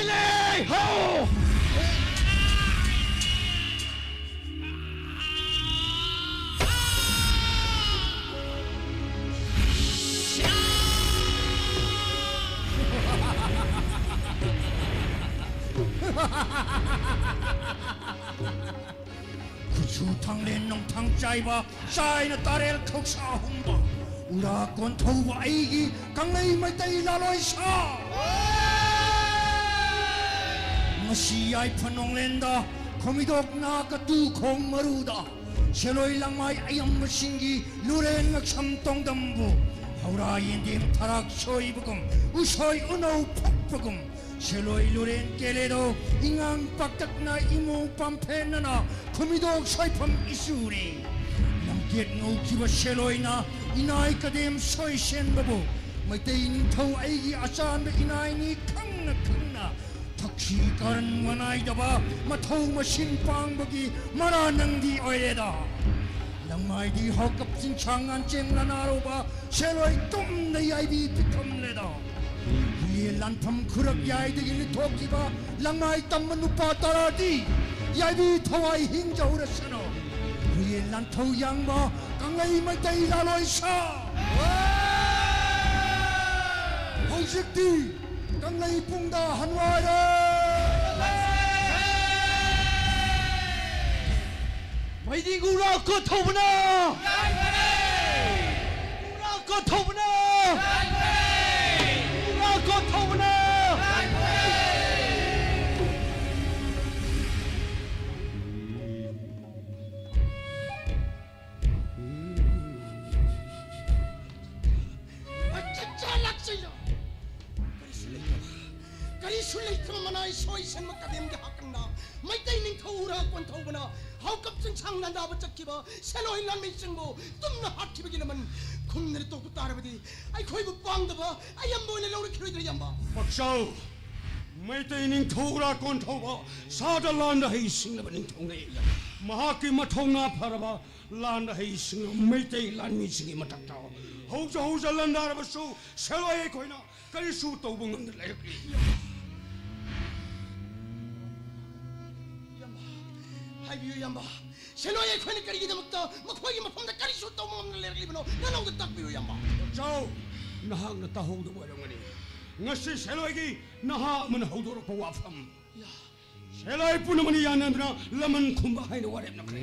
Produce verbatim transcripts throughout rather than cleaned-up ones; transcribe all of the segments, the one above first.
ꯂꯩ! ꯍꯧ! ꯈꯨꯠꯁꯨ ꯊꯥꯡꯂꯦꯟ ꯅꯣꯡꯊꯥꯡ ꯆꯥꯏꯕ, ꯆꯥꯏꯅ ꯇꯥꯔꯦꯜ ꯈꯧꯁꯥ ꯍꯨꯝꯕ, ꯎꯔꯥ ꯀꯣꯟꯊꯧꯕ ꯑꯩꯒꯤ ꯀꯪꯂꯩ ꯃꯩꯇꯩ ꯂꯥꯂꯣꯏ ꯁꯥ! ꯉꯁꯤ ꯌꯥꯏꯐ ꯅꯣꯡꯂꯦꯟꯗ, ꯈꯣꯃꯤꯗꯣꯛ ꯅꯥ ꯀꯇꯨ ꯈꯣꯡ ꯃꯔꯨꯗ, ꯁꯦꯂꯣꯏ ꯂꯥꯡꯃꯥꯏ ꯑꯌꯥꯝꯕꯁꯤꯡꯒꯤ ꯂꯨꯔꯦꯟ ꯉꯛꯁꯝ ꯇꯣꯡꯗꯝꯕꯨ, ꯍꯧꯔꯥ ꯌꯦꯟꯗꯦꯝ ꯊꯔꯥꯛ ꯁꯣꯏꯕꯒꯨꯝ, ꯎꯁꯣꯏ ꯎꯅꯧ ꯐꯛꯄꯒꯨꯝ, ꯁꯦꯂꯣꯏ ꯂꯨꯔꯦꯟ ꯀꯦꯂꯦꯗꯣ, ꯏꯉꯥꯡ ꯄꯥꯛꯇꯛꯅ ꯏꯃꯨ ꯄꯥꯝꯐꯦꯟꯅꯅ, ꯈꯨꯃꯤꯗꯣꯛ ꯁꯣꯏꯐꯝ ꯏꯆꯨꯔꯤ꯫ ꯂꯝꯀꯦꯠ ꯉꯧꯈꯤꯕ ꯁꯦꯂꯣꯏꯅ ꯏꯅꯥꯏ ꯀꯗꯦꯝ ꯁꯣꯏ ꯁꯦꯟꯕꯕꯨ, ꯃꯩꯇꯩ ꯅꯤꯡꯊꯧ ꯑꯩꯒꯤ ꯑꯆꯥꯟꯕ ꯏꯅꯥꯏꯅꯤ ꯈꯪꯅ ꯈꯪꯅ, ꯊꯛꯁꯤ ꯀꯥꯔꯟ ꯃꯅꯥꯏꯗꯕ ꯃꯊꯧ ꯃꯁꯤꯡ ꯄꯥꯡꯕꯒꯤ ꯃꯔꯥ ꯅꯪꯗꯤ ꯑꯣꯏꯔꯦꯗ꯫ ꯂꯪꯃꯥꯏꯗꯤ ꯍꯧꯀꯞ ꯆꯤꯡꯁꯥꯡ ꯉꯥꯟꯆꯦꯡ ꯂꯅꯥꯔꯧꯕ ꯁꯦꯂꯣꯏ ꯇꯨꯝꯅ ꯌꯥꯏꯕꯤ ꯄꯤꯊꯝꯂꯦꯗꯣ꯫ ꯍꯨꯏꯌꯦ ꯂꯥꯟꯐꯝ ꯈꯨꯔꯛ ꯌꯥꯏꯗꯒꯤ ꯂꯤꯊꯣꯛꯈꯤꯕ ꯂꯪꯃꯥꯏ ꯇꯝꯕ ꯅꯨꯄꯥ ꯇꯔꯥꯗꯤ ꯌꯥꯏꯕꯤ ꯊꯋꯥꯏ ꯍꯤꯡꯖꯍꯧꯔꯁꯅꯨ꯫ ꯍꯨꯏꯌꯦ ꯂꯥꯟꯊꯧ ꯌꯥꯡꯕ ꯀꯪꯂꯩ ꯃꯩꯇꯩ ꯂꯥꯂꯣꯏ ꯁꯥ꯫ ꯍꯧꯖꯤꯛꯇꯤ ꯀꯪꯂꯩ ꯄꯨꯡꯗ ꯍꯟꯋꯥꯏꯔꯦ꯫ ꯃꯩꯗꯤ ꯎꯔꯥ ꯀꯣꯟꯊꯧꯕꯅ! ꯎꯔꯥ ꯀꯣꯟꯊꯧꯕꯅ! ꯎꯔꯥ ꯀꯣꯟꯊꯧꯕꯅ! ꯃꯆꯤꯟꯖꯥ ꯂꯥꯛꯆꯩꯅ! ꯀꯔꯤꯁꯨ ꯂꯩꯇ꯭ꯔꯕ, ꯀꯔꯤꯁꯨ ꯂꯩꯇ꯭ꯔꯕ ꯃꯅꯥꯏ ꯁꯣꯏ ꯁꯟꯕ ꯀꯗꯦꯝꯒꯤ ꯍꯥꯀꯟꯅ ꯃꯩꯇꯩ ꯅꯤꯡꯊꯧ ꯎꯔꯥ ꯀꯣꯟꯊꯧꯕꯅ ꯍꯧꯀꯞ ꯆꯤꯡꯁꯥꯡ ꯂꯥꯟꯗꯥꯕ ꯆꯠꯈꯤꯕ ꯁꯦꯂꯣꯏ ꯂꯥꯟꯃꯤꯁꯤꯡꯕꯨ ꯇꯨꯝꯅ ꯍꯥꯠꯈꯤꯕꯒꯤ ꯂꯃꯟ ꯈꯨꯝꯅꯔ ꯇꯣꯛꯄ ꯇꯥꯔꯕꯗꯤ ꯑꯩꯈꯣꯏꯕꯨ ꯄꯥꯡꯗꯕ ꯑꯌꯥꯝꯕ ꯑꯣꯏꯅ ꯂꯧꯔꯛꯈꯤꯔꯣꯏꯗ꯭ꯔꯥ, ꯏꯌꯥꯝꯕ? ꯄꯥꯛꯆꯥꯎ, ꯃꯩꯇꯩ ꯅꯤꯡꯊꯧ ꯎꯔꯥ ꯀꯣꯟꯊꯧꯕ ꯁꯥꯗ ꯂꯥꯟꯗ ꯍꯩ ꯁꯤꯡꯂꯕ ꯅꯤꯡꯊꯧꯅꯤ꯫ ꯃꯍꯥꯛꯀꯤ ꯃꯊꯧꯅꯥ ꯐꯔꯕ ꯂꯥꯟꯗ ꯍꯩ ꯁꯤꯡꯂꯕ ꯃꯩꯇꯩ ꯂꯥꯟꯃꯤꯁꯤꯡꯒꯤ ꯃꯊꯛꯇ ꯍꯧꯖ ꯍꯧꯖ ꯂꯥꯟꯗꯥꯔꯕꯁꯨ ꯁꯦꯂꯣꯏ ꯑꯩꯈꯣꯏꯅ ꯀꯔꯤꯁꯨ ꯇꯧꯕ ꯉꯝꯗ ꯂꯩꯔꯛꯂꯤ꯫ ꯍꯥꯏꯕꯤꯌꯨ, ꯏꯌꯥꯝꯕ꯫ ꯁꯦꯂꯣꯏ ꯑꯩꯈꯣꯏꯅ ꯀꯔꯤꯒꯤꯗꯃꯛꯇ ꯃꯈꯣꯏꯒꯤ ꯃꯐꯝꯗ ꯀꯔꯤꯁꯨ ꯇꯧꯕ ꯉꯝꯗꯅ ꯂꯩꯔꯛꯂꯤꯕꯅꯣ? ꯅꯅꯥꯎꯗ ꯇꯥꯛꯄꯤꯌꯨ, ꯏꯌꯥꯝꯕ꯫ ꯆꯥꯎ, ꯅꯍꯥꯛꯅ ꯇꯥꯍꯧꯗꯕ ꯑꯣꯏꯔꯝꯒꯅꯤ꯫ ꯉꯁꯤ ꯁꯦꯂꯣꯏꯒꯤ ꯅꯍꯥ ꯑꯃꯅ ꯍꯧꯗꯣꯔꯛꯄ ꯋꯥꯐꯝ꯫ ꯌꯥ꯫ ꯁꯦꯂꯣꯏ ꯄꯨꯝꯅꯃꯛꯅ ꯌꯥꯅꯗꯨꯅ ꯂꯃꯟ ꯈꯨꯝꯕ ꯍꯥꯏꯅ ꯋꯥꯔꯦꯞꯅꯈ꯭ꯔꯦ꯫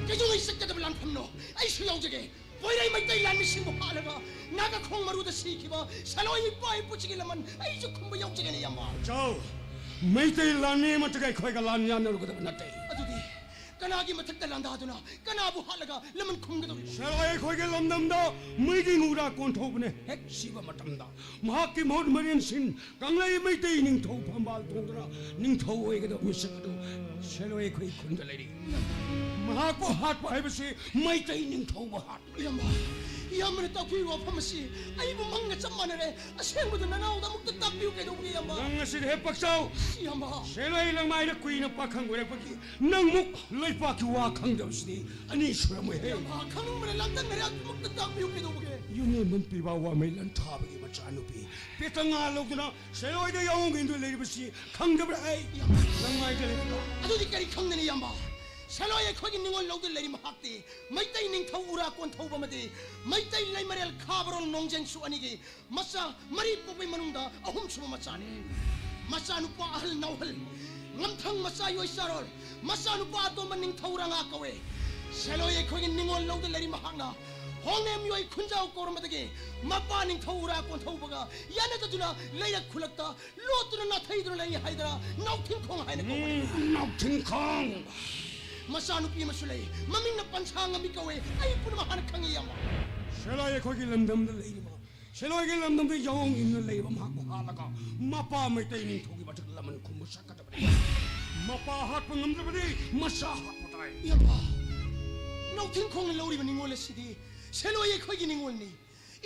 ꯀꯩꯗꯧꯉꯩ ꯆꯠꯀꯗꯕ ꯂꯥꯟꯐꯝꯅꯣ? ꯑꯩꯁꯨ ꯌꯥꯎꯖꯒꯦ꯫ ꯄꯣꯏꯔꯩ ꯃꯩꯇꯩ ꯂꯥꯟꯃꯤꯁꯤꯡꯕꯨ ꯍꯥꯠꯂꯒ ꯅꯥꯒꯈꯣꯡ ꯃꯔꯨꯗ ꯁꯤꯈꯤꯕ ꯁꯦꯂꯣꯏ ꯏꯄꯥ ꯏꯄꯨꯁꯤꯒꯤ ꯂꯃꯟ ꯑꯩꯁꯨ ꯈꯨꯝꯕ ꯌꯥꯎꯖꯒꯅꯤ, ꯏꯌꯥꯝꯕ꯫ ꯆꯥꯎ, ꯃꯩꯇꯩ ꯂꯥꯟꯃꯤ ꯑꯃꯠꯇꯒ ꯑꯩꯈꯣꯏꯒ ꯂꯥꯟ ꯌꯥꯟꯅꯔꯨꯒꯗꯕ ꯅꯠꯇꯦ꯫ ꯑꯗꯨꯗꯤ ꯀꯅꯥꯒꯤ ꯃꯊꯛꯇ ꯂꯥꯟꯗꯥꯗꯨꯅ ꯀꯅꯥꯕꯨ ꯍꯥꯠꯂꯒ ꯂꯃꯟ ꯈꯨꯝꯒꯗꯧꯔꯤꯕ? ꯁꯦꯂꯣꯏ ꯑꯩꯈꯣꯏꯒꯤ ꯂꯝꯗꯝꯗ ꯃꯩꯒꯤ ꯉꯨꯔꯥ ꯀꯣꯟꯊꯧꯕꯅ ꯍꯦꯛ ꯁꯤꯕ ꯃꯇꯝꯗ ꯃꯍꯥꯛꯀꯤ ꯃꯍꯨꯠ ꯃꯔꯤꯟꯁꯤꯡ ꯀꯪꯂꯩ ꯃꯩꯇꯩ ꯅꯤꯡꯊꯧ ꯐꯝꯕꯥꯜ ꯊꯣꯡꯗꯨꯅ ꯅꯤꯡꯊꯧ ꯑꯣꯏꯒꯗꯕ ꯃꯤꯁꯛ ꯑꯗꯨ ꯁꯦꯂꯣꯏ ꯑꯩꯈꯣꯏ ꯈꯨꯟꯗ ꯂꯩꯔꯤ꯫ ꯃꯍꯥꯛꯄꯨ ꯍꯥꯠꯄ ꯍꯥꯏꯕꯁꯤ ꯃꯩꯇꯩ ꯅꯤꯡꯊꯧꯕꯨ ꯍꯥꯠꯄ꯫ ꯏꯌꯥꯝꯕ, ꯏꯌꯥꯝꯕꯅ ꯇꯥꯛꯄꯤꯕ ꯋꯥꯐꯝ ꯑꯁꯤ ꯑꯩꯕꯨ ꯃꯪꯒ ꯆꯞ ꯃꯥꯟꯅꯔꯦ꯫ ꯑꯁꯦꯡꯕꯗꯨ ꯅꯅꯥꯎꯗ ꯑꯃꯨꯛꯇ ꯇꯥꯛꯄꯤꯌꯨ ꯀꯩꯗꯧꯕꯒꯦ, ꯏꯌꯥꯝꯕ? ꯅꯪ ꯑꯁꯤꯗꯤ ꯍꯦ ꯄꯛꯆꯥꯎ! ꯏꯌꯥꯝꯕ꯫ ꯁꯦꯂꯣꯏ ꯂꯪꯃꯥꯏꯗ ꯀꯨꯏꯅ ꯄꯥꯈꯪ ꯑꯣꯏꯔꯛꯄꯒꯤ ꯅꯪꯃꯨꯛ ꯂꯩꯄꯥꯛꯀꯤ ꯋꯥ ꯈꯪꯗꯕꯁꯤꯗꯤ ꯑꯅꯤ ꯁꯨꯔꯝꯃꯣꯏꯍꯦ꯫ ꯏꯌꯥꯝꯕ, ꯈꯪꯅꯤꯡꯕꯅ ꯂꯥꯡꯇꯛꯅꯔꯦ, ꯑꯗꯨꯃꯛꯇ ꯇꯥꯛꯄꯤꯌꯨ ꯀꯩꯗꯧꯕꯒꯦ? ꯌꯨꯝꯂꯣꯟꯕꯝ ꯄꯤꯕ ꯋꯥꯃꯩ ꯂꯟꯊꯥꯕꯒꯤ ꯃꯆꯥꯅꯨꯄꯤ ꯄꯦꯇꯉꯥ ꯂꯧꯗꯨꯅ ꯁꯦꯂꯣꯏꯗ ꯌꯥꯑꯣꯡ ꯏꯟꯗꯨꯅ ꯂꯩꯔꯤꯕꯁꯤ ꯈꯪꯗꯕ꯭ꯔꯥ ꯑꯩ? ꯏꯌꯥꯝꯕ꯫ ꯅꯪ ꯃꯥꯏꯗ ꯂꯩꯕ꯭ꯔꯥ? ꯑꯗꯨꯗꯤ ꯀꯔꯤ ꯈꯪꯒꯅꯤ, ꯏꯌꯥꯝꯕ? ꯁꯦꯂꯣꯏ ꯑꯩꯈꯣꯏꯒꯤ ꯅꯤꯉꯣꯜ ꯂꯧꯗ ꯂꯩꯔꯤ ꯃꯍꯥꯛꯇꯤ ꯃꯩꯇꯩ ꯅꯤꯡꯊꯧ ꯎꯔꯥ ꯀꯣꯟꯊꯧꯕ ꯑꯃꯗꯤ ꯃꯩꯇꯩ ꯂꯩꯃꯔꯦꯜ ꯈꯥꯕꯔꯣꯜ ꯅꯣꯡꯖꯦꯡꯁꯨ ꯑꯅꯤꯒꯤ ꯃꯆꯥ ꯃꯔꯤ ꯄꯣꯛꯄꯒꯤ ꯃꯅꯨꯡꯗ ꯑꯍꯨꯝꯁꯨꯕ ꯃꯆꯥꯅꯤ꯫ ꯃꯆꯥꯅꯨꯄꯥ ꯑꯍꯜ ꯅꯥꯎꯍꯜ, ꯉꯝꯊꯪ ꯃꯆꯥ ꯌꯣꯏꯆꯥꯔꯣꯜ, ꯃꯆꯥꯅꯨꯄꯥ ꯑꯇꯣꯝꯕ ꯅꯤꯡꯊꯧ ꯔꯉꯥ ꯀꯧꯏ꯫ ꯁꯦꯂꯣꯏ ꯑꯩꯈꯣꯏꯒꯤ ꯅꯤꯉꯣꯜ ꯂꯧꯗ ꯂꯩꯔꯤ ꯃꯍꯥꯛꯅ ꯍꯣꯡꯅꯦꯝ ꯌꯣꯏ ꯈꯨꯟꯖꯥꯎ ꯀꯧꯔꯝꯕꯗꯒꯤ ꯃꯄꯥ ꯅꯤꯡꯊꯧ ꯎꯔꯥ ꯀꯣꯟꯊꯧꯕꯒ ꯌꯥꯅꯗꯗꯨꯅ ꯂꯩꯔꯛ ꯈꯨꯜꯂꯛꯇ ꯂꯣꯠꯇꯨꯅ ꯅꯥꯊꯩꯗꯨꯅ ꯂꯩ ꯍꯥꯏꯗꯅ ꯅꯥꯎꯊꯤꯡꯈꯣꯡ ꯍꯥꯏꯅ ꯀꯧꯕꯅꯤ꯫ ꯎꯝ, ꯅꯥꯎꯊꯤꯡꯈꯣꯡ꯫ ꯃꯆꯥꯅꯨꯄꯤ ꯑꯃꯁꯨ ꯂꯩ, ꯃꯃꯤꯡꯅ ꯄꯟꯁꯥ ꯉꯝꯕꯤ ꯀꯧꯏ꯫ ꯑꯩ ꯄꯨꯝꯅꯃꯛ ꯍꯥꯟꯅ ꯈꯪꯉꯤ, ꯏꯌꯥꯝꯕ꯫ ꯁꯦꯂꯣꯏ ꯑꯩꯈꯣꯏꯒꯤ ꯂꯝꯗꯝꯗ ꯂꯩꯔꯤꯕ, ꯁꯦꯂꯣꯏꯒꯤ ꯂꯝꯗꯝꯗ ꯌꯥꯑꯣꯡ ꯏꯟꯅ ꯂꯩꯔꯤꯕ ꯃꯍꯥꯛꯄꯨ ꯍꯥꯠꯂꯒ ꯃꯄꯥ ꯃꯩꯇꯩ ꯅꯤꯡꯊꯧꯒꯤ ꯃꯊꯛ ꯂꯃꯟ ꯈꯨꯝꯕ ꯁꯛꯀꯗꯕꯅꯤ꯫ ꯃꯄꯥ ꯍꯥꯠꯄ ꯉꯝꯗ꯭ꯔꯕꯗꯤ ꯃꯆꯥ ꯍꯥꯠꯄ ꯇꯥꯏ꯫ ꯏꯌꯥꯝꯕ, ꯅꯥꯎꯊꯤꯡꯈꯣꯡꯅ ꯂꯧꯔꯤꯕ ꯅꯤꯉꯣꯜ ꯑꯁꯤꯗꯤ ꯁꯦꯂꯣꯏ ꯑꯩꯈꯣꯏꯒꯤ ꯅꯤꯉꯣꯜꯅꯤ꯫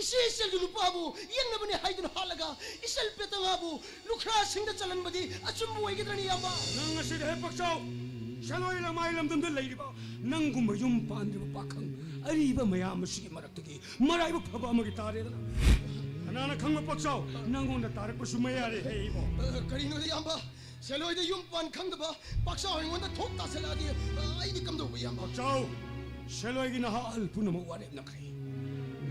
ꯏꯆꯦ ꯏꯆꯜꯗꯨ ꯅꯨꯄꯥꯕꯨ ꯌꯦꯡꯅꯕꯅꯦ ꯍꯥꯏꯗꯨꯅ ꯍꯥꯠꯂꯒ ꯏꯆꯜ ꯄꯦꯇꯉꯥꯕꯨ ꯂꯨꯈ꯭ꯔꯥꯁꯤꯡꯗ ꯆꯜꯍꯟꯕꯗꯤ ꯑꯆꯨꯝꯕ ꯑꯣꯏꯒꯗ꯭ꯔꯅꯤ, ꯏꯌꯥꯝꯕ? ꯅꯪ ꯑꯁꯤꯗ ꯍꯦꯛ ꯄꯛꯆꯥꯎ! ꯁꯦꯂꯣꯏ ꯂꯃꯥꯏ ꯂꯝꯗꯝꯗ ꯂꯩꯔꯤꯕ ꯅꯪꯒꯨꯝꯕ ꯌꯨꯝ ꯄꯥꯟꯗ꯭ꯔꯤꯕ ꯄꯥꯈꯪ ꯑꯔꯤꯕ ꯃꯌꯥꯝ ꯑꯁꯤꯒꯤ ꯃꯔꯛꯇꯒꯤ ꯃꯔꯥꯏꯕꯛ ꯐꯕ ꯑꯃꯒꯤ ꯇꯥꯔꯦꯗꯅ꯫ ꯀꯅꯥꯅ ꯈꯪꯕ ꯄꯛꯆꯥꯎ, ꯅꯪꯉꯣꯟꯗ ꯇꯥꯔꯛꯄꯁꯨ ꯃꯌꯥꯔꯦ ꯍꯦ ꯏꯕꯣ꯫ ꯑ, ꯀꯔꯤꯅꯣꯗ, ꯏꯌꯥꯝꯕ? ꯁꯦꯂꯣꯏꯗ ꯌꯨꯝ ꯄꯥꯟ ꯈꯪꯗꯕ ꯄꯥꯛꯆꯥꯎ ꯑꯩꯉꯣꯟꯗ ꯊꯣꯛ ꯇꯥꯁꯜꯂꯛꯑꯗꯤ, ꯑ, ꯑꯩꯗꯤ ꯀꯝꯗꯧꯕ, ꯏꯌꯥꯝꯕ? ꯄꯥꯛꯆꯥꯎ, ꯁꯦꯂꯣꯏꯒꯤ ꯅꯍꯥ ꯑꯍꯜ ꯄꯨꯝꯅꯃꯛ ꯋꯥꯔꯦꯞꯅꯈ꯭ꯔꯦ꯫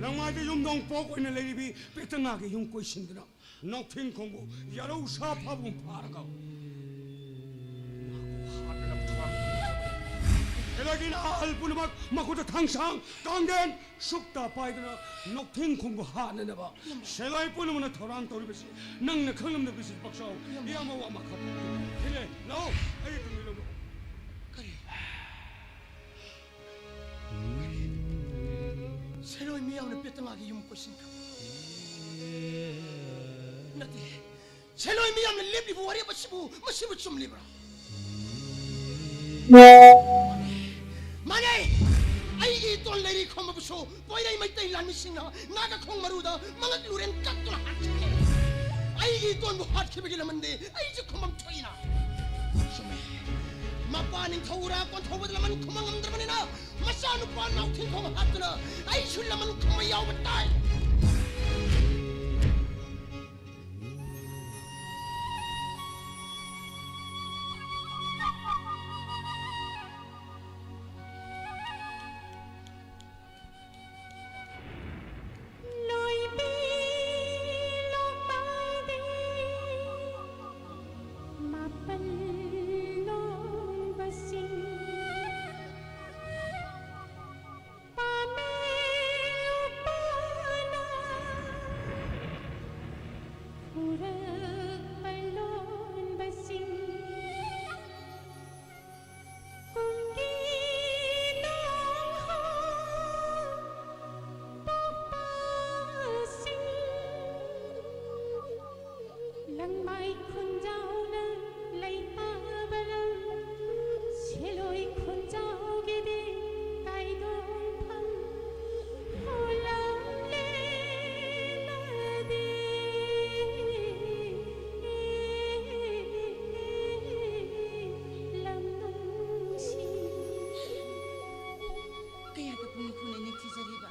ꯂꯪꯃꯥꯏꯗ ꯌꯨꯝꯗꯣꯡ ꯄꯣꯛ ꯑꯣꯏꯅ ꯂꯩꯔꯤꯕꯤ ꯄꯦꯇꯉꯥꯒꯤ ꯌꯨꯝ ꯀꯣꯏꯁꯤꯟꯗꯨꯅ ꯅꯣꯛꯊꯤꯡꯈꯣꯡꯕꯨ ꯌꯥꯔꯧ ꯁꯥ ꯐꯥꯕꯒꯨꯝ ꯐꯥꯔꯒ ꯃꯍꯥꯛꯄꯨ ꯍꯥꯠꯅꯅꯕ ꯊꯧꯔꯥꯡ ꯇꯧꯔꯤ꯫ ꯁꯦꯂꯣꯏꯒꯤ ꯅꯍꯥ ꯑꯍꯜ ꯄꯨꯝꯅꯃꯛ ꯃꯈꯨꯠꯇ ꯊꯥꯡꯁꯥꯡ, ꯀꯥꯡꯒꯦꯟ, ꯁꯨꯛꯇ ꯄꯥꯏꯗꯨꯅ ꯅꯣꯛꯊꯤꯡꯈꯣꯡꯕꯨ ꯍꯥꯠꯅꯅꯕ ꯁꯦꯂꯣꯏ ꯄꯨꯝꯅꯃꯛꯅ ꯊꯧꯔꯥꯡ ꯇꯧꯔꯤꯕꯁꯤ ꯅꯪꯅ ꯈꯪꯂꯝꯗꯕꯁꯤ ꯄꯥꯛꯆꯥꯎ꯫ ꯏꯌꯥꯝꯕ꯫ ꯏꯌꯥꯝꯕ, ꯋꯥ ꯑꯃ ꯈꯛꯇ꯫ ꯏꯂꯦ, ꯂꯥꯛꯑꯣ, ꯑꯩ ꯇꯨꯡ ꯏꯜꯂꯝꯃꯣ꯫ ꯀꯔꯤ? ꯁꯦꯂꯣꯏ ꯃꯤꯌꯥꯝꯅ ꯄꯦꯇꯉꯥꯒꯤ ꯌꯨꯝ ꯀꯣꯏꯁꯤꯟꯈ꯭ꯔꯕ? ꯅꯠꯇꯦ, ꯁꯦꯂꯣꯏ ꯃꯤꯌꯥꯝꯅ ꯂꯦꯞꯂꯤꯕ ꯋꯥꯔꯦꯞ ꯑꯁꯤꯕꯨ, ꯃꯁꯤꯕꯨ ꯆꯨꯝꯂꯤꯕ꯭ꯔꯥ? ꯃꯥꯅꯦ, ꯑꯩꯒꯤ ꯏꯇꯣꯟ ꯂꯩꯔꯤ ꯈꯣꯝꯕꯕꯨꯁꯨ ꯄꯣꯏꯔꯩ ꯃꯩꯇꯩ ꯂꯥꯟꯃꯤꯁꯤꯡꯅ ꯅꯥꯒꯈꯣꯡ ꯃꯔꯨꯗ ꯃꯉꯛ ꯂꯨꯔꯦꯟ ꯀꯛꯇꯨꯅ ꯍꯥꯠꯈꯤꯕꯅꯦ꯫ ꯑꯩꯒꯤ ꯏꯇꯣꯟꯕꯨ ꯍꯥꯠꯈꯤꯕꯒꯤ ꯂꯃꯟꯗꯤ ꯑꯩꯁꯨ ꯈꯨꯃꯝ ꯊꯣꯛꯏꯅ꯫ ꯆꯨꯝꯃꯦ꯫ ꯃꯄꯥ ꯅꯤꯡꯊꯧ ꯎꯔꯥ ꯀꯣꯟꯊꯧꯕꯗ ꯂꯃꯟ ꯈꯨꯝꯕ ꯉꯝꯗ꯭ꯔꯕꯅꯤꯅ ꯃꯆꯥꯅꯨꯄꯥ ꯅꯥꯎꯊꯤꯡꯈꯣꯡ ꯍꯥꯠꯇꯨꯅ ꯑꯩꯁꯨ ꯂꯃꯟ ꯈꯨꯝꯕ ꯌꯥꯎꯕ ꯇꯥꯏ꯫ ꯂꯪꯃꯥꯏ ꯈꯨꯟꯖꯥꯎꯅ ꯂꯩꯇꯥꯕ ꯂꯝ, ꯁꯦꯂꯣꯏ ꯈꯨꯟꯖꯥꯎꯒꯤꯗꯤ ꯀꯥꯏꯗꯣꯡꯐꯝ ꯍꯣꯂꯝꯂꯦ ꯅꯗꯤ ꯂꯝ ꯅꯨꯡꯁꯤ꯫ ꯀꯌꯥꯗ ꯄꯨꯛꯅꯤꯡ ꯈꯨꯅ ꯅꯤꯡꯊꯤꯖꯔꯤꯕ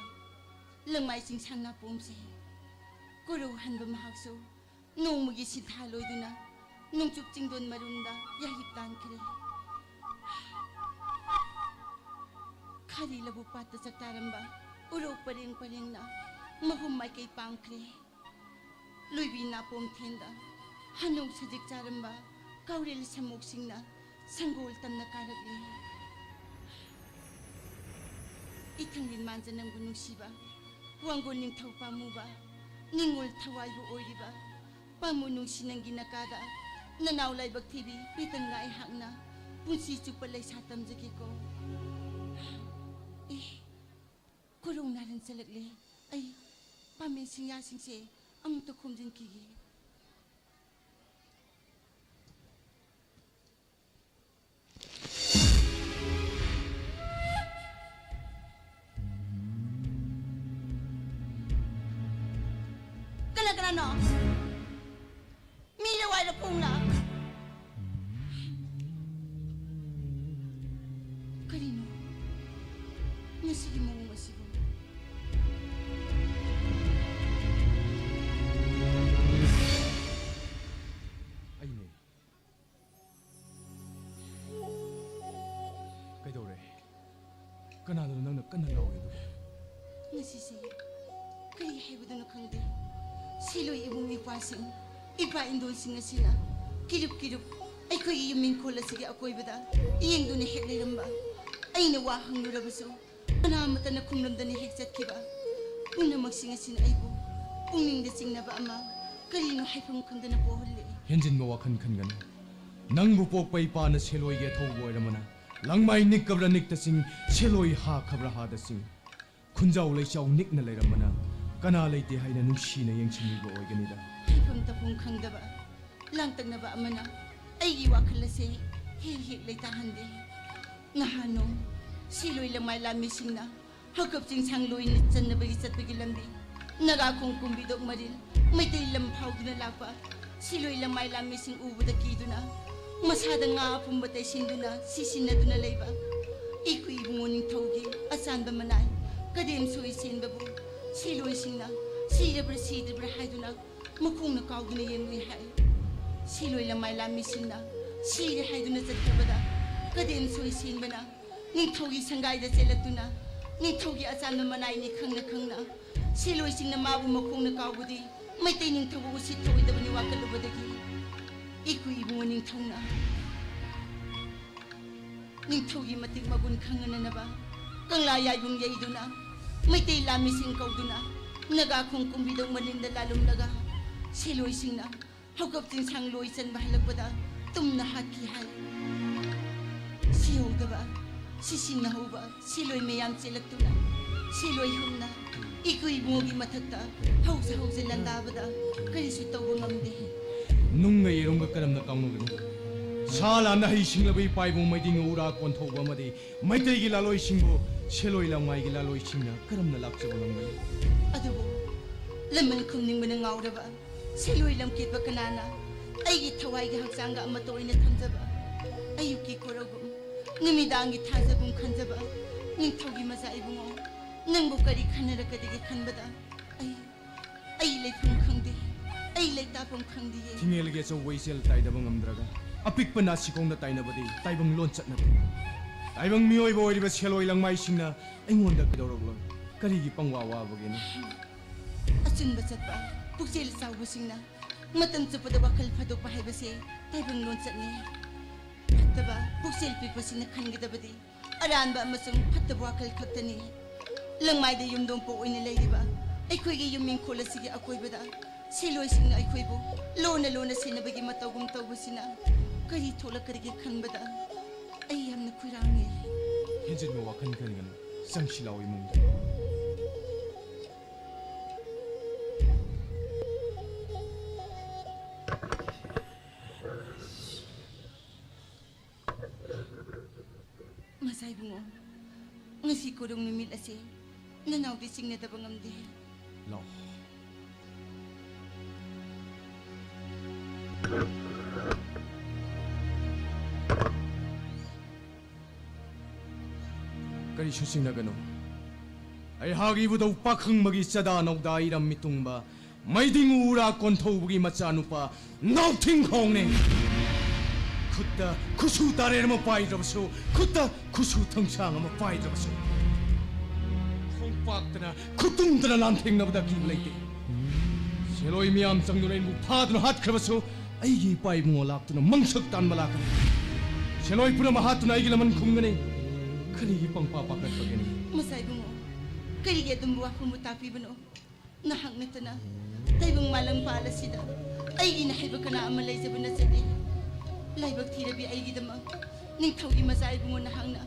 ꯂꯪꯃꯥꯏ ꯆꯤꯡꯁꯥꯡ ꯅꯥꯄꯣꯝꯁꯦ꯫ ꯀꯨꯔꯧ ꯍꯟꯕ ꯃꯍꯥꯛꯁꯨ ꯅꯣꯡꯃꯒꯤ ꯁꯤꯟꯊꯥ ꯂꯣꯏꯗꯨꯅ ꯅꯣꯡꯆꯨꯞ ꯆꯤꯡꯗꯣꯟ ꯃꯔꯨꯝꯗ ꯌꯥꯍꯤꯞ ꯇꯥꯟꯈ꯭ꯔꯦ꯫ ꯈꯥꯔꯤ ꯂꯧꯕꯨꯛ ꯄꯥꯠꯇ ꯆꯥꯛꯇꯥꯔꯝꯕ ꯎꯔꯣꯛ ꯄꯔꯦꯡ ꯄꯔꯦꯡꯅ ꯃꯍꯨꯝ ꯃꯥꯏꯀꯩ ꯄꯥꯡꯈ꯭ꯔꯦ꯫ ꯂꯣꯏꯕꯤ ꯅꯥꯄꯣꯝ ꯊꯦꯟꯗ ꯍꯅꯨ ꯁꯖꯤꯛ ꯆꯥꯔꯝꯕ ꯀꯥꯎꯔꯦꯜ ꯁꯃꯨꯛꯁꯤꯡꯅ ꯁꯪꯒꯣꯜ ꯇꯝꯅ ꯀꯥꯔꯛꯂꯤ꯫ ꯏꯊꯪꯂꯤꯟ ꯃꯥꯟꯖ ꯅꯪꯕꯨ ꯅꯨꯡꯁꯤꯕ, ꯋꯥꯡꯒꯣꯟ ꯅꯤꯡꯊꯧ ꯄꯥꯝꯃꯨꯕ, ꯅꯤꯡꯉꯣꯜ ꯊꯋꯥꯏꯕꯨ ꯑꯣꯏꯔꯤꯕ, ꯄꯥꯝꯃꯨ ꯅꯨꯡꯁꯤ ꯅꯪꯒꯤ ꯅꯀꯥꯗ ꯅꯅꯥꯎ ꯂꯥꯏꯕꯛ ꯊꯤꯕꯤ ꯄꯤꯇꯪꯒ ꯑꯩꯍꯥꯛꯅ ꯄꯨꯟꯁꯤ ꯆꯨꯞꯄ ꯂꯩꯁꯥ ꯇꯝꯖꯒꯦꯀꯣ꯫ ꯑꯦ, ꯈꯨꯔꯨꯡ ꯅꯥꯔꯟ ꯆꯠꯂꯛꯂꯦ꯫ ꯑꯩ ꯄꯥꯃꯦꯟ ꯁꯤꯡꯌꯥꯁꯤꯡꯁꯦ ꯑꯃꯨꯛꯇ ꯈꯣꯝꯖꯤꯟꯈꯤꯒꯦ꯫ ꯀꯅꯥ ꯀꯅꯥꯅꯣ? ꯃꯤꯔ ꯋꯥꯏꯔ ꯄꯨꯡꯂ? ꯀꯔꯤꯅꯣ ꯉꯁꯤꯒꯤ ꯃꯑꯣꯡ ꯑꯁꯤꯕꯨ? ꯑꯩꯅꯦ꯫ ꯀꯩꯗꯧꯔꯦ? ꯀꯅꯥꯗꯅꯣ ꯅꯪꯅ ꯀꯟꯅ ꯂꯥꯎꯔꯤꯗꯨꯕꯨ? ꯉꯁꯤꯁꯦ ꯀꯔꯤ ꯍꯥꯏꯕꯗꯨꯅꯣ ꯈꯪꯗꯦ꯫ ꯁꯤꯂꯣꯏ ꯏꯕꯨꯡ ꯏꯄ꯭ꯋꯥꯁꯤꯡ, ꯏꯄꯥ ꯏꯟꯗꯣꯜꯁꯤꯡ ꯑꯁꯤꯅ ꯀꯤꯔꯨꯞ ꯀꯤꯔꯨꯞ ꯑꯩꯈꯣꯏꯒꯤ ꯌꯨꯝ ꯏꯪꯈꯣꯜ ꯑꯁꯤꯒꯤ ꯑꯀꯣꯏꯕꯗ ꯌꯦꯡꯗꯨꯅ ꯍꯦꯛ ꯂꯩꯔꯝꯕ꯫ ꯑꯩꯅ ꯋꯥ ꯍꯪꯂꯨꯔꯕꯁꯨ ꯀꯅꯥ ꯑꯃꯠꯇꯅ ꯈꯨꯝꯂꯝꯗꯅ ꯍꯦꯛ ꯆꯠꯈꯤꯕ꯫ ꯄꯨꯝꯅꯃꯛꯁꯤꯡ ꯑꯁꯤꯅ ꯑꯩꯕꯨ ꯄꯨꯛꯅꯤꯡꯗ ꯆꯤꯡꯅꯕ ꯑꯃ, ꯀꯔꯤꯅꯣ ꯍꯥꯏꯐꯝ ꯈꯪꯗꯅ ꯄꯣꯛꯍꯜꯂꯦ꯫ ꯍꯦꯟꯖꯤꯟꯕ ꯋꯥꯈꯜ ꯈꯟꯒꯅꯨ꯫ ꯅꯪꯕꯨ ꯄꯣꯛꯄ ꯏꯄꯥꯅ ꯁꯦꯂꯣꯏꯒꯤ ꯑꯊꯧꯕ ꯑꯣꯏꯔꯝꯕꯅ ꯂꯪꯃꯥꯏ ꯅꯤꯛꯀꯕ꯭ꯔꯥ ꯅꯤꯛꯇ ꯆꯤꯡ, ꯁꯦꯂꯣꯏ ꯍꯥꯈꯕ꯭ꯔꯥ ꯍꯥꯗ ꯆꯤꯡ꯫ ꯈꯨꯟꯖꯥꯎ ꯂꯩꯆꯥꯎ ꯅꯤꯛꯅ ꯂꯩꯔꯝꯕꯅ ꯀꯅꯥ ꯂꯩꯇꯦ ꯍꯥꯏꯅ ꯅꯨꯡꯁꯤꯅ ꯌꯦꯡꯁꯤꯟꯕꯤꯕ ꯑꯣꯏꯒꯅꯤꯗ꯫ ꯍꯥꯏꯐꯝ ꯇꯧꯐꯝ ꯈꯪꯗꯕ ꯂꯥꯡꯇꯛꯅꯕ ꯑꯃꯅ ꯑꯩꯒꯤ ꯋꯥꯈꯜ ꯑꯁꯦ ꯍꯦꯛ ꯍꯦꯛ ꯂꯩꯇꯥꯍꯟꯗꯦ꯫ ꯅꯍꯥꯟ ꯅꯣꯡ ꯁꯤꯂꯣꯏ ꯂꯪꯃꯥꯏ ꯂꯥꯟꯃꯤꯁꯤꯡꯅ ꯍꯧꯀꯞ ꯆꯤꯡꯁꯥꯡ ꯂꯣꯏꯅ ꯆꯟꯅꯕꯒꯤ ꯆꯠꯄꯒꯤ ꯂꯝꯕꯤ ꯅꯥꯒꯥꯈꯣꯡ ꯀꯨꯝꯕꯤꯗꯣꯛ ꯃꯔꯤꯜ ꯃꯩꯇꯩ ꯂꯝ ꯐꯥꯎꯗꯨꯅ ꯂꯥꯛꯄ ꯁꯤꯂꯣꯏ ꯂꯪꯃꯥꯏ ꯂꯥꯟꯃꯤꯁꯤꯡ ꯎꯕꯗ ꯀꯤꯗꯨꯅ ꯃꯁꯥꯗ ꯉꯥ ꯑꯄꯨꯝꯕ ꯇꯩꯁꯤꯟꯗꯨꯅ ꯁꯤꯁꯤꯟꯅꯗꯨꯅ ꯂꯩꯕ ꯏꯈꯨ ꯏꯕꯨꯡꯉꯣ ꯅꯤꯡꯊꯧꯒꯤ ꯑꯆꯥꯟꯕ ꯃꯅꯥꯏ ꯀꯗꯦꯝ ꯁꯣꯏ ꯆꯦꯟꯕꯕꯨ ꯁꯤꯂꯣꯏꯁꯤꯡꯅ ꯁꯤꯔꯕ꯭ꯔꯥ ꯁꯤꯗ꯭ꯔꯤꯕ꯭ꯔꯥ ꯍꯥꯏꯗꯨꯅ ꯃꯈꯣꯡꯅ ꯀꯥꯎꯗꯨꯅ ꯌꯦꯡꯂꯨꯏ ꯍꯥꯏ꯫ ꯁꯤꯂꯣꯏ ꯂꯃꯥꯏ ꯂꯥꯟꯃꯤꯁꯤꯡꯅ ꯁꯤꯔꯦ ꯍꯥꯏꯗꯨꯅ ꯆꯠꯈ꯭ꯔꯕꯗ, ꯀꯗꯦꯟ ꯁꯣꯏ ꯁꯦꯡꯕꯅ ꯅꯤꯡꯊꯧꯒꯤ ꯁꯪꯒꯥꯏꯗ ꯆꯦꯜꯂꯛꯇꯨꯅ, ꯅꯤꯡꯊꯧꯒꯤ ꯑꯆꯥꯟꯕ ꯃꯅꯥꯏꯅꯤ ꯈꯪꯅ ꯈꯪꯅ ꯁꯤꯂꯣꯏꯁꯤꯡꯅ ꯃꯥꯕꯨ ꯃꯈꯣꯡꯅ ꯀꯥꯎꯕꯗꯤ ꯃꯩꯇꯩ ꯅꯤꯡꯊꯧꯕꯨ ꯎꯁꯤꯠ ꯊꯧꯑꯣꯏꯗꯕꯅꯤ ꯋꯥꯀꯠꯂꯨꯕꯗꯒꯤ, ꯏꯀꯨꯏ ꯏꯕꯨꯡꯉꯣ ꯅꯤꯡꯊꯧꯅ ꯅꯤꯡꯊꯧꯒꯤ ꯃꯇꯤꯛ ꯃꯒꯨꯟ ꯈꯪꯍꯟꯅꯅꯕ ꯀꯪꯂꯥ ꯌꯥꯏꯕꯨꯡ ꯌꯩꯗꯨꯅ, ꯃꯩꯇꯩ ꯂꯥꯟꯃꯤꯁꯤꯡ ꯀꯧꯗꯨꯅ, ꯅꯥꯒꯥ ꯈꯣꯡ ꯀꯨꯝꯕꯤꯗꯧ ꯃꯅꯤꯟꯗ ꯂꯥꯜꯂꯨꯝꯂꯒ, ꯁꯤꯂꯣꯏꯁꯤꯡꯅ ꯍꯧꯒꯞ ꯆꯤꯡꯁꯥꯡ ꯂꯣꯏ ꯆꯟꯕ ꯍꯜꯂꯛꯄꯗ ꯇꯨꯝꯅ ꯍꯥꯠꯈꯤ ꯍꯥꯏ꯫ ꯁꯤꯍꯧꯗꯕ, ꯁꯤꯁꯤꯡꯅꯍꯧꯕ ꯁꯤꯂꯣꯏ ꯃꯌꯥꯝ ꯆꯦꯜꯂꯛꯇꯨꯅ, ꯁꯤꯂꯣꯏ ꯍꯨꯝꯅ ꯏꯀꯨꯏ ꯏꯕꯨꯡꯉꯣꯒꯤ ꯃꯊꯛꯇ ꯍꯧꯖ ꯍꯧꯖ ꯂꯥꯟꯗꯥꯕꯗ ꯀꯔꯤꯁꯨ ꯇꯧꯕ ꯉꯝꯗꯦ꯫ ꯅꯨꯡꯒ ꯌꯦꯔꯨꯝꯒ ꯀꯔꯝꯅ ꯀꯥꯎꯅꯒꯅꯤ? ꯁꯥ ꯂꯥꯟꯗ ꯍꯩ ꯁꯤꯡꯂꯕ ꯏꯄꯥ ꯏꯕꯨꯡ ꯃꯩꯗꯤꯡ ꯎꯔꯥ ꯀꯣꯟꯊꯧꯕ ꯑꯃꯗꯤ ꯃꯩꯇꯩꯒꯤ ꯂꯥꯂꯣꯏꯁꯤꯡꯕꯨ ꯁꯦꯂꯣꯏ ꯂꯝꯉꯥꯏꯒꯤ ꯂꯥꯂꯣꯏꯁꯤꯡꯅ ꯀꯔꯝꯅ ꯂꯥꯛꯆꯕ ꯉꯝꯒꯅꯤ? ꯑꯗꯨꯕꯨ ꯂꯃꯟ ꯈꯨꯝꯅꯤꯡꯕꯅ ꯉꯥꯎꯔꯕ ꯁꯦꯂꯣꯏ ꯂꯝꯀꯦꯠꯄ ꯀꯅꯥꯅ ꯑꯩꯒꯤ ꯊꯋꯥꯏꯒꯤ ꯍꯛꯆꯥꯡꯒ ꯑꯃꯠꯇ ꯑꯣꯏꯅ ꯊꯝꯖꯕ, ꯑꯌꯨꯛꯀꯤ ꯀꯣꯔꯧꯒꯨꯝ ꯅꯨꯃꯤꯗꯥꯡꯒꯤ ꯊꯥꯖꯒꯨꯝ ꯈꯟꯖꯕ ꯅꯤꯡꯊꯧꯒꯤ ꯃꯆꯥ ꯏꯕꯨꯡꯉꯣ, ꯅꯪꯕꯨ ꯀꯔꯤ ꯈꯟꯅꯔꯛꯀꯗꯒꯦ ꯈꯟꯕꯗ ꯑꯩ, ꯑꯩ ꯂꯩꯐꯝ ꯈꯪꯗꯦ, ꯑꯩ ꯂꯩꯇꯥꯐꯝ ꯈꯪꯗꯦꯌꯦ꯫ ꯊꯤꯡꯉꯦꯜꯒꯤ ꯑꯆꯧꯕ ꯏꯆꯦꯜ ꯇꯥꯏꯗꯕ ꯉꯝꯗ꯭ꯔꯒ ꯑꯄꯤꯛꯄ ꯅꯥꯁꯤꯈꯣꯡꯗ ꯇꯥꯏꯅꯕꯗꯤ ꯇꯥꯏꯕꯪ ꯂꯣꯟꯆꯠ ꯅꯠꯇꯦ꯫ ꯇꯥꯏꯕꯪ ꯃꯤꯑꯣꯏꯕ ꯑꯣꯏꯔꯤꯕ ꯁꯦꯂꯣꯏ ꯂꯪꯃꯥꯏꯁꯤꯡꯅ ꯑꯩꯉꯣꯟꯗ ꯀꯩꯗꯧꯔꯛꯂꯣꯏ? ꯀꯔꯤꯒꯤ ꯄꯪꯋꯥ ꯋꯥꯕꯒꯦꯅꯦ? ꯑꯆꯨꯝꯕ ꯆꯠꯄ ꯄꯨꯛꯆꯦꯜ ꯆꯥꯎꯕꯁꯤꯡꯅ ꯃꯇꯝ ꯆꯨꯞꯄꯗ ꯋꯥꯈꯜ ꯐꯥꯗꯣꯛꯄ ꯍꯥꯏꯕꯁꯦ ꯇꯥꯏꯕꯪ ꯂꯣꯟꯆꯠꯅꯤ꯫ ꯐꯠꯇꯕ ꯄꯨꯛꯆꯦꯜ ꯄꯤꯛꯄꯁꯤꯡꯅ ꯈꯟꯒꯗꯕꯗꯤ ꯑꯔꯥꯟꯕ ꯑꯃꯁꯨꯡ ꯐꯠꯇꯕ ꯋꯥꯈꯜ ꯈꯛꯇꯅꯤ꯫ ꯂꯪꯃꯥꯏꯗ ꯌꯨꯝꯗꯣꯡꯄꯣꯛ ꯑꯣꯏꯅ ꯂꯩꯔꯤꯕ ꯑꯩꯈꯣꯏꯒꯤ ꯌꯨꯝ ꯏꯪꯈꯣꯜ ꯑꯁꯤꯒꯤ ꯑꯀꯣꯏꯕꯗ ꯁꯤꯂꯣꯏꯁꯤꯡꯅ ꯑꯩꯈꯣꯏꯕꯨ ꯂꯣꯟꯅ ꯂꯣꯟꯅ ꯁꯦꯟꯅꯕꯒꯤ ꯃꯇꯧꯒꯨꯝ ꯇꯧꯕꯁꯤꯅ ꯀꯔꯤ ꯊꯣꯛꯂꯛꯀꯗꯒꯦ ꯈꯟꯕꯗ ꯑꯩ ꯌꯥꯝꯅ ꯈꯣꯏꯔꯥꯡꯉꯦ꯫ ꯍꯦꯟꯖꯤꯟꯕ ꯋꯥꯈꯜ ꯈꯟꯒꯅꯨ, ꯆꯪꯁꯤ ꯂꯥꯎ ꯏꯃꯨꯡꯗ꯫ ꯃꯆꯥ ꯏꯕꯨꯡꯉꯣ, ꯉꯁꯤ ꯀꯣꯔꯧ ꯅꯨꯃꯤꯠ ꯑꯁꯤ ꯅꯅꯥꯎꯗꯤ ꯆꯤꯡꯅꯗꯕ ꯉꯝꯗꯦ꯫ ꯂꯥꯎ꯫ ꯀꯔꯤꯁꯨ ꯆꯤꯡꯅꯒꯅꯨ꯫ ꯑꯩꯍꯥꯛ ꯏꯕꯨꯙꯧ ꯄꯥꯈꯪꯕꯒꯤ ꯆꯥꯗꯥ ꯅꯧꯗꯥ ꯏꯔꯝ ꯃꯤꯇꯨꯡꯕ ꯃꯩꯗꯤꯡ ꯎꯔꯥ ꯀꯣꯟꯊꯧꯕꯒꯤ ꯃꯆꯥꯅꯨꯄꯥ ꯅꯥꯎꯊꯤꯡꯈꯣꯡꯅꯤ꯫ ꯈꯨꯠꯇ ꯈꯨꯠꯁꯨ ꯇꯥꯔꯦꯟ ꯑꯃ ꯄꯥꯏꯗ꯭ꯔꯕꯁꯨ, ꯈꯨꯠꯇ ꯈꯨꯠꯁꯨ ꯊꯥꯡꯁꯥꯡ ꯑꯃ ꯄꯥꯏꯗ꯭ꯔꯕꯁꯨ, ꯈꯣꯡꯄꯥꯛꯇꯅ ꯈꯨꯇꯨꯝꯗꯅ ꯂꯥꯟꯊꯦꯡꯅꯕꯗ ꯑꯀꯤꯕ ꯂꯩꯇꯦ꯫ ꯁꯦꯂꯣꯏ ꯃꯤꯌꯥꯝ ꯆꯪꯗꯨꯅ ꯑꯩꯕꯨ ꯐꯥꯗꯨꯅ ꯍꯥꯠꯈ꯭ꯔꯕꯁꯨ, ꯑꯩꯒꯤ ꯏꯄꯥ ꯏꯕꯨꯡꯉꯣ ꯂꯥꯛꯇꯨꯅ ꯃꯪꯁꯛ ꯇꯥꯟꯕ ꯂꯥꯛꯀꯅꯤ꯫ ꯁꯦꯂꯣꯏ ꯄꯨꯝꯅꯃꯛ ꯍꯥꯠꯇꯨꯅ ꯑꯩꯒꯤ ꯂꯃꯟ ꯈꯨꯝꯒꯅꯤ꯫ ꯀꯔꯤꯒꯤ ꯄꯪꯄꯥ ꯄꯥꯈꯠꯄꯒꯦꯅꯦ? ꯃꯆꯥ ꯏꯕꯨꯡꯉꯣ, ꯀꯔꯤꯒꯤ ꯑꯗꯨꯝꯕ ꯋꯥꯐꯝꯕꯨ ꯇꯥꯛꯄꯤꯕꯅꯣ? ꯅꯍꯥꯛ ꯅꯠꯇꯅ ꯇꯥꯏꯕꯪ ꯃꯥꯂꯪ ꯄꯥꯜ ꯑꯁꯤꯗ ꯑꯩꯒꯤꯅ ꯍꯥꯏꯕ ꯀꯅꯥ ꯑꯃ ꯂꯩꯖꯕ ꯅꯠꯆꯗꯦ꯫ ꯂꯥꯏꯕꯛ ꯊꯤꯔꯕꯤ ꯑꯩꯒꯤꯗꯃꯛ ꯅꯤꯡꯊꯧꯒꯤ ꯃꯆꯥ ꯏꯕꯨꯡꯉꯣ ꯅꯍꯥꯛꯅ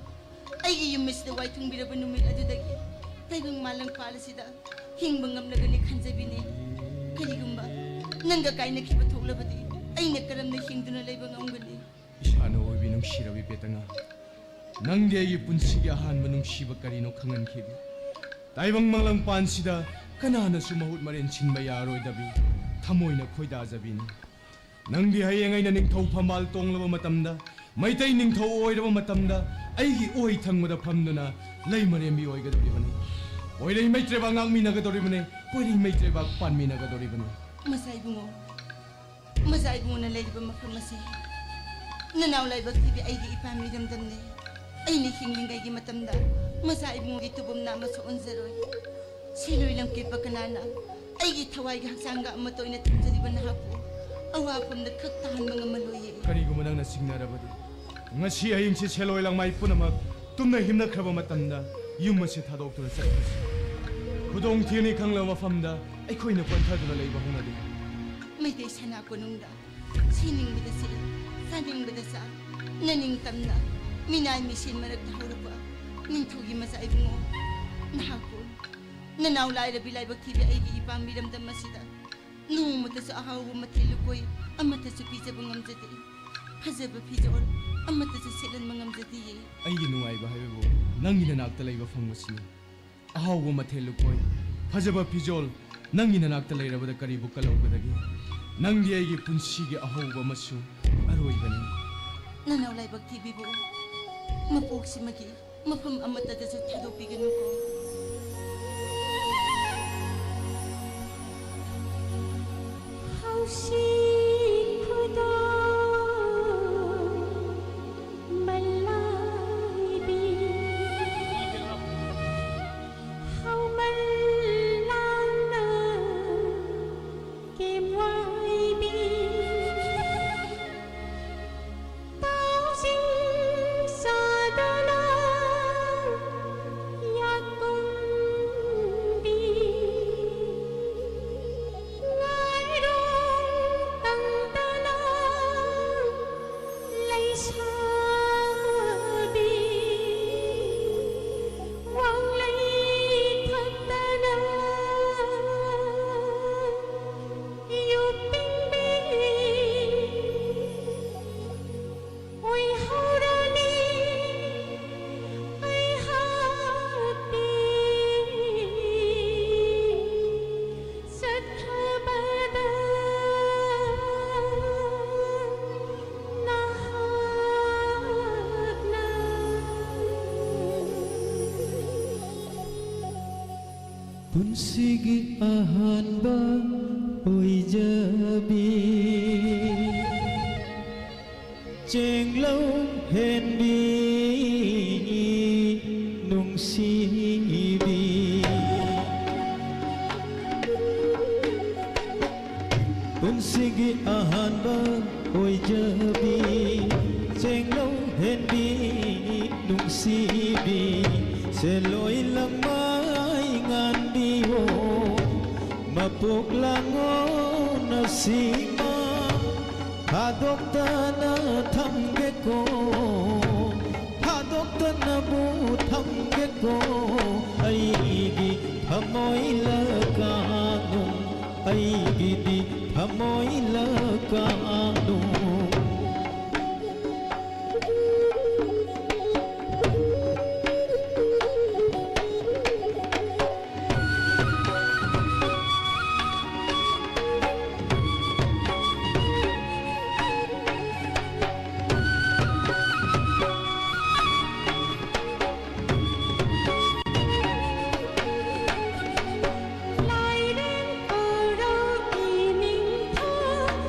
ꯑꯩꯒꯤ ꯌꯨꯝ ꯑꯁꯤꯗ ꯋꯥꯏ ꯊꯨꯡꯕꯤꯔꯕ ꯅꯨꯃꯤꯠ ꯑꯗꯨꯗꯒꯤ ꯇꯥꯏꯕꯪ ꯃꯥꯂꯪ ꯄꯥꯜ ꯑꯁꯤꯗ ꯍꯤꯡꯕ ꯉꯝꯂꯒꯅꯤ ꯈꯟꯖꯕꯤꯅꯦ꯫ ꯀꯔꯤꯒꯨꯝꯕ ꯅꯪꯒ ꯀꯥꯏꯅꯈꯤꯕ ꯊꯣꯛꯂꯕꯗꯤ ꯑꯩꯅ ꯀꯔꯝꯅ ꯍꯤꯡꯗꯨꯅ ꯂꯩꯕ ꯉꯝꯒꯅꯤ? ꯏꯁꯥꯅ ꯑꯣꯏꯕꯤ ꯅꯨꯡꯁꯤꯔꯕꯤ ꯄꯦꯇꯉꯥ, ꯅꯪꯗꯤ ꯑꯩꯒꯤ ꯄꯨꯟꯁꯤꯒꯤ ꯑꯍꯥꯟꯕ ꯅꯨꯡꯁꯤꯕ ꯀꯔꯤꯅꯣ ꯈꯪꯍꯟꯈꯤꯕꯤ꯫ ꯇꯥꯏꯕꯪ ꯃꯥꯂꯪ ꯄꯥꯟꯁꯤꯗ ꯀꯅꯥꯅꯁꯨ ꯃꯍꯨꯠ ꯃꯔꯦꯟ ꯁꯤꯟꯕ ꯌꯥꯔꯣꯏꯗꯕꯤ, ꯊꯃꯣꯏꯅ ꯈꯣꯏꯗꯥꯖꯕꯤꯅꯤ꯫ ꯅꯪꯗꯤ ꯍꯌꯦꯡ ꯑꯩꯅ ꯅꯤꯡꯊꯧ ꯐꯝꯕꯥꯜ ꯇꯣꯡꯂꯕ ꯃꯇꯝꯗ, ꯃꯩꯇꯩ ꯅꯤꯡꯊꯧ ꯑꯣꯏꯔꯕ ꯃꯇꯝꯗ, ꯑꯩꯒꯤ ꯑꯣꯏ ꯊꯪꯕꯗ ꯐꯝꯗꯨꯅ ꯂꯩꯃꯔꯦꯝꯕꯤ ꯑꯣꯏꯒꯗꯧꯔꯤꯕꯅꯤ꯫ ꯄꯣꯏꯔꯩ ꯃꯩꯇ꯭ꯔꯩꯕꯥꯛ ꯉꯥꯛꯃꯤꯟꯅꯒꯗꯧꯔꯤꯕꯅꯤ꯫ ꯄꯣꯏꯔꯩ ꯃꯩꯇ꯭ꯔꯩꯕꯥꯛ ꯄꯥꯟꯃꯤꯟꯅꯒꯗꯧꯔꯤꯕꯅꯤ꯫ ꯃꯆꯥ ꯏꯕꯨꯡꯉꯣ, ꯃꯆꯥ ꯏꯕꯨꯡꯉꯣꯅ ꯂꯩꯔꯤꯕ ꯃꯐꯝ ꯑꯁꯤ ꯅꯅꯥꯎ ꯂꯥꯏꯕꯛ ꯊꯤꯕꯤ ꯑꯩꯒꯤ ꯏꯄꯥꯝ ꯏꯔꯝꯗꯝꯅꯤ꯫ ꯑꯩꯅ ꯍꯤꯡꯂꯤꯉꯩꯒꯤ ꯃꯇꯝꯗ ꯃꯆꯥ ꯏꯕꯨꯡꯉꯣꯒꯤ ꯇꯨꯕꯝ ꯅꯥꯝꯃꯁꯨ ꯑꯣꯟꯖꯔꯣꯏ꯫ ꯁꯤꯂꯣꯏ ꯂꯝꯀꯦꯠꯄ ꯀꯅꯥꯅ ꯑꯩꯒꯤ ꯊꯋꯥꯏꯒꯤ ꯍꯛꯆꯥꯡꯒ ꯑꯃꯠꯇ ꯑꯣꯏꯅ ꯊꯝꯖꯔꯤꯕ ꯅꯍꯥꯛꯄꯨ ꯑꯋꯥꯐꯝꯗ ꯈꯛ ꯇꯥꯍꯟꯕ ꯉꯝꯃꯜꯂꯣꯏꯌꯦ꯫ ꯀꯔꯤꯒꯨꯝꯕ ꯅꯪꯅ ꯆꯤꯡꯅꯔꯕꯗꯤ, ꯉꯁꯤ ꯑꯍꯤꯡꯁꯤ ꯁꯦꯂꯣꯏ ꯂꯥꯡꯃꯥꯏ ꯄꯨꯝꯅꯃꯛ ꯇꯨꯝꯅ ꯍꯤꯞꯅꯈ꯭ꯔꯕ ꯃꯇꯝꯗ ꯌꯨꯝ ꯑꯁꯤ ꯊꯥꯗꯣꯛꯇꯨꯅ ꯆꯠꯈ꯭ꯔꯁꯤ꯫ ꯈꯨꯗꯣꯡ ꯊꯤꯅꯤ ꯈꯪꯂꯕ ꯃꯐꯝꯗ ꯑꯩꯈꯣꯏꯅ ꯄꯟꯊꯗꯨꯅ ꯂꯩꯕ ꯍꯧꯅꯗꯦ꯫ ꯃꯩꯇꯩ ꯁꯅꯥ ꯀꯣꯅꯨꯡꯗ ꯁꯤꯅꯤꯡꯕꯗ ꯁꯤꯠ, ꯆꯥꯅꯤꯡꯕꯗ ꯆꯥ, ꯅꯅꯤꯡꯇꯝꯅ ꯃꯤꯅꯥꯏ ꯃꯤꯁꯦꯟ ꯃꯔꯛꯇ ꯍꯧꯔꯛꯄ ꯅꯤꯡꯊꯧꯒꯤ ꯃꯆꯥ ꯏꯕꯨꯡꯉꯣ, ꯅꯍꯥꯛꯄꯨ ꯅꯅꯥꯎ ꯂꯥꯏꯔꯕꯤ ꯂꯥꯏꯕꯛ ꯊꯤꯕꯤ ꯑꯩꯒꯤ ꯏꯄꯥꯝ ꯃꯤꯔꯝꯗꯝ ꯑꯁꯤꯗ ꯅꯣꯡꯃꯇꯁꯨ ꯑꯍꯥꯎꯕ ꯃꯊꯦꯜ ꯂꯨꯀꯣꯏ ꯑꯃꯠꯇꯁꯨ ꯄꯤꯖꯕ ꯉꯝꯖꯗꯦ꯫ ꯐꯖꯕ ꯐꯤꯖꯣꯜ ꯑꯃꯠꯇꯁꯨ ꯁꯦꯠꯍꯟꯕ ꯉꯝꯖꯗꯤꯌꯦ꯫ ꯑꯩꯒꯤ ꯅꯨꯡꯉꯥꯏꯕ ꯍꯥꯏꯕꯕꯨ ꯅꯪꯒꯤ ꯅꯅꯥꯛꯇ ꯂꯩꯕ ꯐꯪꯕꯁꯤꯅꯤ꯫ ꯑꯍꯥꯎꯕ ꯃꯊꯦꯜ ꯂꯨꯀꯣꯏ, ꯐꯖꯕ ꯐꯤꯖꯣꯜ, ꯅꯪꯒꯤ ꯅꯅꯥꯛꯇ ꯂꯩꯔꯕꯗ ꯀꯔꯤꯕꯨ ꯀꯜꯍꯧꯒꯗꯒꯦ? ꯅꯪꯗꯤ ꯑꯩꯒꯤ ꯄꯨꯟꯁꯤꯒꯤ ꯑꯍꯧꯕ ꯑꯃꯁꯨꯡ ꯑꯔꯣꯏꯕꯅꯤ꯫ ꯅꯅꯥꯎ ꯂꯥꯏꯕꯛ ꯊꯤꯕꯤꯕꯨ ꯃꯄꯣꯛꯁꯤꯃꯒꯤ ꯃꯐꯝ ꯑꯃꯠꯇꯗꯁꯨ ꯊꯥꯗꯣꯛꯄꯤꯒꯅꯨꯀꯣ꯫ ꯁꯤ ꯈꯨꯗꯣꯜ ꯃꯂꯥꯏꯕꯤ, ꯍꯥꯎꯃꯜ ꯂꯥꯡꯅ ꯀꯦꯝꯋꯥꯏꯕꯤ꯫ ꯇꯥꯎꯖꯤꯡ ꯆꯥꯗꯨꯅ ꯌꯥꯠꯀꯨꯝꯕꯤ, ꯉꯥꯏꯔꯣꯡ ꯇꯪꯗꯅ ꯂꯩꯁꯥꯕꯤ, ꯋꯥꯡꯂꯩ ꯊꯛꯇꯅ ꯌꯨꯄꯤꯡꯕꯤ꯫ ꯑꯣꯏꯍꯧꯔꯅꯤ ꯑꯩꯍꯥꯛꯇꯤ ꯆꯠꯈ꯭ꯔꯕꯗ ꯅꯍꯥꯛꯅ꯫ ꯄꯨꯟꯁꯤꯒꯤ ꯑꯍꯥꯟꯕ ꯑꯣꯏꯖꯕꯤ꯫ ꯆꯦꯡꯂꯧ ꯍꯦꯟꯕꯤ ꯅꯨꯡꯁꯤꯕꯤ, ꯄꯨꯟꯁꯤꯒꯤ ꯑꯍꯥꯟꯕ ꯑꯣꯏꯖꯕꯤ꯫ ꯆꯦꯡꯂꯧ ꯍꯦꯟꯕꯤ ꯅꯨꯡꯁꯤꯕꯤ, ꯁꯦꯂꯣꯏ ꯂꯃꯥꯏ ꯉꯥꯟꯕꯤꯌꯣ, ꯃꯄꯣꯛ ꯂꯥꯡꯉꯣ ꯅꯁꯤꯃ꯫ ꯊꯥꯗꯣꯛꯇꯅ ꯊꯝꯒꯦꯀꯣ, ꯊꯥꯗꯣꯛꯇꯅꯕꯨ ꯊꯝꯒꯦꯀꯣ꯫ ꯑꯩꯒꯤ ꯊꯃꯣꯏ ꯂꯀꯥꯅꯨꯡ, ꯑꯩꯒꯤꯗꯤ ꯊꯃꯣꯏ ꯂꯀꯥꯅꯨꯡ꯫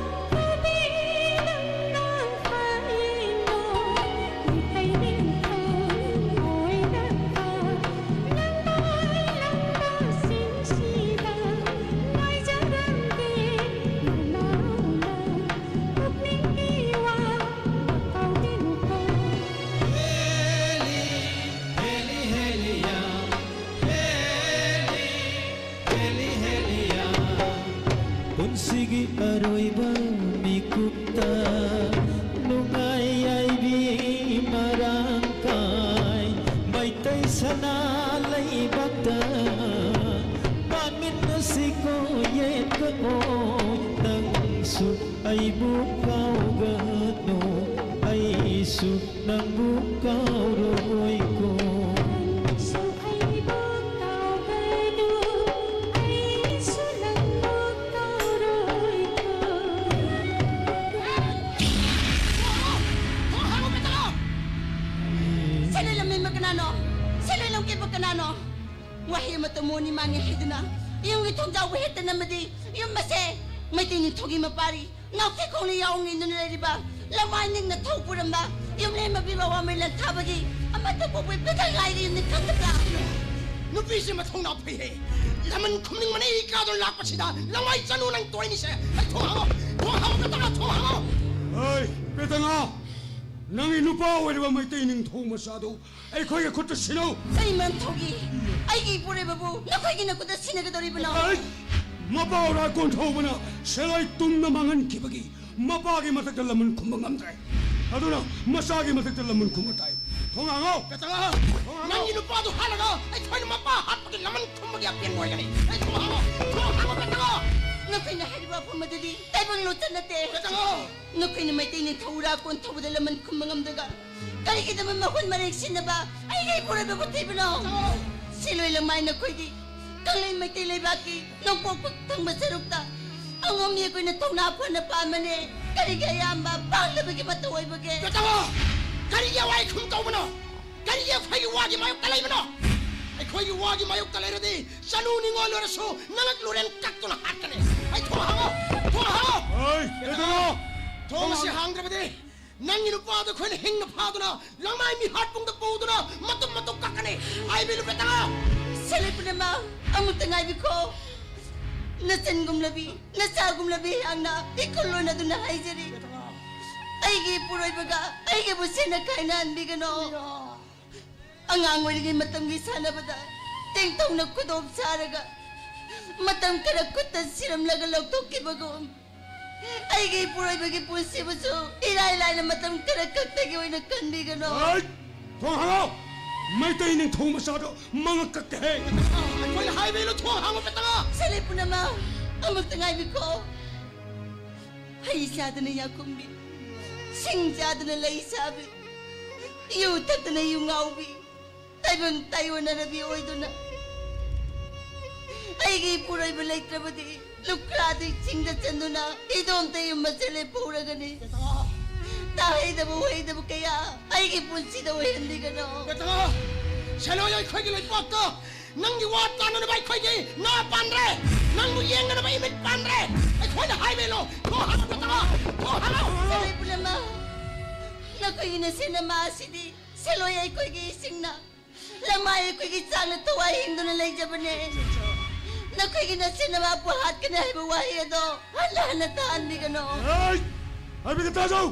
ꯁꯤꯒꯤ ꯑꯔꯣꯏꯕ ꯃꯤꯀꯨꯞꯇ ꯅꯨꯡꯉꯥꯏ ꯌꯥꯏꯕꯤ ꯃꯔꯥꯡ ꯀꯥꯏ ꯃꯩꯇꯩ ꯁꯅꯥ ꯂꯩꯕꯥꯛꯇ ꯄꯥꯟꯃꯤꯟꯅꯁꯤꯀꯣ ꯌꯦꯠꯀ ꯑꯣꯏ ꯅꯪꯁꯨ ꯑꯩꯕꯨ ꯀꯥꯎꯒꯅꯨ ꯑꯩꯁꯨ ꯅꯪꯕꯨ ꯀꯥꯎꯔꯣꯏꯀꯣ꯫ ꯅꯪꯁꯨ ꯑꯩꯕꯨ ꯀꯥꯎꯒꯅꯨ, ꯑꯩꯁꯨ ꯅꯪꯕꯨ ꯀꯥꯎꯔꯣꯏꯀꯣ꯫ ꯊꯣꯡ ꯍꯥꯡꯉꯣ, ꯀꯩꯗꯧꯔꯣ? ꯁꯦꯂꯣꯏ ꯂꯝꯍꯦꯟꯕ ꯀꯅꯥꯅꯣ? ꯁꯦꯂꯣꯏ ꯂꯝꯀꯦꯠꯄ ꯀꯅꯥꯅꯣ? ꯋꯥꯍꯩ ꯑꯃꯇ ꯃꯣꯟ ꯏꯃꯥꯟꯅꯦ ꯍꯥꯏꯗꯨꯅ ꯌꯨꯝꯒꯤ ꯊꯣꯡꯖꯥꯎꯕꯨ ꯍꯦꯛꯇ ꯅꯝꯃꯗꯤ ꯌꯨꯝ ꯑꯁꯦ ꯃꯩꯇꯩ ꯅꯤꯡꯊꯧꯒꯤ ꯃꯄꯥꯔꯤ ꯉꯥꯎꯊꯩ ꯈꯣꯡꯅ ꯌꯥꯎ ꯉꯦꯡꯗꯨꯅ ꯂꯩꯔꯤꯕ ꯂꯃꯥꯏ ꯅꯤꯡꯅ ꯊꯧ ꯄꯨꯔꯝꯕ ꯌꯨꯝꯂꯦꯝ ꯃꯕꯤ ꯃꯋꯥ ꯃꯩ ꯂꯟꯊꯥꯕꯒꯤ ꯑꯃꯠꯇ ꯄꯣꯛꯄ ꯏꯄꯦꯊꯛ ꯂꯥꯏꯒꯤ ꯌꯨꯝꯅꯤ ꯈꯪꯗꯕ꯭ꯔꯥ? ꯅꯨꯄꯤꯁꯦ ꯃꯊꯧꯅꯥ ꯐꯩꯍꯦ꯫ ꯂꯃꯟ ꯈꯨꯝꯅꯤꯡꯕꯅ ꯏ ꯀꯥꯗꯨꯅ ꯂꯥꯛꯄꯁꯤꯗ ꯂꯋꯥꯏ ꯆꯅꯨ ꯅꯪ ꯇꯣꯏꯅꯤꯁꯦ꯫ ꯑꯩ ꯊꯣꯡ ꯍꯥꯡꯉꯣ, ꯊꯣꯡ ꯍꯥꯡꯉꯣ, ꯄꯦꯇꯉꯥ, ꯊꯣꯡ ꯍꯥꯡꯉꯣ꯫ ꯍꯣꯏ, ꯄꯦꯇꯉꯥ, ꯅꯪꯒꯤ ꯅꯨꯄꯥ ꯑꯣꯏꯔꯤꯕ ꯃꯩꯇꯩ ꯅꯤꯡꯊꯧ ꯃꯆꯥꯗꯨ ꯑꯩꯈꯣꯏꯒꯤ ꯈꯨꯠꯇ ꯁꯤꯟꯅꯧ꯫ ꯀꯔꯤ ꯃꯔꯝ ꯊꯣꯛꯏ? ꯑꯩꯒꯤ ꯏꯄꯨꯔꯣꯏꯕꯕꯨ ꯅꯈꯣꯏꯒꯤ ꯅꯈꯨꯠꯇ ꯁꯤꯟꯅꯒꯗꯧꯔꯤꯕꯅꯣ? ꯑꯩ ꯃꯄꯥ ꯎꯔꯥ ꯀꯣꯟꯊꯧꯕꯅ ꯁꯦꯂꯥꯏ ꯇꯨꯡꯗ ꯃꯥꯡꯍꯟꯈꯤꯕꯒꯤ ꯃꯄꯥꯒꯤ ꯃꯊꯛꯇ ꯂꯃꯟ ꯈꯨꯝꯕ ꯉꯝꯗ꯭ꯔꯦ꯫ ꯑꯗꯨꯅ ꯃꯆꯥꯒꯤ ꯃꯊꯛꯇ ꯂꯃꯟ ꯈꯨꯝꯕ ꯇꯥꯏ꯫ ꯊꯣꯡ ꯍꯥꯡꯉꯣ! ꯄꯦꯇꯉꯥ! ꯊꯣꯡ ꯍꯥꯡꯉꯣ! ꯅꯪꯒꯤ ꯅꯨꯄꯥꯗꯨ ꯍꯥꯠꯂꯒ ꯑꯩꯈꯣꯏꯅ ꯃꯄꯥ ꯍꯥꯠꯄꯒꯤ ꯂꯃꯟ ꯈꯨꯝꯕꯒꯤ ꯑꯄꯦꯟꯕ ꯑꯣꯏꯒꯅꯤ꯫ ꯑꯩ ꯊꯣꯡ ꯍꯥꯡꯉꯣ! ꯊꯣꯡ ꯍꯥꯡꯉꯣ, ꯄꯦꯇꯉꯥ! ꯅꯈꯣꯏꯅ ꯍꯥꯏꯔꯤꯕ ꯋꯥꯐꯝ ꯑꯗꯨꯗꯤ ꯇꯥꯏꯕꯪ ꯂꯣꯆꯠ ꯅꯠꯇꯦ꯫ ꯄꯦꯇꯉꯥ! ꯅꯈꯣꯏꯅ ꯃꯩꯇꯩ ꯅꯤꯡꯊꯧ ꯎꯔꯥ ꯀꯣꯟꯊꯧꯕꯗ ꯂꯃꯟ ꯈꯨꯝꯕ ꯉꯝꯗ꯭ꯔꯒ ꯀꯔꯤꯒꯤꯗꯃꯛ ꯃꯈꯣꯟ ꯃꯔꯦꯡ ꯁꯤꯟꯅꯕ ꯑꯩꯒꯤ ꯏꯄꯨꯔꯣꯏꯕꯕꯨ ꯊꯤꯕꯅꯣ? ꯁꯤꯂꯣꯏ ꯂꯃꯥꯏ ꯅꯈꯣꯏꯗꯤ ꯀꯪꯂꯩ ꯃꯩꯇꯩ ꯂꯩꯕꯥꯛꯀꯤ ꯅꯣꯡꯄꯣꯛ ꯊꯪꯕ ꯁꯔꯨꯛꯇ ꯑꯉꯣꯝ ꯃꯤ ꯑꯩꯈꯣꯏꯅ ꯊꯧꯅꯥ ꯐꯅ ꯄꯥꯟꯕꯅꯦ꯫ ꯀꯔꯤꯒꯤ ꯑꯌꯥꯝꯕ ꯄꯥꯡꯗꯕꯒꯤ ꯃꯇꯧ ꯑꯣꯏꯕꯒꯦ? ꯄꯦꯇꯉꯥ! ꯀꯔꯤꯒꯤ ꯑꯋꯥꯏ ꯈꯨꯝ ꯇꯧꯕꯅꯣ? ꯀꯔꯤꯒꯤ ꯑꯩꯈꯣꯏꯒꯤ ꯋꯥꯒꯤ ꯃꯥꯌꯣꯛꯇ ꯂꯩꯕꯅꯣ? ꯑꯩꯈꯣꯏꯒꯤ ꯋꯥꯒꯤ ꯃꯥꯌꯣꯛꯇ ꯂꯩꯔꯗꯤ ꯆꯅꯨ ꯅꯤꯡꯉꯣꯜ ꯑꯣꯏꯔꯁꯨ ꯅꯉꯛ ꯂꯨꯔꯦꯟ ꯀꯛꯇꯨꯅ ꯍꯥꯠꯀꯅꯤ꯫ ꯑꯩ ꯊꯣꯡ ꯍꯥꯡꯉꯣ! ꯊꯣꯡ ꯍꯥꯡꯉꯣ! ꯍꯣꯏ, ꯄꯦꯇꯉꯥ! ꯊꯣꯡ ꯑꯁꯤ ꯍꯥꯡꯗ꯭ꯔꯕꯗꯤ ꯅꯪꯒꯤ ꯅꯨꯄꯥꯗꯣ ꯑꯩꯈꯣꯏꯅ ꯍꯤꯡꯅ ꯐꯥꯗꯨꯅ ꯂꯃꯥꯏ ꯃꯤꯍꯥꯠꯄꯨꯡꯗ ꯄꯨꯗꯨꯅ ꯃꯇꯨꯝ ꯃꯇꯨꯝ ꯀꯛꯀꯅꯤ꯫ ꯍꯥꯏꯕꯤꯂꯨ ꯄꯦꯇꯉꯥ! ꯁꯦꯂꯦ ꯄꯨꯝꯅꯃꯛ ꯑꯃꯨꯛꯇ ꯉꯥꯏꯕꯤꯈꯣ꯫ ꯅꯆꯟꯒꯨꯝꯂꯕꯤ, ꯅꯆꯥꯒꯨꯝꯂꯕꯤ ꯑꯩꯍꯥꯛꯅ ꯏꯈꯨꯜ ꯂꯣꯟꯅꯗꯨꯅ ꯍꯥꯏꯖꯔꯤ꯫ ꯑꯩꯒꯤ ꯏꯄꯨꯔꯣꯏꯕꯒ ꯑꯩꯒꯤꯕꯨ ꯁꯦꯟꯅ ꯈꯥꯏꯅꯍꯟꯕꯤꯒꯅꯨ꯫ ꯑꯉꯥꯡ ꯑꯣꯏꯔꯤꯉꯩ ꯃꯇꯝꯒꯤ ꯁꯥꯟꯅꯕꯗ ꯇꯦꯡꯊꯧꯅ ꯈꯨꯗꯣꯞ ꯁꯥꯔꯒ ꯃꯇꯝ ꯈꯔ ꯈꯨꯠꯇ ꯁꯤꯔꯝꯂꯒ ꯂꯧꯊꯣꯛꯈꯤꯕꯒꯨꯝ, ꯑꯩꯒꯤ ꯏꯄꯨꯔꯣꯏꯕꯒꯤ ꯄꯨꯟꯁꯤꯕꯨꯁꯨ ꯏꯔꯥꯏ ꯂꯥꯏꯅ ꯃꯇꯝ ꯈꯔ ꯈꯛꯇꯒꯤ ꯑꯣꯏꯅ ꯈꯟꯕꯤꯒꯅꯨ꯫ ꯍꯩꯠ! ꯊꯣꯡ ꯍꯥꯡꯉꯣ! ꯃꯩꯇꯩ ꯅꯤꯡꯊꯧ ꯃꯆꯥꯗꯣ ꯃꯉꯛ ꯀꯛꯀꯦꯍꯦ! ꯑꯩꯈꯣꯏꯅ ꯍꯥꯏꯕ ꯏꯜꯂꯨ, ꯊꯣꯡ ꯍꯥꯡꯉꯣ ꯄꯦꯇꯉꯥ! ꯁꯦꯂꯦ ꯄꯨꯝꯅꯃꯛ, ꯑꯃꯨꯛꯇ ꯉꯥꯏꯕꯤꯈꯣ꯫ ꯍꯩ ꯆꯥꯗꯅ ꯌꯥꯈꯨꯝꯕꯤ, ꯁꯤꯡ ꯆꯥꯗꯅ ꯂꯩ ꯁꯥꯕꯤ, ꯌꯨ ꯊꯛꯇꯅ ꯌꯨ ꯉꯥꯎꯕꯤ, ꯇꯥꯏꯕꯪ ꯇꯥꯏꯑꯣꯟꯅꯔꯕꯤ ꯑꯣꯏꯗꯨꯅ, ꯑꯩꯒꯤ ꯏꯄꯨꯔꯣꯏꯕ ꯂꯩꯇ꯭ꯔꯕꯗꯤ ꯂꯨꯈ꯭ꯔꯥꯗꯤ ꯆꯤꯡꯗ ꯆꯟꯗꯨꯅ ꯏꯗꯣꯝꯇ ꯌꯨꯝ ꯃꯆꯦꯜ ꯂꯦꯞꯍꯧꯔꯒꯅꯤ꯫ ꯇꯥꯍꯩꯗꯕ ꯎꯍꯩꯗꯕ ꯀꯌꯥ ꯑꯩꯒꯤ ꯄꯨꯟꯁꯤꯗ ꯑꯣꯏꯍꯟꯕꯤꯒꯅꯨ꯫ ꯄꯦꯇꯉꯥ! ꯁꯦꯂꯣꯏ, ꯑꯩꯈꯣꯏꯒꯤ ꯂꯩꯄꯥꯛꯇ ꯅꯪꯒꯤ ꯋꯥ ꯇꯥꯅꯅꯕ ꯑꯩꯈꯣꯏꯒꯤ ꯅꯥ ꯄꯥꯟꯗ꯭ꯔꯦ꯫ ꯅꯪꯕꯨ ꯌꯦꯡꯅꯅꯕ ꯏꯃꯤꯠ ꯄꯥꯟꯗ꯭ꯔꯦ꯫ ꯑꯩꯈꯣꯏꯅ ꯍꯥꯏꯕ ꯏꯜꯂꯣ꯫ ꯊꯣꯡ ꯍꯥꯡꯉꯣ ꯄꯦꯇꯉꯥ! ꯊꯣꯡ ꯍꯥꯡꯉꯣ! ꯁꯦꯂꯣꯏ ꯄꯨꯝꯅꯃꯛ, ꯅꯈꯣꯏꯒꯤ ꯅꯆꯤꯟ ꯅꯃꯥ ꯑꯁꯤꯗꯤ ꯁꯦꯂꯣꯏ ꯑꯩꯈꯣꯏꯒꯤ ꯏꯁꯤꯡꯅ, ꯂꯃꯥꯏ ꯑꯩꯈꯣꯏꯒꯤ ꯆꯥꯛꯅ ꯊꯋꯥꯏ ꯍꯤꯡꯗꯨꯅ ꯂꯩꯖꯕꯅꯦ꯫ ꯅꯈꯣꯏꯒꯤ ꯅꯆꯤꯟ ꯅꯃꯥꯕꯨ ꯍꯥꯠꯀꯅꯤ ꯍꯥꯏꯕ ꯋꯥꯍꯩ ꯑꯗꯣ ꯍꯟꯅ ꯍꯟꯅ ꯇꯥꯍꯟꯕꯤꯒꯅꯨ꯫ ꯑꯩ! ꯍꯥꯏꯕꯤꯒꯦ ꯇꯥꯖꯧ!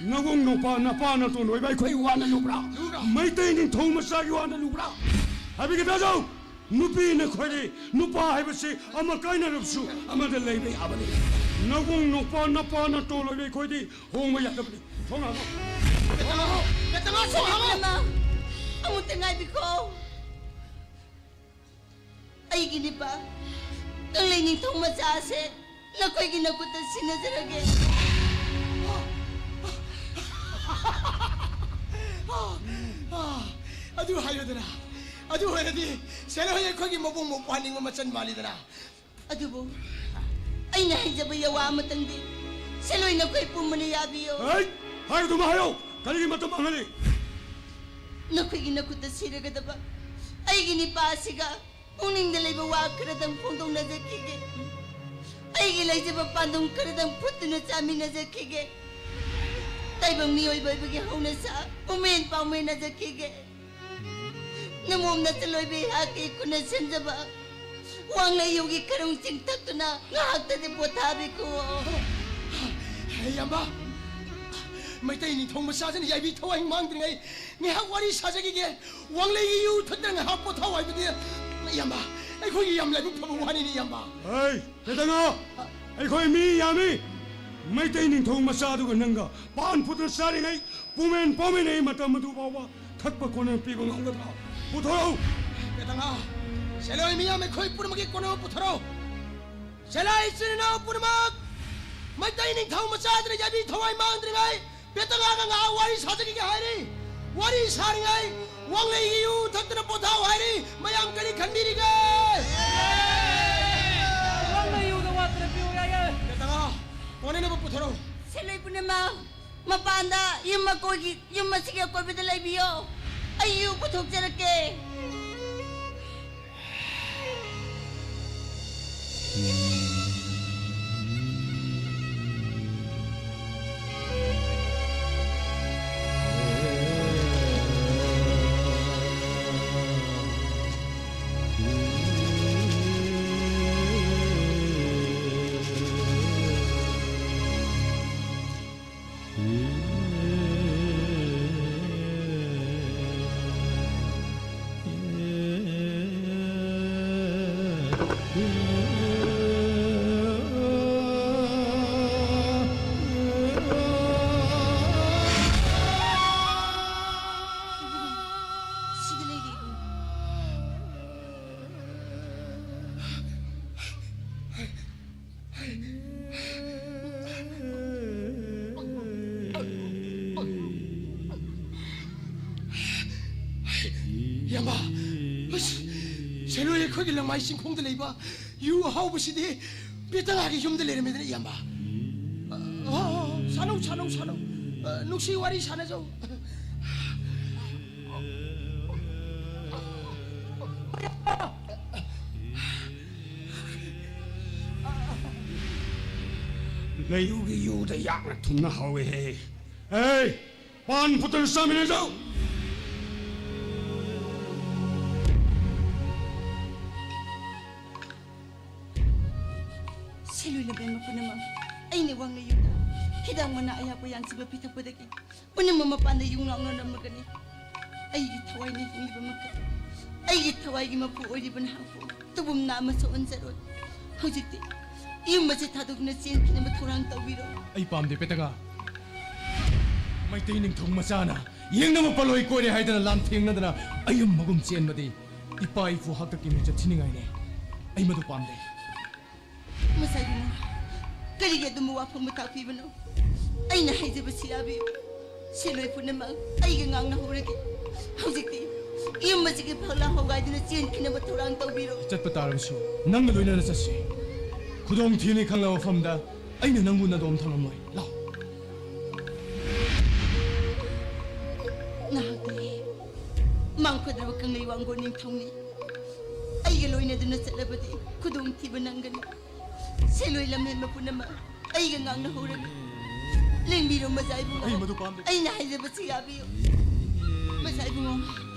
ꯅꯕꯨꯡ ꯅꯨꯄꯥ ꯅꯄꯥ ꯅꯇꯣꯟ ꯑꯣꯏꯕ ꯑꯩꯈꯣꯏ ꯋꯥꯅ ꯂꯨꯕ꯭ꯔꯥ? ꯂꯨꯕ꯭ꯔꯥ? ꯃꯩꯇꯩ ꯅꯤꯡꯊꯧ ꯃꯆꯥꯒꯤ ꯋꯥꯅ ꯂꯨꯕ꯭ꯔꯥ? ꯍꯥꯏꯕꯤꯒꯦ ꯇꯥꯖꯧ! ꯅꯨꯄꯤꯅ ꯈ꯭ꯋꯥꯏꯗꯒꯤ ꯅꯨꯄꯥ ꯍꯥꯏꯕꯁꯤ ꯑꯃ ꯀꯥꯏꯅꯔꯕꯁꯨ ꯑꯃꯗ ꯂꯩꯕ ꯌꯥꯕꯅꯤ꯫ ꯅꯕꯨꯡ ꯅꯨꯄꯥ ꯅꯄꯥ ꯅꯇꯣꯟ ꯑꯣꯏꯕ ꯑꯩꯈꯣꯏꯗꯤ ꯍꯣꯡꯕ ꯌꯥꯗꯕꯅꯤ꯫ ꯊꯣꯡ ꯍꯥꯡꯉꯣ꯫ ꯄꯦꯇꯉꯥ! ꯄꯦꯇꯉꯥ, ꯊꯣꯡ ꯍꯥꯡꯉꯣ! ꯏꯃꯥ, ꯑꯃꯨꯛꯇ ꯉꯥꯏꯕꯤꯈꯣ꯫ ꯑꯩꯒꯤ ꯅꯤꯄꯥ, ꯀꯪꯂꯩ ꯅꯤꯡꯊꯧ ꯃꯆꯥꯁꯦ ꯅꯈꯣꯏꯒꯤ ꯅꯈꯨꯠꯇ ꯁꯤꯟꯅꯖꯔꯒꯦ꯫ ꯑꯗꯨ ꯍꯥꯏꯌꯨꯗꯅ, ꯑꯗꯨ ꯑꯣꯏꯔꯗꯤ ꯁꯦꯂꯣꯏ ꯑꯩꯈꯣꯏꯒꯤ ꯃꯕꯨꯡ ꯃꯧꯄ꯭ꯋꯥ ꯅꯤꯡꯕ ꯃꯆꯟ ꯃꯥꯜꯂꯤꯗꯅ꯫ ꯑꯗꯨꯕꯨ ꯑꯩꯅ ꯍꯥꯏꯖꯕ ꯌꯥꯋꯥ ꯑꯃꯇꯪꯗꯤ ꯁꯦꯂꯣꯏ ꯅꯈꯣꯏ ꯄꯨꯝꯕꯅ ꯌꯥꯕꯤꯌꯨ꯫ ꯍꯩꯠ! ꯍꯥꯏꯒꯗꯕ ꯍꯥꯏꯌꯣ! ꯀꯔꯤꯒꯤ ꯃꯇꯝ ꯃꯥꯡꯍꯜꯂꯤ? ꯅꯈꯣꯏꯒꯤ ꯅꯈꯨꯠꯇ ꯁꯤꯔꯒꯗꯕ ꯑꯩꯒꯤ ꯅꯤꯄꯥ ꯑꯁꯤꯒ ꯄꯨꯛꯅꯤꯡꯗ ꯂꯩꯕ ꯋꯥ ꯈꯔꯗꯪ ꯐꯣꯡꯗꯣꯛꯅꯖꯈꯤꯒꯦ꯫ ꯑꯩꯒꯤ ꯂꯩꯖꯕ ꯄꯥꯟꯗꯝ ꯈꯔꯗꯪ ꯐꯨꯠꯇꯨꯅ ꯆꯥꯃꯤꯟꯅꯖꯈꯤꯒꯦ꯫ ꯇꯥꯏꯕꯪ ꯃꯤꯑꯣꯏꯕ ꯑꯣꯏꯕꯒꯤ ꯍꯧꯅꯁꯥ ꯄꯨꯃꯦꯟ ꯄꯥꯎꯃꯦꯟꯅꯖꯈꯤꯒꯦ꯫ ꯅꯃꯣꯝ ꯅꯆꯜ ꯑꯣꯏꯕꯤ ꯑꯩꯍꯥꯛꯀꯤ ꯈꯨꯠꯅ ꯁꯦꯝꯖꯕ ꯋꯥꯡꯂꯩ ꯌꯨꯒꯤ ꯈꯔꯨꯡ ꯆꯤꯡꯊꯛꯇꯨꯅ ꯉꯥꯏꯍꯥꯛꯇꯗꯤ ꯄꯣꯊꯥꯕꯤꯈꯣ꯫ ꯏꯌꯥꯝꯕ, ꯃꯩꯇꯩ ꯅꯤꯡꯊꯧ ꯃꯆꯥꯁꯤꯅ ꯌꯥꯏꯕꯤ ꯊꯋꯥꯏ ꯃꯥꯡꯗ꯭ꯔꯤꯉꯩ ꯉꯥꯏꯍꯥꯛ ꯋꯥꯔꯤ ꯁꯥꯖꯈꯤꯒꯦ꯫ ꯋꯥꯡꯂꯩꯒꯤ ꯌꯨ ꯊꯛꯇꯅ ꯉꯥꯏꯍꯥꯛ ꯄꯣꯊꯥꯎ ꯍꯥꯏꯕꯗꯤ, ꯏꯌꯥꯝꯕ, ꯑꯩꯈꯣꯏꯒꯤ ꯌꯥꯝ ꯂꯥꯏꯕꯛ ꯐꯕ ꯋꯥꯅꯤꯅꯦ, ꯏꯌꯥꯝꯕ꯫ ꯍꯩ, ꯀꯦꯇꯉꯥ, ꯑꯩꯈꯣꯏ ꯃꯤ ꯌꯥꯝꯃꯤ꯫ ꯃꯩꯇꯩ ꯅꯤꯡꯊꯧ ꯃꯆꯥꯗꯨꯒ ꯅꯪꯒ ꯄꯥꯟ ꯐꯨꯠꯇ ꯆꯥꯔꯤꯉꯩ ꯄꯨꯃꯦꯟ ꯄꯥꯎꯃꯤꯟꯅꯩ ꯃꯇꯝ ꯑꯗꯨ ꯐꯥꯎꯕ ꯊꯛꯄ ꯀꯣꯟꯅ ꯄꯤꯕ ꯉꯝꯒꯗ꯭ꯔꯥ? ꯄꯨꯊꯣꯔꯛꯎ꯫ ꯀꯦꯇꯉꯥ, ꯁꯦꯂꯣꯏ ꯃꯤꯌꯥꯝ ꯑꯩꯈꯣꯏ ꯄꯨꯝꯅꯃꯛꯀꯤ ꯀꯣꯟꯅꯕ ꯄꯨꯊꯣꯔꯛꯎ꯫ ꯁꯦꯂꯣꯏ ꯏꯆꯤꯟ ꯏꯅꯥꯎ ꯄꯨꯝꯅꯃꯛ, ꯃꯩꯇꯩ ꯅꯤꯡꯊꯧ ꯃꯆꯥꯗꯨꯅ ꯌꯥꯏꯕꯤ ꯊꯋꯥꯏ ꯃꯥꯡꯗ꯭ꯔꯤꯉꯩ ꯄꯦꯇꯉꯥꯒ ꯉꯥꯏꯍꯥꯛ ꯋꯥꯔꯤ ꯁꯥꯖꯈꯤꯒꯦ ꯍꯥꯏꯔꯤ꯫ ꯋꯥꯔꯤ ꯁꯥꯔꯤꯉꯩ ꯋꯥꯡꯂꯩꯒꯤ ꯌꯨ ꯊꯛꯇꯅ ꯄꯣꯊꯥꯎ ꯍꯥꯏꯔꯤ꯫ ꯃꯌꯥꯝ ꯀꯔꯤ ꯈꯟꯕꯤꯔꯤꯒꯦ? ꯋꯥꯡꯂꯩ ꯌꯨꯗ ꯋꯥꯠꯇꯅ ꯄꯤꯌꯨ ꯌꯥꯏꯌꯦ꯫ ꯄꯦꯇꯉꯥ, ꯀꯣꯟꯅꯅꯕ ꯄꯨꯊꯣꯔꯛꯎ꯫ ꯁꯦꯂꯣꯏ ꯄꯨꯝꯅꯃꯛ, ꯃꯄꯥꯟꯗ ꯌꯨꯝ ꯑꯀꯣꯏꯒꯤ, ꯌꯨꯝ ꯑꯁꯤꯒꯤ ꯑꯀꯣꯏꯕꯗ ꯂꯩꯕꯤꯌꯣ꯫ ꯑꯩ ꯌꯨ ꯄꯨꯊꯣꯛꯆꯔꯛꯀꯦ꯫ ꯁꯤꯗ ꯂꯩꯔꯦ꯫ ꯏꯌꯥꯝꯕ, ꯑꯁ, ꯁꯦꯂꯣꯏ ꯑꯩꯈꯣꯏꯒꯤ ꯂꯪꯃꯥꯏ ꯆꯤꯡꯈꯣꯡꯗ ꯂꯩꯕ ꯌꯨ ꯑꯍꯥꯎꯕꯁꯤꯗꯤ ꯄꯦꯇꯉꯥꯒꯤ ꯌꯨꯝꯗ ꯂꯩꯔꯝꯃꯦꯗꯅ, ꯏꯌꯥꯝꯕ꯫ ꯑ, ꯑ, ꯁꯥꯅꯧ, ꯁꯥꯅꯧ, ꯁꯥꯅꯧ꯫ ꯑ, ꯅꯨꯡꯁꯤ ꯋꯥꯔꯤ ꯁꯥꯅꯖꯧ꯫ ꯂꯩꯌꯨꯒꯤ ꯌꯨꯗ ꯌꯥꯛꯅ ꯊꯨꯝꯅ ꯍꯥꯎꯋꯦꯍꯦ꯫ ꯍꯦ, ꯄꯥꯟ ꯐꯨꯠꯇꯅ ꯆꯥꯃꯤꯟꯅꯖꯧ꯫ ꯁꯦꯂꯣꯏ ꯂꯕꯦꯝꯃ ꯄꯨꯝꯅꯃꯛ, ꯑꯩꯅ ꯋꯥꯡꯂꯩ ꯌꯨꯗ ꯍꯤꯗꯥꯛ ꯃꯅꯥ ꯑꯌꯥꯛꯄ ꯌꯥꯟꯁꯤꯕ ꯄꯤꯊꯛꯄꯗꯒꯤ ꯄꯨꯝꯅꯃꯛ ꯃꯄꯥꯟꯗ ꯌꯨ ꯉꯥꯎꯅꯔꯝꯃꯒꯅꯤ꯫ ꯑꯩꯒꯤ ꯊꯋꯥꯏꯅ ꯍꯤꯡꯂꯤꯕ ꯃꯈꯩ, ꯑꯩꯒꯤ ꯊꯋꯥꯏꯒꯤ ꯃꯄꯨ ꯑꯣꯏꯔꯤꯕ ꯅꯍꯥꯛꯄꯨ ꯇꯧꯐꯝ ꯅꯥ ꯑꯃꯁꯨ ꯑꯣꯟꯖꯔꯣꯏ꯫ ꯍꯧꯖꯤꯛꯇꯤ ꯌꯨꯝ ꯑꯁꯤ ꯊꯥꯗꯣꯛꯇꯨꯅ ꯆꯦꯟꯈꯤꯅꯕ ꯊꯧꯔꯥꯡ ꯇꯧꯕꯤꯔꯣ꯫ ꯑꯩ ꯄꯥꯝꯗꯦ, ꯄꯦꯇꯒꯥ꯫ ꯃꯩꯇꯩ ꯅꯤꯡꯊꯧ ꯃꯆꯥꯅ ꯌꯦꯡꯅꯕ ꯄꯣꯠꯂꯣꯏ ꯀꯣꯏꯔꯦ ꯍꯥꯏꯗꯅ ꯂꯥꯟꯊꯦꯡꯅꯗꯅ ꯑꯌꯨꯝ ꯃꯒꯨꯝ ꯆꯦꯟꯕꯗꯤ ꯏꯄꯥ ꯏꯄꯨ ꯍꯥꯛꯇꯛꯀꯤ ꯃꯤꯡꯆꯠ ꯊꯤꯅꯤꯡꯉꯥꯏꯅꯦ꯫ ꯑꯩ ꯃꯗꯨ ꯄꯥꯝꯗꯦ꯫ ꯃꯁꯥꯏꯕꯨꯡꯉꯣ, ꯀꯔꯤꯒꯤ ꯑꯗꯨꯝꯕ ꯋꯥꯐꯝ ꯇꯥꯛꯄꯤꯕꯅꯣ? ꯑꯩꯅ ꯍꯥꯏꯖꯕꯁꯤ ꯌꯥꯕꯤꯌꯨ꯫ ꯁꯦꯟꯂꯣꯏ ꯄꯨꯝꯅꯃꯛ ꯑꯩꯒ ꯉꯥꯡꯅꯍꯧꯔꯒꯦ꯫ ꯍꯧꯖꯤꯛꯇꯤ ꯌꯨꯝ ꯑꯁꯤꯒꯤ ꯐꯛꯂꯥꯡ ꯍꯣꯒꯥꯏꯗꯨꯅ ꯆꯦꯟꯈꯤꯅꯕ ꯊꯧꯔꯥꯡ ꯇꯧꯕꯤꯔꯣ꯫ ꯆꯠꯄ ꯇꯥꯔꯕꯁꯨ ꯅꯪꯒ ꯂꯣꯏꯅꯅ ꯆꯠꯁꯤ꯫ ꯈꯨꯗꯣꯡ ꯊꯤꯅꯤ ꯈꯪꯂꯕ ꯃꯐꯝꯗ ꯑꯩꯅ ꯅꯪꯕꯨ ꯅꯥꯗꯣꯝ ꯊꯝꯂꯝꯂꯣꯏ꯫ ꯂꯥꯎ꯫ ꯅꯍꯥꯛꯇꯤ ꯃꯥꯡꯐꯗ꯭ꯔꯕ ꯀꯪꯂꯩ ꯋꯥꯡꯒꯣꯟ ꯅꯤꯡꯊꯧꯅꯤ꯫ ꯑꯩꯒ ꯂꯣꯏꯅꯗꯨꯅ ꯆꯠꯂꯕꯗꯤ ꯈꯨꯗꯣꯡꯊꯤꯕ ꯅꯪꯒꯅꯤ꯫ ꯁꯦꯟꯂꯣꯏ ꯂꯝꯍꯦꯟꯕ ꯄꯨꯝꯅꯃꯛ ꯑꯩꯒ ꯉꯥꯡꯅꯍꯧꯔꯒꯦ꯫ ꯂꯦꯡꯕꯤꯔꯣ ꯃꯖꯥ ꯏꯕꯨꯡꯉꯣ꯫ ꯑꯩ ꯃꯗꯨ ꯄꯥꯝꯗꯦ꯫ ꯑꯩꯅ ꯍꯥꯏꯖꯕꯁꯤ ꯌꯥꯕꯤꯌꯨ꯫ ꯃꯖꯥ ꯏꯕꯨꯡꯉꯣ,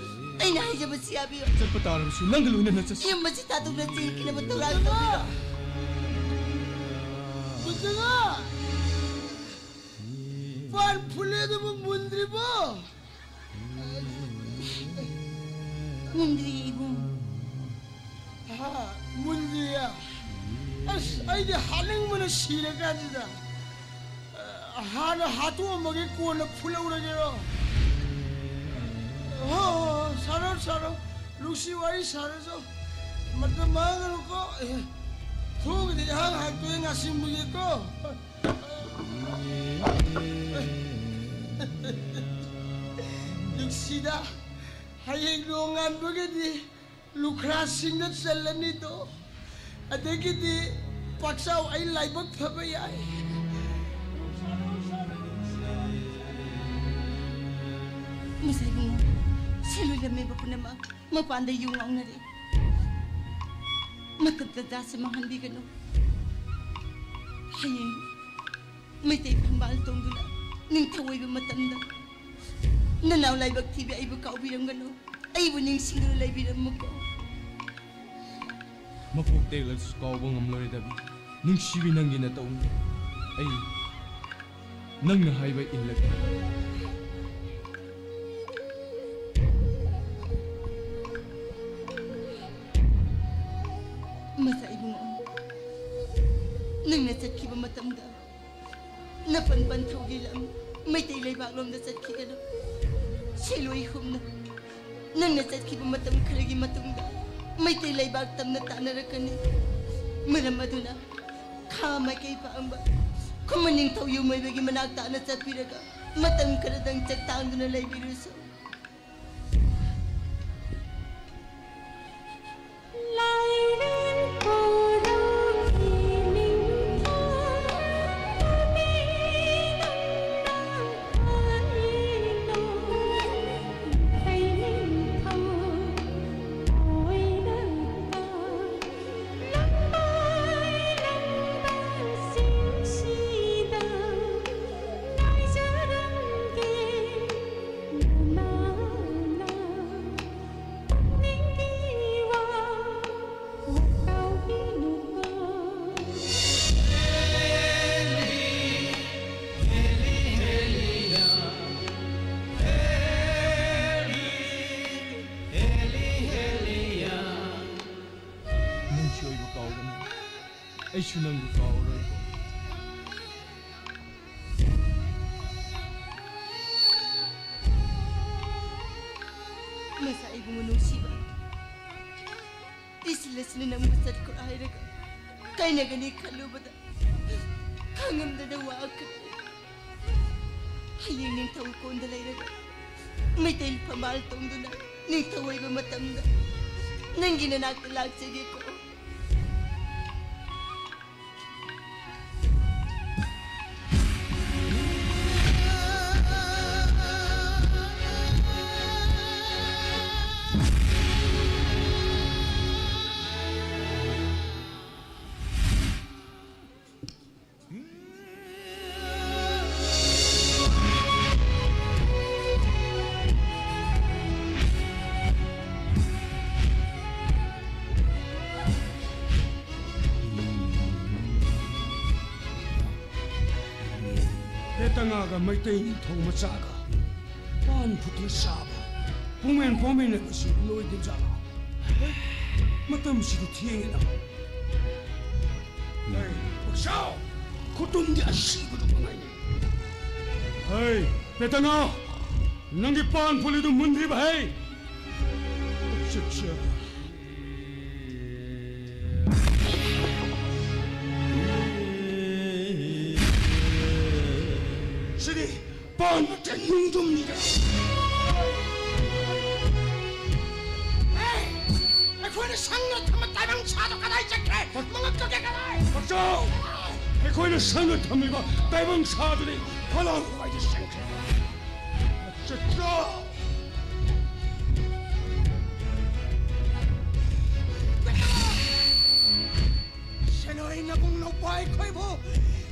ꯑꯩꯅ ꯍꯥꯏꯖꯕꯁꯤ ꯌꯥꯕꯤꯌꯨ꯫ ꯆꯠꯄ ꯇꯥꯔꯕꯁꯨ ꯅꯪꯒ ꯂꯣꯏꯅꯅ ꯆꯠꯁꯤ꯫ ꯌꯨꯝ ꯑꯁꯤ ꯊꯥꯗꯣꯛꯅ ꯆꯦꯟꯈꯤꯅꯕ ꯊꯧꯔꯥꯡ ꯇꯧꯕꯤꯔꯣ꯫ ꯃꯨꯟꯗ꯭ꯔꯤꯕꯣ? ꯄꯥꯟ ꯐꯨꯜꯂꯦ ꯑꯗꯨꯕꯨ ꯃꯨꯟꯗ꯭ꯔꯤꯕꯣ? ꯃꯨꯟꯗ꯭ꯔꯤꯌꯦ, ꯏꯕꯨꯡ꯫ ꯍꯥ, ꯃꯨꯟꯗ꯭ꯔꯤꯌꯦ? ꯑꯁ, ꯑꯩꯗꯤ ꯍꯥꯠꯅꯤꯡꯕꯅ ꯁꯤꯔꯀꯥꯟꯁꯤꯗ꯫ ꯍꯥꯟꯅ ꯍꯥꯠꯇꯣꯛꯑꯝꯃꯒꯦ, ꯀꯣꯟꯅ ꯐꯨꯜꯍꯧꯔꯒꯦꯔꯣ? ꯍꯣ, ꯍꯣ, ꯍꯣ, ꯁꯥꯔꯣ, ꯁꯥꯔꯣ꯫ ꯅꯨꯡꯁꯤ ꯋꯥꯔꯤ ꯁꯥꯔꯁꯨ꯫ ꯃꯇꯝ ꯃꯥꯡꯍꯜꯂꯨꯀꯣ꯫ ꯑꯦ, ꯊꯣꯡꯒꯗꯤ ꯏꯍꯥꯡ ꯍꯥꯡꯇꯣꯛꯑꯦ ꯉꯥꯁꯤꯡꯕꯒꯤꯀꯣ꯫ ꯅꯨꯡꯁꯤꯗ, ꯍꯌꯦꯡ ꯅꯣꯡꯉꯥꯟꯕꯒꯗꯤ ꯂꯨꯈ꯭ꯔꯥꯁꯤꯡꯗ ꯆꯜꯂꯅꯤꯗꯣ꯫ ꯑꯗꯒꯤꯗꯤ ꯄꯥꯛꯆꯥꯎ ꯑꯩ ꯂꯥꯏꯕꯛ ꯐꯕ ꯌꯥꯏ꯫ ꯃꯁꯥꯏꯕꯨꯡꯉꯣ, ꯁꯦꯟꯂꯣꯏ ꯂꯝꯃꯦꯕ ꯄꯨꯝꯅꯃꯛ ꯃꯄꯥꯟꯗ ꯌꯨ ꯉꯥꯎꯅꯔꯤ꯫ ꯃꯇꯝ ꯇꯥꯟꯖꯥꯁꯤ ꯃꯥꯡꯍꯟꯕꯤꯒꯅꯨ꯫ ꯍꯌꯦꯡ ꯃꯩꯇꯩ ꯐꯝꯕꯥꯜ ꯇꯣꯡꯗꯨꯅ ꯅꯤꯡꯊꯧ ꯑꯣꯏꯕ ꯃꯇꯝꯗ ꯅꯅꯥꯎ ꯂꯥꯏꯕꯛ ꯊꯤꯕꯤ ꯑꯩꯕꯨ ꯀꯥꯎꯕꯤꯔꯝꯒꯅꯨ꯫ ꯑꯩꯕꯨ ꯅꯤꯡꯁꯤꯡꯗꯨꯅ ꯂꯩꯕꯤꯔꯝꯃꯨꯀꯣ꯫ ꯃꯄꯣꯛ ꯇꯦꯛꯂꯁꯨ ꯀꯥꯎꯕ ꯉꯝꯂꯣꯏꯗꯕꯤ ꯅꯨꯡꯁꯤꯕꯤ ꯅꯪꯒꯤ ꯅꯇꯧꯅꯤ꯫ ꯑꯩ ꯅꯪꯅ ꯍꯥꯏꯕ ꯏꯜꯂꯒꯦ꯫ ꯅꯪꯅ ꯆꯠꯈꯤꯕ ꯃꯇꯝꯗ ꯅꯄꯟ ꯄꯟꯊꯧꯒꯤ ꯂꯝ ꯃꯩꯇꯩ ꯂꯩꯕꯥꯛꯂꯣꯝꯗ ꯆꯠꯈꯤꯒꯅꯨ꯫ ꯁꯤꯂꯣꯏ ꯍꯨꯝꯅ ꯅꯪꯅ ꯆꯠꯈꯤꯕ ꯃꯇꯝ ꯈꯔꯒꯤ ꯃꯇꯨꯡꯗ ꯃꯩꯇꯩ ꯂꯩꯕꯥꯛ ꯇꯝꯅ ꯇꯥꯟꯅꯔꯛꯀꯅꯤ꯫ ꯃꯔꯝ ꯑꯗꯨꯅ ꯈꯥ ꯃꯥꯏꯀꯩ ꯄꯥꯡꯕ ꯈꯨꯃꯟ ꯅꯤꯡꯊꯧ ꯌꯨꯝꯑꯣꯏꯕꯒꯤ ꯃꯅꯥꯛ ꯇꯥꯅ ꯆꯠꯄꯤꯔꯒ ꯃꯇꯝ ꯈꯔꯗꯪ ꯆꯥꯛꯇꯥꯡꯗꯨꯅ ꯂꯩꯕꯤꯔꯨꯁꯨ꯫ ꯅꯪꯁꯨ ꯑꯩꯕꯨ ꯀꯥꯎꯒꯅꯤ, ꯑꯩꯁꯨ ꯅꯪꯕꯨ ꯀꯥꯎꯔꯣꯏ꯫ ꯃꯁꯥ ꯏꯕꯨꯡꯉꯣ ꯅꯨꯡꯁꯤꯕ, ꯏꯁꯤꯜ ꯑꯁꯤꯅ ꯅꯪꯕꯨ ꯆꯠꯈ꯭ꯔꯣ ꯍꯥꯏꯔꯒ ꯀꯥꯏꯅꯒꯅꯤ ꯈꯜꯂꯨꯕꯗ ꯈꯥꯡꯉꯝꯗꯅ ꯋꯥꯈ꯭ꯔꯦ꯫ ꯍꯌꯦꯡ ꯅꯤꯡꯊꯧ ꯀꯣꯟꯗ ꯂꯩꯔꯒ ꯃꯩꯇꯩ ꯐꯝꯕꯥꯜ ꯇꯣꯡꯗꯨꯅ ꯅꯤꯡꯊꯧ ꯑꯣꯏꯕ ꯃꯇꯝꯗ ꯅꯪꯒꯤ ꯅꯅꯥꯛꯇ ꯂꯥꯛꯆꯒꯦꯀꯣ꯫ ꯄꯦꯇꯉꯥꯒ ꯃꯩꯇꯩ ꯅꯤꯡꯊꯧ ꯃꯆꯥꯒ ꯄꯥꯟ ꯐꯨꯠꯇꯨꯅ ꯆꯥꯕ ꯄꯨꯡꯃꯦꯟ ꯄꯥꯎꯃꯦꯟꯅꯕꯁꯤ ꯂꯣꯏꯗ꯭ꯔꯤꯕꯖꯥꯠꯂꯣ? ꯃꯇꯝꯁꯤꯗꯤ ꯊꯦꯡꯉꯦꯗ꯫ ꯆꯥꯎ! ꯈꯨꯇꯨꯝꯗꯤ ꯑꯁꯤꯕꯗꯨ ꯃꯉꯥꯏꯅꯤ꯫ ꯍꯩ, ꯄꯦꯇꯉꯥ! ꯅꯪꯒꯤ ꯄꯥꯟ ꯐꯨꯜꯂꯤꯗꯨ ꯃꯨꯟꯗ꯭ꯔꯤꯕ ꯍꯩ? ꯑꯠꯆꯥ, ꯑꯠꯆꯥ꯫ ꯁꯤꯗꯤ ꯄꯥꯟ ꯅꯠꯇꯦ, ꯅꯨꯡꯗꯨꯝꯅꯤꯗ꯫ ꯍꯦ! ꯑꯩꯈꯣꯏꯅ ꯁꯪꯅ ꯊꯝꯕ ꯇꯥꯏꯕꯪ ꯁꯥꯗꯣ ꯀꯗꯥꯏ ꯆꯠꯈ꯭ꯔꯦ? ꯃꯉꯛ ꯀꯛꯀꯦ ꯀꯗꯥꯏ? ꯄꯛꯆꯥꯎ! ꯑꯩꯈꯣꯏꯅ ꯁꯪꯅ ꯊꯝꯂꯤꯕ ꯇꯥꯏꯕꯪ ꯁꯥꯗꯨꯗꯤ ꯐꯂꯥꯡ ꯍꯋꯥꯏꯗ ꯆꯪꯈ꯭ꯔꯦ꯫ ꯆꯠꯆꯥꯎ! ꯁꯦꯟꯅꯣꯏ ꯅꯕꯨꯡ ꯅꯧꯄꯥ ꯑꯩꯈꯣꯏꯕꯨ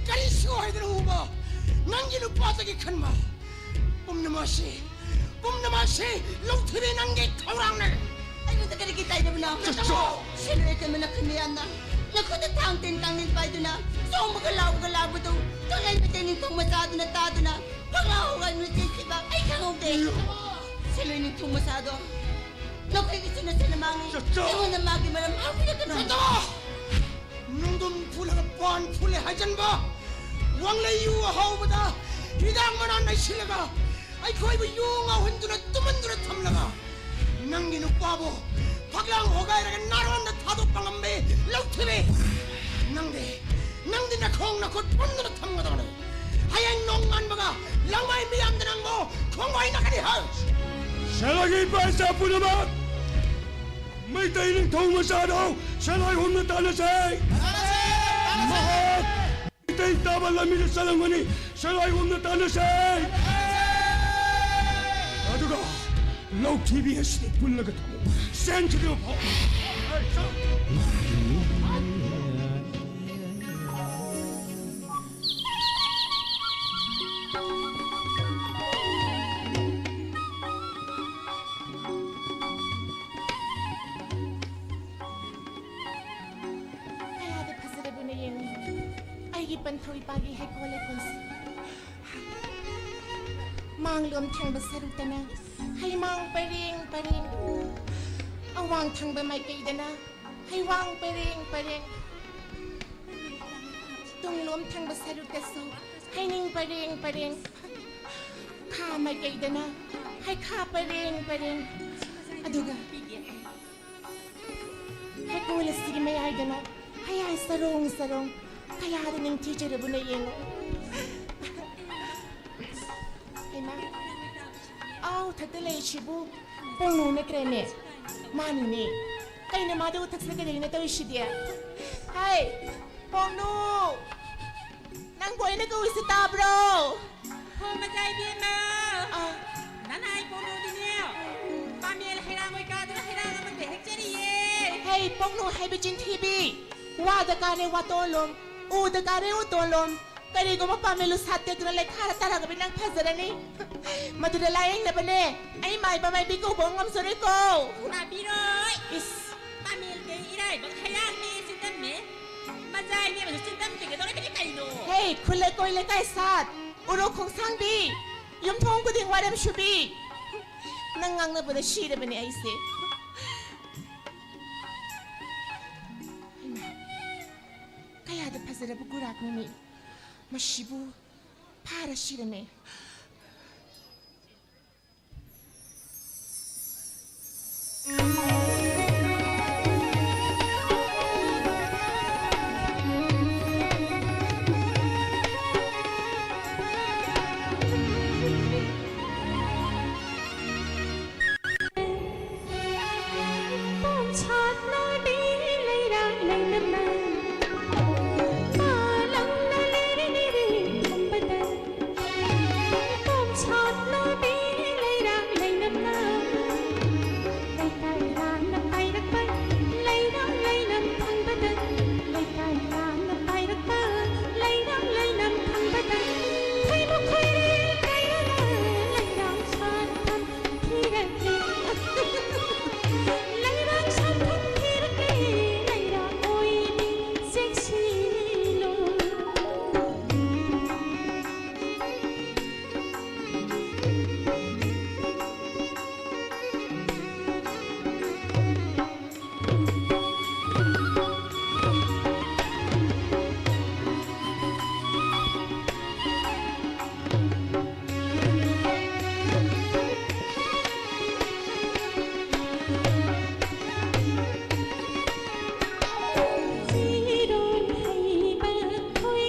ꯀꯔꯤꯁꯨ ꯍꯥꯏꯗꯅ ꯎꯕ ꯅꯪꯒꯤ ꯅꯨꯄꯥꯗꯒꯤ ꯈꯟꯕ ꯄꯨꯝꯅꯃꯛꯁꯤ, ꯄꯨꯝꯅꯃꯛꯁꯤ ꯂꯧꯊꯤꯕꯤ ꯅꯪꯒꯤ ꯊꯧꯔꯥꯡꯅꯦ꯫ ꯑꯩꯉꯣꯟꯗ ꯀꯔꯤꯒꯤ ꯇꯥꯏꯅꯕꯅꯣ? ꯆꯠꯆꯣ! ꯁꯦꯟꯅꯣꯏ ꯏꯇꯩꯃ ꯅꯈꯨꯠ ꯃꯌꯥꯝꯅ ꯅꯈꯨꯠꯇ ꯊꯥꯡ ꯇꯤꯟ ꯀꯥꯡꯂꯦꯟ ꯄꯥꯏꯗꯨꯅ ꯆꯣꯡꯕꯒ ꯂꯥꯎꯕꯒ ꯂꯥꯎꯕꯗꯨ ꯀꯪꯂꯩ ꯃꯩꯇꯩ ꯅꯤꯡꯊꯧ ꯃꯆꯥꯗꯨꯅ ꯇꯥꯗꯨꯅ ꯐꯛꯂꯥꯡ ꯍꯧꯒꯥꯏꯗꯨꯅ ꯆꯦꯟꯈꯤꯕ ꯑꯩ ꯈꯪꯍꯧꯗꯦ꯫ ꯁꯦꯟꯅꯣꯏ ꯅꯤꯡꯊꯧ ꯃꯆꯥꯗꯣ ꯅꯈꯣꯏꯒꯤꯁꯨ ꯅꯆꯟꯅ ꯃꯥꯡꯉꯤ꯫ ꯆꯠꯆꯣ! ꯑꯩꯉꯣꯟꯗ ꯃꯥꯒꯤ ꯃꯔꯝ ꯍꯥꯏꯕꯤꯔꯛꯀꯅꯨ꯫ ꯆꯠꯆꯣ! ꯅꯨꯡꯗꯨꯝ ꯐꯨꯜꯂꯒ ꯄꯥꯟ ꯐꯨꯜꯂꯦ ꯍꯥꯏꯖꯟꯕ, ꯋꯥꯡꯂꯩ ꯌꯨ ꯑꯍꯥꯎꯕꯗ ꯍꯤꯗꯥꯛ ꯃꯅꯥ ꯅꯩꯁꯤꯜꯂꯒ ꯑꯩꯈꯣꯏꯕꯨ ꯌꯨ ꯉꯥꯎꯍꯟꯗꯨꯅ ꯇꯨꯝꯍꯟꯗꯨꯅ ꯊꯝꯂꯒ ꯅꯪꯒꯤ ꯅꯨꯄꯥꯕꯨ ꯐꯛꯂꯥꯡ ꯍꯣꯒꯥꯏꯔꯒ ꯅꯥꯔꯣꯟꯗ ꯊꯥꯗꯣꯛꯄ ꯉꯝꯕꯤ ꯂꯧꯊꯤꯕꯤ꯫ ꯅꯪꯗꯤ, ꯅꯪꯗꯤ ꯅꯈꯣꯡ ꯅꯈꯨꯠ ꯄꯨꯟꯗꯨꯅ ꯊꯝꯒꯗꯕꯅꯤ꯫ ꯍꯌꯦꯡ ꯅꯣꯡ ꯉꯥꯟꯕꯒ ꯂꯥꯡꯃꯥꯏ ꯃꯤꯌꯥꯝꯗ ꯅꯪꯕꯨ ꯈꯣꯡ ꯋꯥꯏꯅꯒꯅꯤ ꯍꯥꯏ꯫ ꯁꯦꯜꯒꯤ ꯄꯩꯁꯥ ꯄꯨꯝꯅꯃꯛ ꯃꯩꯇꯩ ꯅꯤꯡꯊꯧ ꯃꯆꯥꯗꯣ ꯁꯦꯜ ꯍꯨꯝꯅ ꯇꯥꯟꯅꯁꯦ꯫ ꯃꯍꯥꯛ ꯃꯩꯇꯩ ꯇꯥꯕ ꯂꯝꯕꯤꯗ ꯆꯠꯂꯝꯒꯅꯤ꯫ ꯁꯦꯜ ꯍꯨꯝꯅ ꯇꯥꯟꯅꯁꯦ꯫ ꯑꯗꯨꯒ ꯂꯧꯊꯤꯕꯤ ꯑꯁꯤꯗꯤ ꯄꯨꯜꯂꯒ ꯊꯝꯃꯨ꯫ ꯆꯦꯟꯈꯤꯗ꯭ꯔꯤꯕ ꯐꯥꯎ꯫ ꯀꯌꯥꯗ ꯐꯖꯔꯕꯅꯣ ꯌꯦꯡꯉꯨ, ꯑꯩꯒꯤ ꯄꯟꯊꯧ ꯏꯄꯥꯒꯤ ꯍꯩꯀꯣꯜ ꯂꯩꯀꯣꯜꯁꯦ꯫ ꯃꯥꯡꯂꯣꯝ ꯊꯪꯕ ꯁꯔꯨꯛꯇꯅ ꯍꯩꯃꯥꯡ ꯄꯔꯦꯡ ꯄꯔꯦꯡ, ꯑꯋꯥꯡ ꯊꯪꯕ ꯃꯥꯏꯀꯩꯗꯅ ꯍꯩꯋꯥꯡ ꯄꯔꯦꯡ ꯄꯔꯦꯡ꯫ ꯊꯪꯕ ꯁꯔꯨꯛꯇꯁꯨ ꯍꯩꯅꯤꯡ ꯄꯔꯦꯡ ꯄꯔꯦꯡ, ꯈꯥ ꯃꯥꯏꯀꯩꯗꯅ ꯍꯩꯈꯥ ꯄꯔꯦꯡ ꯄꯔꯦꯡ, ꯑꯗꯨꯒ ꯍꯩꯀꯣꯜ ꯑꯁꯤꯒꯤ ꯃꯌꯥꯏꯗꯅ ꯍꯩꯌꯥꯏ ꯆꯔꯣꯡ ꯆꯔꯣꯡ, ꯀꯌꯥꯗ ꯅꯤꯡꯊꯤꯖꯔꯕꯅꯣ ꯌꯦꯡꯉꯣ꯫ ꯍꯩꯃꯥ, ꯑꯥꯎ ꯊꯛꯇ ꯂꯩꯁꯤꯕꯨ ꯄꯣꯡꯅꯨ ꯅꯠꯇ꯭ꯔꯦꯅꯦ? ꯃꯥꯅꯤꯅꯦ꯫ ꯀꯩꯅꯣ ꯃꯥꯗꯤ ꯎꯊꯛꯁꯤꯗ ꯀꯩꯗꯧꯔꯤꯅꯣ ꯇꯧꯔꯤꯁꯤꯗꯤ? ꯍꯥꯏ, ꯄꯣꯡꯅꯨ! ꯅꯪꯕꯨ ꯑꯩꯅ ꯀꯧꯔꯤꯁꯤ ꯇꯥꯕ꯭ꯔꯣ? ꯍꯣ, ꯃꯆꯥ ꯏꯕꯦꯝꯃ! ꯑꯥ꯫ ꯅꯅꯥꯏ ꯄꯣꯡꯅꯨꯗꯤꯅꯦ, ꯄꯥꯃꯦꯜ ꯍꯩꯔꯥꯡ ꯑꯣꯏ ꯀꯥꯗꯅ ꯍꯩꯔꯥꯡ ꯑꯃꯠꯇ ꯍꯦꯛꯆꯔꯤꯌꯦ꯫ ꯍꯩ, ꯄꯣꯡꯅꯨ ꯍꯥꯏꯕ ꯆꯤꯟꯊꯤꯕꯤ! ꯋꯥꯗ ꯀꯥꯔꯦ ꯋꯥꯇꯣꯟꯂꯣꯝ, ꯎꯗ ꯀꯥꯔꯦ ꯎꯇꯣꯟꯂꯣꯝ, ꯀꯔꯤꯒꯨꯝꯕ ꯄꯥꯃꯦꯜ ꯎꯁꯥ ꯇꯦꯛꯇꯨꯅ ꯂꯩꯈꯥꯗ ꯇꯥꯔꯒꯗꯤ ꯅꯪ ꯐꯖꯔꯅꯤ꯫ ꯃꯗꯨꯗ ꯂꯥꯌꯦꯡꯅꯕꯅꯦ ꯑꯩ ꯃꯥꯏꯕ ꯃꯥꯏꯕꯤ ꯀꯧꯕ ꯉꯝꯖꯔꯣꯏꯀꯣ꯫ ꯇꯥꯕꯤꯔꯣꯏ꯫ ꯏꯁ꯫ ꯄꯥꯃꯦꯜ ꯀꯩ ꯏꯔꯥꯏꯕꯛ ꯍꯩꯔꯥꯡꯅꯦ ꯆꯤꯟꯗꯝꯃꯦ꯫ ꯃꯖꯥ ꯏꯅꯦꯕꯁꯨ ꯆꯤꯟꯗꯝꯕꯤꯒꯗꯧꯔꯒꯗꯤ ꯀꯩꯅꯣ? ꯍꯦ, ꯈꯨꯜ ꯂꯩꯀꯣꯏ ꯂꯩꯀꯥꯏ ꯁꯥꯠ, ꯎꯔꯣꯛ ꯈꯣꯡꯁꯥꯡꯕꯤ, ꯌꯨꯝꯊꯣꯡ ꯈꯨꯗꯤꯡ ꯋꯥꯔꯦꯝ ꯁꯨꯕꯤ꯫ ꯅꯪ ꯉꯥꯡꯅꯕꯗ ꯁꯤꯔꯕꯅꯦ ꯑꯩꯁꯦ꯫ ꯍꯩꯃꯥ, ꯀꯌꯥꯗ ꯐꯖꯔꯕ ꯒꯨꯔꯥꯛꯅꯣꯅꯦ꯫ ꯃꯁꯤꯕꯨ ꯐꯥꯔ ꯁꯤꯔꯅꯦ꯫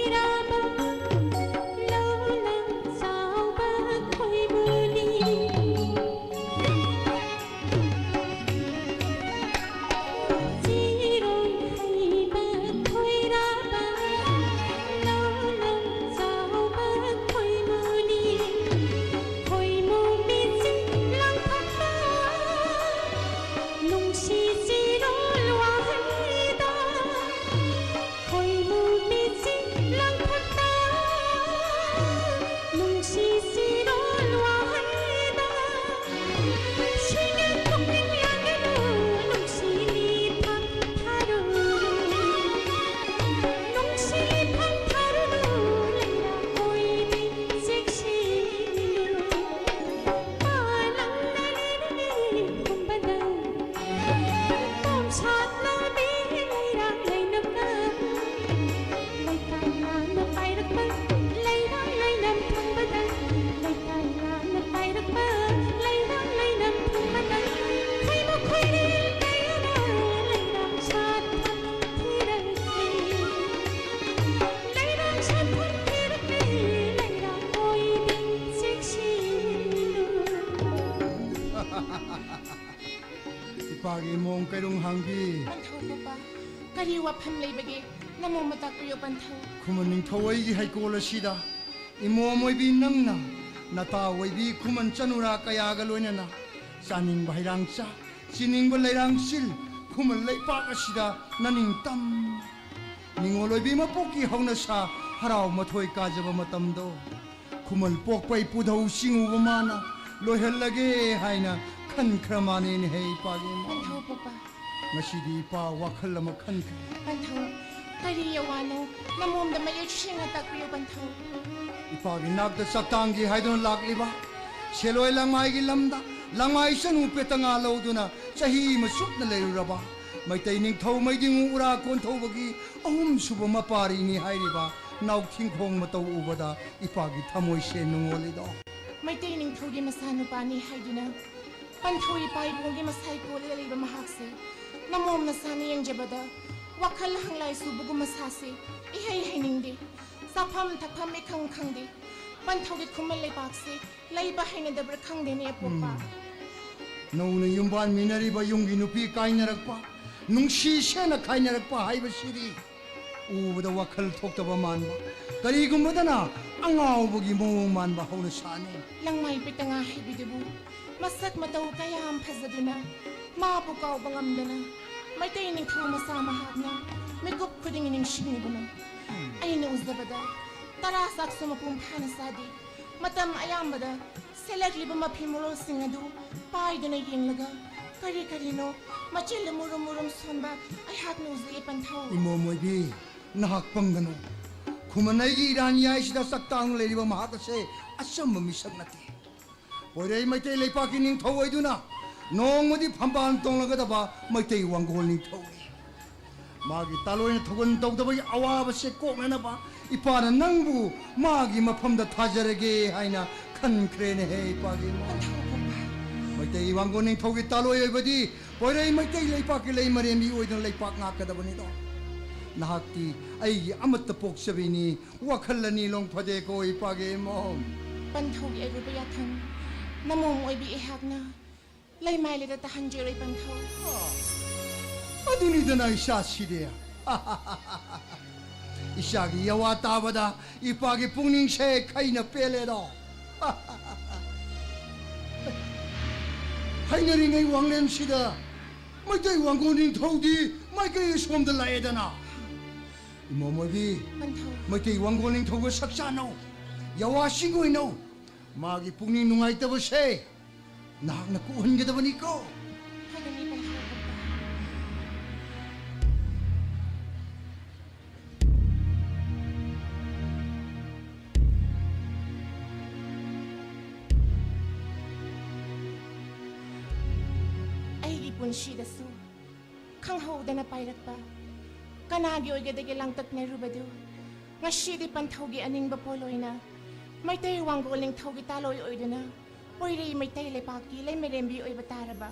ꯀꯔꯤ ꯋꯥꯐꯝ ꯂꯩꯕꯒꯦ? ꯅꯃꯣꯝ ꯑꯃ ꯇꯥꯛꯄꯤꯌꯨ, ꯄꯟꯊꯧ꯫ ꯈꯨꯃꯟ ꯅꯤꯡꯊꯧ ꯑꯣꯏꯒꯤ ꯍꯩꯀꯣꯜ ꯑꯁꯤꯗ ꯏꯃꯣꯝ ꯑꯣꯏꯕꯤ ꯅꯪꯅ ꯅꯇꯥ ꯑꯣꯏꯕꯤ ꯈꯨꯃꯟ ꯆꯅꯨꯔꯥ ꯀꯌꯥꯒ ꯂꯣꯏꯅꯅ ꯆꯥꯅꯤꯡꯕ ꯍꯩꯔꯥꯡ ꯆꯥ, ꯆꯤꯅꯤꯡꯕ ꯂꯩꯔꯥꯡ ꯆꯤꯜ, ꯈꯨꯃꯟ ꯂꯩꯄꯥꯛ ꯑꯁꯤꯗ ꯅꯅꯤꯡꯇꯝ ꯅꯤꯡꯉꯣꯜ ꯑꯣꯏꯕꯤ ꯃꯄꯣꯛꯀꯤ ꯍꯧꯅ ꯁꯥ ꯍꯔꯥꯎ ꯃꯊꯣꯏ ꯀꯥꯖꯕ ꯃꯇꯝꯗꯣ ꯈꯨꯃꯟ ꯄꯣꯛꯄ ꯏꯄꯨꯙꯧ ꯆꯤꯡꯉꯨꯕ ꯃꯥꯅ ꯂꯣꯏꯍꯜꯂꯒꯦ ꯍꯥꯏꯅ ꯈꯟꯈ꯭ꯔ ꯃꯥꯅꯦꯅꯦꯍꯦ ꯏꯄꯥꯒꯤ ꯏꯃꯣꯝ꯫ ꯄꯟꯊꯧ ꯄꯣꯛꯄ꯫ ꯉꯁꯤꯗꯤ ꯏꯄꯥ ꯋꯥꯈꯜ ꯑꯃ ꯈꯟꯈ꯭ꯔꯦ꯫ ꯄꯟꯊꯧ, ꯀꯔꯤ ꯑꯋꯥꯅꯣ? ꯅꯃꯣꯝꯗ ꯃꯌꯦꯛ ꯁꯦꯡꯅ ꯇꯥꯛꯄꯤꯌꯨ, ꯄꯟꯊꯧ꯫ ꯏꯄꯥꯒꯤ ꯅꯥꯛꯇ ꯆꯥꯛꯇꯥꯡꯒꯤ ꯍꯥꯏꯗꯨꯅ ꯂꯥꯛꯂꯤꯕ ꯁꯦꯂꯣꯏ ꯂꯪꯃꯥꯏꯒꯤ ꯂꯝꯗ ꯂꯪꯃꯥꯏ ꯆꯅꯨ ꯄꯦꯇꯉꯥ ꯂꯧꯗꯨꯅ ꯆꯍꯤ ꯑꯃ ꯆꯨꯞꯅ ꯂꯩꯔꯨꯔꯕ ꯃꯩꯇꯩ ꯅꯤꯡꯊꯧ ꯃꯩꯗꯤꯡꯉꯨ ꯎꯔꯥ ꯀꯣꯟꯊꯧꯕꯒꯤ ꯑꯍꯨꯝꯁꯨꯕ ꯃꯄꯥꯔꯤꯅꯤ ꯍꯥꯏꯔꯤꯕ ꯅꯥꯎꯊꯤꯡꯈꯣꯡ ꯃꯇꯧ ꯎꯕꯗ ꯏꯄꯥꯒꯤ ꯊꯃꯣꯏꯁꯦ ꯅꯨꯡꯉꯣꯜꯂꯤꯗꯣ꯫ ꯃꯩꯇꯩ ꯅꯤꯡꯊꯧꯒꯤ ꯃꯆꯥꯅꯨꯄꯥꯅꯤ ꯍꯥꯏꯗꯨꯅ ꯄꯟꯊꯧ ꯏꯄꯥ ꯏꯕꯨꯡꯒꯤ ꯃꯁꯥꯏ ꯀꯣꯜꯂꯒ ꯂꯩꯕ ꯃꯍꯥꯛꯁꯦ ꯅꯃꯣꯝ ꯅꯁꯥꯅ ꯌꯦꯡꯖꯕꯗ ꯋꯥꯈꯜ ꯍꯪꯂꯥꯏ ꯆꯨꯕꯒꯨꯝꯕ ꯁꯥꯁꯦ ꯏꯍꯩ ꯍꯩꯅꯤꯡꯗꯦ꯫ ꯆꯥꯐꯝ ꯊꯛꯐꯝ ꯏꯈꯪ ꯈꯪꯗꯦ꯫ ꯄꯟꯊꯧꯒꯤ ꯈꯨꯃꯟ ꯂꯩꯄꯥꯛꯁꯦ ꯂꯩꯕ ꯍꯩꯅꯗꯕ꯭ꯔꯥ ꯈꯪꯗꯦꯅꯦ, ꯑꯄꯣꯛꯄ꯫ ꯎꯝ꯫ ꯅꯧꯅ ꯌꯨꯝꯕꯥꯟ ꯃꯤꯟꯅꯔꯤꯕ ꯌꯨꯝꯒꯤ ꯅꯨꯄꯤ ꯀꯥꯏꯅꯔꯛꯄ, ꯅꯨꯡꯁꯤ ꯁꯦꯟꯅ ꯈꯥꯏꯅꯔꯛꯄ ꯍꯥꯏꯕꯁꯤꯗꯤ ꯎꯕꯗ ꯋꯥꯈꯜ ꯊꯣꯛꯇꯕ ꯃꯥꯟꯕ, ꯀꯔꯤꯒꯨꯝꯕꯗꯅ ꯑꯉꯥꯎꯕꯒꯤ ꯃꯑꯣꯡ ꯃꯥꯟꯕ ꯍꯧꯅꯁꯥꯅꯤ꯫ ꯂꯪꯃꯥꯏ ꯄꯦꯇꯉꯥ ꯍꯥꯏꯕꯤꯗꯨꯕꯨ ꯃꯁꯛ ꯃꯇꯧ ꯀꯌꯥꯝ ꯐꯖꯗꯨꯅ ꯃꯥꯕꯨ ꯀꯥꯎꯕ ꯉꯝꯗꯅ ꯃꯩꯇꯩ ꯅꯤꯡꯊꯧ ꯃꯆꯥ ꯃꯍꯥꯛꯅ ꯃꯤꯀꯨꯞ ꯈꯨꯗꯤꯡꯒꯤ ꯅꯤꯡꯁꯤꯡꯂꯤꯕꯅꯣ? ꯑꯩꯅ ꯎꯖꯕꯗ ꯇꯔꯥ ꯆꯥꯛꯁꯨ ꯃꯄꯨꯡ ꯐꯥꯅ ꯆꯥꯗꯦ꯫ ꯃꯇꯝ ꯑꯌꯥꯝꯕꯗ ꯁꯦꯠꯂꯛꯂꯤꯕ ꯃꯐꯤ ꯃꯔꯣꯜꯁꯤꯡ ꯑꯗꯨ ꯄꯥꯏꯗꯨꯅ ꯌꯦꯡꯂꯒ ꯀꯔꯤ ꯀꯔꯤꯅꯣ ꯃꯆꯤꯜꯗ ꯃꯨꯔꯨꯝ ꯃꯨꯔꯨꯝ ꯁꯣꯟꯕ ꯑꯩꯍꯥꯛꯅ ꯎꯖꯩ, ꯄꯟꯊꯧ꯫ ꯏꯃꯣꯝ ꯑꯣꯏꯕꯤ, ꯅꯍꯥꯛ ꯄꯪꯒꯅꯨ꯫ ꯈꯨꯃꯟ ꯑꯩꯒꯤ ꯏꯔꯥꯟ ꯌꯥꯏꯁꯤꯗ ꯆꯥꯛꯇꯥꯡ ꯂꯩꯔꯤꯕ ꯃꯍꯥꯛ ꯑꯁꯦ ꯑꯆꯝꯕ ꯃꯤꯁꯛ ꯅꯠꯇꯦ꯫ ꯄꯣꯏꯔꯩ ꯃꯩꯇꯩ ꯂꯩꯄꯥꯛꯀꯤ ꯅꯤꯡꯊꯧ ꯑꯣꯏꯗꯨꯅ ꯅꯣꯡꯃꯗꯤ ꯐꯝꯕꯥꯜ ꯇꯣꯡꯂꯒꯗꯕ ꯃꯩꯇꯩ ꯋꯥꯡꯒꯣꯜ ꯅꯤꯡꯊꯧꯅꯤ꯫ ꯃꯥꯒꯤ ꯇꯥꯂꯣꯏꯅ ꯊꯧꯒꯜ ꯇꯧꯗꯕꯒꯤ ꯑꯋꯥꯕꯁꯦ ꯀꯣꯛꯅꯅꯕ ꯏꯄꯥꯅ ꯅꯪꯕꯨ ꯃꯥꯒꯤ ꯃꯐꯝꯗ ꯊꯥꯖꯔꯒꯦ ꯍꯥꯏꯅ ꯈꯟꯈ꯭ꯔꯦꯅꯦꯍꯦ ꯏꯄꯥꯒꯤ ꯏꯃꯥ꯫ ꯄꯟꯊꯧ ꯄꯣꯛꯄ꯫ ꯃꯩꯇꯩ ꯋꯥꯡꯒꯣꯜ ꯅꯤꯡꯊꯧꯒꯤ ꯇꯥꯂꯣꯏ ꯑꯣꯏꯕꯗꯤ ꯄꯣꯏꯔꯩ ꯃꯩꯇꯩ ꯂꯩꯄꯥꯛꯀꯤ ꯂꯩꯃꯔꯦꯝꯕꯤ ꯑꯣꯏꯗꯨꯅ ꯂꯩꯄꯥꯛ ꯉꯥꯛꯀꯗꯕꯅꯤꯗꯣ꯫ ꯅꯍꯥꯛꯇꯤ ꯑꯩꯒꯤ ꯑꯃꯠꯇ ꯄꯣꯛꯆꯕꯤꯅꯤ꯫ ꯋꯥꯈꯜ ꯑꯅꯤ ꯂꯣꯡ ꯐꯗꯦꯀꯣ ꯏꯄꯥꯒꯤ ꯏꯃꯣꯝ꯫ ꯄꯟꯊꯧꯒꯤ ꯑꯔꯨꯕ ꯌꯥꯊꯪ ꯅꯃꯣꯝ ꯑꯣꯏꯕꯤ ꯑꯩꯍꯥꯛꯅ ꯂꯩꯃꯥꯏ ꯂꯩꯗ ꯇꯥꯍꯟꯖꯔꯣꯏ, ꯄꯟꯊꯧ꯫ ꯑꯗꯨꯅꯤꯗꯅ ꯏꯆꯥꯁꯤꯗꯤ꯫ ꯏꯆꯥꯒꯤ ꯌꯥꯋꯥ ꯇꯥꯕꯗ ꯏꯄꯥꯒꯤ ꯄꯨꯛꯅꯤꯡꯁꯦ ꯈꯩꯅ ꯄꯦꯜꯂꯦꯗꯣ꯫ ꯍꯥꯏꯅꯔꯤꯉꯩ ꯋꯥꯡꯂꯦꯟꯁꯤꯗ ꯃꯩꯇꯩ ꯋꯥꯡꯒꯣꯜ ꯅꯤꯡꯊꯧꯗꯤ ꯃꯥꯏꯀꯩ ꯑꯁꯣꯝꯗ ꯂꯥꯛꯑꯦꯗꯅ꯫ ꯏꯃꯣꯝ ꯑꯣꯏꯕꯤ, ꯄꯟꯊꯧ꯫ ꯃꯩꯇꯩ ꯋꯥꯡꯒꯣꯜ ꯅꯤꯡꯊꯧꯒ ꯁꯛ ꯆꯥꯅꯧ, ꯌꯥꯋꯥ ꯆꯤꯡ ꯑꯣꯏꯅꯧ꯫ ꯃꯥꯒꯤ ꯄꯨꯛꯅꯤꯡ ꯅꯨꯡꯉꯥꯏꯇꯕꯁꯦ ꯅꯍꯥꯛꯅ ꯀꯣꯛꯍꯟꯒꯗꯕꯅꯤꯀꯣ꯫ ꯐꯒꯅꯤ, ꯄꯟꯊꯧ ꯄꯟꯊꯧ꯫ ꯑꯩꯒꯤ ꯄꯨꯟꯁꯤꯗꯁꯨ ꯈꯪꯍꯧꯗꯅ ꯄꯥꯏꯔꯛꯄ ꯀꯅꯥꯒꯤ ꯑꯣꯏꯒꯗꯒꯦ ꯂꯥꯡꯇꯛꯅꯔꯨꯕꯗꯨ? ꯉꯁꯤꯗꯤ ꯄꯟꯊꯧꯒꯤ ꯑꯅꯤꯡꯕ ꯄꯣꯂꯣꯏꯅ ꯃꯩꯇꯩ ꯋꯥꯡꯒꯣꯜ ꯅꯤꯡꯊꯧꯒꯤ ꯇꯥꯂꯣꯏ ꯑꯣꯏꯗꯨꯅ ꯄꯣꯏꯔꯩ ꯃꯩꯇꯩ ꯂꯩꯄꯥꯛꯀꯤ ꯂꯩꯃꯔꯦꯝꯕꯤ ꯑꯣꯏꯕ ꯇꯥꯔꯕ꯫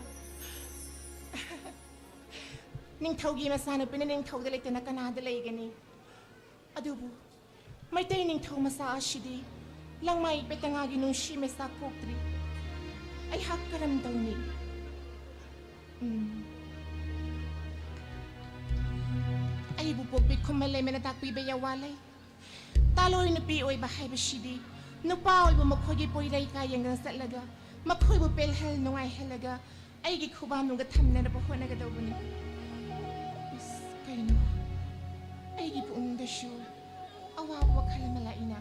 ꯅꯤꯡꯊꯧꯒꯤ ꯃꯆꯥꯅꯨꯄꯤꯅ ꯅꯤꯡꯊꯧꯗ ꯂꯩꯇꯅ ꯀꯅꯥꯗ ꯂꯩꯒꯅꯤ? ꯑꯗꯨꯕꯨ ꯃꯩꯇꯩ ꯅꯤꯡꯊꯧ ꯃꯆꯥ ꯑꯁꯤꯗꯤ ꯂꯪꯃꯥꯏ ꯄꯦꯇꯉꯥꯒꯤ ꯅꯨꯡꯁꯤ ꯃꯩꯁꯥ ꯀꯣꯛꯇ꯭ꯔꯤ꯫ ꯑꯩꯍꯥꯛ ꯀꯔꯝ ꯇꯧꯅꯤ? ꯎꯝ꯫ ꯑꯩꯕꯨ ꯄꯣꯛꯄꯤ ꯈꯨꯃꯟ ꯂꯩꯃꯅ ꯇꯥꯛꯄꯤꯕ ꯌꯥꯋꯥ ꯂꯩ꯫ ꯇꯥꯂꯣꯏ ꯅꯨꯄꯤ ꯑꯣꯏꯕ ꯍꯥꯏꯕꯁꯤꯗꯤ ꯅꯨꯄꯥ ꯑꯣꯏꯕ ꯃꯈꯣꯏꯒꯤ ꯄꯣꯏꯔꯩ ꯀꯥ ꯌꯦꯡꯗꯅ ꯆꯠꯂꯒ ꯃꯈꯣꯏꯕꯨ ꯄꯦꯜꯍꯜ ꯅꯨꯡꯉꯥꯏꯍꯜꯂꯒ ꯑꯩꯒꯤ ꯈꯨꯕꯥꯝꯅꯨꯡꯒ ꯊꯝꯅꯅꯕ ꯍꯣꯠꯅꯒꯗꯧꯕꯅꯤ꯫ ꯏꯁ, ꯀꯩꯅꯣ? ꯑꯩꯒꯤ ꯄꯨꯛꯅꯤꯡꯗꯁꯨ ꯑꯋꯥꯕ ꯋꯥꯈꯜ ꯑꯃ ꯂꯥꯛꯏꯅ꯫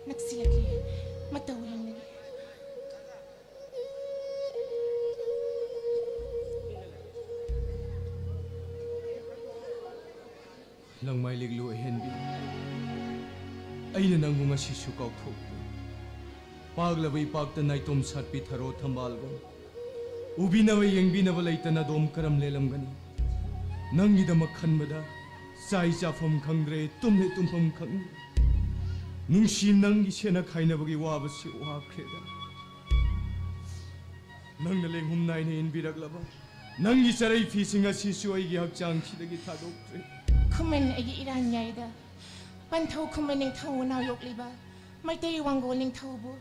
ꯅꯛꯁꯤꯜꯂꯛꯂꯦ꯫ ꯃꯇꯧ ꯌꯦꯡꯂꯒꯦ꯫ ꯂꯪꯃꯥꯏ ꯂꯤꯛꯂꯨ ꯑꯍꯦꯟꯕꯤ, ꯑꯩꯅ ꯅꯪꯕꯨ ꯉꯁꯤꯁꯨ ꯀꯥꯎꯊꯣꯛꯇꯦ꯫ ꯄꯥꯛꯂꯕ ꯏꯄꯥꯛꯇ ꯅꯥꯏꯇꯣꯝ ꯁꯥꯠꯄꯤ ꯊꯔꯣ ꯊꯝꯕꯥꯜꯒꯨꯝ, ꯎꯕꯤꯅꯕ ꯌꯦꯡꯕꯤꯅꯕ ꯂꯩꯇꯅ ꯑꯗꯣꯝ ꯀꯔꯝ ꯂꯦꯜꯂꯝꯒꯅꯤ? ꯅꯪꯒꯤꯗꯃꯛ ꯈꯟꯕꯗ ꯆꯥꯏ ꯆꯥꯐꯝ ꯈꯪꯗ꯭ꯔꯦ, ꯇꯨꯝꯂꯦ ꯇꯨꯝꯐꯝ ꯈꯪꯗ꯭ꯔꯦ꯫ ꯅꯨꯡꯁꯤ, ꯅꯪꯒꯤ ꯁꯦꯟꯅ ꯈꯥꯏꯅꯕꯒꯤ ꯋꯥꯕꯁꯤ ꯋꯥꯈ꯭ꯔꯦꯗ꯫ ꯅꯪꯅ ꯂꯦꯡꯍꯨꯝ ꯅꯥꯏꯅ ꯏꯟꯕꯤꯔꯛꯂꯕ ꯅꯪꯒꯤ ꯆꯔꯩ ꯐꯤꯁꯤꯡ ꯑꯁꯤꯁꯨ ꯑꯩꯒꯤ ꯍꯛꯆꯥꯡꯁꯤꯗꯒꯤ ꯊꯥꯗꯣꯛꯇ꯭ꯔꯦ꯫ ꯈꯨꯃꯟ ꯑꯩꯒꯤ ꯏꯔꯥꯟꯌꯥꯏꯗ ꯄꯟꯊꯧ ꯈꯨꯃꯟ ꯅꯤꯡꯊꯧ ꯃꯅꯥꯎ ꯌꯣꯛꯂꯤꯕ ꯃꯩꯇꯩ ꯋꯥꯡꯒꯣꯜ ꯅꯤꯡꯊꯧꯕꯨ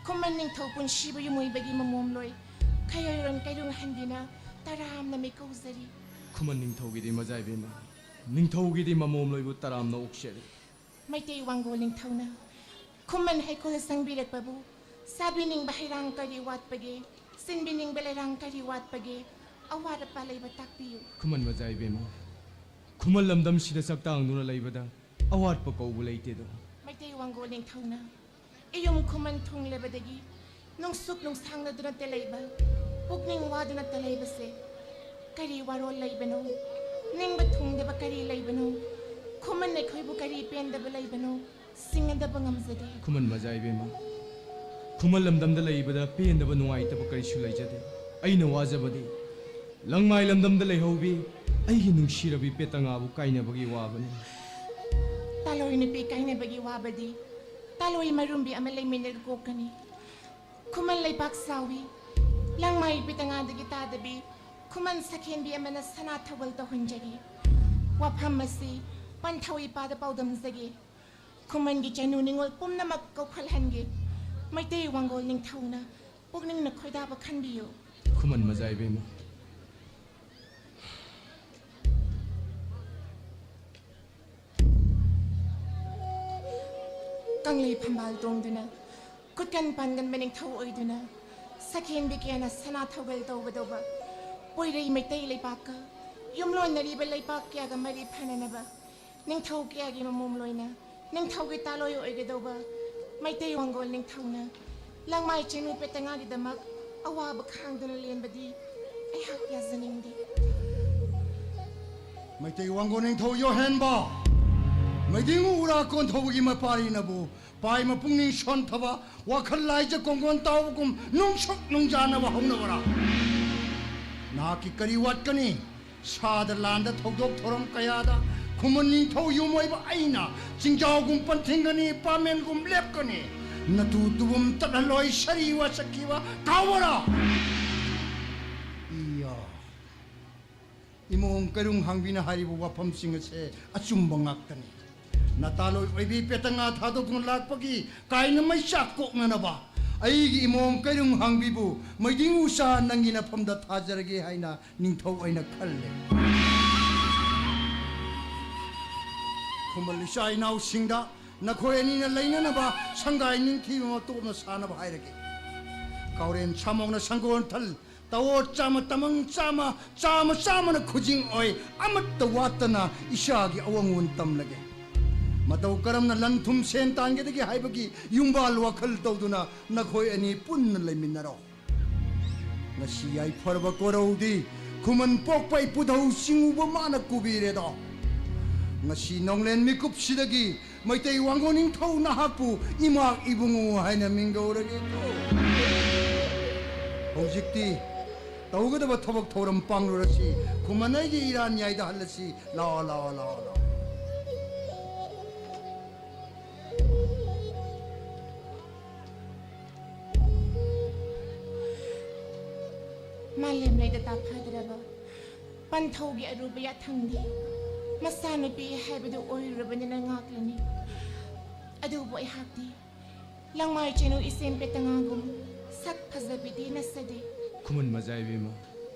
ꯈꯨꯃꯟ ꯅꯤꯡꯊꯧ ꯄꯨꯟꯁꯤꯕꯨ ꯌꯨꯝ ꯑꯣꯏꯕꯒꯤ ꯃꯃꯣꯝꯂꯣꯏ ꯈꯌꯣꯏꯔꯣꯟ ꯀꯩꯔꯨꯡ ꯍꯟꯕꯤꯅ ꯇꯔꯥꯝꯅ ꯃꯤꯀꯧꯖꯔꯤ꯫ ꯈꯨꯃꯟ ꯅꯤꯡꯊꯧꯒꯤꯗꯤ ꯃꯖꯥ ꯏꯕꯦꯝꯃ, ꯅꯤꯡꯊꯧꯒꯤꯗꯤ ꯃꯃꯣꯝ ꯂꯣꯏꯕꯨ ꯇꯔꯥꯝꯅ ꯑꯣꯛꯆꯔꯤ꯫ ꯃꯩꯇꯩ ꯋꯥꯡꯒꯣꯜ ꯅꯤꯡꯊꯧꯅ ꯈꯨꯃꯟ ꯍꯩꯀꯣꯜ ꯁꯪꯕꯤꯔꯛꯄꯕꯨ ꯆꯥꯕꯤꯅꯤꯡꯕ ꯍꯩꯔꯥꯡ ꯀꯔꯤ ꯋꯥꯠꯄꯒꯦ? ꯆꯤꯟꯕꯤꯅꯤꯡꯕ ꯂꯩꯔꯥꯡ ꯀꯔꯤ ꯋꯥꯠꯄꯒꯦ? ꯑꯋꯥꯠ ꯑꯄꯥ ꯂꯩꯕ ꯇꯥꯛꯄꯤꯌꯨ꯫ ꯈꯨꯃꯟ ꯃꯖꯥ ꯏꯕꯦꯝꯃ, ꯈꯨꯃꯟ ꯂꯝꯗꯝꯁꯤꯗ ꯆꯥꯛꯇꯥꯡꯗꯨꯅ ꯂꯩꯕꯗ ꯑꯋꯥꯠꯄ ꯀꯧꯕ ꯂꯩꯇꯦꯗꯣ꯫ ꯃꯩꯇꯩ ꯋꯥꯡꯒꯣꯜ ꯅꯤꯡꯊꯧꯅ ꯏꯌꯨꯝ ꯈꯨꯃꯟ ꯊꯨꯡꯂꯕꯗꯒꯤ ꯅꯨꯡꯁꯨꯛ ꯅꯨꯡꯁꯥꯡꯅꯗꯨꯅꯇ ꯂꯩꯕ, ꯄꯨꯛꯅꯤꯡ ꯋꯥꯗꯨꯅꯇ ꯂꯩꯕꯁꯦ ꯀꯔꯤ ꯋꯥꯔꯣꯜ ꯂꯩꯕꯅꯣ? ꯅꯤꯡꯕ ꯊꯨꯡꯗꯕ ꯀꯔꯤ ꯂꯩꯕꯅꯣ? ꯈꯨꯃꯟ ꯑꯩꯈꯣꯏꯕꯨ ꯀꯔꯤ ꯄꯦꯟꯗꯕ ꯂꯩꯕꯅꯣ? ꯁꯤꯡꯅꯗꯕ ꯉꯝꯖꯗꯦ꯫ ꯈꯨꯃꯟ ꯃꯖꯥ ꯏꯕꯦꯝꯃ, ꯈꯨꯃꯟ ꯂꯝꯗꯝꯗ ꯂꯩꯕꯗ ꯄꯦꯟꯗꯕ ꯅꯨꯡꯉꯥꯏꯇꯕ ꯀꯔꯤꯁꯨ ꯂꯩꯖꯗꯦ꯫ ꯑꯩꯅ ꯋꯥꯖꯕꯗꯤ ꯂꯪꯃꯥꯏ ꯂꯝꯗꯝꯗ ꯂꯩꯍꯧꯕꯤ ꯑꯩꯒꯤ ꯅꯨꯡꯁꯤꯔꯕꯤ ꯄꯦꯇꯉꯥꯕꯨ ꯀꯥꯏꯅꯕꯒꯤ ꯋꯥꯕꯅꯤ꯫ ꯇꯥꯂꯣꯏ ꯅꯨꯄꯤ ꯀꯥꯏꯅꯕꯒꯤ ꯋꯥꯕꯗꯤ ꯇꯥꯂꯣꯏ ꯃꯔꯨꯝꯕꯤ ꯑꯃ ꯂꯩꯃꯤꯟꯅꯔꯒ ꯀꯣꯛꯀꯅꯤ꯫ ꯈꯨꯃꯟ ꯂꯩꯄꯥꯛ ꯆꯥꯎꯏ꯫ ꯂꯪꯃꯥꯏ ꯄꯦꯇꯉꯥꯗꯒꯤ ꯇꯥꯗꯕꯤ ꯈꯨꯃꯟ ꯁꯈꯦꯟꯕꯤ ꯑꯃꯅ ꯁꯅꯥ ꯊꯧꯒꯜ ꯇꯧꯍꯟꯖꯒꯦ꯫ ꯋꯥꯐꯝ ꯑꯁꯤ ꯄꯟꯊꯧ ꯏꯄꯥꯗ ꯄꯥꯎꯗꯝꯖꯒꯦ꯫ ꯈꯨꯃꯟꯒꯤ ꯆꯅꯨ ꯅꯤꯉꯣꯜ ꯄꯨꯝꯅꯃꯛ ꯀꯧꯈꯠꯍꯟꯒꯦ꯫ ꯃꯩꯇꯩ ꯋꯥꯡꯒꯣꯜ ꯅꯤꯡꯊꯧꯅ ꯄꯨꯛꯅꯤꯡꯅ ꯈꯣꯏꯗꯥꯕ ꯈꯟꯕꯤꯌꯨ꯫ ꯈꯨꯃꯟ ꯃꯖꯥ ꯏꯕꯦꯝꯃ, ꯀꯪꯂꯩ ꯐꯝꯕꯥꯜ ꯇꯣꯡꯗꯨꯅ ꯈꯨꯠꯀꯟ ꯄꯥꯟꯒꯟꯕ ꯅꯤꯡꯊꯧ ꯑꯣꯏꯗꯨꯅ ꯁꯈꯦꯟꯕꯤ ꯀꯌꯥꯅ ꯁꯅꯥ ꯊꯧꯒꯜ ꯇꯧꯒꯗꯧꯕ ꯄꯣꯏꯔꯩ ꯃꯩꯇꯩ ꯂꯩꯄꯥꯛꯀ ꯌꯨꯝꯂꯣꯟꯅꯔꯤꯕ ꯂꯩꯄꯥꯛ ꯀꯌꯥꯒ ꯃꯔꯤ ꯐꯅꯅꯕ ꯅꯤꯡꯊꯧ ꯀꯌꯥꯒꯤ ꯃꯃꯣꯝ ꯂꯣꯏꯅ ꯅꯤꯡꯊꯧꯒꯤ ꯇꯥꯂꯣꯏ ꯑꯣꯏꯒꯗꯧꯕ ꯃꯩꯇꯩ ꯋꯥꯡꯒꯣꯜ ꯅꯤꯡꯊꯧꯅ ꯂꯪꯃꯥꯏ ꯆꯤꯡꯅꯨ ꯄꯦꯇꯉꯥꯒꯤꯗꯃꯛ ꯑꯋꯥꯕ ꯈꯥꯡꯗꯨꯅ ꯂꯦꯟꯕꯗꯤ ꯑꯩꯍꯥꯛ ꯌꯥꯖꯅꯤꯡꯗꯦ꯫ ꯃꯩꯇꯩ ꯋꯥꯡꯒꯣꯜ ꯅꯤꯡꯊꯧ ꯌꯣꯍꯦꯟꯕ, ꯃꯩꯗꯤꯡꯉꯨ ꯎꯔꯥ ꯀꯣꯟꯊꯧꯕꯒꯤ ꯃꯄꯥꯔꯤꯅꯕꯨ ꯄꯥꯏꯃ ꯄꯨꯛꯅꯤꯡ ꯁꯣꯟꯊꯕ, ꯋꯥꯈꯜ ꯂꯥꯏꯖ ꯀꯣꯡꯒꯣꯟ ꯇꯥꯎꯕꯒꯨꯝ ꯅꯨꯡꯁꯨꯛ ꯅꯨꯡꯖꯥꯅꯕ ꯍꯧꯅꯕꯔꯥ? ꯅꯍꯥꯛꯀꯤ ꯀꯔꯤ ꯋꯥꯠꯀꯅꯤ? ꯁꯥꯗ ꯂꯥꯟꯗ ꯊꯧꯗꯣꯛ ꯊꯧꯔꯝ ꯀꯌꯥꯗ ꯈꯨꯃꯟ ꯅꯤꯡꯊꯧ ꯌꯨꯝ ꯑꯣꯏꯕ ꯑꯩꯅ ꯆꯤꯡꯖꯥꯎꯒꯨꯝ ꯄꯟꯊꯤꯡꯒꯅꯤ, ꯄꯥꯃꯦꯟꯒꯨꯝ ꯂꯦꯞꯀꯅꯤ, ꯅꯇꯨ ꯇꯨꯕꯨꯝ ꯇꯠꯍꯜꯂꯣꯏ꯫ ꯁꯥꯔꯤ ꯋꯥꯁꯛꯈꯤꯕ ꯀꯥꯎꯕꯔꯥ? ꯏꯌꯥ꯫ ꯏꯃꯣꯝ ꯀꯩꯔꯨꯡ ꯍꯥꯡꯕꯤꯅ ꯍꯥꯏꯔꯤꯕ ꯋꯥꯐꯝꯁꯤꯡ ꯑꯁꯦ ꯑꯆꯨꯝꯕ ꯉꯥꯛꯇꯅꯤ꯫ ꯅꯇꯥꯂꯣꯏ ꯑꯣꯏꯕꯤ ꯄꯦꯇꯉꯥ ꯊꯥꯗꯣꯛꯇꯨꯅ ꯂꯥꯛꯄꯒꯤ ꯀꯥꯏꯅ ꯃꯩꯆꯥꯛ ꯀꯣꯛꯅꯅꯕ ꯑꯩꯒꯤ ꯏꯃꯣꯝ ꯀꯩꯔꯨꯝ ꯍꯥꯡꯕꯤꯕꯨ ꯃꯩꯗꯤꯡ ꯎꯆꯥ ꯅꯪꯒꯤ ꯅꯐꯝꯗ ꯊꯥꯖꯔꯒꯦ ꯍꯥꯏꯅ ꯅꯤꯡꯊꯧ ꯑꯩꯅ ꯈꯜꯂꯦ꯫ ꯈꯨꯃꯟ ꯏꯆꯥ ꯏꯅꯥꯎꯁꯤꯡꯗ ꯅꯈꯣꯏ ꯑꯅꯤꯅ ꯂꯩꯅꯅꯕ ꯁꯪꯒꯥꯏ ꯅꯤꯡꯊꯤꯕ ꯑꯃ ꯇꯣꯞꯅ ꯁꯥꯅꯕ ꯍꯥꯏꯔꯒꯦ꯫ ꯀꯥꯎꯔꯦꯟ ꯁꯥꯃꯣꯡꯅ ꯁꯪꯒꯣꯟ ꯊꯜ, ꯇꯋꯣꯠ ꯆꯥꯝꯃ, ꯇꯃꯪ ꯆꯥꯝꯃ, ꯆꯥꯝꯃ ꯆꯥꯝꯃꯅ ꯈꯨꯖꯤꯡ ꯑꯣꯏ, ꯑꯃꯠꯇ ꯋꯥꯠꯇꯅ ꯏꯆꯥꯒꯤ ꯑꯋꯥꯡꯉꯨꯟ ꯇꯝꯂꯒꯦ꯫ ꯃꯇꯧ ꯀꯔꯝꯅ ꯂꯟ ꯊꯨꯝ ꯁꯦꯟ ꯇꯥꯟꯒꯗꯒꯦ ꯍꯥꯏꯕꯒꯤ ꯌꯨꯝꯕꯥꯜ ꯋꯥꯈꯜ ꯇꯧꯗꯨꯅ ꯅꯈꯣꯏ ꯑꯅꯤ ꯄꯨꯟꯅ ꯂꯩꯃꯤꯟꯅꯔꯣ꯫ ꯉꯁꯤ ꯌꯥꯏꯐꯔꯕ ꯀꯣꯔꯧꯗꯤ ꯈꯨꯃꯟ ꯄꯣꯛꯄ ꯏꯄꯨꯙꯧ ꯆꯤꯡꯉꯨꯕ ꯃꯥꯅ ꯀꯨꯕꯤꯔꯦꯗꯣ꯫ ꯉꯁꯤ ꯅꯣꯡꯂꯦꯟ ꯃꯤꯀꯨꯞꯁꯤꯗꯒꯤ ꯃꯩꯇꯩ ꯋꯥꯡꯒꯣꯟ ꯅꯤꯡꯊꯧ ꯅꯍꯥꯛꯄꯨ ꯏꯃꯥ ꯏꯕꯨꯡꯉꯣ ꯍꯥꯏꯅ ꯃꯤꯡꯒꯧꯔꯒꯦꯀꯣ꯫ ꯍꯧꯖꯤꯛꯇꯤ ꯇꯧꯒꯗꯕ ꯊꯕꯛ ꯊꯧꯔꯝ ꯄꯥꯡꯂꯨꯔꯁꯤ꯫ ꯈꯨꯃꯟ ꯑꯩꯒꯤ ꯏꯔꯥꯟ ꯌꯥꯏꯗꯍꯜꯂꯁꯤ꯫ ꯂꯥꯛꯑꯣ, ꯂꯥꯛꯑꯣ, ꯂꯥꯛꯑꯣ, ꯂꯥꯛꯑꯣ꯫ ꯃꯥꯂꯦꯝ ꯂꯩꯗ ꯇꯥꯐꯗ꯭ꯔꯕ ꯄꯟꯊꯧꯒꯤ ꯑꯔꯨꯕ ꯌꯥꯊꯪꯗꯤ ꯃꯆꯥꯅꯨꯄꯤ ꯍꯥꯏꯕꯗꯨ ꯑꯣꯏꯔꯨꯔꯕꯅꯤꯅ ꯉꯥꯛꯂꯅꯤ꯫ ꯑꯗꯨꯕꯨ ꯑꯩꯍꯥꯛꯇꯤ ꯂꯪꯃꯥꯏ ꯆꯦꯅꯨ ꯏꯆꯦꯝ ꯄꯦꯇꯉꯥꯒꯨꯝ ꯁꯛ ꯐꯖꯕꯤꯗꯤ ꯅꯠꯆꯗꯦ꯫ ꯈꯨꯃꯟ ꯃꯖꯥ ꯏꯕꯦꯝꯃ,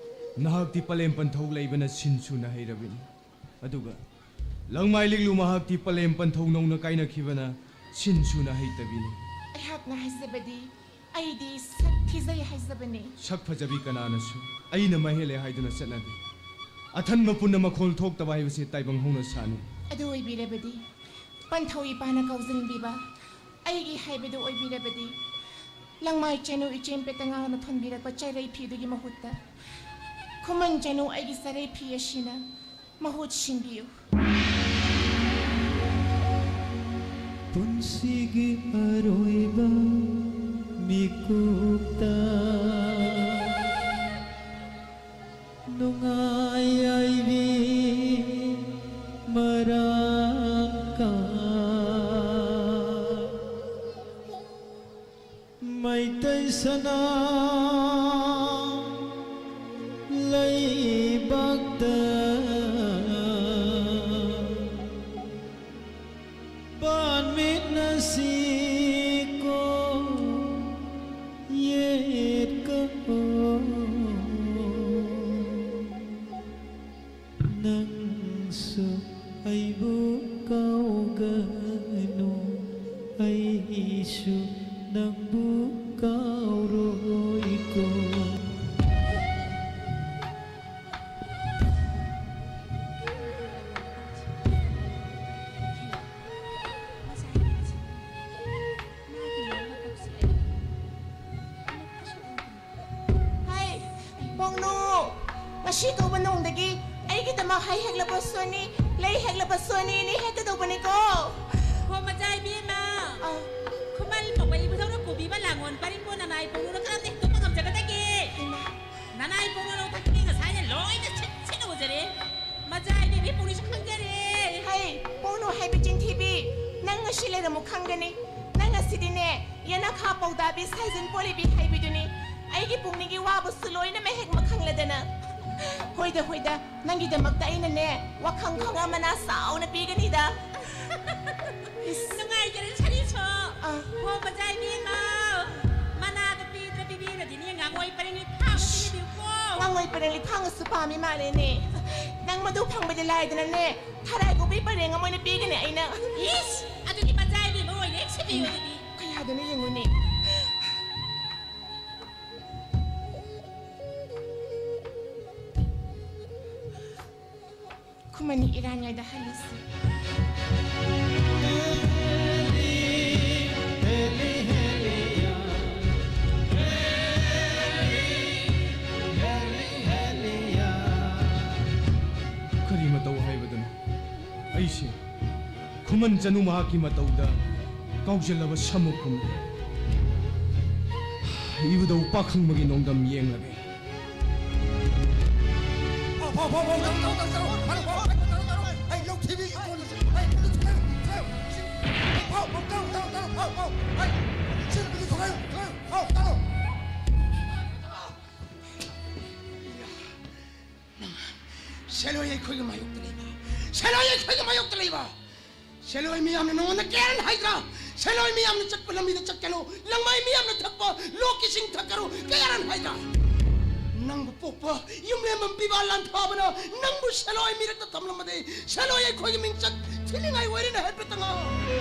ꯅꯍꯥꯛꯇꯤ ꯄꯂꯦꯝ ꯄꯟꯊꯧ ꯂꯩꯕꯅ ꯁꯤꯟ ꯁꯨꯅ ꯍꯩꯔꯕꯤꯅꯤ꯫ ꯑꯗꯨꯒ ꯂꯪꯃꯥꯏ ꯂꯤꯛꯂꯨ ꯃꯍꯥꯛꯇꯤ ꯄꯂꯦꯝ ꯄꯟꯊꯧ ꯅꯧꯅ ꯀꯥꯏꯅꯈꯤꯕꯅ ꯁꯤꯟ ꯁꯨꯅ ꯍꯩꯇꯕꯤꯅꯤ꯫ ꯑꯩꯍꯥꯛꯅ ꯍꯥꯏꯖꯕꯗꯤ ꯑꯩꯗꯤ ꯁꯛ ꯊꯤꯖꯩ ꯍꯥꯏꯖꯕꯅꯤ꯫ ꯁꯛ ꯐꯖꯕꯤ ꯀꯅꯥꯅꯁꯨ ꯑꯩꯅ ꯃꯍꯦꯜꯂꯦ ꯍꯥꯏꯗꯨꯅ ꯆꯠꯅꯗꯦ꯫ ꯑꯊꯟꯕ ꯄꯨꯟꯅ ꯃꯈꯣꯜ ꯊꯣꯛꯇꯕ ꯍꯥꯏꯕꯁꯤ ꯇꯥꯏꯕꯪ ꯍꯧꯅ ꯁꯥꯅꯤ꯫ ꯑꯗꯨ ꯑꯣꯏꯕꯤꯔꯕꯗꯤ ꯄꯟꯊꯧ ꯏꯄꯥꯅ ꯀꯧꯁꯤꯟꯕꯤꯕ ꯑꯩꯒꯤ ꯍꯥꯏꯕꯗꯨ ꯑꯣꯏꯕꯤꯔꯕꯗꯤ ꯂꯪꯃꯥꯏ ꯆꯦꯅꯨ ꯏꯆꯦꯝ ꯄꯦꯇꯉꯥꯅ ꯊꯣꯟꯕꯤꯔꯛꯄ ꯆꯩꯔꯩ ꯐꯤꯗꯨꯒꯤ ꯃꯍꯨꯠꯇ ꯈꯨꯃꯟ ꯆꯦꯅꯨ ꯑꯩꯒꯤ ꯆꯔꯩ ꯐꯤ ꯑꯁꯤꯅ ꯃꯍꯨꯠ ꯁꯤꯟꯕꯤꯌꯨ꯫ ꯄꯨꯟꯁꯤꯒꯤ ꯑꯔꯣꯏꯕ ꯃꯤꯀꯨꯞꯇ ꯅꯨꯡꯉꯥꯏ ꯌꯥꯏꯕꯤ ꯃꯔꯥꯡ ꯀꯥꯏ ꯃꯩꯇꯩ ꯁꯅꯥ ꯂꯩꯕꯥꯛꯇ ꯄꯥꯟꯃꯤꯟꯅꯁꯤꯀꯣ꯫ ꯑꯩꯕꯨ ꯀꯥꯎꯒꯅꯨ, ꯑꯩꯁꯨ ꯅꯪꯕꯨ ꯀꯥꯎꯔꯣꯏꯀꯣ꯫ ꯍꯥꯏ, ꯄꯥꯎꯅꯨ, ꯉꯁꯤ ꯀꯧꯕ ꯅꯣꯡꯗꯒꯤ ꯑꯩꯒꯤꯗꯃꯛ ꯍꯩ ꯍꯦꯛꯂꯕꯁꯨꯅꯤ, ꯂꯩ ꯍꯦꯛꯂꯕꯁꯨꯅꯤ, ꯅꯤ ꯍꯦꯛꯀꯗꯧꯕꯅꯤꯀꯣ꯫ ꯍꯣ, ꯃꯆꯥ ꯏꯕꯦꯝꯃ, ꯑꯥ꯫ ꯈꯨꯃꯟ ꯄꯣꯛꯄ ꯏꯕꯨꯙꯧꯅ ꯄꯨꯕꯤꯕ ꯂꯥꯡꯑꯣꯟ ꯄꯔꯤꯡꯕꯨ ꯅꯅꯥꯏ ꯄꯥꯎꯅꯨꯅ ꯀꯔꯝꯅ ꯍꯦꯛꯇꯣꯛꯄ ꯉꯝꯖꯒꯗꯒꯦ? ꯏꯃꯥ꯫ ꯅꯅꯥꯏ ꯄꯥꯎꯅꯨ ꯂꯧꯊꯣꯛꯈꯤꯕꯤ ꯉꯁꯥꯏꯅ ꯂꯣꯏꯅ ꯁꯤꯠ ꯁꯤꯠꯅ ꯎꯖꯔꯦ꯫ ꯃꯆꯥ ꯏꯕꯦꯝꯃ ꯄꯥꯎꯅꯨꯁꯨ ꯈꯪꯖꯔꯦ꯫ ꯍꯩ, ꯄꯥꯎꯅꯨ ꯍꯥꯏꯕ ꯆꯤꯟꯊꯤꯕꯤ, ꯅꯪ ꯉꯁꯤ ꯂꯩꯔꯝꯃꯨ ꯈꯪꯒꯅꯤ꯫ ꯅꯪ ꯉꯁꯤꯗꯤꯅꯦ, ꯌꯦꯅꯈꯥ ꯄꯧꯗꯥꯕꯤ ꯁꯥꯏꯖꯤꯟ ꯄꯣꯂꯤꯕꯤ ꯍꯥꯏꯕꯤꯗꯨꯅꯤ꯫ ꯑꯩꯒꯤ ꯄꯨꯛꯅꯤꯡꯒꯤ ꯋꯥꯕꯁꯨ ꯂꯣꯏꯅ ꯃꯍꯦꯛ ꯃꯈꯪꯂꯗꯅ꯫ ꯍꯣꯏꯗ, ꯍꯣꯏꯗ, ꯅꯪꯒꯤꯗꯃꯛꯇ ꯑꯩꯅꯅꯦ, ꯋꯥꯈꯪ ꯈꯪꯉ ꯃꯅꯥ ꯆꯥꯎꯅ ꯄꯤꯒꯅꯤꯗ꯫ ꯏꯁ꯫ ꯅꯨꯡꯉꯥꯏꯖꯔꯦ, ꯁꯥꯔꯤꯁꯣ꯫ ꯑꯥ꯫ ꯍꯣ, ꯃꯆꯥ ꯏꯕꯦꯝꯃ꯫ ꯃꯅꯥꯗ ꯄꯤꯗ꯭ꯔ ꯄꯤꯕꯤꯔꯗꯤꯅꯦ, ꯉꯥꯉꯣꯏ ꯄꯔꯦꯡ ꯂꯤꯐꯥꯡ ꯑꯃ ꯄꯤꯕꯤꯌꯨꯀꯣ꯫ ꯉꯥꯉꯣꯏ ꯄꯔꯦꯡ ꯂꯤꯐꯥꯡ ꯑꯁꯨ ꯄꯥꯝꯃꯤ ꯃꯥꯜꯂꯦꯅꯦ꯫ ꯅꯪ ꯃꯗꯨ ꯐꯪꯕꯗꯤ ꯂꯥꯏꯗꯅꯅꯦ, ꯊꯔꯥꯏ ꯀꯣꯕꯤ ꯄꯔꯦꯡ ꯑꯃ ꯑꯣꯏꯅ ꯄꯤꯒꯅꯤ ꯑꯩꯅ꯫ ꯏꯁ! ꯑꯗꯨꯗꯤ ꯃꯆꯥ ꯏꯕꯦꯝꯃ ꯑꯣꯏꯅ ꯍꯦꯛ ꯁꯤꯕꯤꯌꯨ ꯑꯗꯨꯗꯤ꯫ ꯀꯌꯥꯗꯅꯣ ꯌꯦꯡꯉꯨꯅꯦ꯫ ꯈꯨꯃꯟꯅꯤ ꯏꯔꯥꯟ ꯉꯥꯏꯗ ꯍꯜꯂꯁꯤ꯫ ꯀꯔꯤ ꯃꯇꯧ ꯍꯥꯏꯕꯗꯨꯅꯣ? ꯑꯩꯁꯦ ꯈꯨꯃꯟ ꯆꯅꯨ ꯃꯍꯥꯛꯀꯤ ꯃꯇꯧꯗ ꯀꯥꯎꯖꯜꯂꯕ ꯁꯥꯃꯨꯒꯨꯝ꯫ ꯏꯕꯨꯙꯧ ꯄꯥꯈꯪꯕꯒꯤ ꯅꯣꯡꯗꯝ ꯌꯦꯡꯂꯒꯦ꯫ ꯐꯥꯎ, ꯐꯥꯎ, ꯐꯥꯎ, ꯐꯥꯎ, ꯇꯧꯔꯣ, ꯇꯧꯔꯣ, ꯇꯧꯔꯣ, ꯇꯧꯔꯣ, ꯐꯥꯔꯣ, ꯐꯥꯔꯣ, ꯐꯥꯔꯣ, ꯇꯧꯔꯣ, ꯇꯧꯔꯣ, ꯇꯧꯔꯣ꯫ ꯑꯩ ꯂꯧꯊꯤꯕꯤ ꯏꯀꯣꯟ, ꯑꯩ ꯕꯨꯂꯨ ꯊꯨꯒꯥꯏꯌꯨ, ꯊꯨꯒꯥꯏꯌꯨ꯫ ꯐꯥꯎ, ꯐꯥꯎ, ꯇꯧꯔꯣ, ꯇꯧꯔꯣ, ꯇꯧꯔꯣ, ꯐꯥꯎ, ꯐꯥꯎ, ꯑꯩ ꯁꯤ ꯕꯨꯂꯨ ꯊꯨꯒꯥꯏꯌꯨ, ꯊꯨꯒꯥꯏꯌꯨ, ꯐꯥꯎ, ꯇꯧꯔꯣ꯫ ꯁꯦꯂꯣꯏ ꯑꯩꯈꯣꯏꯒꯤ ꯃꯥꯌꯣꯛꯇ ꯂꯩꯕ, ꯁꯦꯂꯣꯏ ꯑꯩꯈꯣꯏꯒꯤ ꯃꯥꯌꯣꯛꯇ ꯂꯩꯕ꯫ ꯁꯦꯂꯣꯏ ꯃꯤꯌꯥꯝꯅ ꯅꯉꯣꯟꯗ ꯀꯌꯥꯔꯟ ꯍꯥꯏꯗ꯭ꯔꯥ? ꯁꯦꯂꯣꯏ ꯃꯤꯌꯥꯝꯅ ꯆꯠꯄ ꯂꯝꯕꯤꯗ ꯆꯠꯀꯅꯨ, ꯂꯪꯃꯥꯏ ꯃꯤꯌꯥꯝꯅ ꯊꯛꯄ ꯂꯣꯛꯀꯤ ꯏꯁꯤꯡ ꯊꯛꯀꯅꯨ ꯀꯌꯥꯔꯟ ꯍꯥꯏꯗ꯭ꯔꯥ? ꯅꯪꯕꯨ ꯄꯣꯛꯄ ꯌꯨꯝꯂꯦꯝꯕ ꯄꯤꯕ ꯂꯥꯟꯊꯥꯕꯅ ꯅꯪꯕꯨ ꯁꯦꯂꯣꯏ ꯃꯤꯔꯛꯇ ꯊꯝꯂꯝꯃꯗꯤ ꯁꯦꯂꯣꯏ ꯑꯩꯈꯣꯏꯒꯤ ꯃꯤꯡꯆꯠ ꯊꯤꯅꯤꯡꯉꯥꯏ ꯑꯣꯏꯔꯦꯅ ꯍꯥꯏꯐꯦꯠꯇ ꯉꯥꯡꯉꯨ꯫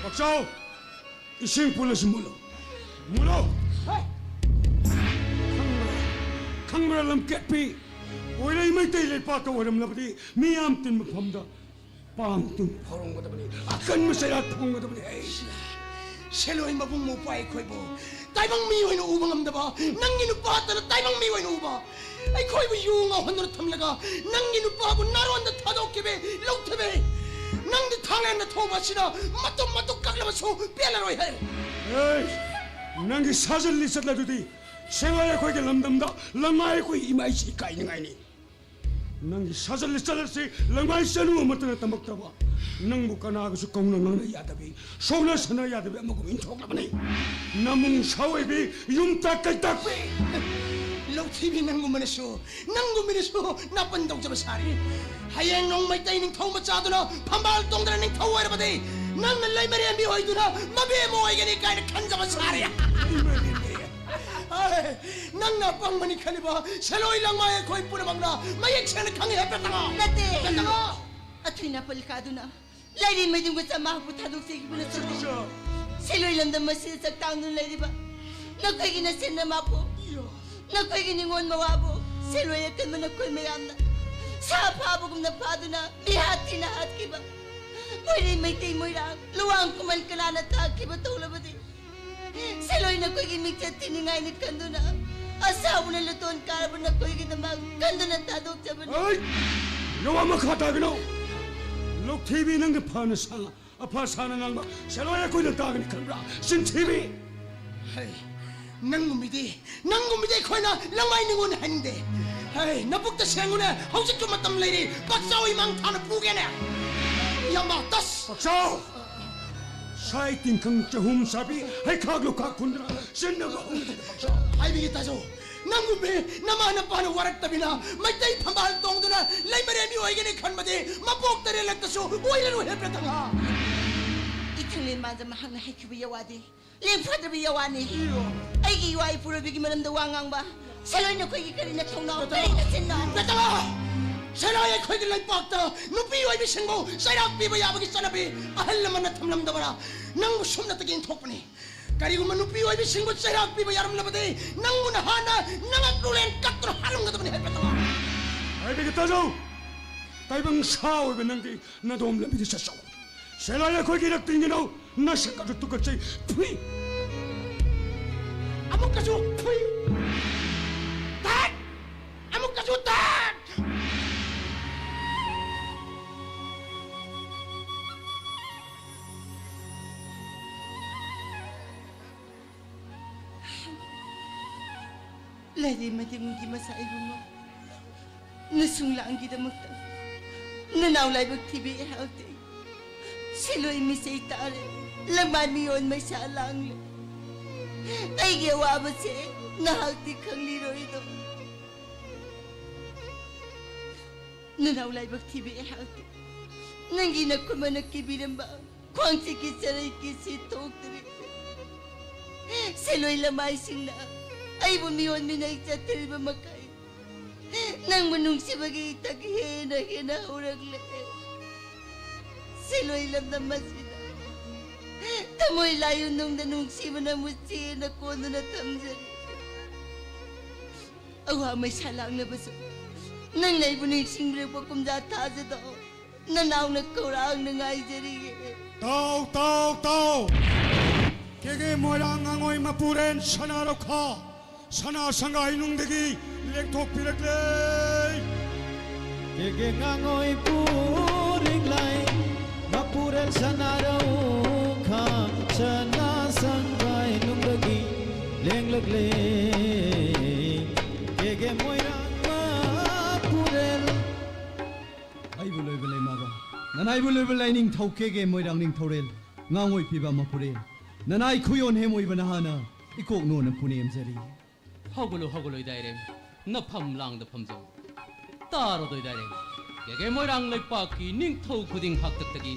ꯄꯥꯛꯆꯥꯎ, ꯏꯁꯤꯡ ꯄꯨꯜꯂꯁꯤ ꯃꯨꯜꯂꯣ꯫ ꯃꯨꯜꯂꯣ꯫ ꯍꯣꯏ꯫ ꯈꯪꯕ꯭ꯔꯥ? ꯈꯪꯕ꯭ꯔꯥ ꯂꯝꯀꯦꯠꯄꯤ? ꯑꯣꯏꯔꯩ ꯃꯩꯇꯩ ꯂꯩꯄꯥꯛꯇ ꯑꯣꯏꯔꯝꯂꯕꯗꯤ ꯃꯤꯌꯥꯝ ꯇꯤꯟꯕ ꯃꯐꯝꯗ ꯄꯥꯝ ꯇꯤꯟ ꯐꯥꯎꯔꯝꯒꯗꯕꯅꯤ, ꯑꯀꯟꯕ ꯆꯩꯔꯥꯛ ꯐꯣꯡꯒꯗꯕꯅꯤ꯫ ꯑꯩ ꯁꯦꯂꯣꯏ ꯃꯕꯨꯡ ꯃꯧꯄ꯭ꯋꯥ ꯑꯩꯈꯣꯏꯕꯨ ꯇꯥꯏꯕꯪ ꯃꯤ ꯑꯣꯏꯅ ꯎꯕ ꯉꯝꯗꯕ ꯅꯪꯒꯤ ꯅꯨꯄꯥꯇꯅ ꯇꯥꯏꯕꯪ ꯃꯤ ꯑꯣꯏꯅ ꯎꯕ, ꯑꯩꯈꯣꯏꯕꯨ ꯌꯨ ꯉꯥꯎꯍꯟꯗꯨꯅ ꯊꯝꯂꯒ ꯅꯪꯒꯤ ꯅꯨꯄꯥꯕꯨ ꯅꯥꯔꯣꯟꯗ ꯊꯥꯗꯣꯛꯈꯤꯕ ꯂꯧꯊꯕꯤ, ꯅꯪꯗꯤ ꯊꯥꯡꯂꯦꯟꯗ ꯊꯧꯕ ꯑꯁꯤꯅ ꯃꯇꯨꯝ ꯃꯇꯨꯝ ꯀꯛꯂꯕꯁꯨ ꯄꯦꯜꯂꯔꯣꯏ ꯍꯥꯏ꯫ ꯑꯦ, ꯅꯪꯒꯤ ꯁꯥꯖꯠ ꯂꯤꯆꯠ ꯑꯗꯨꯗꯤ ꯁꯦꯡꯉꯥꯏ ꯑꯩꯈꯣꯏꯒꯤ ꯂꯝꯗꯝꯗ ꯂꯃꯥꯏ ꯑꯩꯈꯣꯏ ꯏꯃꯥ ꯏꯆꯦ ꯏꯀꯥꯏꯅꯤꯡꯉꯥꯏꯅꯤ꯫ ꯅꯪꯒꯤ ꯁꯥꯖꯠ ꯂꯤꯆꯠ ꯑꯁꯤ ꯂꯪꯃꯥꯏ ꯆꯅꯨ ꯑꯃꯠꯇꯅ ꯇꯝꯃꯛꯇ꯭ꯔꯕ, ꯅꯪꯕꯨ ꯀꯅꯥꯒꯁꯨ ꯀꯧꯅ ꯉꯥꯡꯅ ꯌꯥꯗꯕꯤ, ꯁꯣꯛꯅ ꯁꯥꯟꯅ ꯌꯥꯗꯕꯤ ꯑꯃꯒꯨꯝ ꯏꯟꯊꯣꯛꯂꯕꯅꯤ꯫ ꯅꯃꯨꯡ ꯁꯥꯑꯣꯏꯕꯤ, ꯌꯨꯝꯇꯥꯛ ꯀꯩꯇꯥꯛꯄꯤ꯫ ꯂꯧꯊꯤꯕꯤ ꯅꯪꯒꯨꯝꯕꯅꯁꯨ, ꯅꯪꯒꯨꯝꯕꯅꯁꯨ ꯅꯥꯄꯟ ꯇꯧꯖꯕ ꯁꯥꯔꯤ꯫ ꯍꯌꯦꯡ ꯅꯣꯡ ꯃꯩꯇꯩ ꯅꯤꯡꯊꯧ ꯃꯆꯥꯗꯨꯅ ꯐꯝꯕꯥꯜ ꯇꯣꯡꯗꯅ ꯅꯤꯡꯊꯧ ꯑꯣꯏꯔꯕꯗꯤ ꯅꯪꯅ ꯂꯩꯃꯔꯦꯝꯕꯤ ꯑꯣꯏꯗꯨꯅ ꯃꯕꯦꯝꯃ ꯑꯣꯏꯒꯅꯤ ꯀꯥꯏꯅ ꯈꯟꯖꯕ ꯁꯥꯔꯤ꯫ ꯍꯥꯏ, ꯅꯪꯅ ꯑꯄꯪꯕꯅꯤ ꯈꯜꯂꯤꯕ ꯁꯦꯂꯣꯏ ꯂꯪꯃꯥꯏ ꯑꯩꯈꯣꯏ ꯄꯨꯝꯅꯃꯛꯅ ꯃꯌꯦꯛ ꯁꯦꯡꯅ ꯈꯪꯉꯤ ꯍꯥꯏꯐꯦꯠꯇꯪ ꯉꯥꯡꯉꯣ꯫ ꯅꯠꯇꯦ꯫ ꯍꯥꯏꯐꯦꯠꯇꯪ ꯉꯥꯡꯉꯣ꯫ ꯑꯊꯣꯏꯅ ꯄꯜꯂꯤꯀꯥꯗꯨꯅ ꯂꯥꯏꯔꯦꯝ ꯃꯩꯗꯨꯝꯒ ꯆꯃꯥꯄꯨ ꯊꯥꯗꯣꯛꯆꯈꯤꯕꯅ ꯆꯨꯝꯃꯤ꯫ ꯁꯦꯂꯣꯏ ꯂꯝꯗꯝ ꯑꯁꯤꯗ ꯆꯥꯛꯇꯥꯡꯗꯨꯅ ꯂꯩꯔꯤꯕ ꯅꯈꯣꯏꯒꯤ ꯅꯆꯦꯟ ꯅꯃꯥꯄꯨ, ꯅꯈꯣꯏꯒꯤ ꯅꯤꯉꯣꯜ ꯃꯋꯥꯕꯨ ꯁꯦꯂꯣꯏ ꯑꯀꯟꯕ ꯅꯈꯣꯏ ꯃꯌꯥꯝꯅ ꯁꯥ ꯐꯥꯕꯒꯨꯝꯅ ꯐꯥꯗꯨꯅ ꯃꯤꯍꯥꯠ ꯊꯤꯅ ꯍꯥꯠꯈꯤꯕ, ꯃꯣꯏꯔꯦ ꯃꯩꯇꯩ ꯃꯣꯏꯔꯥꯡ ꯂꯨꯋꯥꯡ ꯈꯨꯃꯟ ꯀꯅꯥꯅ ꯇꯥꯛꯈꯤꯕ ꯇꯧꯂꯕꯗꯤ ꯁꯦꯂꯣꯏ ꯅꯈꯣꯏꯒꯤ ꯃꯤꯡꯆꯠ ꯊꯤꯅꯤꯡꯉꯥꯏꯅꯤ ꯈꯟꯗꯨꯅ ꯑꯁꯥꯎꯕꯅ ꯂꯨꯇꯣꯟ ꯀꯥꯔꯕ ꯅꯈꯣꯏꯒꯤꯗꯃꯛ ꯀꯟꯗꯨꯅ ꯊꯥꯗꯣꯛꯆꯕꯅꯤ꯫ ꯑꯩ! ꯌꯥꯋꯥ ꯃꯈꯥ ꯇꯥꯒꯅꯨ! ꯂꯧꯊꯤꯕꯤ, ꯅꯪꯅ ꯐꯅ ꯁꯥ-, ꯑꯐ ꯁꯥꯅ ꯉꯥꯡꯕ ꯁꯦꯂꯣꯏ ꯑꯩꯈꯣꯏꯅ ꯇꯥꯒꯅꯤ ꯈꯟꯕ꯭ꯔꯥ? ꯆꯤꯟꯊꯤꯕꯤ! ꯍꯩ, ꯅꯪꯒꯨꯝꯕꯤꯗꯤ, ꯅꯪꯒꯨꯝꯕꯤꯗꯤ ꯑꯩꯈꯣꯏꯅ ꯂꯪꯃꯥꯏ ꯅꯤꯉꯣꯜ ꯍꯟꯗꯦ꯫ ꯍꯩ, ꯅꯕꯨꯛꯇ ꯁꯦꯡꯉꯨꯅꯦ, ꯍꯧꯖꯤꯛꯁꯨ ꯃꯇꯝ ꯂꯩꯔꯤ, ꯄꯥꯛꯆꯥꯎ ꯏꯃꯥꯡ ꯊꯥꯅ ꯐꯨꯒꯦꯅꯦ꯫ ꯌꯥꯝꯕ, ꯇꯁ! ꯄꯥꯛꯆꯥꯎ! ꯁꯥꯏ ꯇꯤꯡꯈꯪ ꯆꯍꯨꯝ ꯁꯥꯕꯤ ꯍꯩꯈꯥꯛ ꯂꯨꯈꯥꯛ ꯈꯨꯟꯗ꯭ꯔꯥ ꯆꯤꯟꯅꯕ ꯍꯧꯅꯗꯦ ꯄꯥꯛꯆꯥꯎ꯫ ꯍꯥꯏꯕꯤꯒꯦ ꯇꯥꯖꯧ, ꯅꯪꯒꯨꯝꯕꯤ ꯅꯃꯥ ꯅꯄꯥꯅ ꯋꯥꯔꯛꯇꯕꯤꯅ ꯃꯩꯇꯩ ꯐꯝꯕꯥꯜ ꯇꯣꯡꯗꯨꯅ ꯂꯩꯃꯔꯦꯝꯕꯤ ꯑꯣꯏꯒꯅꯤ ꯈꯟꯕꯗꯤ ꯃꯄꯣꯛ ꯇꯔꯦꯠꯂꯛꯇꯁꯨ ꯑꯣꯏꯔꯔꯣꯏ ꯍꯦ ꯄ꯭ꯔꯦꯇꯉꯥ꯫ ꯏꯊꯪꯂꯦꯟ ꯃꯥꯟꯖ ꯃꯍꯥꯛꯅ ꯍꯥꯏꯈꯤꯕ ꯌꯥꯋꯥꯗꯤ ꯂꯦꯝꯐꯗ꯭ꯔꯕ ꯌꯥꯋꯥꯅꯤ꯫ ꯑꯩꯒꯤ ꯏꯋꯥ ꯏꯄꯨꯔꯣꯏꯕꯒꯤ ꯃꯔꯝꯗ ꯋꯥ ꯉꯥꯡꯕ ꯁꯦꯂꯣꯏ, ꯅꯈꯣꯏꯒꯤ ꯀꯔꯤ ꯅꯊꯧꯅꯥ, ꯀꯔꯤ ꯅꯆꯤꯟꯅꯣ? ꯕꯦꯇꯥ, ꯁꯦꯂꯣꯏ, ꯑꯩꯈꯣꯏꯒꯤ ꯂꯩꯄꯥꯛꯇ ꯅꯨꯄꯤ ꯑꯣꯏꯕꯤꯁꯤꯡꯕꯨ ꯆꯩꯔꯥꯛ ꯄꯤꯕ ꯌꯥꯕꯒꯤ ꯆꯠꯅꯕꯤ ꯑꯍꯜ ꯂꯃꯟꯅ ꯊꯝꯂꯝꯗꯕꯔꯥ? ꯅꯪꯕꯨ ꯁꯨꯞꯅꯇꯒꯤ ꯏꯟꯊꯣꯛꯄꯅꯤ꯫ ꯀꯔꯤꯒꯨꯝꯕ ꯅꯨꯄꯤ ꯑꯣꯏꯕꯤꯁꯤꯡꯕꯨ ꯆꯩꯔꯥꯛ ꯄꯤꯕ ꯌꯥꯔꯝꯂꯕꯗꯤ ꯅꯪꯕꯨ ꯅꯍꯥꯟꯅ ꯅꯉꯥꯛ ꯂꯨꯂꯦꯟ ꯀꯛꯇꯨꯅ ꯍꯥꯠꯂꯝꯒꯗꯕꯅꯤ ꯍꯥꯏꯕ ꯇꯥꯃꯣ꯫ ꯍꯥꯏꯕꯤꯒꯦ ꯇꯥꯖꯧ, ꯇꯥꯏꯕꯪ ꯁꯥ ꯑꯣꯏꯕ ꯅꯪꯗꯤ ꯅꯗꯣꯝ ꯂꯝꯕꯤꯗ ꯆꯠꯆꯧ꯫ ꯁꯦꯂꯥꯏ ꯑꯩꯈꯣꯏꯒꯤ ꯏꯔꯛ ꯇꯤꯟꯒꯤꯅꯧ ꯅꯁꯛ ꯑꯗꯨ ꯇꯨꯀꯠꯆꯩ꯫ ꯐꯨꯏ꯫ ꯑꯃꯨꯛꯀꯁꯨ ꯐꯨꯏ꯫ ꯇꯥꯠ! ꯑꯃꯨꯛꯀꯁꯨ ꯇꯥꯠ! ꯂꯥꯏꯔꯦꯝ ꯃꯇꯦꯡꯒꯤ ꯃꯆꯥ ꯏꯕꯨꯡꯉꯣ, ꯅꯁꯨꯡ ꯂꯥꯡꯒꯤꯗꯃꯛꯇ ꯅꯅꯥꯎ ꯂꯥꯏꯕꯛ ꯊꯤꯕꯤ ꯑꯩꯍꯥꯛꯇꯤ ꯁꯤꯂꯣꯏ ꯃꯤꯆꯩ ꯇꯥꯔꯦ, ꯂꯃꯥꯏ ꯃꯤꯌꯣꯟ ꯃꯩꯁꯥ ꯂꯥꯡꯂꯦ꯫ ꯑꯩꯒꯤ ꯑꯋꯥꯕꯁꯦ ꯅꯍꯥꯛꯇꯤ ꯈꯪꯂꯤꯔꯣꯏꯗꯣ꯫ ꯅꯅꯥꯎ ꯂꯥꯏꯕꯛ ꯊꯤꯕꯤ ꯑꯩꯍꯥꯛꯇꯤ ꯅꯪꯒꯤ ꯅꯈꯨꯠꯃꯛꯅ ꯀꯤꯕꯤꯔꯝꯕ ꯈ꯭ꯋꯥꯡꯆꯤꯛꯀꯤ ꯆꯔꯩ ꯀꯤꯁꯤ ꯊꯣꯛꯇ꯭ꯔꯤ꯫ ꯁꯦꯂꯣꯏ ꯂꯃꯥꯏꯁꯤꯡꯅ ꯑꯩꯕꯨ ꯃꯤꯑꯣꯟ ꯃꯤꯅꯩ ꯆꯠꯊꯔꯤꯕ ꯃꯈꯩ ꯅꯪꯕꯨ ꯅꯨꯡꯁꯤꯕꯒꯤ ꯏꯊꯛ ꯍꯦꯟꯅ ꯍꯦꯟꯅ ꯍꯧꯔꯛꯂꯦ꯫ ꯁꯦꯂꯣꯏ ꯂꯝꯗꯝ ꯑꯁꯤꯗ ꯊꯃꯣꯏ ꯂꯥꯏꯑꯣꯟꯅꯨꯡꯗ ꯅꯨꯡꯁꯤꯕꯅ ꯃꯨꯠꯆꯦꯅ ꯀꯣꯟꯗꯨꯅ ꯊꯝꯖꯔꯤ꯫ ꯑꯋꯥ ꯃꯩꯁꯥ ꯂꯥꯡꯂꯕꯁꯨ ꯅꯪꯅ ꯑꯩꯕꯨ ꯅꯤꯡꯁꯤꯡꯕꯤꯔꯛꯄ ꯀꯨꯝꯖꯥ ꯊꯥꯖꯗꯣ ꯅꯅꯥꯎꯅ ꯈꯧꯔꯥꯡꯅ ꯉꯥꯏꯖꯔꯤꯌꯦ꯫ ꯇꯥꯎ, ꯇꯥꯎ, ꯇꯥꯎ! ꯀꯦꯒꯦ ꯃꯣꯏꯔꯥꯡ ꯉꯥꯉꯣꯏ ꯃꯄꯨꯔꯦꯟ ꯁꯅꯥꯔꯧꯈꯥ ꯁꯅꯥ ꯁꯪꯒꯥꯏꯅꯨꯡꯗꯒꯤ ꯂꯦꯡꯊꯣꯛꯄꯤꯔꯛꯂꯦ꯫ ꯀꯦꯒꯦ ꯉꯥꯉꯣꯏ ꯄꯨꯔꯤꯡꯂꯥꯏ ꯃꯄꯨꯔꯦꯟ ꯁꯅꯥꯔꯧꯈꯥ ꯁꯅꯥ ꯁꯪꯒꯥꯏꯅꯨꯡꯗꯒꯤ ꯂꯦꯡꯂꯛꯂꯦ꯫ ꯀꯦꯒꯦ ꯃꯣꯏꯔꯥꯡ ꯃꯄꯨꯔꯦꯟ꯫ ꯑꯩꯕꯨ ꯂꯣꯏꯕ ꯂꯩꯃꯥꯕ, ꯅꯅꯥꯏꯕꯨ ꯂꯣꯏꯕ ꯂꯥꯏꯅꯤꯡꯊꯧ ꯀꯦꯒꯦ ꯃꯣꯏꯔꯥꯡ ꯅꯤꯡꯊꯧꯔꯦꯜ, ꯉꯥꯉꯣꯏ ꯄꯤꯕ ꯃꯄꯨꯔꯦꯜ, ꯅꯅꯥꯏ ꯈꯨꯌꯣꯟ ꯍꯦꯝ ꯑꯣꯏꯕ ꯅꯍꯥꯅ ꯏꯀꯣꯛ ꯅꯣꯟꯅ ꯄꯨꯅꯦꯝꯖꯔꯤ꯫ ꯍꯧꯒꯠꯂꯨ, ꯍꯧꯒꯠꯂꯨ, ꯏꯗꯥꯏꯔꯦꯝ, ꯅꯐꯝ ꯂꯥꯡꯗ ꯐꯝꯖꯧ꯫ ꯇꯥꯔꯣꯗꯣ, ꯏꯗꯥꯏꯔꯦꯝ, ꯀꯦꯒꯦ ꯃꯣꯏꯔꯥꯡ ꯂꯩꯄꯥꯛꯀꯤ ꯅꯤꯡꯊꯧ ꯈꯨꯗꯤꯡ ꯍꯥꯛꯇꯛꯇꯒꯤ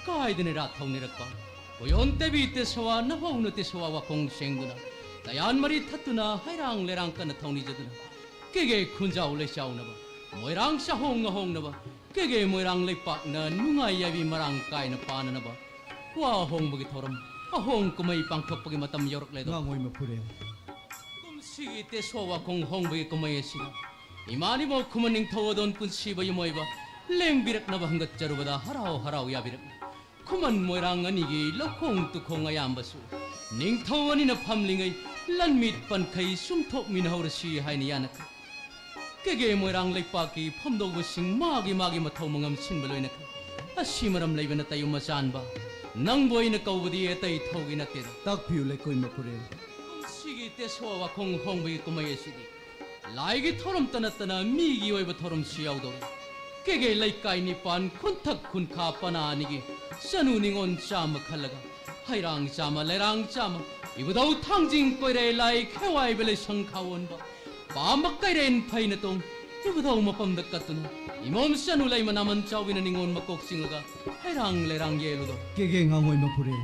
ꯀꯥꯏꯗꯅ ꯏꯔꯥꯠ ꯊꯧꯅꯤꯔꯛꯄ ꯀꯣꯌꯣꯟ ꯇꯦꯕꯤ ꯇꯦꯁꯋꯥ, ꯅꯐꯧꯅ ꯇꯦꯁꯋꯥ ꯋꯥꯈꯣꯡ ꯁꯦꯡꯗꯨꯅ ꯇꯌꯥꯟ ꯃꯔꯤ ꯊꯠꯇꯨꯅ ꯍꯩꯔꯥꯡ ꯂꯩꯔꯥꯡ ꯀꯟꯅ ꯊꯧꯅꯤꯖꯗꯨꯅ ꯀꯦꯒꯦ ꯈꯨꯟꯖꯥꯎ ꯂꯩꯆꯥꯎꯅꯕ, ꯃꯣꯏꯔꯥꯡ ꯆꯥꯍꯣꯡ ꯉꯍꯣꯡꯅꯕ, ꯀꯦꯒꯦ ꯃꯣꯏꯔꯥꯡ ꯂꯩꯄꯥꯛꯅ ꯅꯨꯡꯉꯥꯏ ꯌꯥꯏꯕꯤ ꯃꯔꯥꯡ ꯀꯥꯏꯅ ꯄꯥꯟꯅꯅꯕ ꯋꯥ ꯍꯣꯡꯕꯒꯤ ꯊꯧꯔꯝ, ꯑꯍꯣꯡ ꯀꯨꯝꯍꯩ ꯄꯥꯡꯊꯣꯛꯄꯒꯤ ꯃꯇꯝ ꯌꯧꯔꯛꯂꯦꯗꯣ꯫ ꯉꯥꯉꯣꯏ ꯃꯄꯨꯔꯦꯜ꯫ ꯀꯨꯝꯁꯤꯒꯤ ꯇꯦꯁꯣ ꯋꯥꯈꯣꯡ ꯍꯣꯡꯕꯒꯤ ꯀꯨꯝꯍꯩ ꯑꯁꯤꯗ ꯏꯃꯥ ꯏꯕꯣꯛ ꯈꯨꯃꯟ ꯅꯤꯡꯊꯧ ꯑꯗꯣꯟ ꯄꯨꯟꯁꯤꯕ ꯏꯃꯣꯏꯕ ꯂꯦꯡꯕꯤꯔꯛꯅꯕ ꯍꯪꯒꯠꯆꯔꯨꯕꯗ ꯍꯔꯥꯎ ꯍꯔꯥꯎ ꯌꯥꯕꯤꯔꯛꯂꯦ꯫ ꯈꯨꯃꯟ ꯃꯣꯏꯔꯥꯡ ꯑꯅꯤꯒꯤ ꯂꯧꯈꯣꯡ ꯇꯨꯈꯣꯡ ꯑꯌꯥꯝꯕꯁꯨ ꯅꯤꯡꯊꯧ ꯑꯅꯤꯅ ꯐꯝꯂꯤꯉꯩ ꯂꯟꯃꯤꯠ ꯄꯟꯈꯩ ꯆꯨꯝꯊꯣꯛꯃꯤꯟꯅꯍꯧꯔꯁꯤ ꯍꯥꯏꯅ ꯌꯥꯅꯈ꯭ꯔꯦ꯫ ꯀꯦꯒꯦ ꯃꯣꯏꯔꯥꯡ ꯂꯩꯄꯥꯛꯀꯤ ꯐꯝꯗꯧꯕꯁꯤꯡ ꯃꯥꯒꯤ ꯃꯥꯒꯤ ꯃꯊꯧ ꯃꯉꯝ ꯁꯤꯟꯕ ꯂꯣꯏꯅꯈ꯭ꯔꯦ꯫ ꯑꯁꯤ ꯃꯔꯝ ꯂꯩꯕꯅ ꯇꯌꯨꯝ ꯃꯆꯥꯟꯕ, ꯅꯪꯕꯨ ꯑꯩꯅ ꯀꯧꯕꯗꯤ ꯑꯇꯩ ꯊꯧꯒꯤ ꯅꯠꯇꯦꯗ꯫ ꯇꯥꯛꯄꯤꯌꯨ ꯂꯩꯀꯣꯏ ꯃꯄꯨꯔꯦꯜ꯫ ꯀꯨꯝꯁꯤꯒꯤ ꯇꯦꯁꯣ ꯋꯥꯈꯣꯡ ꯍꯣꯡꯕꯒꯤ ꯀꯨꯝꯍꯩ ꯑꯁꯤꯗꯤ ꯂꯥꯏꯒꯤ ꯊꯧꯔꯝꯇ ꯅꯠꯇꯅ ꯃꯤꯒꯤ ꯑꯣꯏꯕ ꯊꯧꯔꯝꯁꯨ ꯌꯥꯎꯗꯧꯔꯤ꯫ ꯀꯦꯒꯦ ꯂꯩꯀꯥꯏ ꯅꯤꯄꯥꯟ ꯈꯨꯟꯊꯛ ꯈꯨꯟꯈꯥ ꯄꯅꯥ ꯑꯅꯤꯒꯤ ꯆꯅꯨ ꯅꯤꯉꯣꯜ ꯆꯥꯝꯃ ꯈꯜꯂꯒ ꯍꯩꯔꯥꯡ ꯆꯥꯝꯃ, ꯂꯩꯔꯥꯡ ꯆꯥꯝꯃ, ꯏꯕꯨꯙꯧ ꯊꯥꯡꯖꯤꯡ ꯀꯣꯏꯔꯦ ꯂꯥꯏ ꯈꯦꯋꯥꯏꯕ ꯂꯩꯁꯪ ꯈꯥꯋꯣꯟꯕ, ꯄꯥꯝꯕ ꯀꯩꯔꯦꯟ ꯐꯩꯅ ꯇꯣꯡ, ꯏꯕꯨꯙꯧ ꯃꯄꯝꯗ ꯀꯠꯇꯨꯅ ꯏꯃꯣꯝ ꯆꯅꯨ ꯂꯩꯃ ꯅꯥꯃꯟ ꯆꯥꯎꯕꯤꯅ ꯅꯤꯉꯣꯜ ꯃꯀꯣꯛ ꯆꯤꯡꯂꯒ ꯍꯩꯔꯥꯡ ꯂꯩꯔꯥꯡ ꯌꯦꯜꯂꯨꯗꯣ꯫ ꯀꯦꯒꯦ ꯉꯥꯉꯣꯏ ꯃꯄꯨꯔꯦꯜ,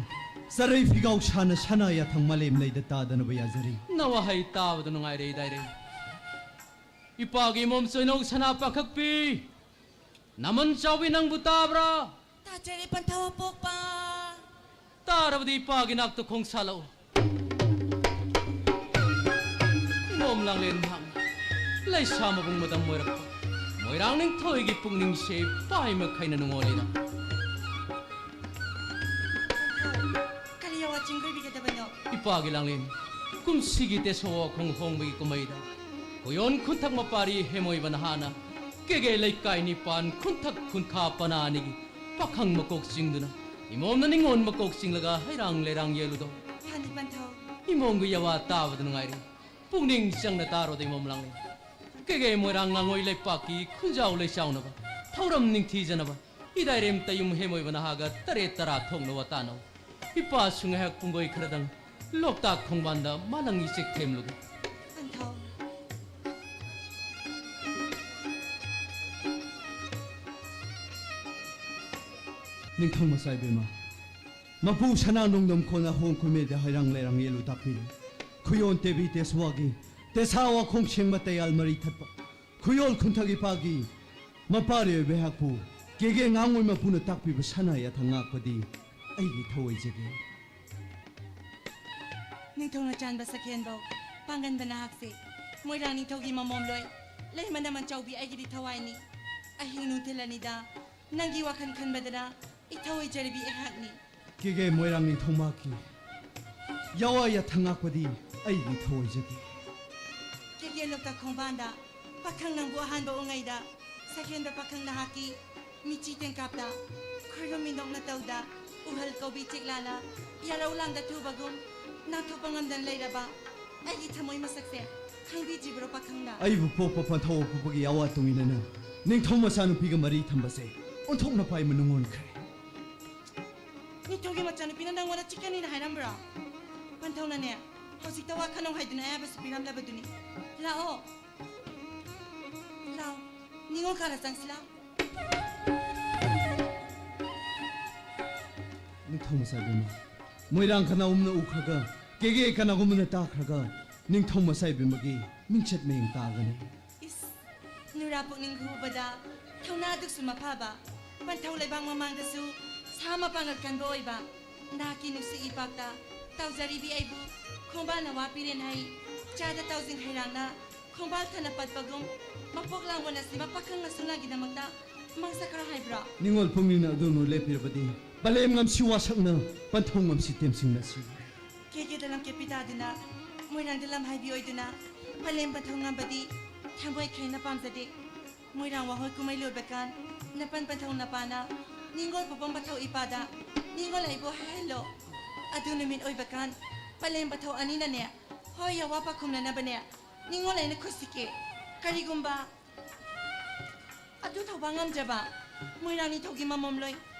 ꯆꯔꯩ ꯐꯤꯒꯥꯎ ꯁꯥꯅ ꯁꯅꯥ ꯌꯥꯊꯪ ꯃꯥꯂꯦꯝ ꯂꯩꯗ ꯇꯥꯗꯅꯕ ꯌꯥꯖꯔꯤ꯫ ꯅꯋꯥꯍꯩ ꯇꯥꯕꯗ ꯅꯨꯡꯉꯥꯏꯔꯦ ꯏꯗꯥꯏꯔꯦ꯫ ꯏꯄꯥꯒꯤ ꯏꯃꯣꯝ ꯆꯣꯏꯅꯧ ꯁꯅꯥ ꯄꯥꯈꯛꯄꯤ, ꯅꯃꯟ ꯆꯥꯎꯕꯤ ꯅꯪꯕꯨ ꯇꯥꯕ꯭ꯔꯥ? ꯇꯥꯖꯔꯦ ꯄꯟꯊꯧ ꯑꯄꯣꯛꯄ꯫ ꯇꯥꯔꯕꯗꯤ ꯏꯄꯥꯒꯤ ꯅꯥꯛꯇ ꯈꯣꯡ ꯁꯥꯜꯂꯛꯎ꯫ ꯏꯃꯣꯝ ꯂꯥꯡꯂꯦꯟ ꯃꯍꯥꯛꯅ ꯂꯩꯁꯥ ꯃꯕꯨꯡ ꯃꯗꯝ ꯑꯣꯏꯔꯛꯄ ꯃꯣꯏꯔꯥꯡ ꯅꯤꯡꯊꯧꯒꯤ ꯄꯨꯛꯅꯤꯡꯁꯦ ꯄꯥꯏ ꯃꯈꯩꯅ ꯅꯨꯡꯉꯣꯜꯂꯤꯅ꯫ ꯀꯔꯤ ꯑꯋꯥ ꯆꯤꯡꯒꯣꯏꯕꯤꯒꯗꯕꯅꯣ? ꯏꯄꯥꯒꯤ ꯂꯥꯡꯂꯦꯟ, ꯀꯨꯝꯁꯤꯒꯤ ꯇꯦꯁꯣ ꯋꯥꯈꯣꯡ ꯍꯣꯡꯕꯒꯤ ꯀꯨꯝꯍꯩꯗ ꯀꯣꯌꯣꯟ ꯈꯨꯟꯊꯛ ꯃꯄꯥꯔꯤ ꯍꯦꯃꯣꯏꯕ ꯅꯍꯥꯅ ꯀꯦꯒꯦ ꯂꯩꯀꯥꯏ ꯅꯤꯄꯥꯟ ꯈꯨꯟꯊꯛ ꯈꯨꯟꯈꯥ ꯄꯅꯥ ꯑꯅꯤꯒꯤ ꯄꯥꯈꯪ ꯃꯀꯣꯛ ꯆꯤꯡꯗꯨꯅ ꯏꯃꯣꯝꯅ ꯅꯤꯉꯣꯟ ꯃꯀꯣꯛ ꯆꯤꯡꯂꯒ ꯍꯩꯔꯥꯡ ꯂꯩꯔꯥꯡ ꯌꯦꯜꯂꯨꯗꯧ꯫ ꯐꯅꯤ ꯄꯟꯊꯧ꯫ ꯏꯃꯣꯝꯒꯤ ꯌꯥꯋꯥ ꯇꯥꯕꯗ ꯅꯨꯡꯉꯥꯏꯔꯦ꯫ ꯄꯨꯛꯅꯤꯡ ꯆꯪꯅ ꯇꯥꯔꯣꯗ ꯏꯃꯣꯝ ꯂꯥꯡꯂꯦꯟ꯫ ꯀꯦꯒꯦ ꯃꯣꯏꯔꯥꯡ ꯉꯥꯉꯣꯏ ꯂꯩꯄꯥꯛꯀꯤ ꯈꯨꯟꯖꯥꯎ ꯂꯩꯆꯥꯎꯅꯕ, ꯊꯧꯔꯝ ꯅꯤꯡꯊꯤꯖꯅꯕ, ꯏꯗꯥꯏꯔꯦꯝ ꯇꯌꯨꯝ ꯍꯦꯃꯣꯏꯕ ꯅꯍꯥꯒ ꯇꯔꯦꯠ ꯇꯔꯥ ꯊꯣꯛꯅ ꯋꯥꯇꯥꯅꯧ꯫ ꯏꯄꯥꯁꯨ ꯉꯥꯏꯍꯥꯛ ꯄꯨꯡꯒꯣꯏ ꯈꯔꯗꯪ ꯂꯣꯛꯇꯥꯛ ꯈꯣꯡꯕꯥꯟꯗ ꯃꯥꯂꯪ ꯏꯆꯦꯛ ꯊꯦꯝꯂꯨꯒꯦ꯫ ꯄꯟꯊꯧ꯫ ꯅꯤꯡꯊꯧ ꯃꯆꯥ ꯏꯕꯦꯝꯃ, ꯃꯄꯨ ꯁꯅꯥ ꯅꯣꯡꯗꯝ ꯈꯣꯟꯅ ꯍꯣꯡ ꯈꯨꯃꯦꯗ ꯍꯩꯔꯥꯡ ꯂꯩꯔꯥꯡ ꯌꯦꯜꯂꯨ ꯇꯥꯛꯄꯤꯔꯦ꯫ ꯈꯨꯌꯣꯟ ꯇꯦꯕꯤ ꯇꯦꯁꯋꯥꯒꯤ ꯇꯦꯁꯥ ꯋꯥꯈꯣꯡ ꯁꯦꯡꯕ ꯇꯌꯥꯜ ꯃꯔꯤ ꯊꯠꯄ ꯈꯨꯌꯣꯜ ꯈꯨꯟꯊꯛ ꯏꯄꯥꯒꯤ ꯃꯄꯥꯔꯤ ꯑꯣꯏꯕ ꯑꯩꯍꯥꯛꯄꯨ ꯀꯦꯒꯦ ꯉꯥꯉꯣꯏ ꯃꯄꯨꯅ ꯇꯥꯛꯄꯤꯕ ꯁꯅꯥ ꯌꯥꯊꯪ ꯉꯥꯛꯄꯗꯤ ꯑꯩꯒꯤ ꯊꯧꯑꯣꯏꯖꯒꯦ꯫ ꯅꯤꯡꯊꯧꯅ ꯆꯥꯟꯕ ꯁꯛꯍꯦꯟꯕꯧ ꯄꯥꯡꯒꯟꯕ ꯅꯍꯥꯛꯁꯦ ꯃꯣꯏꯔꯥꯡ ꯅꯤꯡꯊꯧꯒꯤ ꯃꯃꯣꯝꯂꯣꯏ ꯂꯩꯃ ꯅꯃꯟ ꯆꯥꯎꯕꯤ ꯑꯩꯒꯤꯗꯤ ꯊꯋꯥꯏꯅꯤ꯫ ꯑꯍꯤꯡ ꯅꯨꯡꯊꯤꯜ ꯑꯅꯤꯗ ꯅꯪꯒꯤ ꯋꯥꯈꯜ ꯈꯟꯕꯗꯅ ꯏꯊꯧ ꯑꯣꯏꯖꯔꯤꯕꯤ ꯑꯩꯍꯥꯛꯅꯤ꯫ ꯀꯦꯒꯦ ꯃꯣꯏꯔꯥꯡ ꯅꯤꯡꯊꯧꯃꯛꯀꯤ ꯌꯥꯋꯥ ꯌꯥꯊꯪ ꯉꯥꯛꯄꯗꯤ ꯑꯩꯒꯤ ꯊꯧꯑꯣꯏꯖꯒꯦ꯫ ꯀꯦꯒꯦ ꯂꯣꯛꯇꯥꯛ ꯈꯣꯡꯕꯥꯟꯗ ꯄꯥꯈꯪ ꯅꯪꯕꯨ ꯑꯍꯥꯟꯕ ꯎꯉꯩꯗ ꯁꯛꯍꯦꯟꯕ ꯄꯥꯈꯪ ꯅꯍꯥꯛꯀꯤ ꯃꯤꯆꯤ ꯇꯦꯡꯀꯥꯞꯇ ꯈꯣꯏꯔꯨꯝ ꯃꯤꯅꯣꯛꯅ ꯇꯧꯗ ꯎꯍꯜ ꯀꯧꯕꯤ ꯆꯤꯛꯂꯥꯅ ꯌꯥꯔꯧ ꯂꯥꯡꯗ ꯊꯨꯕꯒꯨꯝ ꯅꯥꯟꯊꯣꯛꯄ ꯉꯝꯗꯅ ꯂꯩꯔꯕ ꯑꯩꯒꯤ ꯊꯃꯣꯏ ꯃꯁꯛꯁꯦ ꯈꯪꯕꯤꯗ꯭ꯔꯤꯕ꯭ꯔꯣ ꯄꯥꯈꯪꯅ? ꯑꯩꯕꯨ ꯄꯣꯛꯄ ꯄꯟꯊꯧ ꯑꯣꯛꯄꯒꯤ ꯑꯋꯥ ꯇꯨꯡꯏꯟꯅꯅ ꯅꯤꯡꯊꯧ ꯃꯆꯥꯅꯨꯄꯤꯒ ꯃꯔꯤ ꯊꯝꯕꯁꯦ ꯑꯣꯟꯊꯣꯛꯅ ꯄꯥꯏ ꯃꯅꯨꯡ ꯑꯣꯟꯈ꯭ꯔꯦ꯫ ꯅꯤꯡꯊꯧꯒꯤ ꯃꯆꯥꯅꯨꯄꯤꯅ ꯅꯪꯉꯣꯟꯗ ꯆꯤꯛꯀꯅꯤꯅ ꯍꯥꯏꯔꯝꯕ꯭ꯔꯣ? ꯄꯟꯊꯧꯅꯅꯦ ꯍꯧꯖꯤꯛꯇ ꯋꯥ ꯈꯟꯅꯧ ꯍꯥꯏꯗꯨꯅ ꯑꯌꯥꯕꯁꯨ ꯄꯤꯔꯝꯂꯕꯗꯨꯅꯤ꯫ ꯂꯥꯛꯑꯣ, ꯂꯥꯛꯑꯣ, ꯅꯤꯉꯣꯜ ꯀꯥꯔ ꯆꯪꯁꯤ ꯂꯥꯛꯑꯣ꯫ ꯅꯤꯡꯊꯧ ꯃꯆꯥ ꯏꯕꯦꯝꯃ, ꯃꯣꯏꯔꯥꯡ ꯀꯅꯥꯒꯨꯝꯕꯅ ꯎꯈ꯭ꯔꯒ, ꯀꯦꯒꯦ ꯀꯅꯥꯒꯨꯝꯕꯅ ꯇꯥꯈ꯭ꯔꯒ, ꯅꯤꯡꯊꯧ ꯃꯆꯥ ꯏꯕꯦꯝꯃꯒꯤ ꯃꯤꯡꯆꯠ ꯃꯌꯦꯡ ꯇꯥꯒꯅꯤ꯫ ꯏꯁ, ꯅꯨꯔꯥ ꯄꯨꯛꯅꯤꯡ ꯍꯨꯕꯗ ꯊꯧꯅꯥ ꯑꯗꯨꯛꯁꯨ ꯃꯐꯕ, ꯄꯟꯊꯧ ꯂꯩꯕꯥꯛ ꯃꯃꯥꯡꯗꯁꯨ ꯁꯥ ꯃꯄꯥꯡꯒꯜ ꯀꯟꯕ ꯑꯣꯏꯕ ꯅꯍꯥꯛꯀꯤ ꯅꯨꯡꯁꯤ ꯏꯄꯥꯛꯇ ꯇꯥꯎꯖꯔꯤꯕꯤ ꯑꯩꯕꯨ ꯈꯣꯡꯕꯥꯜꯅ ꯋꯥ ꯄꯤꯔꯦꯟ ꯍꯩ, ꯆꯥꯗ ꯇꯥꯎꯖꯤꯡ ꯍꯩꯔꯥꯡꯅ ꯈꯣꯡꯕꯥꯜ ꯊꯅ ꯄꯠꯄꯒꯨꯝ ꯃꯄꯣꯛ ꯂꯥꯡꯕꯣꯟ ꯑꯁꯤꯕ ꯄꯥꯈꯪ ꯃꯁꯨꯅꯥꯒꯤꯗꯃꯛꯇ ꯃꯥꯡꯖꯈ꯭ꯔꯣ ꯍꯥꯏꯕ꯭ꯔꯣ? ꯅꯤꯡꯉꯣꯜ ꯄꯨꯛꯅꯤꯡꯅ ꯑꯗꯨꯅ ꯂꯦꯞꯄꯤꯔꯕꯗꯤ ꯄꯂꯦꯝ ꯉꯝꯁꯤ ꯋꯥꯁꯛꯅ ꯄꯟꯊꯧ ꯉꯝꯁꯤ ꯇꯦꯝꯁꯤꯡꯅꯁꯤ꯫ ꯀꯦꯒꯦꯗ ꯂꯝꯀꯦꯠ ꯄꯤꯇꯥꯗꯨꯅ ꯃꯣꯏꯔꯥꯡꯗ ꯂꯝ ꯍꯥꯏꯕꯤ ꯑꯣꯏꯗꯨꯅ ꯄꯂꯦꯝ ꯄꯟꯊꯧ ꯉꯝꯕꯗꯤ ꯊꯃꯣꯏ ꯈꯦꯡꯅ ꯄꯥꯝꯖꯗꯦ꯫ ꯃꯣꯏꯔꯥꯡ ꯋꯥꯍꯣꯏ ꯀꯨꯝꯍꯩ ꯂꯣꯏꯕ ꯀꯥꯟ ꯅꯄꯟ ꯄꯟꯊꯧ ꯅꯄꯥꯅ ꯅꯤꯡꯉꯣꯜ ꯄꯣꯄꯝ ꯄꯟꯊꯧ ꯏꯄꯥꯗ ꯅꯤꯡꯉꯣꯜ ꯑꯩꯕꯨ ꯍꯥꯏꯍꯜꯂꯣ꯫ ꯑꯗꯨ ꯅꯨꯃꯤꯠ ꯑꯣꯏꯕ ꯀꯥꯟ ꯄꯂꯦꯝ ꯄꯟꯊꯧ ꯑꯅꯤꯅꯅꯦ ꯍꯣꯏ ꯌꯥꯋꯥ ꯄꯥꯈꯨꯝꯅꯅꯕꯅꯦ ꯅꯤꯡꯉꯣꯜ ꯑꯩꯅ ꯈꯨꯠꯁꯤꯀꯦ꯫ ꯀꯔꯤꯒꯨꯝꯕ ꯑꯗꯨ ꯊꯧꯕ ꯉꯝꯖꯕ ꯃꯣꯏꯔꯥꯡ ꯅꯤꯡꯊꯧꯒꯤ ꯃꯃꯣꯝꯂꯣꯏ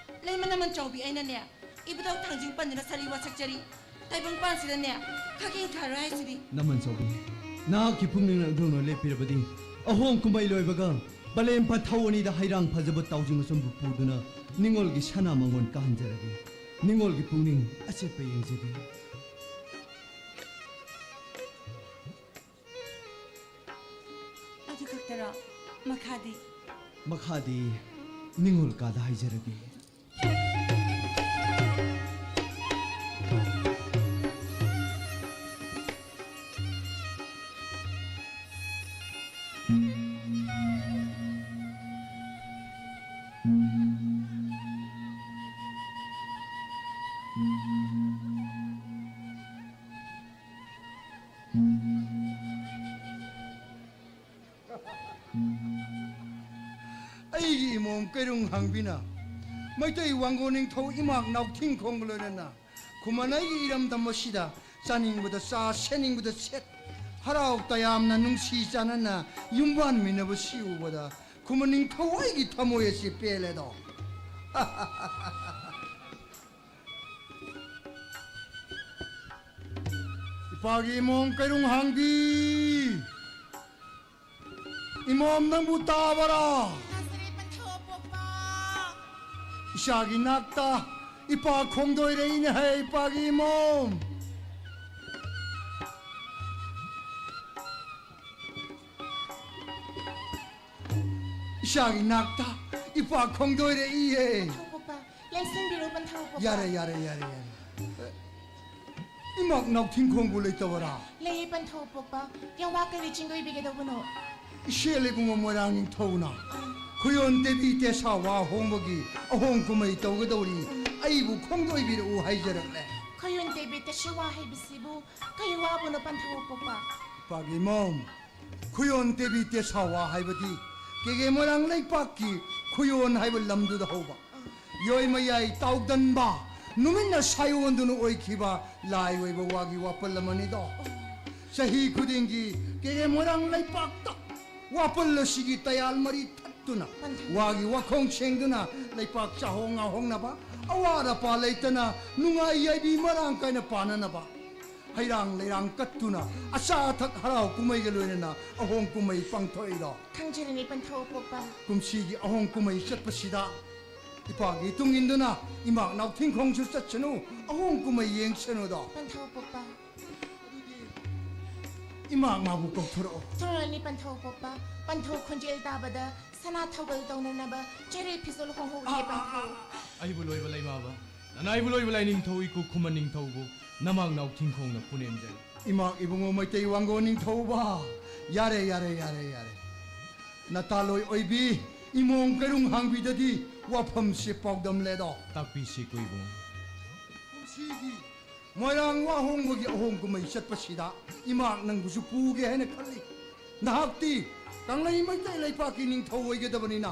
ꯂꯩꯃ ꯅꯃꯟ ꯆꯥꯎꯕꯤ ꯑꯩꯅꯅꯦ ꯏꯕꯨꯙꯧ ꯊꯥꯡꯖꯤꯡ ꯄꯟꯗꯨꯅ ꯁꯥꯔꯤ ꯋꯥꯁꯛꯆꯔꯤ꯫ ꯇꯥꯏꯕꯪ ꯄꯥꯟꯁꯤꯗꯅꯦ ꯈꯥꯀꯦꯟ ꯈꯥꯔꯣꯏ ꯍꯥꯏꯁꯤꯗꯤ꯫ ꯅꯃꯟ ꯆꯥꯎꯕꯤ, ꯅꯍꯥꯛꯀꯤ ꯄꯨꯛꯅꯤꯡꯅ ꯑꯗꯨꯅ ꯂꯦꯞꯄꯤꯔꯕꯗꯤ ꯑꯍꯣꯡ ꯀꯨꯝꯍꯩ ꯂꯣꯏꯕꯒ ꯄꯂꯦꯝ ꯄꯟꯊꯧ ꯑꯅꯤꯗ ꯍꯩꯔꯥꯡ ꯐꯖꯕ ꯇꯥꯎꯖꯤꯡ ꯑꯆꯨꯝꯕ ꯄꯨꯗꯨꯅ ꯅꯤꯡꯉꯣꯜꯒꯤ ꯁꯅꯥ ꯃꯉꯣꯟ ꯀꯥꯍꯟꯖꯔꯒꯦ꯫ ꯅꯤꯡꯉꯣꯜꯒꯤ ꯄꯨꯛꯅꯤꯡ ꯑꯆꯦꯠꯄ ꯌꯦꯡꯖꯒꯦ꯫ ꯃꯈꯥꯗꯤ ꯅꯤꯡꯉꯣꯜ ꯀꯥꯗ ꯍꯥꯏꯖꯔꯒꯦ꯫ ꯑꯩꯒꯤ ꯏꯃꯣꯝ ꯀꯩꯔꯨꯡ ꯍꯥꯡꯕꯤꯅ ꯃꯩꯇꯩ ꯋꯥꯡꯒꯣꯟ ꯅꯤꯡꯊꯧ ꯏꯃꯥꯛ ꯅꯥꯎꯊꯤꯡꯈꯣꯡꯒ ꯂꯣꯏꯅꯅ ꯈꯨꯃꯟ ꯑꯩꯒꯤ ꯏꯔꯝꯗꯝ ꯑꯁꯤꯗ ꯆꯥꯅꯤꯡꯕꯗ ꯆꯥ, ꯁꯦꯠꯅꯤꯡꯕꯗ ꯁꯦꯠ, ꯍꯔꯥꯎ ꯇꯌꯥꯝꯅ ꯅꯨꯡꯁꯤ ꯆꯥꯟꯅꯅ ꯌꯨꯝꯕꯥꯟꯃꯤꯟꯅꯕꯁꯤ ꯎꯕꯗ ꯈꯨꯃꯟ ꯅꯤꯡꯊꯧ ꯑꯩꯒꯤ ꯊꯃꯣꯏ ꯑꯁꯤ ꯄꯦꯜꯂꯦꯗꯣ꯫ ꯏꯄꯥꯒꯤ ꯏꯃꯣꯝ ꯀꯩꯔꯨꯡ ꯍꯥꯡꯕꯤ, ꯏꯃꯣꯝ ꯅꯪꯕꯨ ꯇꯥꯕꯔꯥ? ꯇꯥꯖꯔꯦ, ꯄꯟꯊꯧ ꯑꯄꯣꯛꯄ꯫ ꯏꯆꯥꯒꯤ ꯅꯥꯛꯇ ꯏꯄꯥ ꯈꯣꯡꯗꯣꯏꯔꯛꯏꯅꯦ ꯍꯦ, ꯏꯄꯥꯒꯤ ꯏꯃꯣꯝ꯫ ꯏꯆꯥꯒꯤ ꯅꯥꯛꯇ ꯏꯄꯥ ꯈꯣꯡꯗꯣꯏꯔꯛꯏꯌꯦ꯫ ꯄꯟꯊꯧ ꯑꯄꯣꯛꯄ, ꯂꯦꯡꯁꯤꯟꯕꯤꯔꯣ, ꯄꯟꯊꯧ ꯑꯄꯣꯛꯄ꯫ ꯌꯥꯔꯦ, ꯌꯥꯔꯦ, ꯌꯥꯔꯦ, ꯌꯥꯔꯦ꯫ ꯏꯃꯥꯛ ꯅꯥꯎꯊꯤꯡꯈꯣꯡꯕꯨ ꯂꯩꯇꯕꯔꯥ? ꯂꯩꯌꯦ, ꯄꯟꯊꯧ ꯑꯄꯣꯛꯄ꯫ ꯌꯥꯋꯥ ꯀꯔꯤ ꯆꯤꯡꯗꯣꯏꯕꯤꯒꯗꯧꯕꯅꯣ? ꯏꯆꯦꯜ ꯏꯕꯨꯡꯉꯣ ꯃꯣꯏꯔꯥꯡ ꯅꯤꯡꯊꯧꯅ ꯈꯨꯌꯣꯟ ꯇꯦꯕꯤ ꯇꯦꯁꯥ ꯋꯥ ꯍꯣꯡꯕꯒꯤ ꯑꯍꯣꯡ ꯀꯨꯝꯍꯩ ꯇꯧꯒꯗꯧꯔꯤ꯫ ꯑꯩꯕꯨ ꯈꯣꯡꯗꯣꯏꯕꯤꯔꯛꯎ ꯍꯥꯏꯖꯔꯛꯂꯦ꯫ ꯈꯨꯌꯣꯟ ꯇꯦꯕꯤ ꯇꯦꯁꯥ ꯋꯥ ꯍꯥꯏꯕꯁꯤꯕꯨ ꯀꯩ ꯋꯥꯕꯨꯅꯣ, ꯄꯟꯊꯧ ꯑꯄꯣꯛꯄ? ꯏꯄꯥꯒꯤ ꯏꯃꯣꯝ, ꯈꯨꯌꯣꯟ ꯇꯦꯕꯤ ꯇꯦꯁꯥ ꯋꯥ ꯍꯥꯏꯕꯗꯤ ꯀꯦꯒꯦ ꯃꯣꯏꯔꯥꯡ ꯂꯩꯄꯥꯛꯀꯤ ꯈꯨꯌꯣꯟ ꯍꯥꯏꯕ ꯂꯝꯗꯨꯗ ꯍꯧꯕ, ꯌꯣꯏ ꯃꯌꯥꯏ ꯇꯥꯎꯗꯟꯕ, ꯅꯨꯃꯤꯠꯅ ꯁꯥꯏꯑꯣꯟꯗꯨꯅ ꯑꯣꯏꯈꯤꯕ ꯂꯥꯏ ꯑꯣꯏꯕ ꯋꯥꯒꯤ ꯋꯥꯄꯜ ꯑꯃꯅꯤꯗꯣ꯫ ꯆꯍꯤ ꯈꯨꯗꯤꯡꯒꯤ ꯀꯦꯒꯦ ꯃꯣꯏꯔꯥꯡ ꯂꯩꯄꯥꯛꯇ ꯋꯥꯄꯜ ꯑꯁꯤꯒꯤ ꯇꯌꯥꯜ ꯃꯔꯤ ꯊꯠꯇꯨꯅ, ꯋꯥꯒꯤ ꯋꯥꯈꯣꯡ ꯁꯦꯡꯗꯨꯅ, ꯂꯩꯄꯥꯛ ꯆꯥꯍꯣꯡ ꯉꯥꯍꯣꯡꯅꯕ, ꯑꯋꯥꯠ ꯑꯄꯥ ꯂꯩꯇꯅ ꯅꯨꯡꯉꯥꯏ ꯌꯥꯏꯕꯤ ꯃꯔꯥꯡ ꯀꯥꯏꯅ ꯄꯥꯟꯅꯅꯕ, ꯍꯩꯔꯥꯡ ꯂꯩꯔꯥꯡ ꯀꯠꯇꯨꯅ, ꯑꯆꯥ ꯑꯊꯛ ꯍꯔꯥꯎ ꯀꯨꯝꯍꯩꯒ ꯂꯣꯏꯅꯅ ꯑꯍꯣꯡ ꯀꯨꯝꯍꯩ ꯄꯥꯡꯊꯣꯛꯏꯗꯣ꯫ ꯈꯪꯖꯔꯤꯅꯤ, ꯄꯟꯊꯧ ꯑꯄꯣꯛꯄ꯫ ꯀꯨꯝꯁꯤꯒꯤ ꯑꯍꯣꯡ ꯀꯨꯝꯍꯩ ꯆꯠꯄꯁꯤꯗ ꯏꯄꯥꯒꯤ ꯇꯨꯡ ꯏꯟꯗꯨꯅ ꯏꯃꯥꯛ ꯅꯥꯎꯊꯤꯡꯈꯣꯡꯁꯨ ꯆꯠꯁꯅꯨ, ꯑꯍꯣꯡ ꯀꯨꯝꯍꯩ ꯌꯦꯡꯁꯅꯨꯗꯣ꯫ ꯄꯟꯊꯧ ꯑꯄꯣꯛꯄ꯫ ꯏꯃꯥꯛ ꯃꯥꯕꯨ ꯀꯧꯊꯣꯔꯛꯑꯣ꯫ ꯊꯣꯔꯛꯑꯅꯤ, ꯄꯟꯊꯧ ꯑꯄꯣꯛꯄ꯫ ꯄꯟꯊꯧ ꯈꯣꯟꯖꯦꯜ ꯇꯥꯕꯗ ꯁꯅꯥ ꯊꯧꯒꯜ ꯇꯧꯅꯅꯕ ꯆꯦꯔꯩ ꯐꯤꯖꯣꯜ ꯍꯣꯡꯍꯧꯔꯤꯌꯦ, ꯄꯟꯊꯧ꯫ ꯑꯩꯕꯨ ꯂꯣꯏꯕ ꯂꯩꯃꯥꯕ, ꯅꯅꯥꯏꯕꯨ ꯂꯣꯏꯕ ꯂꯥꯏꯅꯤꯡꯊꯧ ꯏꯀꯨ ꯈꯨꯃꯟ ꯅꯤꯡꯊꯧꯕꯨ ꯅꯃꯥꯛ ꯅꯥꯎ ꯊꯤꯡꯈꯣꯡꯅ ꯄꯨꯅꯦꯝꯖꯔꯤ꯫ ꯏꯃꯥ ꯏꯕꯨꯡꯉꯣ ꯃꯩꯇꯩ ꯋꯥꯡꯒꯣꯟ ꯅꯤꯡꯊꯧꯕ, ꯌꯥꯔꯦ, ꯌꯥꯔꯦ, ꯌꯥꯔꯦ, ꯌꯥꯔꯦ꯫ ꯅꯇꯥꯂꯣꯏ ꯑꯣꯏꯕꯤ ꯏꯃꯣꯝ ꯀꯩꯔꯨꯡ ꯍꯥꯡꯕꯤꯗꯗꯤ ꯋꯥꯐꯝꯁꯦ ꯄꯥꯎꯗꯝꯂꯦꯗꯣ꯫ ꯇꯥꯛꯄꯤꯁꯤ ꯏꯀꯨ ꯏꯕꯨꯡꯉꯣ꯫ ꯀꯨꯝꯁꯤꯒꯤ ꯃꯣꯏꯔꯥꯡ ꯋꯥꯍꯣꯡꯕꯒꯤ ꯑꯍꯣꯡ ꯀꯨꯝꯍꯩ ꯆꯠꯄꯁꯤꯗ ꯏꯃꯥꯛ ꯅꯪꯕꯨꯁꯨ ꯄꯨꯒꯦ ꯍꯥꯏꯅ ꯈꯜꯂꯤ꯫ ꯅꯍꯥꯛꯇꯤ ꯀꯪꯂꯩ ꯃꯩꯇꯩ ꯂꯩꯄꯥꯛꯀꯤ ꯅꯤꯡꯊꯧ ꯑꯣꯏꯒꯗꯕꯅꯤꯅ,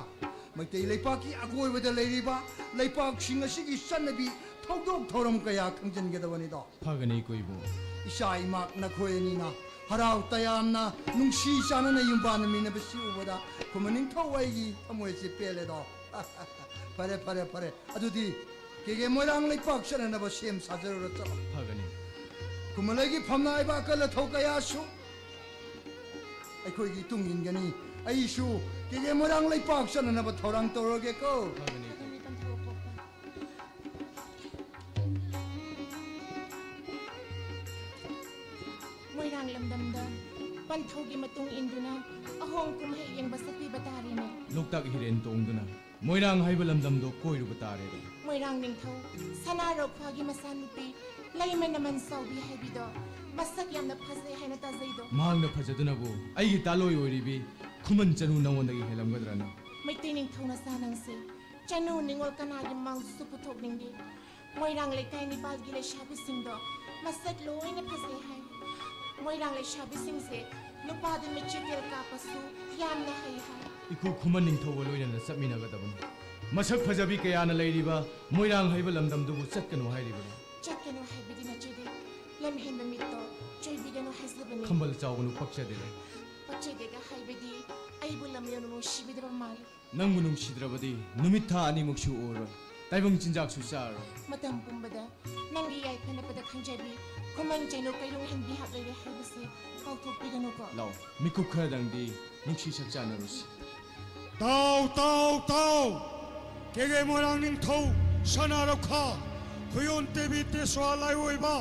ꯃꯩꯇꯩ ꯂꯩꯄꯥꯛꯀꯤ ꯑꯀꯣꯏꯕꯗ ꯂꯩꯔꯤꯕ ꯂꯩꯄꯥꯛꯁꯤꯡ ꯑꯁꯤꯒꯤ ꯆꯠꯅꯕꯤ ꯊꯧꯗꯣꯛ ꯊꯧꯔꯝ ꯀꯌꯥ ꯈꯪꯖꯤꯟꯒꯗꯕꯅꯤꯗꯣ꯫ ꯐꯒꯅꯤ ꯏꯀꯨ ꯏꯕꯨꯡꯉꯣ꯫ ꯏꯆꯥ ꯏꯃꯥꯛ ꯅꯈꯣꯏ ꯑꯅꯤꯅ ꯍꯔꯥꯎ ꯇꯌꯥꯝꯅ ꯅꯨꯡꯁꯤ ꯆꯥꯟꯅꯅ ꯌꯨꯝ ꯄꯥꯟꯃꯤꯟꯅꯕꯁꯤ ꯎꯕꯗ ꯈꯨꯃꯟ ꯅꯤꯡꯊꯧ ꯑꯩꯒꯤ ꯊꯃꯣꯏꯁꯤ ꯄꯦꯜꯂꯦꯗꯣ꯫ ꯐꯔꯦ, ꯐꯔꯦ, ꯐꯔꯦ꯫ ꯑꯗꯨꯗꯤ ꯀꯦꯒꯦ ꯃꯣꯏꯔꯥꯡ ꯂꯩꯄꯥꯛ ꯆꯠꯅꯅꯕ ꯁꯦꯝ ꯁꯥꯖꯔꯨꯔꯣ, ꯆꯠꯂꯣ꯫ ꯐꯒꯅꯤ꯫ ꯈꯨꯃꯟꯂꯩꯒꯤ ꯐꯝꯅꯥꯏꯕ ꯑꯀꯜ ꯑꯊꯧ ꯀꯌꯥꯁꯨ ꯑꯩꯈꯣꯏꯒꯤ ꯇꯨꯡ ꯏꯟꯒꯅꯤ꯫ ꯑꯩꯁꯨ ꯀꯦꯒꯦ ꯃꯣꯏꯔꯥꯡ ꯂꯩꯄꯥꯛ ꯆꯠꯅꯅꯕ ꯊꯧꯔꯥꯡ ꯇꯧꯔꯒꯦꯀꯣ꯫ ꯐꯒꯅꯤ꯫ ꯐꯒꯅꯤ, ꯄꯟꯊꯧ ꯄꯣꯛꯄ꯫ ꯃꯣꯏꯔꯥꯡ ꯂꯝꯗꯝꯗ ꯄꯟꯊꯧꯒꯤ ꯃꯇꯨꯡ ꯏꯟꯗꯨꯅ ꯑꯍꯣꯡ ꯀꯨꯝꯍꯩ ꯌꯦꯡꯕ ꯆꯠꯄꯤꯕ ꯇꯥꯔꯦꯅꯦ꯫ ꯂꯣꯛꯇꯥꯛ ꯍꯤꯔꯦꯟ ꯇꯣꯡꯗꯨꯅ ꯃꯣꯏꯔꯥꯡ ꯍꯥꯏꯕ ꯂꯝꯗꯝꯗꯣ ꯀꯣꯏꯔꯨꯕ ꯇꯥꯔꯦ꯫ ꯃꯣꯏꯔꯥꯡ ꯅꯤꯡꯊꯧ ꯁꯅꯥ ꯔꯧꯈ꯭ꯋꯥꯒꯤ ꯃꯆꯥꯅꯨꯄꯤ ꯂꯩꯃ ꯅꯃꯟ ꯆꯥꯎꯕꯤ ꯍꯥꯏꯕꯤꯗꯣ ꯃꯁꯛ ꯌꯥꯝꯅ ꯐꯖꯩ ꯍꯥꯏꯅ ꯇꯥꯖꯩꯗꯣ꯫ ꯃꯍꯥꯛꯅ ꯐꯖꯗꯨꯅꯕꯨ ꯑꯩꯒꯤ ꯇꯥꯂꯣꯏ ꯑꯣꯏꯔꯤꯕꯤ ꯈꯨꯃꯟ ꯆꯅꯨ ꯅꯉꯣꯟꯗꯒꯤ ꯍꯦꯜꯂꯝꯒꯗ꯭ꯔꯅ? ꯃꯩꯇꯩ ꯅꯤꯡꯊꯧ ꯅꯆꯥ ꯅꯪꯁꯦ ꯆꯅꯨ ꯅꯤꯉꯣꯜ ꯀꯅꯥꯒꯤ ꯃꯥꯡꯗꯁꯨ ꯄꯨꯊꯣꯛꯅꯤꯡꯗꯦ꯫ ꯃꯣꯏꯔꯥꯡ ꯂꯩꯀꯥꯏ ꯅꯤꯄꯥꯜꯒꯤ ꯂꯩꯁꯥꯕꯤꯁꯤꯡꯗꯣ ꯃꯁꯛ ꯂꯣꯏꯅ ꯐꯖꯩ ꯍꯥꯏ꯫ ꯃꯣꯏꯔꯥꯡ ꯂꯩꯁꯥꯕꯤꯁꯤꯡꯁꯦ ꯅꯨꯄꯥꯗ ꯃꯤꯠꯆꯤ ꯇꯦꯜ ꯀꯥꯞꯄꯁꯨ ꯌꯥꯝꯅ ꯍꯩ ꯍꯥꯏ꯫ ꯏꯀꯨ ꯈꯨꯃꯟ ꯅꯤꯡꯊꯧꯒ ꯂꯣꯏꯅꯅ ꯆꯠꯃꯤꯟꯅꯒꯗꯕꯅꯤ꯫ ꯃꯁꯛ ꯐꯖꯕꯤ ꯀꯌꯥꯅ ꯂꯩꯔꯤꯕ ꯃꯣꯏꯔꯥꯡ ꯍꯥꯏꯕ ꯂꯝꯗꯝꯗꯨꯕꯨ ꯆꯠꯀꯅꯨ ꯍꯥꯏꯔꯤꯕꯅꯤ꯫ ꯆꯠꯀꯅꯨ ꯍꯥꯏꯕꯗꯤ ꯅꯠꯆꯗꯦ, ꯂꯝꯍꯦꯟꯕ ꯃꯤꯠꯇꯣ ꯆꯣꯏꯕꯤꯒꯅꯨ ꯍꯥꯏꯖꯕꯅꯤ꯫ ꯈꯝꯕꯜ ꯆꯥꯎꯒꯅꯨ, ꯄꯛꯆꯗꯦ꯫ ꯄꯛꯆꯗꯦꯒ ꯍꯥꯏꯕꯗꯤ ꯑꯩꯕꯨ ꯂꯝ ꯌꯧꯅ ꯅꯨꯡꯁꯤꯕꯤꯗꯕ ꯃꯥꯜꯂꯤ꯫ ꯅꯪꯕꯨ ꯅꯨꯡꯁꯤꯗ꯭ꯔꯕꯗꯤ ꯅꯨꯃꯤꯠ ꯊꯥ ꯑꯅꯤꯃꯨꯛꯁꯨ ꯎꯔꯣꯏ, ꯇꯥꯏꯕꯪ ꯆꯤꯟꯖꯥꯛꯁꯨ ꯆꯥꯔꯣꯏ꯫ ꯃꯇꯝ ꯄꯨꯝꯕꯗ ꯅꯪꯒꯤ ꯌꯥꯏꯐꯅꯕꯗ ꯈꯟꯖꯕꯤ ꯈꯨꯃꯟ ꯆꯩꯅꯨ ꯀꯩꯔꯨꯡ ꯍꯦꯟꯕꯤ ꯍꯥꯞꯂꯩꯔꯦ ꯍꯥꯏꯕꯁꯤ ꯀꯥꯎꯊꯣꯛꯄꯤꯒꯅꯨꯀꯣ꯫ ꯂꯥꯎ, ꯃꯤꯀꯨꯞ ꯈꯔꯗꯪꯗꯤ ꯅꯨꯡꯁꯤ ꯁꯛ ꯆꯥꯟꯅꯔꯨꯁꯤ꯫ ꯇꯥꯎ, ꯇꯥꯎ, ꯇꯥꯎ! ꯀꯦꯒꯦ ꯃꯣꯏꯔꯥꯡ ꯅꯤꯡꯊꯧ ꯁꯅꯥ ꯔꯧꯈꯥ ꯈꯨꯌꯣꯟ ꯇꯦꯕꯤ ꯇꯦꯁ꯭ꯋꯥ ꯂꯥꯏꯑꯣꯏꯕ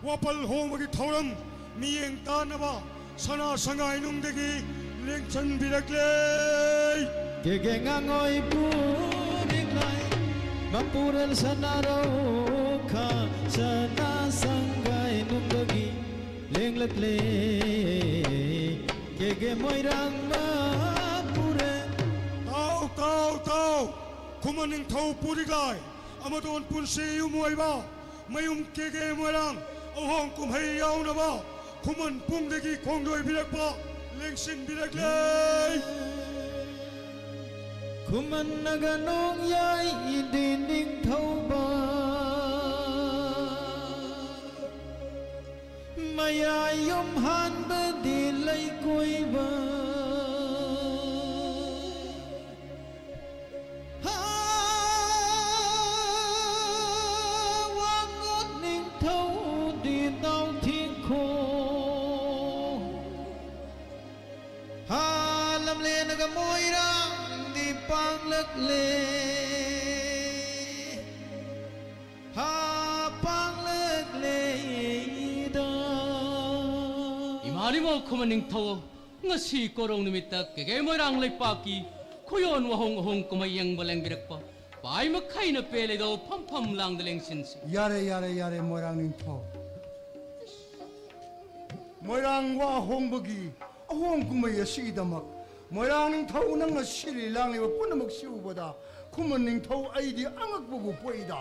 ꯋꯥꯄꯜ ꯍꯣꯡꯕꯒꯤ ꯊꯧꯔꯝ ꯃꯤꯠꯌꯦꯡ ꯇꯥꯅꯕ ꯁꯅꯥ ꯁꯉꯥꯏꯅꯨꯡꯗꯒꯤ ꯂꯦꯡꯁꯟꯕꯤꯔꯛꯂꯦ꯫ ꯀꯦꯒꯦ ꯉꯥꯉꯣꯏ ꯄꯨꯔꯤꯛꯂꯥꯏ, ꯃꯄꯨꯔꯦꯜ ꯁꯅꯥꯔꯧ ꯈꯥ, ꯁꯅꯥ ꯁꯪꯒꯥꯏ ꯅꯨꯡꯗꯒꯤ ꯂꯦꯡꯂꯛꯂꯦ꯫ ꯀꯦꯒꯦ ꯃꯣꯏꯔꯥꯡ ꯃꯄꯨꯔꯦꯜ꯫ ꯇꯥꯎ, ꯇꯥꯎ, ꯇꯥꯎ! ꯈꯨꯃꯟ ꯅꯤꯡꯊꯧ ꯄꯨꯔꯤꯛꯂꯥꯏ, ꯑꯃꯗꯣꯟ ꯄꯨꯟꯁꯤ ꯌꯨꯝ ꯑꯣꯏꯕ, ꯃꯌꯨꯝ ꯀꯦꯒꯦ ꯃꯣꯏꯔꯥꯡ ꯑꯍꯣꯡ ꯀꯨꯝꯍꯩ ꯌꯥꯎꯅꯕ ꯈꯨꯃꯟ ꯄꯨꯡꯗꯒꯤ ꯈꯣꯡꯗꯣꯏꯕꯤꯔꯛꯄ ꯂꯦꯡꯁꯤꯟꯕꯤꯔꯛꯂꯦ꯫ ꯈꯨꯃꯟ ꯅꯥꯒꯥ ꯅꯣꯡꯌꯥꯏꯗꯤ ꯅꯤꯡꯊꯧꯕ, ꯃꯌꯥꯏ ꯌꯨꯝ ꯍꯥꯟꯕꯗꯤ ꯂꯩꯀꯣꯏꯕ꯫ ꯍꯥ, ꯋꯥꯉꯣꯠ ꯅꯤꯡꯊꯧꯗꯤ ꯅꯥꯎꯊꯤꯡꯈꯣꯡ꯫ ꯍꯥ, ꯂꯝꯂꯦꯟꯅꯒ ꯃꯣꯏꯔꯥꯡꯗꯤ ꯄꯥꯡꯂꯛꯂꯦ꯫ ꯍꯥ, ꯄꯥꯡꯂꯛꯂꯦꯗ꯫ ꯏꯃꯥ ꯏꯕꯣꯛ ꯈꯨꯃꯟ ꯅꯤꯡꯊꯧ, ꯉꯁꯤ ꯀꯣꯔꯧ ꯅꯨꯃꯤꯠꯇ ꯀꯦꯒꯦ ꯃꯣꯏꯔꯥꯡ ꯂꯩꯄꯥꯛꯀꯤ ꯈꯨꯌꯣꯟ ꯋꯥꯍꯣꯡ ꯑꯍꯣꯡ ꯀꯨꯝꯍꯩ ꯌꯦꯡꯕ ꯂꯦꯡꯕꯤꯔꯛꯄ ꯄꯥꯏ ꯃꯈꯩꯅ ꯄꯦꯜꯂꯦꯗꯣ, ꯐꯝ ꯐꯝ ꯂꯥꯡꯗ ꯂꯦꯡꯁꯤꯟꯁꯤ꯫ ꯌꯥꯔꯦ, ꯌꯥꯔꯦ, ꯌꯥꯔꯦ, ꯃꯣꯏꯔꯥꯡ ꯅꯤꯡꯊꯧ꯫ ꯃꯣꯏꯔꯥꯡ ꯋꯥ ꯍꯣꯡꯕꯒꯤ ꯑꯍꯣꯡ ꯀꯨꯝꯍꯩ ꯑꯁꯤꯒꯤꯗꯃꯛ ꯃꯣꯏꯔꯥꯡ ꯅꯤꯡꯊꯧ ꯅꯪꯅ ꯁꯤꯜꯂꯤ ꯂꯥꯡꯂꯤꯕ ꯄꯨꯝꯅꯃꯛꯁꯤ ꯎꯕꯗ ꯈꯨꯃꯟ ꯅꯤꯡꯊꯧ ꯑꯩꯗꯤ ꯑꯉꯛꯄꯕꯨ ꯄꯣꯛꯏꯗ꯫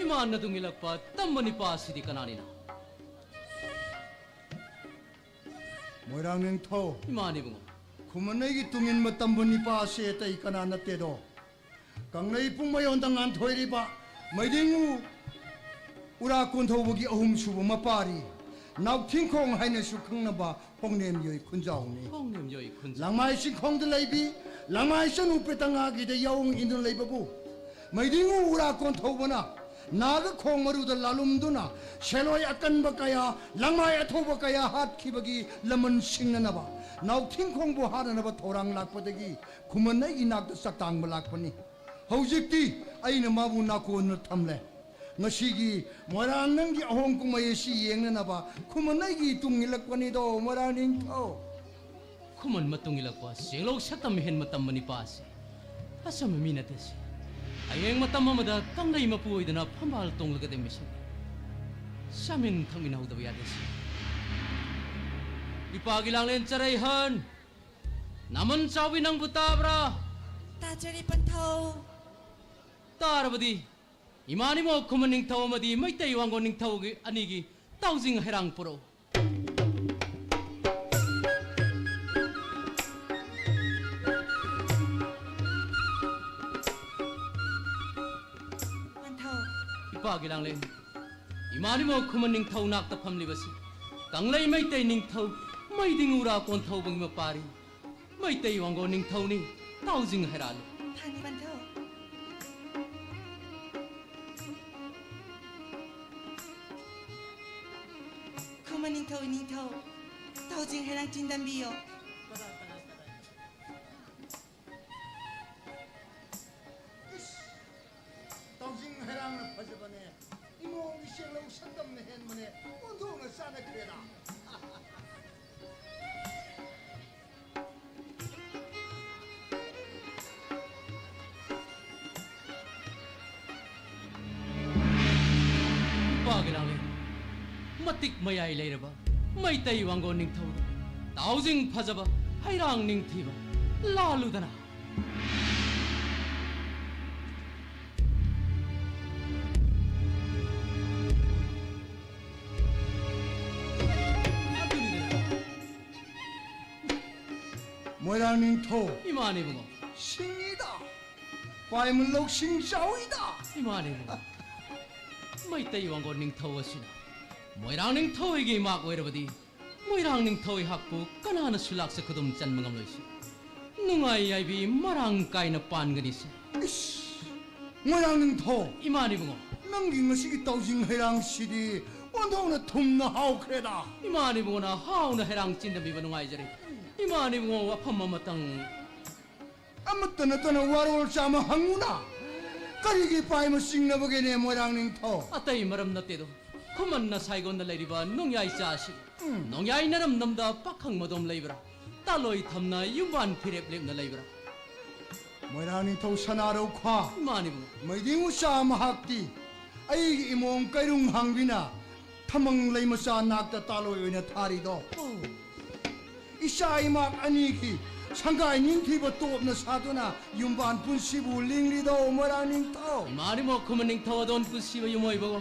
ꯏꯃꯥꯅ ꯇꯨꯡ ꯏꯜꯂꯛꯄ ꯇꯝꯕ ꯅꯤꯄꯥ ꯑꯁꯤꯗꯤ ꯀꯅꯥꯅꯤꯅ? ꯃꯣꯏꯔꯥꯡ ꯅꯤꯡꯊꯧ꯫ ꯏꯃꯥꯅꯤ ꯏꯕꯨꯡꯉꯣ꯫ ꯈꯨꯃꯟ ꯑꯩꯒꯤ ꯇꯨꯡ ꯏꯟꯕ ꯇꯝꯕ ꯅꯤꯄꯥ ꯑꯁꯤ ꯑꯇꯩ ꯀꯅꯥ ꯅꯠꯇꯦꯗꯣ꯫ ꯀꯪꯂꯩ ꯄꯨꯡꯃꯌꯣꯟꯗ ꯉꯥꯟꯊꯣꯏꯔꯤꯕ ꯃꯩꯗꯤꯡꯉꯨ ꯎꯔꯥ ꯀꯣꯟꯊꯧꯕꯒꯤ ꯑꯍꯨꯝꯁꯨꯕ ꯃꯄꯥꯔꯤ ꯅꯥꯎꯊꯤꯡꯈꯣꯡ ꯍꯥꯏꯅꯁꯨ ꯈꯪꯅꯕ ꯄꯣꯡꯅꯦꯝ ꯌꯣꯏ ꯈꯨꯟꯖꯥꯎꯅꯤ꯫ ꯄꯣꯡꯅꯦꯝ ꯌꯣꯏ ꯈꯨꯟꯖꯥꯎ꯫ ꯂꯥꯡꯃꯥꯏ ꯆꯤꯡꯈꯣꯡꯗ ꯂꯩꯕꯤ ꯂꯥꯡꯃꯥꯏ ꯆꯅꯨ ꯄꯦꯇꯉꯥꯒꯤꯗ ꯌꯥꯑꯣꯡ ꯏꯟꯗꯨꯅ ꯂꯩꯕꯕꯨ ꯃꯩꯗꯤꯡꯉꯨ ꯎꯔꯥ ꯀꯣꯟꯊꯧꯕꯅ ꯅꯥꯒ ꯈꯣꯡ ꯃꯔꯨꯗ ꯂꯥꯂꯨꯝꯗꯨꯅ ꯁꯦꯂꯣꯏ ꯑꯀꯟꯕ ꯀꯌꯥ, ꯂꯥꯡꯃꯥꯏ ꯑꯊꯧꯕ ꯀꯌꯥ ꯍꯥꯠꯈꯤꯕꯒꯤ ꯂꯃꯟ ꯁꯤꯡꯅꯅꯕ ꯅꯥꯎꯊꯤꯡꯈꯣꯡꯕꯨ ꯍꯥꯠꯅꯅꯕ ꯊꯧꯔꯥꯡ ꯂꯥꯛꯄꯗꯒꯤ ꯈꯨꯃꯟ ꯑꯩꯒꯤ ꯅꯥꯛꯇ ꯆꯥꯛꯇꯥꯡꯕ ꯂꯥꯛꯄꯅꯤ꯫ ꯍꯧꯖꯤꯛꯇꯤ ꯑꯩꯅ ꯃꯥꯕꯨ ꯅꯥꯀꯣꯟꯅ ꯊꯝꯂꯦ꯫ ꯉꯁꯤꯒꯤ ꯃꯣꯏꯔꯥꯡ ꯅꯪꯒꯤ ꯑꯍꯣꯡ ꯀꯨꯝꯍꯩ ꯑꯁꯤ ꯌꯦꯡꯅꯅꯕ ꯈꯨꯃꯟ ꯑꯩꯒꯤ ꯇꯨꯡ ꯏꯜꯂꯛꯄꯅꯤꯗꯣ, ꯃꯣꯏꯔꯥꯡ ꯅꯤꯡꯊꯧ꯫ ꯈꯨꯃꯟ ꯃꯇꯨꯡ ꯏꯜꯂꯛꯄ ꯆꯦꯡꯂꯧ ꯁꯛꯇꯝ ꯍꯦꯟꯕ ꯇꯝꯕ ꯅꯤꯄꯥ ꯑꯁꯤ ꯑꯆꯝꯕ ꯃꯤ ꯅꯠꯇꯦ ꯁꯤ꯫ ꯍꯌꯦꯡ ꯃꯇꯝ ꯑꯃꯗ ꯀꯪꯂꯩ ꯃꯄꯨ ꯑꯣꯏꯗꯨꯅ ꯐꯝꯕꯥꯜ ꯇꯣꯡꯂꯒꯗꯤ ꯃꯤꯁꯛ ꯆꯥꯃꯤꯟ ꯊꯛꯃꯤꯟꯅꯍꯧꯗꯕ ꯌꯥꯗꯦ ꯁꯤ꯫ ꯏꯄꯥꯒꯤ ꯂꯥꯡꯂꯦꯟ ꯆꯔꯩꯍꯟ, ꯅꯃꯟ ꯆꯥꯎꯕꯤ ꯅꯪꯕꯨ ꯇꯥꯕ꯭ꯔꯥ? ꯇꯥꯖꯔꯤ ꯄꯟꯊꯧ꯫ ꯇꯥꯔꯕꯗꯤ ꯏꯃꯥ ꯅꯤꯡꯃꯣ ꯈꯨꯃꯟ ꯅꯤꯡꯊꯧ ꯑꯃꯗꯤ ꯃꯩꯇꯩ ꯋꯥꯡꯒꯣꯟ ꯅꯤꯡꯊꯧꯒꯤ ꯑꯅꯤꯒꯤ ꯇꯥꯎꯖꯤꯡ ꯍꯩꯔꯥꯡ ꯄꯨꯔꯛꯎ꯫ ꯄꯟꯊꯧ꯫ ꯏꯄꯥꯒꯤ ꯂꯥꯡꯂꯦꯟ, ꯏꯃꯥ ꯅꯤꯡꯃꯣ ꯈꯨꯃꯟ ꯅꯤꯡꯊꯧ ꯅꯥꯛꯇ ꯐꯝꯂꯤꯕꯁꯤ ꯀꯪꯂꯩ ꯃꯩꯇꯩ ꯅꯤꯡꯊꯧ ꯃꯩꯗꯤꯡ ꯎꯔꯥ ꯀꯣꯟꯊꯧꯕꯒꯤ ꯃꯄꯥꯔꯤ ꯃꯩꯇꯩ ꯋꯥꯡꯒꯣꯟ ꯅꯤꯡꯊꯧꯅꯤ꯫ ꯇꯥꯎꯖꯤꯡ ꯍꯩꯔꯥꯡ꯫ ꯊꯥꯅꯤ ꯄꯟꯊꯧ꯫ ꯈꯨꯃꯟ ꯅꯤꯡꯊꯧ ꯏꯅꯤꯡꯊꯧ, ꯇꯥꯎꯖꯤꯡ ꯍꯩꯔꯥꯡ ꯆꯤꯟꯗꯝꯕꯤꯌꯣ꯫ ꯏꯁ! ꯇꯥꯎꯖꯤꯡ ꯍꯩꯔꯥꯡꯅ ꯐꯖꯕꯅꯦ꯫ ꯏꯃꯣꯝꯒꯤ ꯆꯦꯡꯂꯧ ꯁꯛꯇꯝꯅ ꯍꯦꯟꯕꯅꯦ꯫ ꯑꯣꯟꯊꯣꯛꯅ ꯆꯥꯟꯅꯈ꯭ꯔꯦꯗ꯫ ꯅꯨꯄꯥꯒꯤ ꯂꯥꯡꯂꯦꯟ, ꯃꯇꯤꯛ ꯃꯌꯥꯏ ꯂꯩꯔꯕ ꯃꯩꯇꯩ ꯋꯥꯡꯒꯣꯟ ꯅꯤꯡꯊꯧꯗ ꯇꯥꯎꯖꯤꯡ ꯐꯖꯕ ꯍꯩꯔꯥꯡ ꯅꯤꯡꯊꯤꯕ ꯂꯥꯜꯂꯨꯗꯅ꯫ ꯃꯣꯏꯔꯥꯡ ꯅꯤꯡꯊꯧ꯫ ꯏꯃꯥꯅꯦ ꯏꯕꯨꯡꯉꯣ꯫ ꯁꯤꯡꯉꯤꯗ꯫ ꯄꯥꯏꯃꯜ ꯂꯧꯁꯤꯡ ꯆꯥꯎꯏꯗ꯫ ꯏꯃꯥꯅꯦ ꯏꯕꯨꯡꯉꯣ꯫ ꯃꯩꯇꯩ ꯋꯥꯡꯒꯣꯟ ꯅꯤꯡꯊꯧ ꯑꯁꯤꯅ ꯃꯣꯏꯔꯥꯡ ꯅꯤꯡꯊꯧ ꯑꯩꯒꯤ ꯏꯃꯥꯛ ꯑꯣꯏꯔꯕꯗꯤ ꯃꯣꯏꯔꯥꯡ ꯅꯤꯡꯊꯧ ꯑꯩꯍꯥꯛꯄꯨ ꯀꯅꯥꯅꯁꯨ ꯂꯥꯛꯆ ꯈꯨꯗꯨꯝ ꯆꯟꯕ ꯉꯝꯂꯣꯏꯁꯤ꯫ ꯅꯨꯡꯉꯥꯏ ꯌꯥꯏꯕꯤ ꯃꯔꯥꯡ ꯀꯥꯏꯅ ꯄꯥꯟꯒꯅꯤꯁꯦ꯫ ꯏꯁ! ꯃꯣꯏꯔꯥꯡ ꯅꯤꯡꯊꯧ! ꯏꯃꯥꯅꯦ ꯏꯕꯨꯡꯉꯣ꯫ ꯅꯪꯒꯤ ꯉꯁꯤꯒꯤ ꯇꯥꯎꯖꯤꯡ ꯍꯩꯔꯥꯡꯁꯤꯗꯤ ꯑꯣꯟꯊꯣꯛꯅ ꯊꯨꯝꯅ ꯍꯥꯎꯈ꯭ꯔꯦꯗ꯫ ꯏꯃꯥꯅꯦ ꯏꯕꯨꯡꯉꯣꯅ ꯍꯥꯎꯅ ꯍꯩꯔꯥꯡ ꯆꯤꯟꯗꯕꯤꯕ ꯅꯨꯡꯉꯥꯏꯖꯔꯦ꯫ ꯏꯃꯥꯅꯦ ꯏꯕꯨꯡꯉꯣ, ꯋꯥꯐꯝ ꯑꯃꯇꯪ꯫ ꯑꯃꯠꯇ ꯅꯠꯇꯅ ꯋꯥꯔꯣꯜ ꯆꯥꯝꯃ ꯍꯪꯉꯨꯅ꯫ ꯀꯔꯤꯒꯤ ꯄꯥꯏꯃ ꯆꯤꯡꯅꯕꯒꯦꯅꯦ ꯃꯣꯏꯔꯥꯡ ꯅꯤꯡꯊꯧ? ꯑꯇꯩ ꯃꯔꯝ ꯅꯠꯇꯦꯗꯣ꯫ ꯈꯨꯃꯟꯅ ꯁꯥꯏꯒꯣꯟꯗ ꯂꯩꯔꯤꯕ ꯅꯣꯡꯌꯥꯏ ꯆꯥꯁꯤ꯫ ꯎꯝ꯫ ꯅꯣꯡꯌꯥꯏ ꯅꯔꯝꯗꯝꯗ ꯄꯥꯈꯪ ꯃꯗꯣꯝ ꯂꯩꯕ꯭ꯔꯥ? ꯇꯥꯂꯣꯏ ꯊꯝꯅ ꯌꯨꯝꯕꯥꯟ ꯐꯤꯔꯦꯞ ꯂꯦꯞꯅ ꯂꯩꯕ꯭ꯔꯥ? ꯃꯣꯏꯔꯥꯡ ꯅꯤꯡꯊꯧ ꯁꯅꯥꯔꯧꯈꯥ, ꯃꯥꯅꯤꯕꯨ꯫ ꯃꯩꯗꯤꯡ ꯎꯆꯥ ꯃꯍꯥꯛꯇꯤ ꯑꯩꯒꯤ ꯏꯃꯣꯝ ꯀꯩꯔꯨꯡ ꯍꯥꯡꯕꯤꯅ ꯊꯃꯪ ꯂꯩꯃꯆꯥ ꯅꯥꯛꯇ ꯇꯥꯂꯣꯏ ꯑꯣꯏꯅ ꯊꯥꯔꯤꯗꯣ꯫ ꯑꯣ꯫ ꯏꯆꯥ ꯏꯃꯥꯛ ꯑꯅꯤꯒꯤ ꯁꯪꯒꯥꯏ ꯅꯤꯡꯊꯤꯕ ꯇꯣꯞꯅ ꯁꯥꯗꯨꯅ ꯌꯨꯝꯕꯥꯟ ꯄꯨꯟꯁꯤꯕꯨ ꯂꯤꯡꯂꯤꯗꯣ ꯃꯣꯏꯔꯥꯡ ꯅꯤꯡꯊꯧ꯫ ꯏꯃꯥꯅꯤꯃꯣ ꯈꯨꯃꯟ ꯅꯤꯡꯊꯧ ꯑꯗꯣꯟ ꯄꯨꯟꯁꯤꯕ ꯌꯨꯝ ꯑꯣꯏꯕꯒꯣ꯫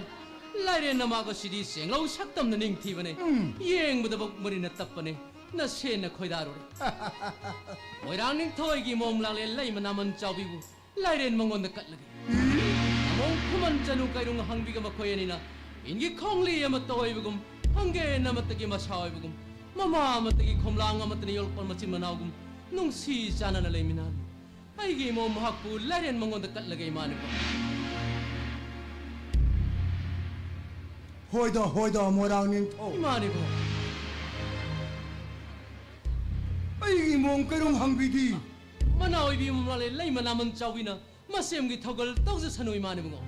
ꯂꯥꯏꯔꯦꯟ ꯅꯃꯥꯛ ꯑꯁꯤꯗꯤ ꯆꯦꯡꯂꯧ ꯁꯛꯇꯝꯅ ꯅꯤꯡꯊꯤꯕꯅꯦ꯫ ꯎꯝ꯫ ꯌꯦꯡꯕꯗ ꯃꯔꯤꯅ ꯇꯞꯄꯅꯦ꯫ ꯅꯁꯦꯟꯅ ꯈꯣꯏꯗꯥꯔꯨꯔꯦ꯫ ꯃꯣꯏꯔꯥꯡ ꯅꯤꯡꯊꯧꯒꯤ ꯃꯣꯡ ꯂꯥꯡꯂꯦꯟ ꯂꯩ ꯃꯅꯥꯃꯟ ꯆꯥꯎꯕꯤꯕꯨ ꯂꯥꯏꯔꯦꯟ ꯃꯉꯣꯟꯗ ꯀꯠꯂꯒꯦ꯫ ꯑꯃꯣꯡ ꯈꯨꯃꯟ ꯆꯅꯨ ꯀꯩꯔꯨꯡ ꯍꯪꯕꯤꯒ ꯃꯈꯣꯏ ꯑꯅꯤꯅ ꯏꯟꯒꯤ ꯈꯣꯡꯂꯤ ꯑꯃꯠꯇ ꯑꯣꯏꯕꯒꯨꯝ, ꯍꯪꯒꯦꯟ ꯑꯃꯠꯇꯒꯤ ꯃꯁꯥ ꯑꯣꯏꯕꯒꯨꯝ, ꯃꯃꯥ ꯑꯃꯠꯇꯒꯤ ꯈꯣꯝꯂꯥꯡ ꯑꯃꯠꯇꯅ ꯌꯣꯛꯂꯛꯄ ꯃꯆꯤꯟ ꯃꯅꯥꯎꯒꯨꯝ ꯅꯨꯡꯁꯤ ꯆꯥꯟꯅꯅ ꯂꯩꯃꯤꯟꯅꯍꯜꯂꯨ꯫ ꯑꯩꯒꯤ ꯏꯃꯣꯝ ꯃꯍꯥꯛꯄꯨ ꯂꯥꯏꯔꯦꯟ ꯃꯉꯣꯟꯗ ꯀꯠꯂꯒꯦ, ꯏꯃꯥꯅꯤꯕꯣ꯫ ꯍꯣꯏꯗ, ꯍꯣꯏꯗ, ꯃꯣꯏꯔꯥꯡ ꯅꯤꯡꯊꯧ꯫ ꯏꯃꯥꯅꯤꯕꯣ꯫ ꯑꯩꯒꯤ ꯏꯃꯣꯝ ꯀꯩꯔꯨꯝ ꯍꯪꯕꯤꯗꯤ꯫ ꯃꯅꯥ ꯑꯣꯏꯕꯤ ꯃꯃꯥꯂꯦ ꯂꯩ ꯃꯅꯥꯃꯟ ꯆꯥꯎꯕꯤꯅ ꯃꯁꯦꯝꯒꯤ ꯊꯧꯒꯜ ꯇꯧꯖꯁꯅꯨ, ꯏꯃꯥꯅꯤꯕꯨꯡꯉꯣ꯫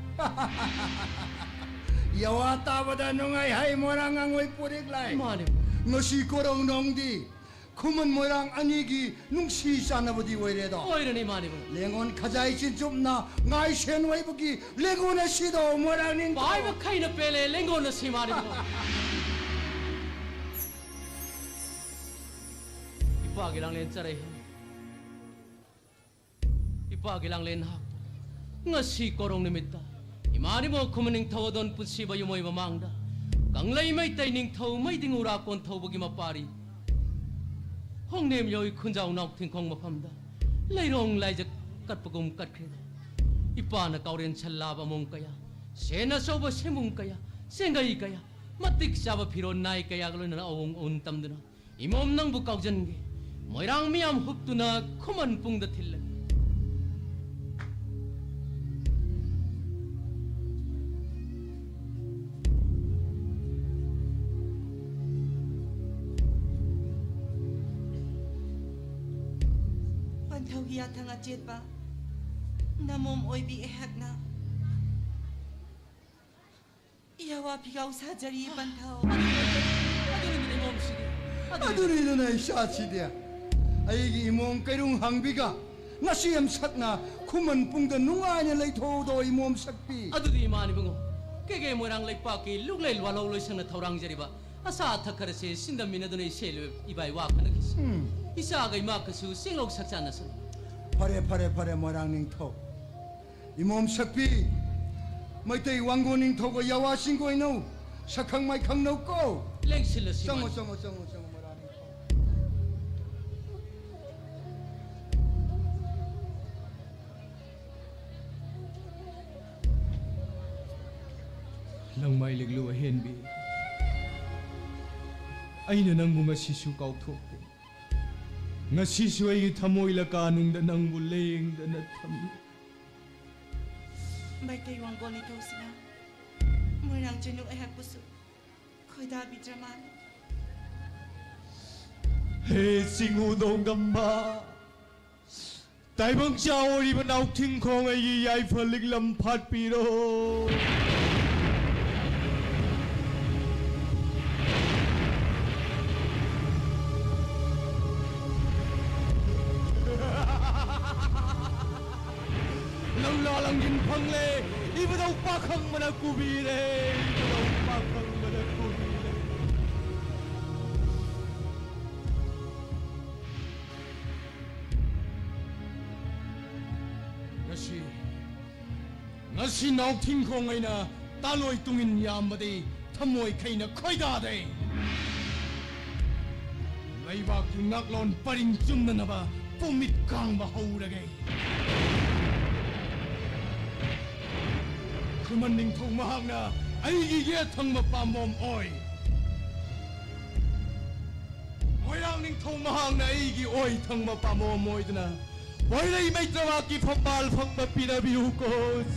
ꯌꯥꯋꯥ ꯇꯥꯕꯗ ꯅꯨꯡꯉꯥꯏ ꯍꯥꯏ ꯃꯣꯏꯔꯥꯡ ꯉꯥꯡꯉꯣꯏ ꯄꯣꯔꯦꯛ ꯂꯥꯏ꯫ ꯃꯥꯅꯤ꯫ ꯉꯁꯤ ꯀꯣꯔꯧꯅꯣꯡꯗꯤ ꯈꯨꯃꯟ ꯃꯣꯏꯔꯥꯡ ꯑꯅꯤꯒꯤ ꯅꯨꯡꯁꯤ ꯆꯥꯟꯅꯕꯗꯤ ꯑꯣꯏꯔꯦꯗꯣ꯫ ꯑꯣꯏꯔꯅꯤ, ꯏꯃꯥꯅꯤꯕꯨꯡꯉꯣ꯫ ꯂꯦꯡꯉꯣꯟ ꯈꯖꯥꯏ ꯆꯤꯟꯆꯨꯞꯅ ꯉꯥꯏ ꯁꯦꯟ ꯑꯣꯏꯕꯒꯤ ꯂꯦꯡꯉꯣꯟ ꯑꯁꯤꯗꯣ ꯃꯣꯏꯔꯥꯡ ꯅꯤꯡꯊꯧ꯫ ꯄꯥꯏꯕ ꯈꯩꯅ ꯄꯦꯜꯂꯦ ꯂꯦꯡꯉꯣꯟ ꯑꯁꯤ, ꯏꯃꯥꯅꯤꯕꯨꯡꯉꯣ꯫ ꯏꯄꯥꯒꯤ ꯂꯥꯡꯂꯦꯟ ꯆꯔꯩ꯫ ꯏꯄꯥꯒꯤ ꯂꯥꯡꯂꯦꯟ ꯍꯥꯞꯄ ꯉꯁꯤ ꯀꯣꯔꯧ ꯅꯨꯃꯤꯠꯇ ꯏꯃꯥꯅꯤꯕꯣ ꯈꯨꯃꯟ ꯅꯤꯡꯊꯧ ꯑꯗꯣꯟ ꯄꯨꯟꯁꯤꯕ ꯌꯨꯝ ꯑꯣꯏꯕ ꯃꯥꯡꯗ ꯀꯪꯂꯩ ꯃꯩꯇꯩ ꯅꯤꯡꯊꯧ ꯃꯩꯗꯤꯡ ꯎꯔꯥ ꯀꯣꯟꯊꯧꯕꯒꯤ ꯃꯄꯥꯔꯤ ꯍꯣꯡꯅꯦꯝ ꯌꯧꯏ ꯈꯨꯟꯖꯥꯎ ꯅꯥꯎ ꯊꯤꯡꯈꯣꯡ ꯃꯐꯝꯗ ꯂꯩꯔꯣꯡ ꯂꯥꯏꯖ ꯀꯠꯄꯒꯨꯝ ꯀꯠꯈ꯭ꯔꯦ꯫ ꯏꯄꯥꯅ ꯀꯥꯎꯔꯦꯟ ꯁꯜꯂꯥꯕ ꯑꯃꯣꯡ ꯀꯌꯥ, ꯁꯦꯟ ꯑꯆꯧꯕ ꯁꯦꯝꯕꯨꯡ ꯀꯌꯥ, ꯆꯦꯡꯒꯩ ꯀꯌꯥ, ꯃꯇꯤꯛ ꯆꯥꯕ ꯐꯤꯔꯣꯜ ꯅꯥꯏ ꯀꯌꯥꯒ ꯂꯣꯏꯅꯅ ꯑꯋꯣꯡ ꯑꯋꯨꯟ ꯇꯝꯗꯨꯅ ꯏꯃꯣꯝ ꯅꯪꯕꯨ ꯀꯥꯎꯖꯟꯒꯦ꯫ ꯃꯣꯏꯔꯥꯡ ꯃꯤꯌꯥꯝ ꯍꯨꯞꯇꯨꯅ ꯈꯨꯃꯟ ꯄꯨꯡꯗ ꯊꯤꯜꯂꯒꯦ꯫ ꯄꯟꯊꯧꯒꯤ ꯌꯥꯊꯪ ꯑꯆꯦꯠꯄ ꯅꯃꯣꯝ ꯑꯣꯏꯕꯤ ꯑꯩꯍꯥꯛꯅ ꯏꯌꯥꯋꯥ ꯐꯤꯒꯥꯎ ꯁꯥꯖꯔꯤ ꯄꯟꯊꯧ꯫ ꯑꯗꯨꯅꯤꯗꯅ ꯏꯃꯣꯝꯁꯤꯗꯤ꯫ ꯑꯗꯨꯅꯤ꯫ ꯑꯗꯨꯅꯤꯗꯅ ꯏꯆꯥꯁꯤꯗꯤ꯫ ꯑꯩꯒꯤ ꯏꯃꯣꯝ ꯀꯩꯔꯨꯡ ꯍꯥꯡꯕꯤꯒ ꯉꯁꯤ ꯑꯃꯁꯛꯅ ꯈꯨꯃꯟ ꯄꯨꯡꯗ ꯅꯨꯡꯉꯥꯏꯅ ꯂꯩꯊꯣꯛꯎꯗꯣ, ꯏꯃꯣꯝ ꯁꯛꯄꯤ꯫ ꯑꯗꯨꯗꯤ ꯏꯃꯥꯅꯤ ꯏꯕꯨꯡꯉꯣ, ꯀꯩꯀꯩ ꯃꯣꯏꯔꯥꯡ ꯂꯩꯄꯥꯛꯀꯤ ꯂꯨꯛꯂꯩ ꯋꯥꯂꯧ ꯂꯣꯏꯁꯪꯅ ꯊꯧꯔꯥꯡꯖꯔꯤꯕ ꯑꯆꯥ ꯑꯊꯛ ꯈꯔꯁꯦ ꯁꯤꯟꯗꯝꯃꯤꯟꯅꯗꯨꯅ ꯏꯆꯦ ꯏꯕꯥꯏ ꯋꯥ ꯈꯟꯅꯈꯤꯁꯤ꯫ ꯎꯝ꯫ ꯏꯆꯥꯒ ꯏꯃꯥꯒꯁꯨ ꯆꯦꯡꯂꯧ ꯁꯛꯆꯥꯟꯅꯁꯅꯨ꯫ ꯐꯔꯦ, ꯐꯔꯦ, ꯐꯔꯦ, ꯃꯣꯏꯔꯥꯡ ꯅꯤꯡꯊꯧ꯫ ꯏꯃꯣꯝ ꯁꯛꯄꯤ, ꯃꯩꯇꯩ ꯋꯥꯡꯒꯣꯟ ꯅꯤꯡꯊꯧꯒ ꯌꯥꯋꯥ ꯆꯤꯡꯒꯣꯏꯅꯧ, ꯁꯛꯈꯪ ꯃꯥꯏꯈꯪꯅꯧ ꯀꯣ꯫ ꯂꯦꯡꯁꯤꯜꯂꯁꯤ ꯆꯪꯉꯣ, ꯃꯥꯅꯤ꯫ ꯆꯪꯉꯣ, ꯆꯪꯉꯣ, ꯆꯪꯉꯣ, ꯃꯣꯏꯔꯥꯡ ꯅꯤꯡꯊꯧ꯫ ꯂꯪꯃꯥꯏ ꯂꯤꯛꯂꯨ ꯑꯍꯦꯟꯕꯤ, ꯑꯩꯅ ꯅꯪꯕꯨ ꯉꯁꯤꯁꯨ ꯀꯥꯎꯊꯣꯛꯇꯦ꯫ ꯉꯁꯤꯁꯨ ꯑꯩꯒꯤ ꯊꯃꯣꯏ ꯂꯀꯥꯅꯨꯡꯗ ꯅꯪꯕꯨ ꯂꯦꯡꯗꯅ ꯊꯝꯂꯤ꯫ ꯃꯩꯇꯩ ꯋꯥꯡꯒꯣꯟ ꯅꯤꯡꯊꯧꯁꯤꯅ ꯃꯣꯏꯔꯥꯡ ꯆꯅꯨ ꯑꯩꯍꯥꯛꯄꯨꯁꯨ ꯈꯣꯏꯗꯥꯕꯤꯗ꯭ꯔ ꯃꯥꯜꯂꯦ꯫ ꯍꯦ ꯆꯤꯡꯉꯨ ꯅꯣꯡꯗꯝꯕ, ꯇꯥꯏꯕꯪ ꯆꯥ ꯑꯣꯏꯔꯤꯕ ꯅꯥꯎꯊꯤꯡꯈꯣꯡ ꯑꯩꯒꯤ ꯌꯥꯏꯐ ꯂꯤꯛꯂꯝ ꯐꯥꯠꯄꯤꯔꯣ꯫ ꯂꯪꯂꯥ ꯂꯪꯖꯤꯟ ꯐꯪꯂꯦ, ꯏꯕꯨꯙꯧ ꯄꯥꯈꯪꯕꯅ ꯀꯨꯕꯤꯔꯦ, ꯏꯕꯨꯙꯧ ꯄꯥꯈꯪꯕꯅ ꯀꯨꯕꯤꯔꯦ꯫ ꯉꯁꯤ, ꯉꯁꯤ ꯅꯥꯎꯊꯤꯡꯈꯣꯡ ꯑꯩꯅ ꯇꯥꯂꯣꯏ ꯇꯨꯡꯏꯟ ꯌꯥꯝꯕꯗꯤ ꯊꯃꯣꯏ ꯈꯩꯅ ꯈꯣꯏꯗꯥꯗꯦ꯫ ꯂꯩꯕꯥꯛꯀꯤ ꯉꯥꯛꯂꯣꯟ ꯄꯔꯤꯡ ꯆꯨꯝꯅꯅꯕ ꯄꯨꯃꯤꯠ ꯀꯥꯡꯕ ꯍꯧꯔꯒꯦ꯫ ꯈꯨꯃꯟ ꯅꯤꯡꯊꯧ ꯃꯍꯥꯛꯅ ꯑꯩꯒꯤ ꯌꯦꯠ ꯊꯪꯕ ꯄꯥꯝꯕꯣꯝ ꯑꯣꯏ꯫ ꯃꯣꯏꯔꯥꯡ ꯅꯤꯡꯊꯧ ꯃꯍꯥꯛꯅ ꯑꯩꯒꯤ ꯑꯣꯏ ꯊꯪꯕ ꯄꯥꯝꯕꯣꯝ ꯑꯣꯏꯗꯨꯅ ꯄꯣꯏꯔꯩ ꯃꯩꯇ꯭ꯔꯃꯥꯛꯀꯤ ꯐꯝꯕꯥꯜ ꯐꯝꯕ ꯄꯤꯅꯕꯤꯌꯨꯀꯣ,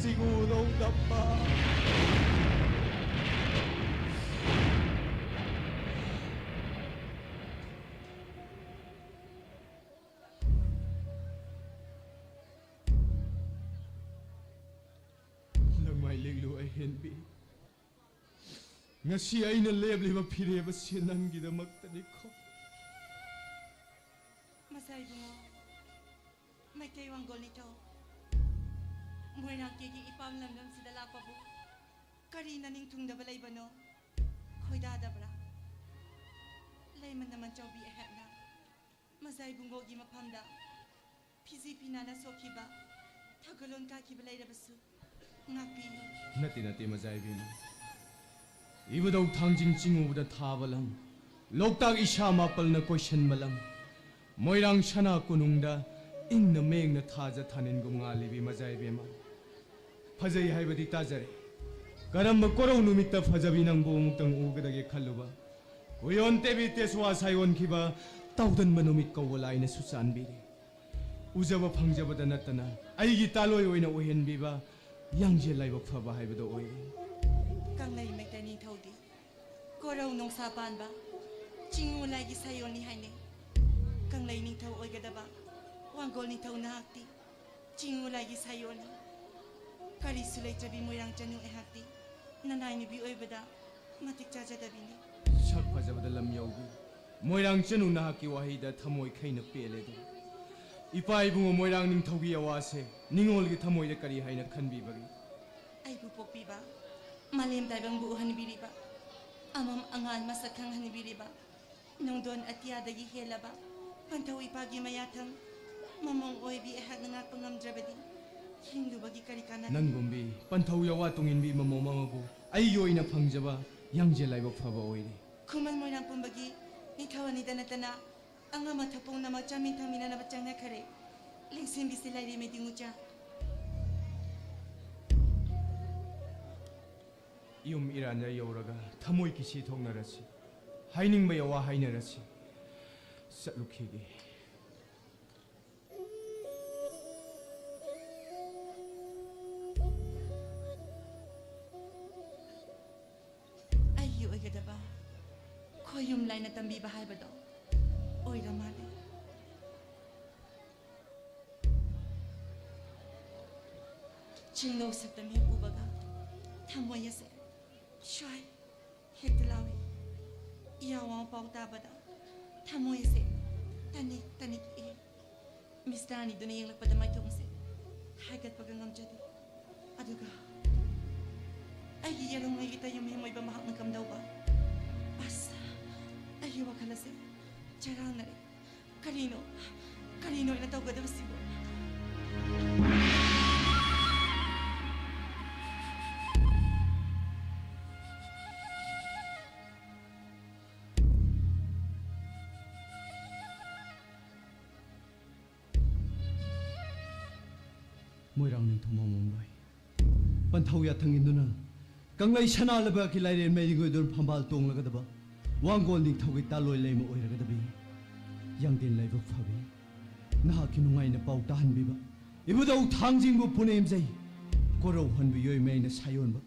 ꯆꯤꯡꯉꯨ ꯅꯣꯡꯗꯝꯕ꯫ ꯂꯪꯃꯥꯏ ꯂꯤꯛꯂꯨ ꯑꯍꯦꯟꯕꯤ, ꯉꯁꯤ ꯑꯩꯅ ꯂꯦꯞꯂꯤꯕ ꯐꯤꯔꯦꯞ ꯑꯁꯤ ꯅꯪꯒꯤꯗꯃꯛꯇꯅꯤꯀꯣ꯫ ꯃꯁꯥ ꯏꯕꯨꯡꯉꯣ, ꯃꯩꯇꯩ ꯋꯥꯡꯒꯣꯜ ꯅꯤꯡꯊꯧ, ꯃꯣꯏꯔꯥꯡ ꯀꯦꯒꯤ ꯏꯄꯥꯝ ꯂꯝꯗꯝꯁꯤꯗ ꯂꯥꯛꯄꯕꯨ ꯀꯔꯤ ꯅꯅꯤꯡ ꯊꯨꯡꯗꯕ ꯂꯩꯕꯅꯣ? ꯈꯣꯏꯗꯥꯗꯕ꯭ꯔꯥ? ꯂꯩꯃ ꯅꯃꯟ ꯆꯥꯎꯕꯤ ꯑꯩꯍꯥꯛꯅ ꯃꯖꯥ ꯏꯕꯨꯡꯉꯣꯒꯤ ꯃꯐꯝꯗ ꯐꯤꯖꯤ ꯐꯤꯅꯥꯅ ꯁꯣꯛꯈꯤꯕ, ꯊꯧꯒꯜꯂꯣꯟ ꯀꯥꯈꯤꯕ ꯂꯩꯔꯕꯁꯨ ꯉꯥꯛꯄꯤꯌꯨ꯫ ꯅꯠꯇꯦ, ꯅꯠꯇꯦ, ꯃꯖꯥ ꯏꯕꯦꯝꯃ꯫ ꯏꯕꯨꯙꯧ ꯊꯥꯡꯖꯤꯡ ꯆꯤꯡꯉꯨꯕꯗ ꯊꯥꯕ ꯂꯝ, ꯂꯣꯛꯇꯥꯛ ꯏꯁꯥ ꯃꯥꯄꯜꯅ ꯀꯣꯏꯁꯟꯕ ꯂꯝ, ꯃꯣꯏꯔꯥꯡ ꯁꯅꯥ ꯀꯣꯅꯨꯡꯗ ꯏꯪꯅ ꯃꯌꯦꯛꯅ ꯊꯥꯖ ꯊꯥꯅꯤꯟꯒꯨꯝ ꯉꯥꯜꯂꯤꯕꯤ ꯃꯖꯥ ꯏꯕꯦꯝꯃ꯫ ꯐꯖꯩ ꯍꯥꯏꯕꯗꯤ ꯇꯥꯖꯔꯦ꯫ ꯀꯔꯝꯕ ꯀꯣꯔꯧ ꯅꯨꯃꯤꯠꯇ ꯐꯖꯕꯤ ꯅꯪꯕꯨ ꯑꯃꯨꯛꯇꯪ ꯎꯒꯗꯒꯦ ꯈꯜꯂꯨꯕ, ꯎꯌꯣꯟ ꯇꯦꯕꯤ ꯇꯦꯁꯋꯥ ꯁꯥꯏꯌꯣꯟꯈꯤꯕ ꯇꯥꯎꯗꯟꯕ ꯅꯨꯃꯤꯠ ꯀꯧꯕ ꯂꯥꯏꯅꯁꯨ ꯆꯥꯟꯕꯤꯔꯦ꯫ ꯎꯖꯕ ꯐꯪꯖꯕꯗ ꯅꯠꯇꯅ ꯑꯩꯒꯤ ꯇꯥꯂꯣꯏ ꯑꯣꯏꯅ ꯑꯣꯏꯍꯟꯕꯤꯕ ꯌꯥꯡꯖꯦꯜ ꯂꯥꯏꯕꯛ ꯐꯕ ꯍꯥꯏꯕꯗꯣ ꯑꯣꯏꯔꯦ꯫ ꯀꯪꯂꯩ ꯃꯩꯇꯩ ꯅꯤꯡꯊꯧꯗꯤ ꯀꯣꯔꯧ ꯅꯣꯡꯁꯥ ꯄꯥꯟꯕ ꯆꯤꯡꯉꯨ ꯂꯥꯏꯒꯤ ꯁꯥꯌꯣꯟꯅꯤ ꯍꯥꯏꯅꯩ꯫ ꯀꯪꯂꯩ ꯅꯤꯡꯊꯧ ꯑꯣꯏꯒꯗꯕ ꯋꯥꯡꯒꯣꯜ ꯅꯤꯡꯊꯧ ꯅꯍꯥꯛꯇꯤ ꯆꯤꯡꯉꯨ ꯂꯥꯏꯒꯤ ꯁꯥꯌꯣꯟꯅꯤ꯫ ꯀꯔꯤꯁꯨ ꯂꯩꯇ꯭ꯔꯕꯤ ꯃꯣꯏꯔꯥꯡ ꯆꯅꯨ ꯑꯩꯍꯥꯛꯇꯤ ꯅꯅꯥꯏ ꯅꯨꯄꯤ ꯑꯣꯏꯕꯗ ꯃꯇꯤꯛ ꯆꯥꯖꯗꯕꯤꯅꯤ꯫ ꯁꯛ ꯐꯖꯕꯗ ꯂꯝ ꯌꯧꯕꯤ ꯃꯣꯏꯔꯥꯡ ꯆꯅꯨ, ꯅꯍꯥꯛꯀꯤ ꯋꯥꯍꯩꯗ ꯊꯃꯣꯏ ꯈꯩꯅ ꯄꯦꯜꯂꯦꯗꯣ꯫ ꯏꯄꯥ ꯏꯕꯨꯡꯉꯣ ꯃꯣꯏꯔꯥꯡ ꯅꯤꯡꯊꯧꯒꯤ ꯑꯋꯥꯁꯦ ꯅꯤꯡꯉꯣꯜꯒꯤ ꯊꯃꯣꯏꯗ ꯀꯔꯤ ꯍꯥꯏꯅ ꯈꯟꯕꯤꯕꯒꯦ? ꯑꯩꯕꯨ ꯄꯣꯛꯄꯤꯕ, ꯃꯥꯂꯦꯝ ꯇꯥꯏꯕꯪꯕꯨ ꯎꯍꯟꯕꯤꯔꯤꯕ, ꯑꯃꯝ ꯑꯉꯥꯟ ꯃꯁꯛ ꯈꯪꯍꯟꯕꯤꯔꯤꯕ, ꯅꯣꯡꯗꯣꯟ ꯑꯇꯤꯌꯥꯗꯒꯤ ꯍꯦꯜꯂꯕ ꯄꯟꯊꯧ ꯏꯄꯥꯒꯤ ꯃꯌꯥꯊꯪ ꯃꯃꯣꯝ ꯑꯣꯏꯕꯤ ꯑꯩꯍꯥꯛꯅ ꯉꯥꯛꯄ ꯉꯝꯗ꯭ꯔꯕꯗꯤ ꯍꯤꯡꯂꯨꯕꯒꯤ ꯀꯔꯤ ꯀꯥꯟꯅꯕ? ꯅꯪꯒꯨꯝꯕꯤ ꯄꯟꯊꯧ ꯌꯥꯋꯥ ꯇꯨꯡꯏꯟꯕꯤ ꯃꯃꯣꯝ ꯑꯃꯕꯨ ꯑꯩꯒꯤ ꯑꯣꯏꯅ ꯐꯪꯖꯕ ꯌꯥꯡꯖꯦꯜ ꯂꯥꯏꯕꯛ ꯐꯕ ꯑꯣꯏꯔꯦ꯫ ꯈꯨꯃꯟ ꯃꯣꯏꯔꯥꯡ ꯄꯨꯝꯕꯒꯤ ꯅꯤꯡꯊꯧ ꯑꯅꯤꯗ ꯅꯠꯇꯅ ꯑꯉꯝ ꯑꯊꯧ ꯄꯨꯝꯅꯃꯛ ꯆꯥꯃꯤꯟ ꯊꯛꯃꯤꯟꯅꯅꯕ ꯆꯪꯅꯈꯔꯦ꯫ ꯂꯦꯡꯁꯤꯟꯕꯤꯁꯤ ꯂꯥꯏꯔꯦꯝꯕꯤ ꯗꯤꯡꯉꯨꯆꯥ꯫ ꯌꯨꯝ ꯏꯔꯥꯟꯖ ꯌꯧꯔꯒ ꯊꯃꯣꯏ ꯀꯤꯁꯤ ꯊꯣꯛꯅꯔꯁꯤ, ꯍꯥꯏꯅꯤꯡꯕ ꯌꯥꯋꯥ ꯍꯥꯏꯅꯔꯁꯤ꯫ ꯆꯠꯂꯨꯈꯤꯒꯦ꯫ ꯑꯩꯒꯤ ꯑꯣꯏꯒꯗꯕ ꯈꯣꯌꯨꯝ ꯂꯥꯏꯅ ꯇꯝꯕꯤꯕ ꯍꯥꯏꯕꯗꯣ ꯑꯣꯏꯔ ꯃꯥꯜꯂꯦ꯫ ꯆꯤꯡꯂꯧ ꯁꯛꯇꯝ ꯍꯦꯛ ꯎꯕꯒ ꯊꯃꯣꯏ ꯑꯁꯦ ꯁ꯭ꯋꯥꯏ ꯍꯦꯛꯇ ꯂꯥꯎꯏ꯫ ꯏꯌꯥꯎ ꯋꯥꯎ ꯄꯥꯎ ꯇꯥꯕꯗ ꯊꯃꯣꯏ ꯑꯁꯦ ꯇꯅꯤꯛ ꯇꯅꯤꯛ ꯏ꯫ ꯃꯤꯁ ꯇꯔꯥꯅꯤꯗꯨꯅ ꯌꯦꯡꯂꯛꯄꯗ ꯃꯥꯏꯊꯣꯡꯁꯦ ꯍꯥꯏꯒꯠꯄꯒ ꯉꯝꯖꯗꯦ꯫ ꯑꯗꯨꯒ ꯑꯩꯒꯤ ꯌꯦꯔꯨꯝꯉꯩꯒꯤ ꯇꯌꯨꯝ ꯌꯨꯝ ꯑꯣꯏꯕ ꯃꯍꯥꯛꯅ ꯀꯝꯗꯧꯕ? ꯑꯁ, ꯑꯩꯒꯤ ꯋꯥꯈꯜ ꯑꯁꯦ ꯆꯔꯥꯡꯅꯔꯦ꯫ ꯀꯔꯤꯅꯣ? ꯀꯔꯤꯅꯣ ꯑꯩꯅ ꯇꯧꯒꯗꯕꯁꯤꯕꯨ? ꯃꯣꯏꯔꯥꯡ ꯅꯤꯡꯊꯧ ꯃꯃꯣꯝꯂꯣꯏ ꯄꯟꯊꯧ ꯌꯥꯊꯪ ꯏꯟꯗꯨꯅ ꯀꯪꯂꯩ ꯁꯅꯥ ꯂꯩꯕꯥꯛꯀꯤ ꯂꯥꯏꯔꯦꯟ ꯃꯩꯔꯤꯡ ꯑꯣꯏꯗꯨꯅ ꯐꯝꯕꯥꯜ ꯇꯣꯡꯂꯒꯗꯕ ꯋꯥꯡꯒꯣꯜ ꯅꯤꯡꯊꯧꯒꯤ ꯇꯥꯂꯣꯏ ꯂꯩꯃ ꯑꯣꯏꯔꯒꯗꯕꯤ꯫ ꯌꯥꯡꯗꯦꯟ ꯂꯥꯏꯕꯛ ꯐꯕꯤ, ꯅꯍꯥꯛꯀꯤ ꯅꯨꯡꯉꯥꯏꯅ ꯄꯥꯎ ꯇꯥꯍꯟꯕꯤꯕ ꯏꯕꯨꯙꯧ ꯊꯥꯡꯖꯤꯡꯕꯨ ꯄꯨꯅꯦꯝꯖꯩ꯫ ꯀꯣꯔꯧ ꯍꯟꯕ ꯌꯣꯏꯃ ꯑꯩꯅ ꯁꯥꯌꯣꯟꯕ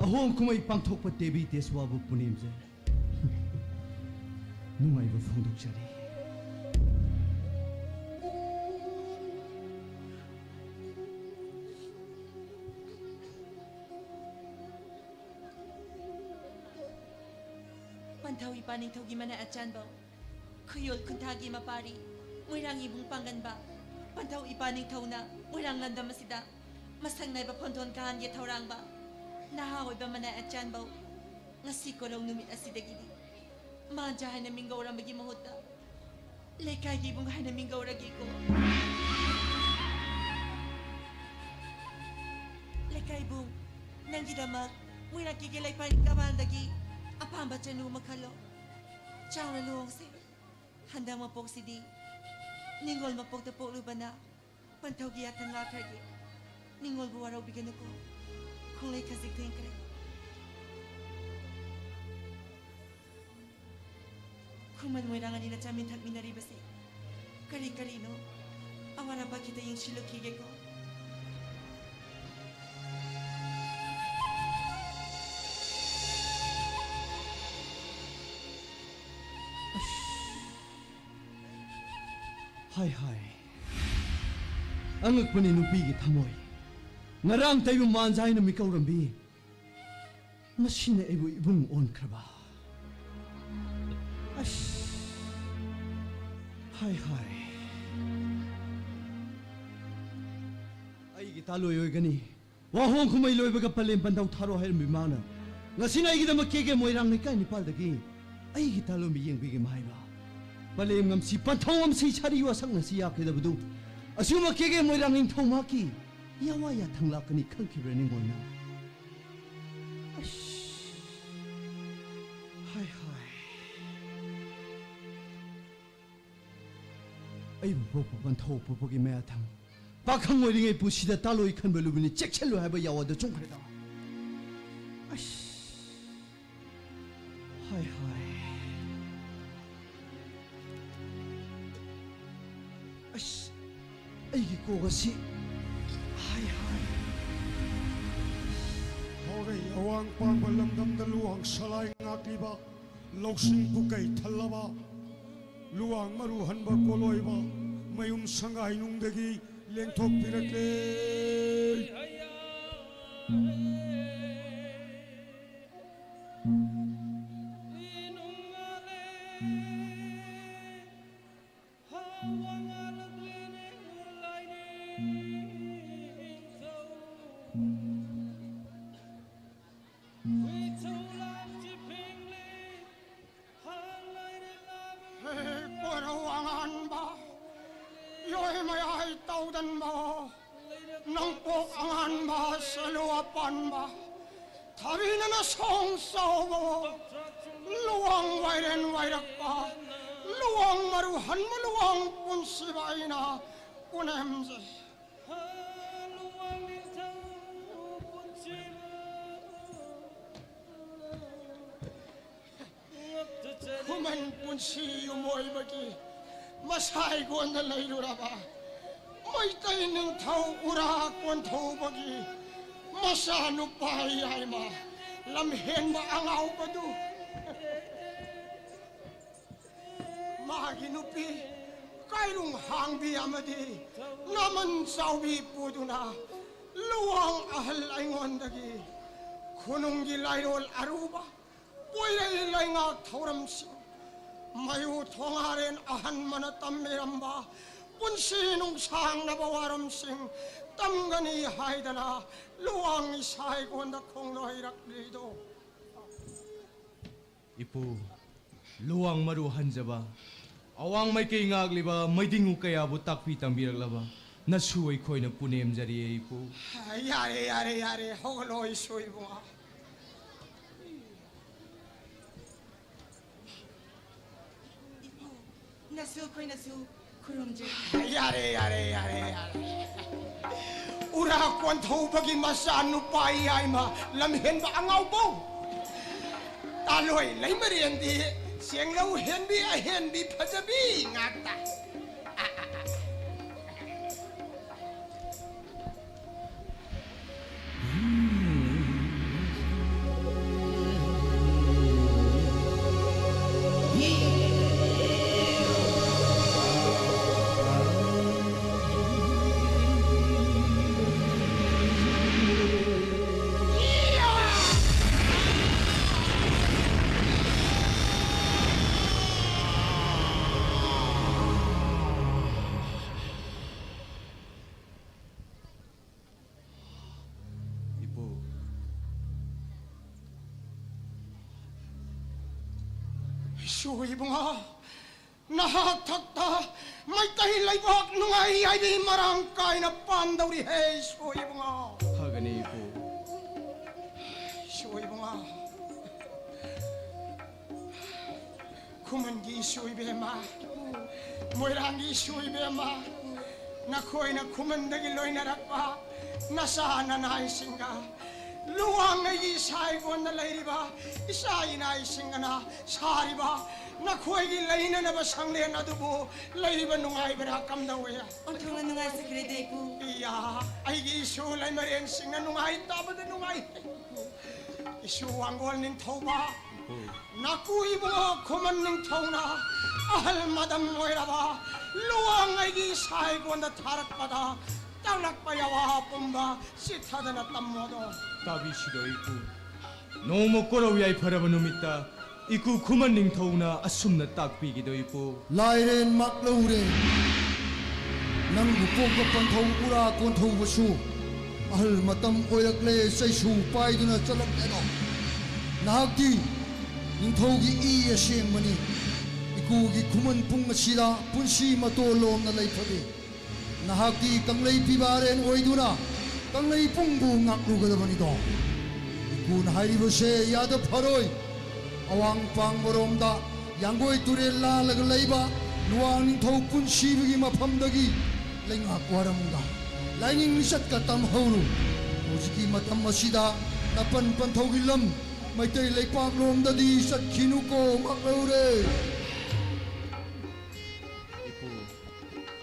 ꯑꯍꯣꯡ ꯀꯨꯝꯍꯩ ꯄꯥꯡꯊꯣꯛꯄ ꯇꯦꯕꯤ ꯇꯦꯁ꯭ꯋꯥꯕꯨ ꯄꯨꯅꯦꯝꯖꯩ꯫ ꯅꯨꯡꯉꯥꯏꯕ ꯐꯣꯡꯗꯣꯛꯆꯔꯤ꯫ ꯄꯟꯊꯧ ꯏꯄꯥ ꯅꯤꯡꯊꯧꯒꯤ ꯃꯅꯥ ꯑꯆꯥꯟꯕꯧ, ꯈꯨꯌꯣꯜ ꯈꯨꯟꯊꯥꯒꯤ ꯃꯄꯥꯔꯤ, ꯃꯣꯏꯔꯥꯡ ꯏꯕꯨꯡ ꯄꯥꯡꯒꯟꯕ, ꯄꯟꯊꯧ ꯏꯄꯥ ꯅꯤꯡꯊꯧꯅ ꯃꯣꯏꯔꯥꯡ ꯂꯝꯗꯝ ꯑꯁꯤꯗ ꯃꯁꯛ ꯅꯥꯏꯕ ꯐꯣꯟꯊꯣꯟ ꯀꯥꯍꯟꯒꯦ ꯊꯧꯔꯥꯡꯕ ꯅꯍꯥ ꯑꯣꯏꯕ ꯃꯅꯥ ꯑꯆꯥꯟꯕꯧ, ꯉꯁꯤ ꯀꯣꯔꯧ ꯅꯨꯃꯤꯠ ꯑꯁꯤꯗꯒꯤꯗꯤ ꯃꯥꯟꯖꯥ ꯍꯥꯏꯅ ꯃꯤꯡꯒꯧꯔꯝꯕꯒꯤ ꯃꯍꯨꯠꯇ ꯂꯩꯀꯥꯏꯒꯤ ꯏꯕꯨꯡ ꯍꯥꯏꯅ ꯃꯤꯡꯒꯧꯔꯒꯦꯀꯣ꯫ ꯂꯩꯀꯥꯏ ꯏꯕꯨꯡ, ꯅꯪꯒꯤꯗꯃꯛ ꯃꯣꯏꯔꯥꯡ ꯀꯦꯒꯦ ꯂꯩꯄꯥꯛ ꯀꯃꯥꯟꯗꯒꯤ ꯑꯄꯥꯝꯕ ꯆꯅꯨ ꯑꯃ ꯈꯜꯂꯣ꯫ ꯆꯥꯎꯅ ꯂꯨꯍꯣꯡꯁꯦ꯫ ꯍꯟꯗꯛ ꯃꯄꯣꯛꯁꯤꯗꯤ ꯅꯤꯡꯉꯣꯜ ꯃꯄꯣꯛꯇ ꯄꯣꯛꯂꯨꯕꯅ ꯄꯟꯊꯧꯒꯤ ꯌꯥꯊꯪ ꯂꯥꯛꯈ꯭ꯔꯒꯦ꯫ ꯅꯤꯡꯉꯣꯜꯕꯨ ꯋꯥꯔꯧꯕꯤꯒꯅꯨꯀꯣ꯫ ꯈꯣꯡꯂꯩ ꯈꯖꯤꯛ ꯊꯦꯡꯈ꯭ꯔꯦ꯫ ꯈꯨꯃꯟ ꯃꯣꯏꯔꯥꯡ ꯑꯅꯤꯅ ꯆꯥꯃꯤꯟ ꯊꯛꯃꯤꯟꯅꯔꯤꯕꯁꯤ ꯀꯔꯤ ꯀꯔꯤꯅꯣ? ꯑꯋꯥꯠ ꯑꯄꯥ ꯈꯤꯇ ꯌꯦꯡꯁꯤꯜꯂꯨꯈꯤꯒꯦꯀꯣ꯫ ꯑꯁ! ꯍꯥꯏ ꯍꯥꯏ꯫ ꯑꯉꯛꯄꯅꯤ ꯅꯨꯄꯤꯒꯤ ꯊꯃꯣꯏ꯫ ꯉꯔꯥꯡ ꯇꯩꯕ ꯃꯥꯟꯖꯥ ꯍꯥꯏꯅ ꯃꯤꯀꯧꯔꯝꯕꯤ꯫ ꯃꯁꯤꯅ ꯑꯩꯕꯨ ꯏꯕꯨꯡ ꯑꯣꯟꯈ꯭ꯔꯕ꯫ ꯑꯁ! ꯍꯥꯏ ꯍꯥꯏ꯫ ꯑꯩꯒꯤ ꯇꯥꯂꯣꯏ ꯑꯣꯏꯒꯅꯤ꯫ ꯋꯥꯍꯣꯡ ꯀꯨꯝꯍꯩ ꯂꯣꯏꯕꯒ ꯄꯂꯦꯝ ꯄꯟꯊꯧ ꯊꯥꯔꯣ ꯍꯥꯏꯔꯝꯃꯤ ꯃꯥꯅ꯫ ꯉꯁꯤꯅ ꯑꯩꯒꯤꯗꯃꯛ ꯀꯦꯒꯦ ꯃꯣꯏꯔꯥꯡ ꯂꯩꯀꯥꯏ ꯅꯤꯄꯥꯜꯗꯒꯤ ꯑꯩꯒꯤ ꯇꯥꯂꯣꯝꯕꯤ ꯌꯦꯡꯕꯤꯒꯦ ꯍꯥꯏꯕ꯫ ꯄꯂꯦꯝ ꯉꯝꯁꯤ ꯄꯟꯊꯧ ꯉꯝꯁꯤ ꯁꯥꯔꯤ ꯋꯥꯁꯛ ꯉꯁꯤ ꯌꯥꯈꯤꯗꯕꯗꯨ꯫ ꯑꯁꯤꯒꯨꯝꯕ ꯀꯦꯒꯦ ꯃꯣꯏꯔꯥꯡ ꯅꯤꯡꯊꯧ ꯃꯍꯥꯛꯀꯤ ꯌꯥꯋꯥ ꯌꯥꯊꯪ ꯂꯥꯛꯀꯅꯤ ꯈꯪꯈꯤꯕ꯭ꯔꯥ ꯅꯤꯡꯉꯣꯜꯅ? ꯑꯁ꯫ ꯍꯥꯏ ꯍꯥꯏ꯫ ꯑꯩꯕꯨ ꯄꯣꯛꯄ ꯄꯟꯊꯧ ꯄꯣꯛꯄꯒꯤ ꯃꯌꯥꯊꯪ꯫ ꯄꯥꯈꯪ ꯑꯣꯏꯔꯤꯉꯩ ꯄꯨꯟꯁꯤꯗ ꯇꯥꯂꯣꯏ ꯈꯟꯕ ꯂꯨꯕꯅꯤ, ꯆꯦꯛꯁꯤꯜꯂꯨ ꯍꯥꯏꯕ ꯌꯥꯋꯥꯗ ꯆꯨꯝꯈ꯭ꯔꯦꯗ꯫ ꯑꯁ꯫ ꯍꯥꯏ ꯍꯥꯏ꯫ ꯑꯁ꯫ ꯑꯩꯒꯤ ꯀꯣꯛ ꯑꯁꯤ꯫ ꯍꯥꯏ ꯍꯥꯏ꯫ ꯍꯧꯔꯩ ꯑꯋꯥꯡ ꯄꯥꯡꯕ ꯂꯝꯗꯝꯗ ꯂꯨꯋꯥꯡ ꯁꯂꯥꯏ ꯉꯥꯛꯂꯤꯕ ꯂꯧꯁꯤꯡ ꯄꯨꯀꯩ ꯊꯜꯂꯕ ꯂꯨꯋꯥꯡ ꯃꯔꯨ ꯍꯟꯕ ꯀꯣꯂꯣꯏꯕ ꯃꯌꯨꯝ ꯁꯪꯒꯥꯏꯅꯨꯡꯗꯒꯤ ꯂꯦꯡꯊꯣꯛꯄꯤꯔꯛꯂꯦ꯫ ꯍꯦ ꯀꯣꯔꯧ ꯑꯉꯥꯟꯕ, ꯌꯣꯏ ꯃꯌꯥꯏ ꯇꯧꯗꯟꯕ, ꯅꯪꯄꯣꯛ ꯑꯉꯥꯟꯕ, ꯁꯦꯂꯨ ꯑꯄꯥꯟꯕ, ꯊꯥꯕꯤꯅꯅ ꯁꯣꯡ ꯆꯥꯎꯕ, ꯂꯨꯋꯥꯡ ꯋꯥꯏꯔꯦꯟ ꯋꯥꯏꯔꯛꯄ, ꯂꯨꯋꯥꯡ ꯃꯔꯨ ꯍꯟꯕ, ꯂꯨꯋꯥꯡ ꯄꯨꯟꯁꯤꯕ ꯑꯩꯅ ꯄꯨꯅꯦꯝꯖꯩ꯫ ꯈꯨꯃꯟ ꯄꯨꯟꯁꯤ ꯌꯨꯝ ꯑꯣꯏꯕꯒꯤ ꯃꯁꯥꯏꯒꯣꯟꯗ ꯂꯩꯔꯨꯔꯕ ꯃꯩꯇꯩ ꯅꯤꯡꯊꯧ ꯎꯔꯥ ꯀꯣꯟꯊꯧꯕꯒꯤ ꯃꯆꯥꯅꯨꯄꯥ ꯌꯥꯏꯃ ꯂꯝꯍꯦꯟꯕ ꯑꯉꯥꯎꯕꯗꯨ꯫ ꯃꯥꯒꯤ ꯅꯨꯄꯤ ꯀꯥꯏꯔꯨꯡ ꯍꯥꯡꯕꯤ ꯑꯃꯗꯤ ꯅꯃꯟ ꯆꯥꯎꯕꯤ ꯄꯨꯗꯨꯅ ꯂꯨꯋꯥꯡ ꯑꯍꯜ ꯑꯩꯉꯣꯟꯗꯒꯤ ꯈꯨꯅꯨꯡꯒꯤ ꯂꯥꯏꯔꯣꯜ ꯑꯔꯨꯕ, ꯄꯣꯏꯔꯩ ꯂꯩꯉꯥꯛ ꯊꯧꯔꯝꯁꯤꯡ, ꯃꯌꯨ ꯊꯣꯉꯥꯔꯦꯟ ꯑꯍꯟꯕꯅ ꯇꯝꯕꯤꯔꯝꯕ ꯄꯨꯟꯁꯤ ꯅꯨꯡꯁꯥꯡꯅꯕ ꯋꯥꯔꯝꯁꯤꯡ ꯇꯝꯒꯅꯤ ꯍꯥꯏꯗꯅ ꯂꯨꯋꯥꯡ ꯏꯁꯥ ꯏꯀꯣꯟꯗ ꯈꯣꯡꯗꯣ ꯍꯩꯔꯛꯂꯤꯗꯣ꯫ ꯏꯄꯨ, ꯂꯨꯋꯥꯡ ꯃꯔꯨ ꯍꯟꯖꯕ, ꯑꯋꯥꯡ ꯃꯥꯏꯀꯩ ꯉꯥꯛꯂꯤꯕ ꯃꯩꯗꯤꯡꯉꯨ ꯀꯌꯥꯕꯨ ꯇꯥꯛꯄꯤ ꯇꯝꯕꯤꯔꯛꯂꯕ ꯅꯁꯨ ꯑꯩꯈꯣꯏꯅ ꯄꯨꯅꯦꯝꯖꯔꯤꯌꯦ ꯏꯄꯨ꯫ ꯌꯥꯔꯦ, ꯌꯥꯔꯦ, ꯌꯥꯔꯦ, ꯍꯧꯒꯠꯂꯣ ꯏꯁꯨ ꯏꯕꯨꯡꯉꯣ꯫ ꯏꯄꯨ, ꯅꯁꯨ ꯑꯩꯈꯣꯏꯅꯁꯨ ꯈꯨꯔꯨꯝꯖꯔꯤ꯫ ꯌꯥꯔꯦ, ꯌꯥꯔꯦ, ꯌꯥꯔꯦ, ꯌꯥꯔꯦ꯫ ꯎꯔꯥ ꯀꯣꯟꯊꯧꯕꯒꯤ ꯃꯆꯥ ꯅꯨꯄꯥ ꯌꯥꯏꯃ ꯂꯝꯍꯦꯟꯕ ꯑꯉꯥꯎꯕꯧ꯫ ꯇꯥꯂꯣꯏ ꯂꯩꯃꯔꯦꯟꯗꯤ ꯆꯦꯡꯂꯧ ꯍꯦꯟꯕꯤ ꯑꯍꯦꯟꯕꯤ ꯐꯖꯕꯤ ꯉꯥꯛꯇ꯫ ꯏꯄꯨ꯫ ꯏꯁꯨ ꯏꯕꯨꯡꯉꯣ, ꯅꯍꯥꯛ ꯊꯛꯇ ꯃꯩꯇꯩ ꯂꯩꯕꯥꯛ ꯅꯨꯡꯉꯥꯏ ꯍꯥꯏꯕꯤ ꯃꯔꯥꯡ ꯀꯥꯏꯅ ꯄꯥꯟꯗꯧꯔꯤ ꯍꯦ ꯏꯁꯨ ꯏꯕꯨꯡꯉꯣ꯫ ꯐꯒꯅꯤ ꯏꯄꯨ꯫ ꯏꯁꯨ ꯏꯕꯨꯡꯉꯣ꯫ ꯈꯨꯃꯟꯒꯤ ꯏꯁꯨ ꯏꯕꯦꯝꯃ, ꯃꯣꯏꯔꯥꯡꯒꯤ ꯏꯁꯨ ꯏꯕꯦꯝꯃ, ꯅꯈꯣꯏꯅ ꯈꯨꯃꯟꯗꯒꯤ ꯂꯣꯏꯅꯔꯛꯄ ꯅꯆꯥ ꯅꯅꯥꯏꯁꯤꯡꯒ, ꯂꯨꯋꯥꯡꯉꯩꯒꯤ ꯏꯁꯥ ꯏꯀꯣꯟꯗ ꯂꯩꯔꯤꯕ ꯏꯆꯥ ꯏꯅꯥꯏꯁꯤꯡꯒꯅ ꯁꯥꯔꯤꯕ ꯅꯈꯣꯏꯒꯤ ꯂꯩꯅꯅꯕ ꯁꯪꯂꯦꯟ ꯑꯗꯨꯕꯨ ꯂꯩꯕ ꯅꯨꯡꯉꯥꯏꯕ꯭ꯔꯥ ꯀꯝꯗꯧꯏ? ꯑꯣꯟꯊꯣꯛꯅ ꯅꯨꯡꯉꯥꯏꯖꯈ꯭ꯔꯦꯗ ꯏꯄꯨ꯫ ꯏꯌꯥ, ꯑꯩꯒꯤ ꯏꯁꯨ ꯂꯩꯃꯔꯦꯟꯁꯤꯡꯅ ꯅꯨꯡꯉꯥꯏ ꯇꯥꯕꯗ ꯅꯨꯡꯉꯥꯏ꯫ ꯏꯁꯨ ꯋꯥꯡꯒꯣꯜ ꯅꯤꯡꯊꯧꯕ, ꯅꯥꯀꯨ ꯏꯕꯨꯡꯉꯣ ꯈꯨꯃꯟ ꯅꯤꯡꯊꯧꯅ ꯑꯍꯜ ꯃꯗꯝ ꯑꯣꯏꯔꯕ ꯂꯨꯋꯥꯡꯉꯩꯒꯤ ꯁꯥꯏꯒꯣꯟꯗ ꯊꯥꯔꯛꯄꯗ ꯇꯥꯛꯂꯛꯄ ꯌꯥꯋꯥ ꯄꯨꯝꯕ ꯆꯤꯠꯊꯗꯅ ꯇꯝꯃꯣꯗꯣ꯫ ꯇꯥꯕꯤꯁꯤꯗꯣ ꯏꯄꯨ꯫ ꯅꯣꯡꯃ ꯀꯣꯔꯧ ꯌꯥꯏꯐꯔꯕ ꯅꯨꯃꯤꯠꯇ ꯏꯀꯨ ꯈꯨꯃꯟ ꯅꯤꯡꯊꯧꯅ ꯑꯁꯨꯝꯅ ꯇꯥꯛꯄꯤꯒꯦꯗꯣ ꯏꯄꯨ꯫ ꯂꯥꯏꯔꯦꯟ ꯃꯥꯛꯂꯧꯔꯦ꯫ ꯅꯪꯕꯨ ꯄꯣꯛꯄ ꯄꯟꯊꯧ ꯎꯔꯥ ꯀꯣꯟꯊꯧꯕꯁꯨ ꯑꯍꯜ ꯃꯇꯝ ꯑꯣꯏꯔꯛꯂꯦ, ꯆꯩꯁꯨ ꯄꯥꯏꯗꯨꯅ ꯆꯠꯂꯛꯂꯦꯗꯣ꯫ ꯅꯍꯥꯛꯇꯤ ꯅꯤꯡꯊꯧꯒꯤ ꯏ ꯑꯁꯦꯡꯕꯅꯤ꯫ ꯏꯀꯨꯒꯤ ꯈꯨꯃꯟ ꯄꯨꯡ ꯑꯁꯤꯗ ꯄꯨꯟꯁꯤ ꯃꯇꯣꯜ ꯂꯣꯝꯅ ꯂꯩꯐꯗꯦ꯫ ꯅꯍꯥꯛꯇꯤ ꯀꯪꯂꯩ ꯄꯤꯕꯥꯔꯦꯟ ꯑꯣꯏꯗꯨꯅ ꯀꯪꯂꯩ ꯄꯨꯡꯕꯨ ꯉꯥꯛꯂꯨꯒꯗꯕꯅꯤꯗꯣ꯫ ꯏꯀꯨꯅ ꯍꯥꯏꯔꯤꯕꯁꯦ ꯌꯥꯗ ꯐꯔꯣꯏ꯫ ꯑꯋꯥꯡ ꯄꯥꯡꯕꯔꯣꯝꯗ ꯌꯥꯡꯒꯣꯏ ꯇꯨꯔꯦꯜ ꯂꯥꯜꯂꯒ ꯂꯩꯕ ꯂꯨꯋꯥꯡ ꯅꯤꯡꯊꯧ ꯄꯨꯟꯁꯤꯕꯒꯤ ꯃꯐꯝꯗꯒꯤ ꯂꯩꯉꯥꯛ ꯋꯥꯔꯝꯗ ꯂꯥꯏꯅꯤꯡ ꯂꯤꯆꯠꯀ ꯇꯝꯍꯧꯔꯨ꯫ ꯍꯧꯖꯤꯛꯀꯤ ꯃꯇꯝ ꯑꯁꯤꯗ ꯅꯄꯟ ꯄꯟꯊꯧꯒꯤ ꯂꯝ ꯃꯩꯇꯩ ꯂꯩꯄꯥꯛꯂꯣꯝꯗꯗꯤ ꯆꯠꯈꯤꯅꯨꯀꯣ, ꯃꯥꯛꯂꯧꯔꯦ꯫ ꯏꯄꯨ,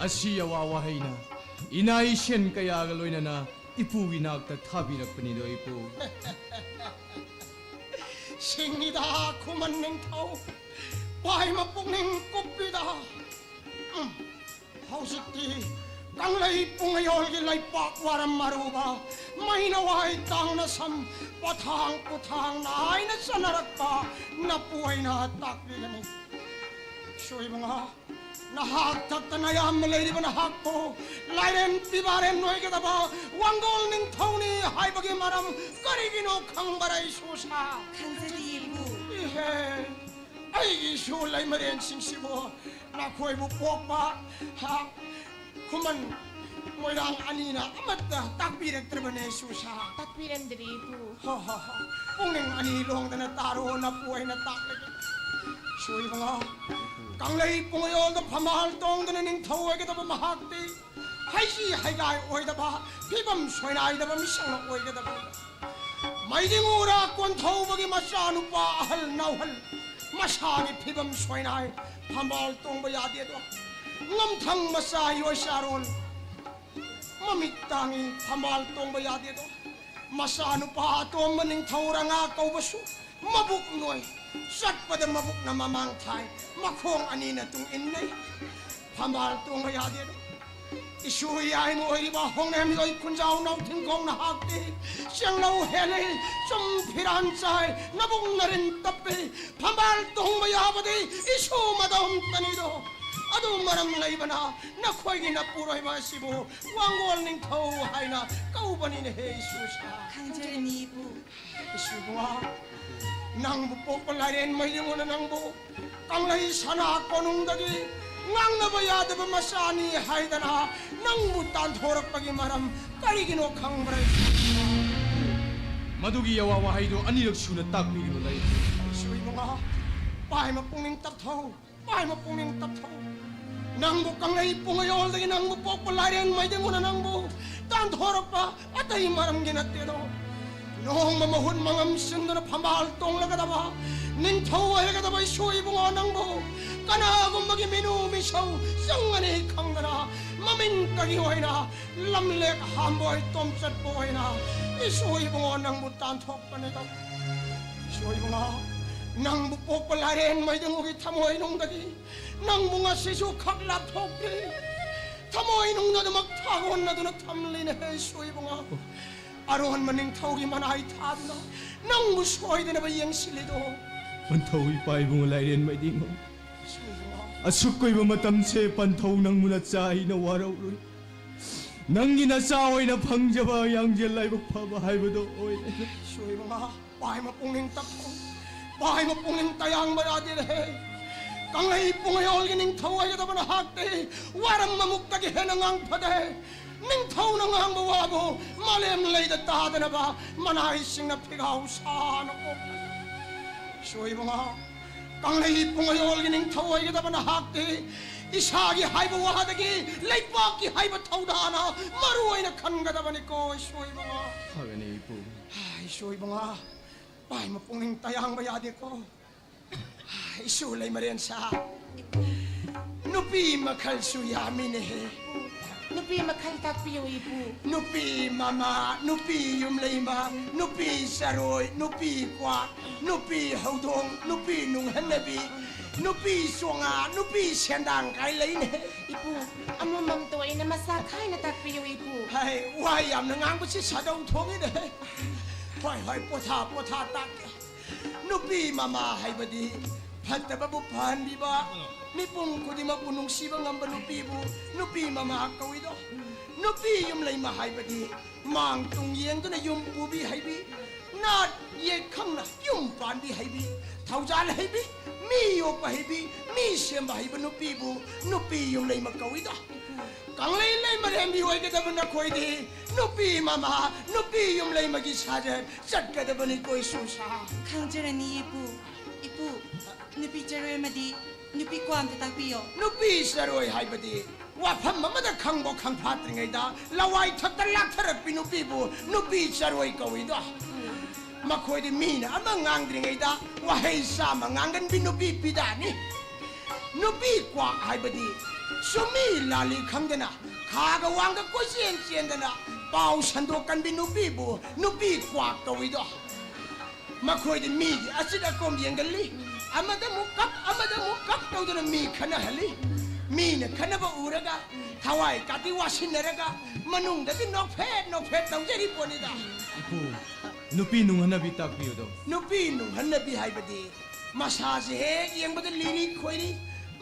ꯑꯁꯤ ꯑꯋꯥ ꯋꯥꯍꯩꯅ ꯏꯅꯥ ꯏꯁꯦꯟ ꯀꯌꯥꯒ ꯂꯣꯏꯅꯅ ꯏꯄꯨꯒꯤ ꯅꯥꯛꯇ ꯊꯥꯕꯤꯔꯛꯄꯅꯤꯗꯣ ꯏꯄꯨ꯫ ꯁꯤꯡꯉꯤꯗ ꯈꯨꯃꯟ ꯅꯤꯡꯊꯧ, ꯄꯥꯏꯃ ꯄꯨꯛꯅꯤꯡ ꯀꯨꯞꯄꯤꯗ꯫ ꯎꯝ, ꯍꯧꯖꯤꯛꯇꯤ ꯀꯪꯂꯩ ꯄꯨꯡꯌꯣꯜꯒꯤ ꯂꯩꯄꯥꯛ ꯋꯥꯔꯝ ꯑꯔꯨꯕ ꯃꯩꯅꯋꯥꯏ ꯇꯥꯡꯅ ꯁꯝ ꯄꯊꯥꯡ ꯄꯨꯊꯥꯡ ꯅꯥꯏꯅ ꯆꯠꯅꯔꯛꯄ ꯅꯄꯨ ꯑꯩꯅ ꯇꯥꯛꯄꯤꯒꯅꯤ꯫ ꯁꯣꯏꯕꯉꯥ, ꯅꯍꯥꯛ ꯊꯛꯇꯅ ꯌꯥꯝꯅ ꯂꯩꯔꯤꯕ ꯅꯍꯥꯛꯄꯨ ꯂꯥꯏꯔꯦꯟ ꯄꯤꯕꯥꯔꯦꯟ ꯑꯣꯏꯒꯗꯕ ꯋꯥꯡꯒꯣꯜ ꯅꯤꯡꯊꯧꯅꯤ ꯍꯥꯏꯕꯒꯤ ꯃꯔꯝ ꯀꯔꯤꯒꯤꯅꯣ ꯈꯪꯕꯔꯥ ꯏꯁꯨꯁꯥ? ꯈꯪꯖꯗꯦ ꯏꯕꯨ꯫ ꯏꯍꯦ, ꯑꯩꯒꯤ ꯏꯁꯨ ꯂꯩꯃꯔꯦꯟꯁꯤꯡꯁꯤꯕꯨ ꯅꯈꯣꯏꯕꯨ ꯄꯣꯛꯄ, ꯍꯥ, ꯈꯨꯃꯟ ꯃꯣꯏꯔꯥꯡ ꯑꯅꯤꯅ ꯑꯃꯠꯇ ꯇꯥꯛꯄꯤꯔꯛꯇ꯭ꯔꯕꯅꯦ ꯏꯁꯨꯁꯥ꯫ ꯇꯥꯛꯄꯤꯔꯝꯗ꯭ꯔꯦ ꯏꯕꯨ꯫ ꯍꯣ, ꯍꯣ, ꯍꯣ꯫ ꯄꯨꯛꯅꯤꯡ ꯑꯅꯤ ꯂꯣꯡꯗꯅ ꯇꯥꯔꯣ, ꯅꯄꯨ ꯑꯩꯅ ꯇꯥꯛꯂꯒꯦ꯫ ꯁꯣꯏꯕꯉꯥ, ꯀꯪꯂꯩ ꯄꯨꯡꯌꯣꯜꯗ ꯐꯝꯕꯥꯜ ꯇꯣꯡꯗꯅ ꯅꯤꯡꯊꯧ ꯑꯣꯏꯒꯗꯕ ꯃꯍꯥꯛꯇꯤ ꯍꯩꯁꯤ ꯍꯩꯒꯥꯏ ꯑꯣꯏꯗꯕ, ꯐꯤꯕꯝ ꯁꯣꯏꯅꯥꯏꯗꯕ ꯃꯤꯁꯛꯅ ꯑꯣꯏꯒꯗꯕꯅꯤ꯫ ꯃꯩꯗꯤꯡ ꯎꯔꯥ ꯀꯣꯟꯊꯧꯕꯒꯤ ꯃꯆꯥꯅꯨꯄꯥ ꯑꯍꯜ ꯅꯥꯎꯍꯜ ꯃꯁꯥꯒꯤ ꯐꯤꯕꯝ ꯁꯣꯏꯅꯥꯏ, ꯐꯝꯕꯥꯜ ꯇꯣꯡꯕ ꯌꯥꯗꯦꯗꯣ꯫ ꯉꯝꯊꯪ ꯃꯆꯥ ꯌꯣꯏꯆꯥꯔꯣꯜ ꯃꯃꯤꯠ ꯇꯥꯡꯉꯤ, ꯐꯝꯕꯥꯜ ꯇꯣꯡꯕ ꯌꯥꯗꯦꯗꯣ꯫ ꯃꯆꯥꯅꯨꯄꯥ ꯑꯇꯣꯝꯕ ꯅꯤꯡꯊꯧ ꯔꯉꯥ ꯀꯧꯕꯁꯨ ꯃꯕꯨꯛ ꯅꯣꯏ, ꯆꯠꯄꯗ ꯃꯕꯨꯛꯅ ꯃꯃꯥꯡ ꯊꯥꯏ, ꯃꯈꯣꯡ ꯑꯅꯤꯅ ꯇꯨꯡ ꯏꯟꯅꯩ, ꯐꯝꯕꯥꯜ ꯇꯣꯡꯕ ꯌꯥꯗꯦꯗꯣ꯫ ꯏꯁꯨ ꯏꯌꯥꯏꯃ ꯑꯣꯏꯔꯤꯕ ꯍꯣꯡꯅꯦꯝ ꯂꯣꯏ ꯈꯨꯟꯖꯥꯎ ꯅꯥꯎꯊꯤꯡꯈꯣꯡ ꯅꯍꯥꯛꯇꯤ ꯆꯦꯡꯂꯧ ꯍꯦꯜꯂꯤ, ꯆꯨꯝ ꯐꯤꯔꯥꯟ ꯆꯥꯏ, ꯅꯕꯨꯡ ꯅꯔꯤꯟ ꯇꯞꯄꯤ, ꯐꯝꯕꯥꯜ ꯇꯣꯡꯕ ꯌꯥꯕꯗꯤ ꯏꯁꯨ ꯃꯗꯣꯝꯇꯅꯤꯗꯣ꯫ ꯑꯗꯨ ꯃꯔꯝ ꯂꯩꯕꯅ ꯅꯈꯣꯏꯒꯤ ꯅꯄꯨꯔꯣꯏꯕ ꯑꯁꯤꯕꯨ ꯋꯥꯡꯒꯣꯜ ꯅꯤꯡꯊꯧ ꯍꯥꯏꯅ ꯀꯧꯕꯅꯤꯅꯦꯍꯦ ꯏꯁꯨꯁꯥ꯫ ꯈꯪꯖꯔꯤꯅꯤ ꯏꯄꯨ꯫ ꯏꯁꯨ ꯏꯕꯨꯡꯉꯣ, ꯅꯪꯕꯨ ꯄꯣꯛꯄ ꯂꯥꯏꯔꯦꯟ ꯃꯩ ꯌꯦꯡꯉꯨꯅ ꯅꯪꯕꯨ ꯀꯪꯂꯩ ꯁꯅꯥ ꯀꯣꯅꯨꯡꯗꯒꯤ ꯉꯥꯡꯅꯕ ꯌꯥꯗꯕ ꯃꯆꯥꯅꯤ ꯍꯥꯏꯗꯅ ꯅꯪꯕꯨ ꯇꯥꯟꯊꯣꯔꯛꯄꯒꯤ ꯃꯔꯝ ꯀꯔꯤꯒꯤꯅꯣ ꯈꯪꯕ꯭ꯔꯥ? ꯃꯗꯨꯒꯤ ꯌꯋꯥ ꯋꯥꯍꯩꯗꯨ ꯑꯅꯤꯔꯛ ꯁꯨꯅ ꯇꯥꯛꯄꯤꯒꯅꯨ ꯂꯩ꯫ ꯏꯁꯨ ꯏꯕꯨꯡꯉꯣ, ꯄꯥꯏꯃ ꯄꯨꯛꯅꯤꯡ ꯇꯞꯊꯧ, ꯄꯥꯏꯃ ꯄꯨꯛꯅꯤꯡ ꯇꯞꯊꯧ꯫ ꯅꯪꯕꯨ ꯀꯪꯂꯩ ꯄꯨꯡꯌꯣꯜꯗꯒꯤ ꯅꯪꯕꯨ ꯄꯣꯛꯄ ꯂꯥꯏꯔꯦꯟ ꯃꯩꯗꯤꯡꯉꯨꯅ ꯅꯪꯕꯨ ꯇꯥꯟꯊꯣꯔꯛꯄ ꯑꯇꯩ ꯃꯔꯝꯒꯤ ꯅꯠꯇꯦꯗꯣ꯫ ꯂꯨꯍꯣꯡꯕ ꯃꯍꯨꯠ ꯃꯉꯝ ꯆꯤꯟꯗꯨꯅ ꯐꯝꯕꯥꯜ ꯇꯣꯡꯂꯒꯗꯕ ꯅꯤꯡꯊꯧ ꯑꯣꯏꯔꯒꯗꯕ ꯏꯁꯨ ꯏꯕꯨꯡꯉꯣ ꯅꯪꯕꯨ ꯀꯅꯥꯒꯨꯝꯕꯒꯤ ꯃꯤꯅꯨ ꯃꯤꯁꯧ ꯆꯪꯒꯅꯤ ꯈꯪꯗꯅ ꯃꯃꯤꯡꯇꯒꯤ ꯑꯣꯏꯅ ꯂꯝꯂꯦꯛ ꯍꯥꯝꯕꯣꯏ ꯇꯣꯝꯆꯠꯄ ꯑꯣꯏꯅ ꯏꯁꯨ ꯏꯕꯨꯡꯉꯣ ꯅꯪꯕꯨ ꯇꯥꯟꯊꯣꯛꯄꯅꯦꯗꯣ꯫ ꯏꯁꯨ ꯏꯕꯨꯡꯉꯣ, ꯅꯪꯕꯨ ꯄꯣꯛꯄ ꯂꯥꯏꯔꯦꯟ ꯃꯩꯗꯤꯡꯉꯨꯒꯤ ꯊꯃꯣꯏꯅꯨꯡꯗꯒꯤ ꯅꯪꯕꯨ ꯉꯁꯤꯁꯨ ꯈꯛ ꯂꯥꯞꯊꯣꯛꯇ꯭ꯔꯤ꯫ ꯊꯃꯣꯏꯅꯨꯡꯗ ꯑꯗꯨꯃꯛ ꯊꯥꯒꯣꯟꯅꯗꯨꯅ ꯊꯝꯂꯤꯅꯦꯍꯦ ꯏꯁꯨ ꯏꯕꯨꯡꯉꯣ꯫ ꯑꯔꯣꯟꯕ ꯅꯤꯡꯊꯧꯒꯤ ꯃꯅꯥꯏ ꯊꯥꯗꯨꯅ ꯅꯪꯕꯨ ꯁꯣꯏꯗꯅꯕ ꯌꯦꯡꯁꯤꯜꯂꯤꯗꯣ꯫ ꯄꯟꯊꯧ ꯏꯄꯥ ꯏꯕꯨꯡꯉꯣ ꯂꯥꯏꯔꯦꯟ ꯃꯩꯗꯤꯡꯉꯨ꯫ ꯏꯁꯨ ꯏꯕꯨꯡꯉꯣ꯫ ꯑꯁꯨꯛ ꯀꯨꯏꯕ ꯃꯇꯝꯁꯦ ꯄꯟꯊꯧ ꯅꯪꯕꯨ ꯅꯆꯥ ꯑꯩꯅ ꯋꯥꯔꯧꯔꯨꯏ꯫ ꯅꯪꯒꯤ ꯅꯆꯥ ꯑꯣꯏꯅ ꯐꯪꯖꯕ ꯌꯥꯡꯖꯦꯜ ꯂꯥꯏꯕꯛ ꯐꯕ ꯍꯥꯏꯕꯗꯣ ꯑꯣꯏꯔꯦ꯫ ꯏꯁꯨ ꯏꯕꯨꯡꯉꯣ, ꯄꯥꯏꯃ ꯄꯨꯛꯅꯤꯡ ꯇꯞꯊꯧ꯫ ꯄꯥꯏꯃ ꯄꯨꯛꯅꯤꯡ ꯇꯌꯥꯡꯕ ꯌꯥꯗꯦꯅꯦꯍꯦ꯫ ꯀꯪꯂꯩ ꯄꯨꯡꯌꯣꯜꯒꯤ ꯅꯤꯡꯊꯧ ꯑꯣꯏꯒꯗꯕ ꯅꯍꯥꯛꯇꯤ ꯋꯥꯔꯝꯕ ꯃꯨꯛꯇꯒꯤ ꯍꯦꯟꯅ ꯉꯥꯡꯐꯗꯦ꯫ ꯅꯤꯡꯊꯧꯅ ꯉꯥꯡꯕ ꯋꯥꯕꯨ ꯃꯥꯂꯦꯝ ꯂꯩꯗ ꯇꯥꯗꯅꯕ ꯃꯅꯥꯏꯁꯤꯡꯅ ꯐꯤꯒꯥꯎ ꯁꯥꯅ ꯑꯣꯛꯄꯅꯤ꯫ ꯏꯁꯨ ꯏꯕꯨꯡꯉꯣ, ꯀꯪꯂꯩ ꯄꯨꯡꯌꯣꯜꯒꯤ ꯅꯤꯡꯊꯧ ꯑꯣꯏꯒꯗꯕ ꯅꯍꯥꯛꯇꯤ ꯏꯁꯥꯒꯤ ꯍꯥꯏꯕ ꯋꯥꯗꯒꯤ ꯂꯩꯕꯥꯛꯀꯤ ꯍꯥꯏꯕ ꯊꯧꯗꯥꯅ ꯃꯔꯨ ꯑꯣꯏꯅ ꯈꯟꯒꯗꯕꯅꯤꯀꯣ ꯏꯁꯨ ꯏꯕꯨꯡꯉꯣ꯫ ꯐꯒꯅꯤ ꯏꯄꯨ꯫ ꯏꯁꯨ ꯏꯕꯨꯡꯉꯣ, ꯄꯥꯏꯃ ꯄꯨꯛꯅꯤꯡ ꯇꯌꯥꯡꯕ ꯌꯥꯗꯦꯀꯣ꯫ ꯏꯁꯨ ꯂꯩꯃꯔꯦꯟ ꯁꯥ, ꯅꯨꯄꯤ ꯃꯈꯜꯁꯨ ꯌꯥꯝꯃꯤꯅꯦꯍꯦ꯫ ꯅꯨꯄꯤ ꯃꯈꯜ ꯇꯥꯛꯄꯤꯌꯨ ꯏꯄꯨ꯫ ꯅꯨꯄꯤ ꯃꯃꯥ, ꯅꯨꯄꯤ ꯌꯨꯝꯂꯩꯃ, ꯅꯨꯄꯤ ꯆꯔꯣꯏ, ꯅꯨꯄꯤ ꯀ꯭ꯋꯥꯛ, ꯅꯨꯄꯤ ꯍꯧꯗꯣꯡ, ꯅꯨꯄꯤ ꯅꯨꯡꯍꯟꯅꯕꯤ, ꯅꯨꯄꯤ ꯆꯣꯉꯥ, ꯅꯨꯄꯤ ꯁꯦꯟꯗꯥꯡ ꯀꯥꯏ ꯂꯩꯅꯦ꯫ ꯏꯄꯨ, ꯑꯃꯃꯝꯇ ꯑꯣꯏꯅ ꯃꯁꯥ ꯈꯥꯏꯅ ꯇꯥꯛꯄꯤꯌꯨ, ꯏꯄꯨ꯫ ꯍꯥꯏ, ꯋꯥ ꯌꯥꯝꯅ ꯉꯥꯡꯕꯁꯤ ꯁꯥꯗꯧ ꯊꯣꯛꯏꯅꯦ꯫ ꯍꯣꯏ, ꯍꯣꯏ, ꯄꯣꯊꯥ, ꯄꯣꯊꯥ ꯇꯥꯛꯀꯦ꯫ ꯅꯨꯄꯤ ꯃꯃꯥ ꯍꯥꯏꯕꯗꯤ ꯐꯠꯇꯕꯕꯨ ꯐꯍꯟꯕꯤꯕ, ꯃꯤꯄꯨꯝ ꯈꯨꯗꯤꯡꯃꯛꯄꯨ ꯅꯨꯡꯁꯤꯕ ꯉꯝꯕ ꯅꯨꯄꯤꯕꯨ ꯅꯨꯄꯤ ꯃꯃꯥ ꯀꯧꯏꯗꯣ꯫ ꯅꯨꯄꯤ ꯌꯨꯝꯂꯩꯃ ꯍꯥꯏꯕꯗꯤ ꯃꯥꯡ ꯇꯨꯡ ꯌꯦꯡꯗꯨꯅ ꯌꯨꯝ ꯄꯨꯕꯤ ꯍꯩꯕꯤ, ꯅꯥꯠ ꯌꯦꯛ ꯈꯪꯅ ꯌꯨꯝ ꯄꯥꯟꯕꯤ ꯍꯩꯕꯤ, ꯊꯧꯖꯥꯜ ꯍꯩꯕꯤ, ꯃꯤ ꯌꯣꯛꯄ ꯍꯩꯕꯤ, ꯃꯤ ꯁꯦꯝꯕ ꯍꯩꯕ ꯅꯨꯄꯤꯕꯨ ꯅꯨꯄꯤ ꯌꯨꯝꯂꯩꯃ ꯀꯧꯏꯗꯣ꯫ ꯀꯪꯂꯩ ꯂꯩꯃꯔꯦꯝꯕꯤ ꯑꯣꯏꯒꯗꯕ ꯅꯈꯣꯏꯗꯤ ꯅꯨꯄꯤ ꯃꯃꯥ, ꯅꯨꯄꯤ ꯌꯨꯝꯂꯩꯃꯒꯤ ꯁꯥꯖꯠ ꯆꯠꯀꯗꯕꯅꯤꯀꯣ, ꯏꯁꯨꯁꯥ꯫ ꯈꯪꯖꯔꯅꯤ, ꯏꯄꯨ꯫ ꯏꯄꯨ, ꯅꯨꯄꯤ ꯆꯔꯣꯏ ꯑꯃꯗꯤ ꯅꯨꯄꯤ ꯀ꯭ꯋꯥ ꯑꯝꯇ ꯇꯥꯛꯄꯤꯌꯣ꯫ ꯅꯨꯄꯤ ꯆꯔꯣꯏ ꯍꯥꯏꯕꯗꯤ ꯋꯥꯐꯝ ꯑꯃꯗ ꯈꯪꯕ ꯈꯪꯐꯥꯠꯇ꯭ꯔꯤꯉꯩꯗ ꯂꯋꯥꯏ ꯊꯛꯇ ꯂꯥꯛꯊꯔꯛꯄꯤ ꯅꯨꯄꯤꯕꯨ ꯅꯨꯄꯤ ꯆꯔꯣꯏ ꯀꯧꯏꯗꯣ꯫ ꯃꯈꯣꯏꯗꯤ ꯃꯤꯅ ꯑꯃ ꯉꯥꯡꯗ꯭ꯔꯤꯉꯩꯗ ꯋꯥꯍꯩ ꯆꯥꯝꯃ ꯉꯥꯡꯒꯟꯕꯤ ꯅꯨꯄꯤ ꯄꯤꯗꯥꯅꯤ꯫ ꯅꯨꯄꯤ ꯀ꯭ꯋꯥꯛ ꯍꯥꯏꯕꯗꯤ ꯆꯨꯝꯃꯤ ꯂꯥꯜꯂꯤ ꯈꯪꯗꯅ ꯈꯥꯒ ꯋꯥꯡꯒ ꯀꯣꯏꯆꯦꯟ ꯆꯦꯟꯗꯅ ꯄꯥꯎ ꯁꯟꯗꯣꯛꯀꯟꯕꯤ ꯅꯨꯄꯤꯕꯨ ꯅꯨꯄꯤ ꯀ꯭ꯋꯥꯛ ꯀꯧꯏꯗꯣ꯫ ꯃꯈꯣꯏꯗꯤ ꯃꯤꯒꯤ ꯑꯆꯤꯠ ꯑꯀꯣꯝ ꯌꯦꯡꯒꯜꯂꯤ꯫ ꯑꯃꯗ ꯑꯃꯨꯛ ꯀꯞ, ꯑꯃꯗ ꯑꯃꯨꯛ ꯀꯞ ꯇꯧꯗꯨꯅ ꯃꯤ ꯈꯠꯅꯍꯜꯂꯤ꯫ ꯃꯤꯅ ꯈꯠꯅꯕ ꯎꯔꯒ ꯊꯋꯥꯏ ꯀꯥꯇꯤ ꯋꯥꯁꯤꯟꯅꯔꯒ ꯃꯅꯨꯡꯗꯗꯤ ꯅꯣꯛꯐꯦꯠ ꯅꯣꯛꯐꯦꯠ ꯇꯧꯖꯔꯤ ꯄꯣꯠꯅꯤꯗ꯫ ꯏꯄꯨ, ꯅꯨꯄꯤ ꯅꯨꯡꯍꯟꯅꯕꯤ ꯇꯥꯛꯄꯤꯌꯨꯗꯣ꯫ ꯅꯨꯄꯤ ꯅꯨꯡꯍꯟꯅꯕꯤ ꯍꯥꯏꯕꯗꯤ ꯃꯁꯥꯁꯦ ꯍꯦꯛ ꯌꯦꯡꯕꯗ ꯂꯤꯔꯤ ꯈꯣꯏꯔꯤ,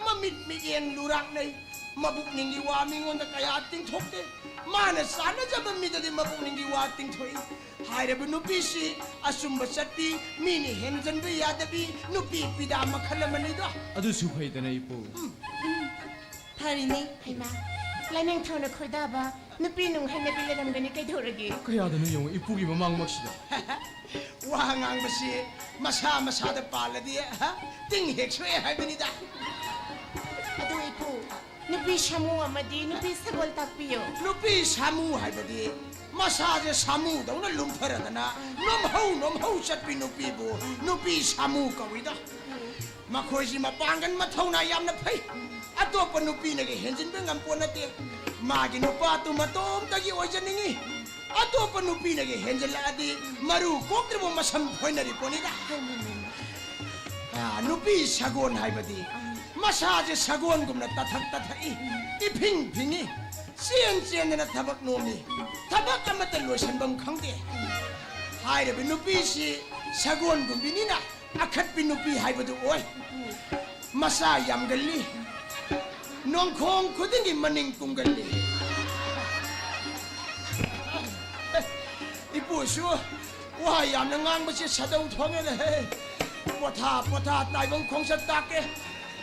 ꯃꯃꯤꯠ ꯃꯤꯠꯌꯦꯡ ꯂꯨꯔꯥꯛꯅꯩ, ꯃꯕꯨꯛꯅꯤꯡꯒꯤ ꯋꯥ ꯃꯤꯉꯣꯟꯗ ꯀꯌꯥ ꯇꯤꯡꯊꯣꯛꯇꯦ꯫ ꯃꯥꯅ ꯆꯥꯟꯅꯖꯕ ꯃꯤꯗꯗꯤ ꯃꯕꯨꯛꯅꯤꯡꯒꯤ ꯋꯥ ꯇꯤꯡꯊꯣꯛꯏ꯫ ꯍꯥꯏꯔꯤꯕ ꯅꯨꯄꯤꯁꯤ ꯑꯆꯨꯝꯕ ꯆꯠꯄꯤ, ꯃꯤꯅ ꯍꯦꯟꯖꯟꯕ ꯌꯥꯗꯕꯤ ꯅꯨꯄꯤ ꯄꯤꯗꯥ ꯃꯈꯜ ꯑꯃꯅꯤꯗꯣ꯫ ꯑꯗꯨꯁꯨ ꯐꯩꯗꯅ, ꯏꯄꯨ꯫ ꯐꯔꯤꯅꯤ꯫ ꯍꯩꯃꯥ, ꯂꯥꯏꯅꯤꯡꯊꯧꯅ ꯈꯣꯏꯗꯥꯕ ꯅꯨꯄꯤ ꯅꯨꯡꯍꯟꯅꯕꯤ ꯂꯩꯔꯝꯒꯅꯤ, ꯀꯩꯗꯧꯔꯒꯦ? ꯀꯌꯥꯗꯅꯣ ꯌꯦꯡꯉꯨ, ꯏꯄꯨꯒꯤ ꯃꯃꯥꯡꯃꯛꯁꯤꯗ꯫ ꯋꯥ ꯉꯥꯡꯕꯁꯤ ꯃꯁꯥ ꯃꯁꯥꯗ ꯄꯥꯜꯂꯗꯤ, ꯍꯥ, ꯇꯤꯡ ꯍꯦꯛ ꯁꯣꯛꯑꯦ ꯍꯥꯏꯕꯅꯤꯗ꯫ ꯑꯗꯨ ꯏꯄꯨ, ꯅꯨꯄꯤ ꯁꯥꯃꯨ ꯑꯃꯗꯤ ꯅꯨꯄꯤ ꯁꯒꯣꯜ ꯇꯥꯛꯄꯤꯌꯨ꯫ ꯅꯨꯄꯤ ꯁꯥꯃꯨ ꯍꯥꯏꯕꯗꯤ ꯃꯁꯥꯁꯦ ꯁꯥꯃꯨꯗꯧꯅ ꯂꯨꯝꯊꯔꯗꯅ ꯅꯣꯝꯍꯧ ꯅꯣꯝꯍꯧ ꯆꯠꯄꯤ ꯅꯨꯄꯤꯕꯨ ꯅꯨꯄꯤ ꯁꯥꯃꯨ ꯀꯧꯏꯗ꯫ ꯃꯈꯣꯏꯁꯤ ꯃꯄꯥꯡꯒꯜ ꯃꯊꯧꯅꯥ ꯌꯥꯝꯅ ꯐꯩ꯫ ꯑꯇꯣꯞꯄ ꯅꯨꯄꯤꯅꯒ ꯍꯦꯟꯖꯤꯟꯕ ꯉꯝꯄꯣꯠ ꯅꯠꯇꯦ꯫ ꯃꯥꯒꯤ ꯅꯨꯄꯥꯗꯨ ꯃꯇꯣꯝꯇꯒꯤ ꯑꯣꯏꯖꯅꯤꯡꯏ꯫ ꯑꯇꯣꯞꯄ ꯅꯨꯄꯤꯅꯒ ꯍꯦꯟꯖꯤꯜꯂꯛꯑꯗꯤ ꯃꯔꯨ ꯀꯣꯛꯇ꯭ꯔꯤꯕ ꯃꯁꯝ ꯐꯣꯏꯅꯔꯤ ꯄꯣꯠꯅꯤꯗ꯫ ꯅꯨꯄꯤ ꯁꯒꯣꯜ ꯍꯥꯏꯕꯗꯤ ꯃꯁꯥꯁꯦ ꯁꯒꯣꯜꯒꯨꯝꯅ ꯇꯊꯛ ꯇꯊꯛꯏ, ꯏꯐꯤꯡ ꯐꯤꯡꯏ, ꯆꯦꯟ ꯆꯦꯟꯗꯅ ꯊꯕꯛ ꯅꯣꯝꯃꯤ, ꯊꯕꯛ ꯑꯃꯠꯇ ꯂꯣꯏꯁꯤꯟꯐꯝ ꯈꯪꯗꯦ꯫ ꯍꯥꯏꯔꯤꯕ ꯅꯨꯄꯤꯁꯤ ꯁꯒꯣꯜꯒꯨꯝꯕꯤꯅꯤꯅ ꯑꯈꯠꯄꯤ ꯅꯨꯄꯤ ꯍꯥꯏꯕꯗꯨ ꯑꯣꯏ꯫ ꯃꯆꯥ ꯌꯥꯝꯒꯜꯂꯤ, ꯅꯣꯡꯈꯣꯡ ꯈꯨꯗꯤꯡꯒꯤ ꯃꯅꯤꯡ ꯇꯨꯡꯒꯜꯂꯤ꯫ ꯏꯄꯨꯁꯨ ꯋꯥ ꯌꯥꯝꯅ ꯉꯥꯡꯕꯁꯤ ꯁꯥꯗꯧ ꯊꯣꯛꯉꯦꯅꯦꯍꯦ꯫ ꯄꯣꯊꯥ ꯄꯣꯊꯥ ꯇꯥꯏꯕꯪ ꯈꯣꯡꯆꯠ ꯇꯥꯛꯀꯦ꯫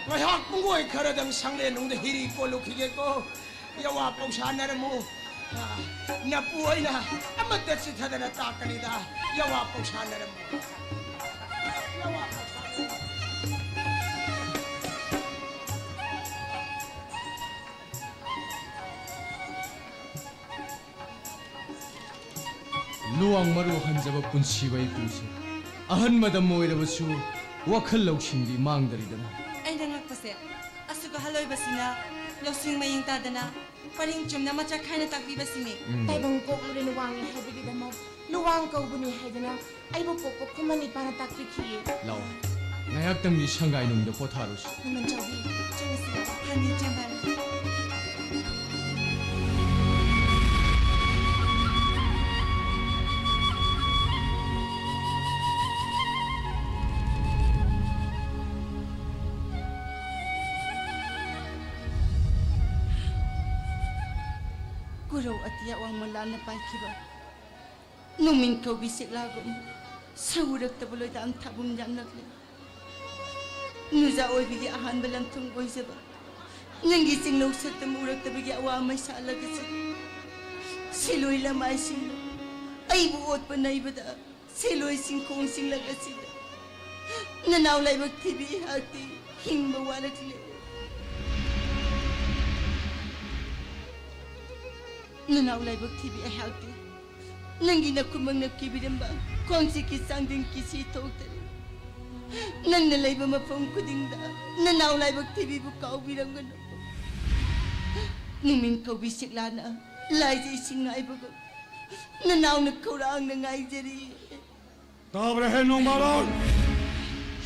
ꯉꯥꯏꯍꯥꯛ ꯄꯨꯡꯒꯣꯏ ꯈꯔꯗꯪ ꯁꯪꯂꯦꯟꯅꯨꯡꯗ ꯍꯤꯔꯤ ꯀꯣꯜꯂꯨꯈꯤꯒꯦꯀꯣ꯫ ꯌꯥꯋꯥ ꯄꯧꯁꯥꯟꯅꯔꯝꯃꯨ꯫ ꯅꯄꯨ ꯑꯣꯏꯅ ꯑꯃꯠꯇ ꯆꯤꯠꯊꯗꯅ ꯇꯥꯛꯀꯅꯤꯗ꯫ ꯌꯥꯋꯥ ꯄꯧꯁꯥꯟꯅꯔꯝꯃꯨ꯫ ꯌꯥꯋꯥ ꯄꯧꯁꯥꯟꯅꯔꯝꯃꯨ꯫ ꯂꯨꯋꯥꯡ ꯃꯔꯨ ꯍꯟꯖꯕ ꯄꯨꯟꯁꯤꯕ ꯏꯄꯨꯁꯦ꯫ ꯑꯍꯟ ꯃꯇꯝ ꯑꯣꯏꯔꯕꯁꯨ ꯋꯥꯈꯜ ꯂꯧꯁꯤꯡꯗꯤ ꯃꯥꯡꯗꯔꯤꯗꯅ꯫ ꯑꯩꯅ ꯉꯛꯄꯁꯦ, ꯑꯁꯨꯛ ꯑꯍꯜ ꯑꯣꯏꯕꯁꯤꯅ ꯂꯧꯁꯤꯡ ꯃꯌꯦꯡ ꯇꯥꯗꯅ ꯄꯔꯤꯡ ꯆꯨꯝꯅ ꯃꯆꯥ ꯈꯥꯏꯅ ꯇꯥꯛꯄꯤꯕꯁꯤꯅꯤ꯫ ꯎꯝ꯫ ꯇꯥꯏꯕꯪ ꯄꯣꯛꯂꯨꯔꯦ ꯋꯥꯡꯉꯦ ꯍꯥꯏꯕꯒꯤꯗꯃꯛ ꯂꯨꯋꯥꯡ ꯀꯧꯕꯅꯤ ꯍꯥꯏꯗꯅ ꯑꯩꯕꯨ ꯄꯣꯛꯄ ꯈꯨꯃꯟ ꯏꯄꯥꯅ ꯇꯥꯛꯄꯤꯈꯤꯌꯦ꯫ ꯂꯥꯛꯑꯣ, ꯉꯥꯏꯍꯥꯛꯇꯪꯗꯤ ꯁꯪꯒꯥꯏꯅꯨꯡꯗ ꯄꯣꯊꯥꯔꯨꯁꯤ꯫ ꯃꯃꯟ ꯆꯥꯎꯕꯤ, ꯆꯪꯉꯁꯤ ꯂꯥꯛꯑꯣ꯫ ꯐꯅꯤ, ꯆꯦꯟꯕ꯫ ꯀꯨꯔꯧ ꯑꯇꯤꯌꯥ ꯋꯥꯡꯃ ꯂꯥꯟꯅ ꯄꯥꯏꯈꯤꯕ ꯅꯨꯃꯤꯠ ꯀꯧꯕꯤ ꯁꯤꯛꯂꯥꯒꯨꯝ ꯁꯧꯔꯛꯇꯕ ꯂꯣꯏꯗꯥꯝ ꯊꯥꯕꯨꯝ ꯌꯥꯝꯂꯛꯂꯦ꯫ ꯅꯨꯖꯥ ꯑꯣꯏꯕꯤꯒꯤ ꯑꯍꯥꯟꯕ ꯂꯟꯊꯨꯝ ꯑꯣꯏꯖꯕ ꯅꯪꯒꯤ ꯆꯤꯡꯅꯧ ꯁꯛꯇꯝ ꯎꯔꯛꯇꯕꯒꯤ ꯑꯋꯥ ꯃꯩꯁꯥ ꯂꯛ ꯑꯁꯤ ꯁꯤꯂꯣꯏ ꯂꯃꯥꯏꯁꯤꯡꯅ ꯑꯩꯕꯨ ꯑꯣꯠꯄ ꯅꯩꯕꯗ ꯁꯤꯂꯣꯏ ꯆꯤꯡꯈꯣꯡ ꯆꯤꯡꯂꯛ ꯑꯁꯤꯗ ꯅꯅꯥꯎ ꯂꯥꯏꯕꯛ ꯊꯤꯕꯤ ꯑꯩꯍꯥꯛꯇꯤ ꯍꯤꯡꯕ ꯋꯥꯔꯛꯂꯦ꯫ ꯅꯅꯥꯎ ꯂꯥꯏꯕꯛ ꯊꯤꯕꯤ ꯑꯩꯍꯥꯛꯇꯤ ꯅꯪꯒꯤ ꯅꯈꯨꯠꯃꯛꯅ ꯀꯤꯕꯤꯔꯝꯕ ꯈꯣꯡꯆꯤꯛꯀꯤ ꯆꯥꯡꯗꯝ ꯀꯤꯁꯤ ꯊꯣꯛꯇꯔꯦ꯫ ꯅꯪꯅ ꯂꯩꯕ ꯃꯐꯝ ꯈꯨꯗꯤꯡꯗ ꯅꯅꯥꯎ ꯂꯥꯏꯕꯛ ꯊꯤꯕꯤꯕꯨ ꯀꯥꯎꯕꯤꯔꯝꯒꯅꯨ꯫ ꯅꯨꯃꯤꯠ ꯀꯧꯕꯤ ꯁꯤꯛꯂꯥꯅ ꯂꯥꯏꯖ ꯏꯁꯤꯡ ꯉꯥꯏꯕꯒꯨꯝ ꯅꯅꯥꯎꯅ ꯈꯧꯔꯥꯡꯅ ꯉꯥꯏꯖꯔꯤ꯫ ꯇꯥꯕ꯭ꯔꯥꯍꯦ ꯅꯣꯡꯕꯥꯂꯣꯟ?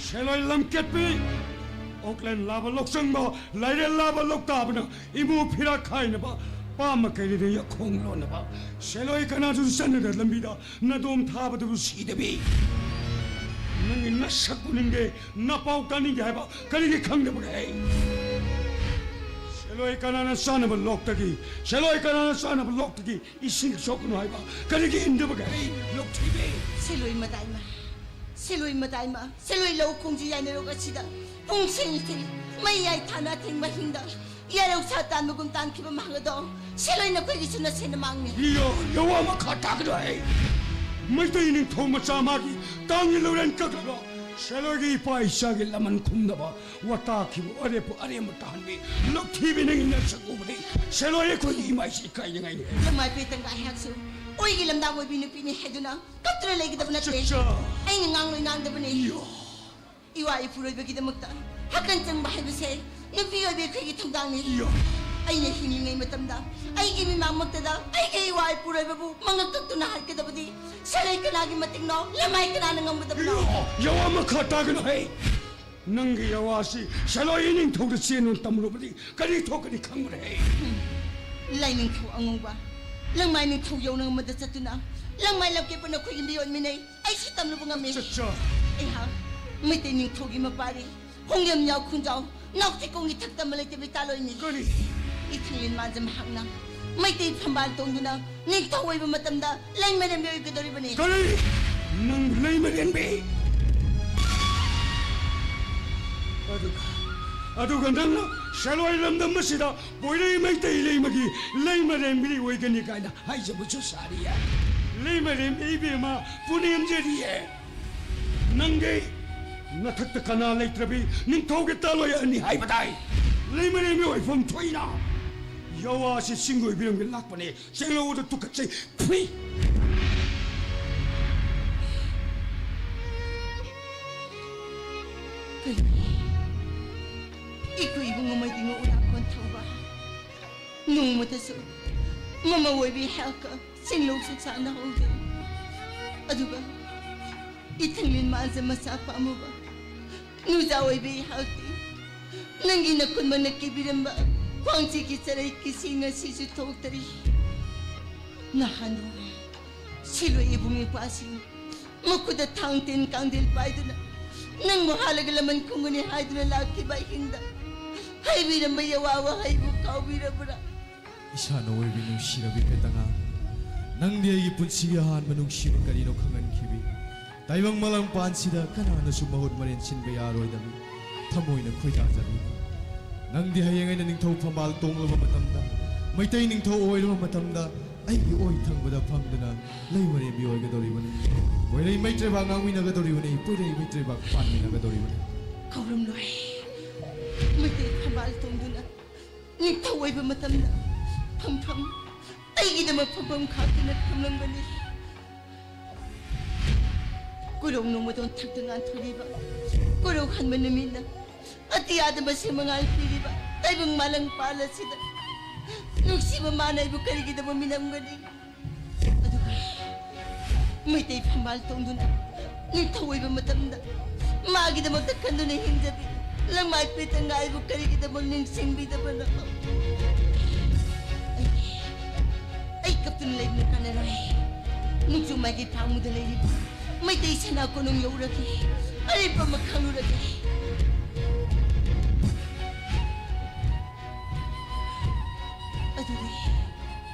ꯁꯦꯂꯣꯏ ꯂꯝꯀꯦꯠꯄꯤ, ꯑꯣꯛꯂꯦꯟ ꯂꯥꯕ ꯂꯣꯛꯆꯪꯕ, ꯂꯥꯏꯔꯦꯟ ꯂꯥꯕ ꯂꯣꯛꯇꯥꯕꯅ ꯏꯃꯨ ꯐꯤꯔꯥ ꯈꯥꯏꯅꯕ, ꯄꯥꯝꯃ ꯀꯩꯔꯤꯗ ꯌꯥꯈꯣꯡ ꯂꯣꯟꯅꯕ, ꯁꯦꯂꯣꯏ ꯀꯅꯥꯁꯨ ꯆꯠꯅꯗ ꯂꯝꯕꯤꯗ ꯅꯗꯣꯝ ꯊꯥꯕꯗꯨꯕꯨ ꯁꯤꯗꯕꯤ꯫ ꯅꯪꯒꯤ ꯅꯁꯛ ꯎꯅꯤꯡꯗꯦ, ꯅꯄꯥꯎ ꯇꯥꯅꯤꯡꯗꯦ ꯍꯥꯏꯕ ꯀꯔꯤꯒꯤ ꯈꯪꯗꯕꯒꯦ? ꯁꯦꯂꯣꯏ ꯀꯅꯥꯅ ꯆꯥꯅꯕ ꯂꯣꯛꯇꯒꯤ, ꯁꯦꯂꯣꯏ ꯀꯅꯥꯅ ꯆꯥꯅꯕ ꯂꯣꯛꯇꯒꯤ ꯏꯁꯤꯡ ꯁꯣꯛꯀꯅꯨ ꯍꯥꯏꯕ ꯀꯔꯤꯒꯤ ꯏꯟꯗꯕꯒꯦ? ꯂꯣꯛꯊꯤꯕꯤ꯫ ꯁꯦꯂꯣꯏ ꯃꯇꯥꯏꯃ, ꯁꯦꯂꯣꯏ ꯃꯇꯥꯏꯃ, ꯁꯦꯂꯣꯏ ꯂꯧ ꯈꯣꯡꯁꯤ ꯌꯥꯏꯅꯔꯣꯛ ꯑꯁꯤꯗ ꯄꯨꯡ ꯁꯤꯟ ꯁꯤꯟ ꯃꯩ ꯌꯥꯏ ꯊꯥꯅ ꯊꯤꯡꯕ ꯍꯤꯡꯗ ꯌꯥꯔꯧ ꯁꯥ ꯇꯥꯟꯕꯒꯨꯝ ꯇꯥꯟꯈꯤꯕ ꯃꯍꯥꯛ ꯑꯗꯣ ꯁꯦꯂꯣꯏ ꯅꯈꯣꯏꯒꯤꯁꯨ ꯅꯁꯦꯟꯅ ꯃꯥꯡꯅꯤ꯫ ꯌꯣ, ꯌꯋꯥ ꯃꯈꯥ ꯇꯥꯒꯅꯨ ꯍꯦ꯫ ꯃꯩꯇꯩ ꯅꯤꯡꯊꯧ ꯃꯆꯥ ꯃꯥꯒꯤ ꯇꯥꯡꯒꯤ ꯂꯧꯔꯦꯟ ꯀꯛꯂꯒ ꯁꯦꯂꯣꯏꯒꯤ ꯏꯄꯥ ꯏꯆꯥꯒꯤ ꯂꯃꯟ ꯈꯨꯝꯅꯕ ꯋꯥꯇꯥꯈꯤꯕ ꯑꯔꯦꯞꯄꯨ ꯑꯔꯦꯝꯕ ꯇꯥꯍꯟꯕꯤ ꯂꯧꯊꯤꯕꯤ ꯅꯪꯒꯤ ꯅꯁꯛ ꯎꯕꯗꯤ ꯁꯦꯂꯣꯏ ꯑꯩꯈꯣꯏꯒꯤ ꯏꯃꯥ ꯏꯆꯦ ꯏꯀꯥꯏꯅꯤꯡꯉꯥꯏꯅꯤ꯫ ꯂꯃꯥꯏ ꯄꯦꯇꯪꯒ ꯑꯩꯍꯥꯛꯁꯨ ꯑꯣꯏꯒꯤ ꯂꯝꯗꯥꯡ ꯑꯣꯏꯕꯤ ꯅꯨꯄꯤꯅꯤ ꯍꯥꯏꯗꯨꯅ ꯀꯞꯇꯨꯅ ꯂꯩꯒꯗꯕ ꯅꯠꯇꯦ꯫ ꯆꯠꯆꯥ꯫ ꯑꯩꯅ ꯉꯥꯡꯂꯣꯏ ꯉꯥꯡꯗꯕꯅꯤ꯫ ꯌꯣ꯫ ꯏꯋꯥ ꯏꯄꯨꯔꯣꯏꯕꯒꯤꯗꯃꯛꯇ ꯍꯛꯀꯟ ꯆꯪꯕ ꯍꯥꯏꯕꯁꯦ ꯅꯨꯄꯤ ꯑꯣꯏꯕꯤ ꯑꯩꯈꯣꯏꯒꯤ ꯊꯧꯗꯥꯡꯅꯤ꯫ ꯌꯣ꯫ ꯑꯩꯅ ꯍꯤꯡꯂꯤꯉꯩ ꯃꯇꯝꯗ ꯑꯩꯒꯤ ꯃꯤꯃꯥꯡꯃꯛꯇꯗ ꯑꯩꯒꯤ ꯏꯋꯥ ꯏꯄꯨꯔꯣꯏꯕꯕꯨ ꯃꯉꯛ ꯀꯛꯇꯨꯅ ꯍꯥꯠꯀꯗꯕꯗꯤ ꯁꯦꯂꯣꯏ ꯀꯅꯥꯒꯤ ꯃꯇꯤꯛꯅꯣ? ꯂꯃꯥꯏ ꯀꯅꯥꯅ ꯉꯝꯒꯗꯕꯅꯣ? ꯌꯣ, ꯌꯋꯥ ꯃꯈꯥ ꯇꯥꯒꯅꯨ ꯍꯦ꯫ ꯅꯪꯒꯤ ꯌꯋꯥꯁꯤ ꯁꯦꯂꯣꯏ ꯏꯅꯤꯡꯊꯧꯗ ꯆꯦꯟꯗꯨꯅ ꯇꯝꯂꯨꯕꯗꯤ ꯀꯔꯤ ꯊꯣꯛꯀꯅꯤ ꯈꯪꯕ꯭ꯔꯥ ꯍꯦ? ꯂꯥꯏꯅꯤꯡꯊꯧ ꯑꯉꯧꯕ, ꯂꯪꯃꯥꯏ ꯅꯤꯡꯊꯧ ꯌꯧꯅ ꯑꯃꯗ ꯆꯠꯇꯨꯅ ꯂꯪꯃꯥꯏ ꯂꯝꯀꯦꯠꯄ ꯅꯈꯣꯏꯒꯤ ꯃꯤꯑꯣꯠ ꯃꯤꯅꯩ ꯑꯩꯁꯨ ꯇꯝꯂꯨꯕ ꯉꯝꯃꯤ꯫ ꯆꯠꯆꯥ꯫ ꯑꯩꯍꯥꯛ ꯃꯩꯇꯩ ꯅꯤꯡꯊꯧꯒꯤ ꯃꯄꯥꯔꯤ ꯍꯣꯡꯌꯝ ꯌꯥꯎ ꯈꯨꯟꯖꯥꯎ ꯅꯥꯎꯊꯤꯀꯣꯡꯒꯤ ꯊꯛꯇ ꯑꯃ ꯂꯩꯇꯕ ꯏꯇꯥꯂꯣꯏꯅꯤ꯫ ꯀꯔꯤ? ꯏꯊꯪꯂꯤꯟ ꯃꯥꯟꯖ ꯃꯍꯥꯛꯅ ꯃꯩꯇꯩ ꯐꯝꯕꯥꯜ ꯇꯣꯡꯗꯨꯅ ꯅꯤꯡꯊꯧ ꯑꯣꯏꯕ ꯃꯇꯝꯗ ꯂꯩꯃꯔꯦꯝꯕꯤ ꯑꯣꯏꯒꯗꯧꯔꯤꯕꯅꯤ꯫ ꯀꯔꯤ? ꯅꯪ ꯂꯩꯃꯔꯦꯝꯕꯤ? ꯑꯗꯨꯒ, ꯑꯗꯨꯒ ꯅꯪꯅ ꯁꯦꯂꯣꯏ ꯂꯝꯗꯝ ꯑꯁꯤꯗ ꯄꯣꯏꯔꯩ ꯃꯩꯇꯩ ꯂꯩꯃꯒꯤ ꯂꯩꯃꯔꯦꯝꯕꯤ ꯑꯣꯏꯒꯅꯤ ꯀꯥꯏꯅ ꯍꯥꯏꯖꯕꯁꯨ ꯁꯥꯔꯤꯌꯦ꯫ ꯂꯩꯃꯔꯦꯝꯕꯤ ꯏꯕꯦꯝꯃ ꯄꯨꯅꯦꯝꯖꯔꯤꯌꯦ꯫ ꯅꯪꯗꯤ ꯅꯊꯛꯇ ꯀꯅꯥ ꯂꯩꯇ꯭ꯔꯕꯤ ꯅꯤꯡꯊꯧꯒꯤ ꯇꯥꯂꯣꯏ ꯑꯅꯤ ꯍꯥꯏꯕꯗꯥꯏ? ꯂꯩꯃꯔꯦꯝꯕꯤ ꯑꯣꯏꯐꯝ ꯊꯣꯛꯏꯅ꯫ ꯌꯋꯥꯁꯤ ꯆꯤꯡꯒꯣꯏꯕꯤꯔꯝꯒꯤ ꯂꯥꯛꯄꯅꯦ꯫ ꯆꯦꯡꯂꯧꯗ ꯇꯨꯀꯠꯆꯩ꯫ ꯐꯨꯏ! ꯀꯩꯅꯣ? ꯑꯩꯈꯣꯏ ꯏꯕꯨꯡꯉꯣ ꯃꯩꯇꯩꯉꯣ ꯎꯅꯥꯀꯣꯟ ꯊꯧꯕ꯫ ꯅꯣꯡꯃꯇꯁꯨ ꯃꯃꯧ ꯑꯣꯏꯕꯤ ꯍꯦꯛꯀ ꯆꯤꯡꯂꯧꯁꯨ ꯆꯥꯅꯍꯧꯗꯦ꯫ ꯑꯗꯨꯒ ꯏꯊꯪꯂꯤꯟ ꯃꯥꯁꯦ ꯃꯆꯥ ꯄꯥꯝꯃꯨꯕ ꯅꯨꯖꯥ ꯑꯣꯏꯕꯤ ꯍꯥꯎꯇꯤ, ꯅꯪꯒꯤ ꯅꯈꯨꯠꯃꯛꯅ ꯀꯤꯕꯤꯔꯝꯕ ꯈ꯭ꯋꯥꯡꯆꯤꯒꯤ ꯆꯔꯩ ꯀꯤꯁꯤ ꯉꯁꯤꯁꯨ ꯊꯣꯛꯇꯔꯤ꯫ ꯅꯍꯥꯟꯋꯥꯏ ꯁꯤꯂꯣꯏ ꯏꯕꯨꯡ ꯏꯄ꯭ꯋꯥꯁꯤꯡ ꯃꯈꯨꯠꯇ ꯊꯥꯡ ꯇꯤꯟ ꯀꯥꯡꯗꯦꯜ ꯄꯥꯏꯗꯨꯅ ꯅꯪꯕꯨ ꯍꯥꯠꯂꯒ ꯂꯃꯟ ꯈꯨꯝꯒꯅꯤ ꯍꯥꯏꯗꯨꯅ ꯂꯥꯛꯈꯤꯕ ꯑꯍꯤꯡꯗ ꯍꯥꯏꯕꯤꯔꯝꯕ ꯌꯥꯋꯥ ꯋꯥꯍꯩꯕꯨ ꯀꯥꯎꯕꯤꯔꯕ꯭ꯔꯥ? ꯏꯁꯥꯅ ꯑꯣꯏꯕꯤ ꯅꯨꯡꯁꯤꯔꯕꯤ ꯄꯦꯇꯉꯥ, ꯅꯪꯗꯤ ꯑꯩꯒꯤ ꯄꯨꯟꯁꯤꯒꯤ ꯑꯍꯥꯟꯕ ꯅꯨꯡꯁꯤꯕ ꯀꯔꯤꯅꯣ ꯈꯪꯍꯟꯈꯤꯕꯤ꯫ ꯇꯥꯏꯕꯪ ꯃꯥꯂꯪ ꯄꯥꯟꯁꯤꯗ ꯀꯅꯥꯅꯁꯨ ꯃꯍꯨꯠ ꯃꯔꯦꯟ ꯁꯤꯟꯕ ꯌꯥꯔꯣꯏꯗꯕꯤ ꯊꯃꯣꯏꯅ ꯈꯣꯏꯗꯥꯖꯕꯤ꯫ ꯅꯪꯗꯤ ꯍꯌꯦꯡ ꯑꯩꯅ ꯅꯤꯡꯊꯧ ꯐꯝꯕꯥꯜ ꯇꯣꯡꯂꯕ ꯃꯇꯝꯗ, ꯃꯩꯇꯩ ꯅꯤꯡꯊꯧ ꯑꯣꯏꯔꯕ ꯃꯇꯝꯗ, ꯑꯩꯒꯤ ꯑꯣꯏ ꯊꯪꯕꯗ ꯐꯝꯗꯨꯅ ꯂꯩꯃꯔꯦꯝꯕꯤ ꯑꯣꯏꯒꯗꯧꯔꯤꯕꯅꯤ꯫ ꯄꯣꯏꯔꯩ ꯃꯩꯇ꯭ꯔꯩꯕꯥꯛ ꯉꯥꯡꯃꯤꯟꯅꯒꯗꯧꯔꯤꯕꯅꯤ, ꯄꯣꯏꯔꯩ ꯃꯩꯇ꯭ꯔꯩꯕꯥꯛ ꯄꯥꯟꯃꯤꯟꯅꯒꯗꯧꯔꯤꯕꯅꯤ꯫ ꯀꯧꯔꯝꯂꯣꯏ꯫ ꯃꯩꯇꯩ ꯐꯝꯕꯥꯜ ꯇꯣꯡꯗꯨꯅ ꯅꯤꯡꯊꯧ ꯑꯣꯏꯕ ꯃꯇꯝꯗ ꯐꯝꯐꯝ, ꯑꯩꯒꯤꯗꯃꯛ ꯐꯝꯐꯝ ꯈꯥꯛꯇꯨꯅ ꯊꯝꯂꯝꯕꯅꯤ꯫ ꯀꯨꯔꯧ ꯅꯣꯡꯃꯗꯣꯟ ꯊꯛꯇ ꯉꯥꯟꯊꯣꯛꯂꯤꯕ, ꯀꯨꯔꯧ ꯍꯟꯕ ꯅꯨꯃꯤꯠꯅ ꯑꯇꯤꯌꯥꯗ ꯃꯁꯦꯝ ꯃꯉꯥꯜ ꯄꯤꯔꯤꯕ ꯇꯥꯏꯕꯪ ꯃꯥꯂꯪ ꯄꯥꯜ ꯑꯁꯤꯗ ꯅꯨꯡꯁꯤꯕ ꯃꯥꯅ ꯑꯩꯕꯨ ꯀꯔꯤꯒꯤꯗꯃꯛ ꯃꯤꯅꯝꯒꯅꯤ? ꯑꯗꯨꯒ ꯃꯩꯇꯩ ꯐꯝꯕꯥꯜ ꯇꯣꯡꯗꯨꯅ ꯅꯤꯡꯊꯧ ꯑꯣꯏꯕ ꯃꯇꯝꯗ ꯃꯥꯒꯤꯗꯃꯛꯇ ꯈꯟꯗꯨꯅ ꯍꯤꯡꯖꯕꯤ ꯂꯪꯃꯥꯏ ꯄꯦꯇꯉꯥ ꯑꯩꯕꯨ ꯀꯔꯤꯒꯤꯗꯃꯛ ꯅꯤꯡꯁꯤꯡꯕꯤꯗꯕꯅꯣ? ꯑꯩ, ꯑꯩ ꯀꯞꯇꯨꯅ ꯂꯩꯕꯅ ꯀꯥꯟꯅꯔꯣꯏ꯫ ꯅꯣꯡꯖꯨ ꯃꯥꯏꯀꯩ ꯐꯥꯡꯕꯗ ꯂꯩꯔꯤꯕ ꯃꯩꯇꯩ ꯁꯅꯥ ꯀꯣꯅꯨꯡ ꯌꯧꯔꯒꯦ꯫ ꯑꯔꯦꯞꯄ ꯑꯃ ꯈꯪꯂꯨꯔꯒꯦ꯫ ꯑꯗꯨꯗꯤ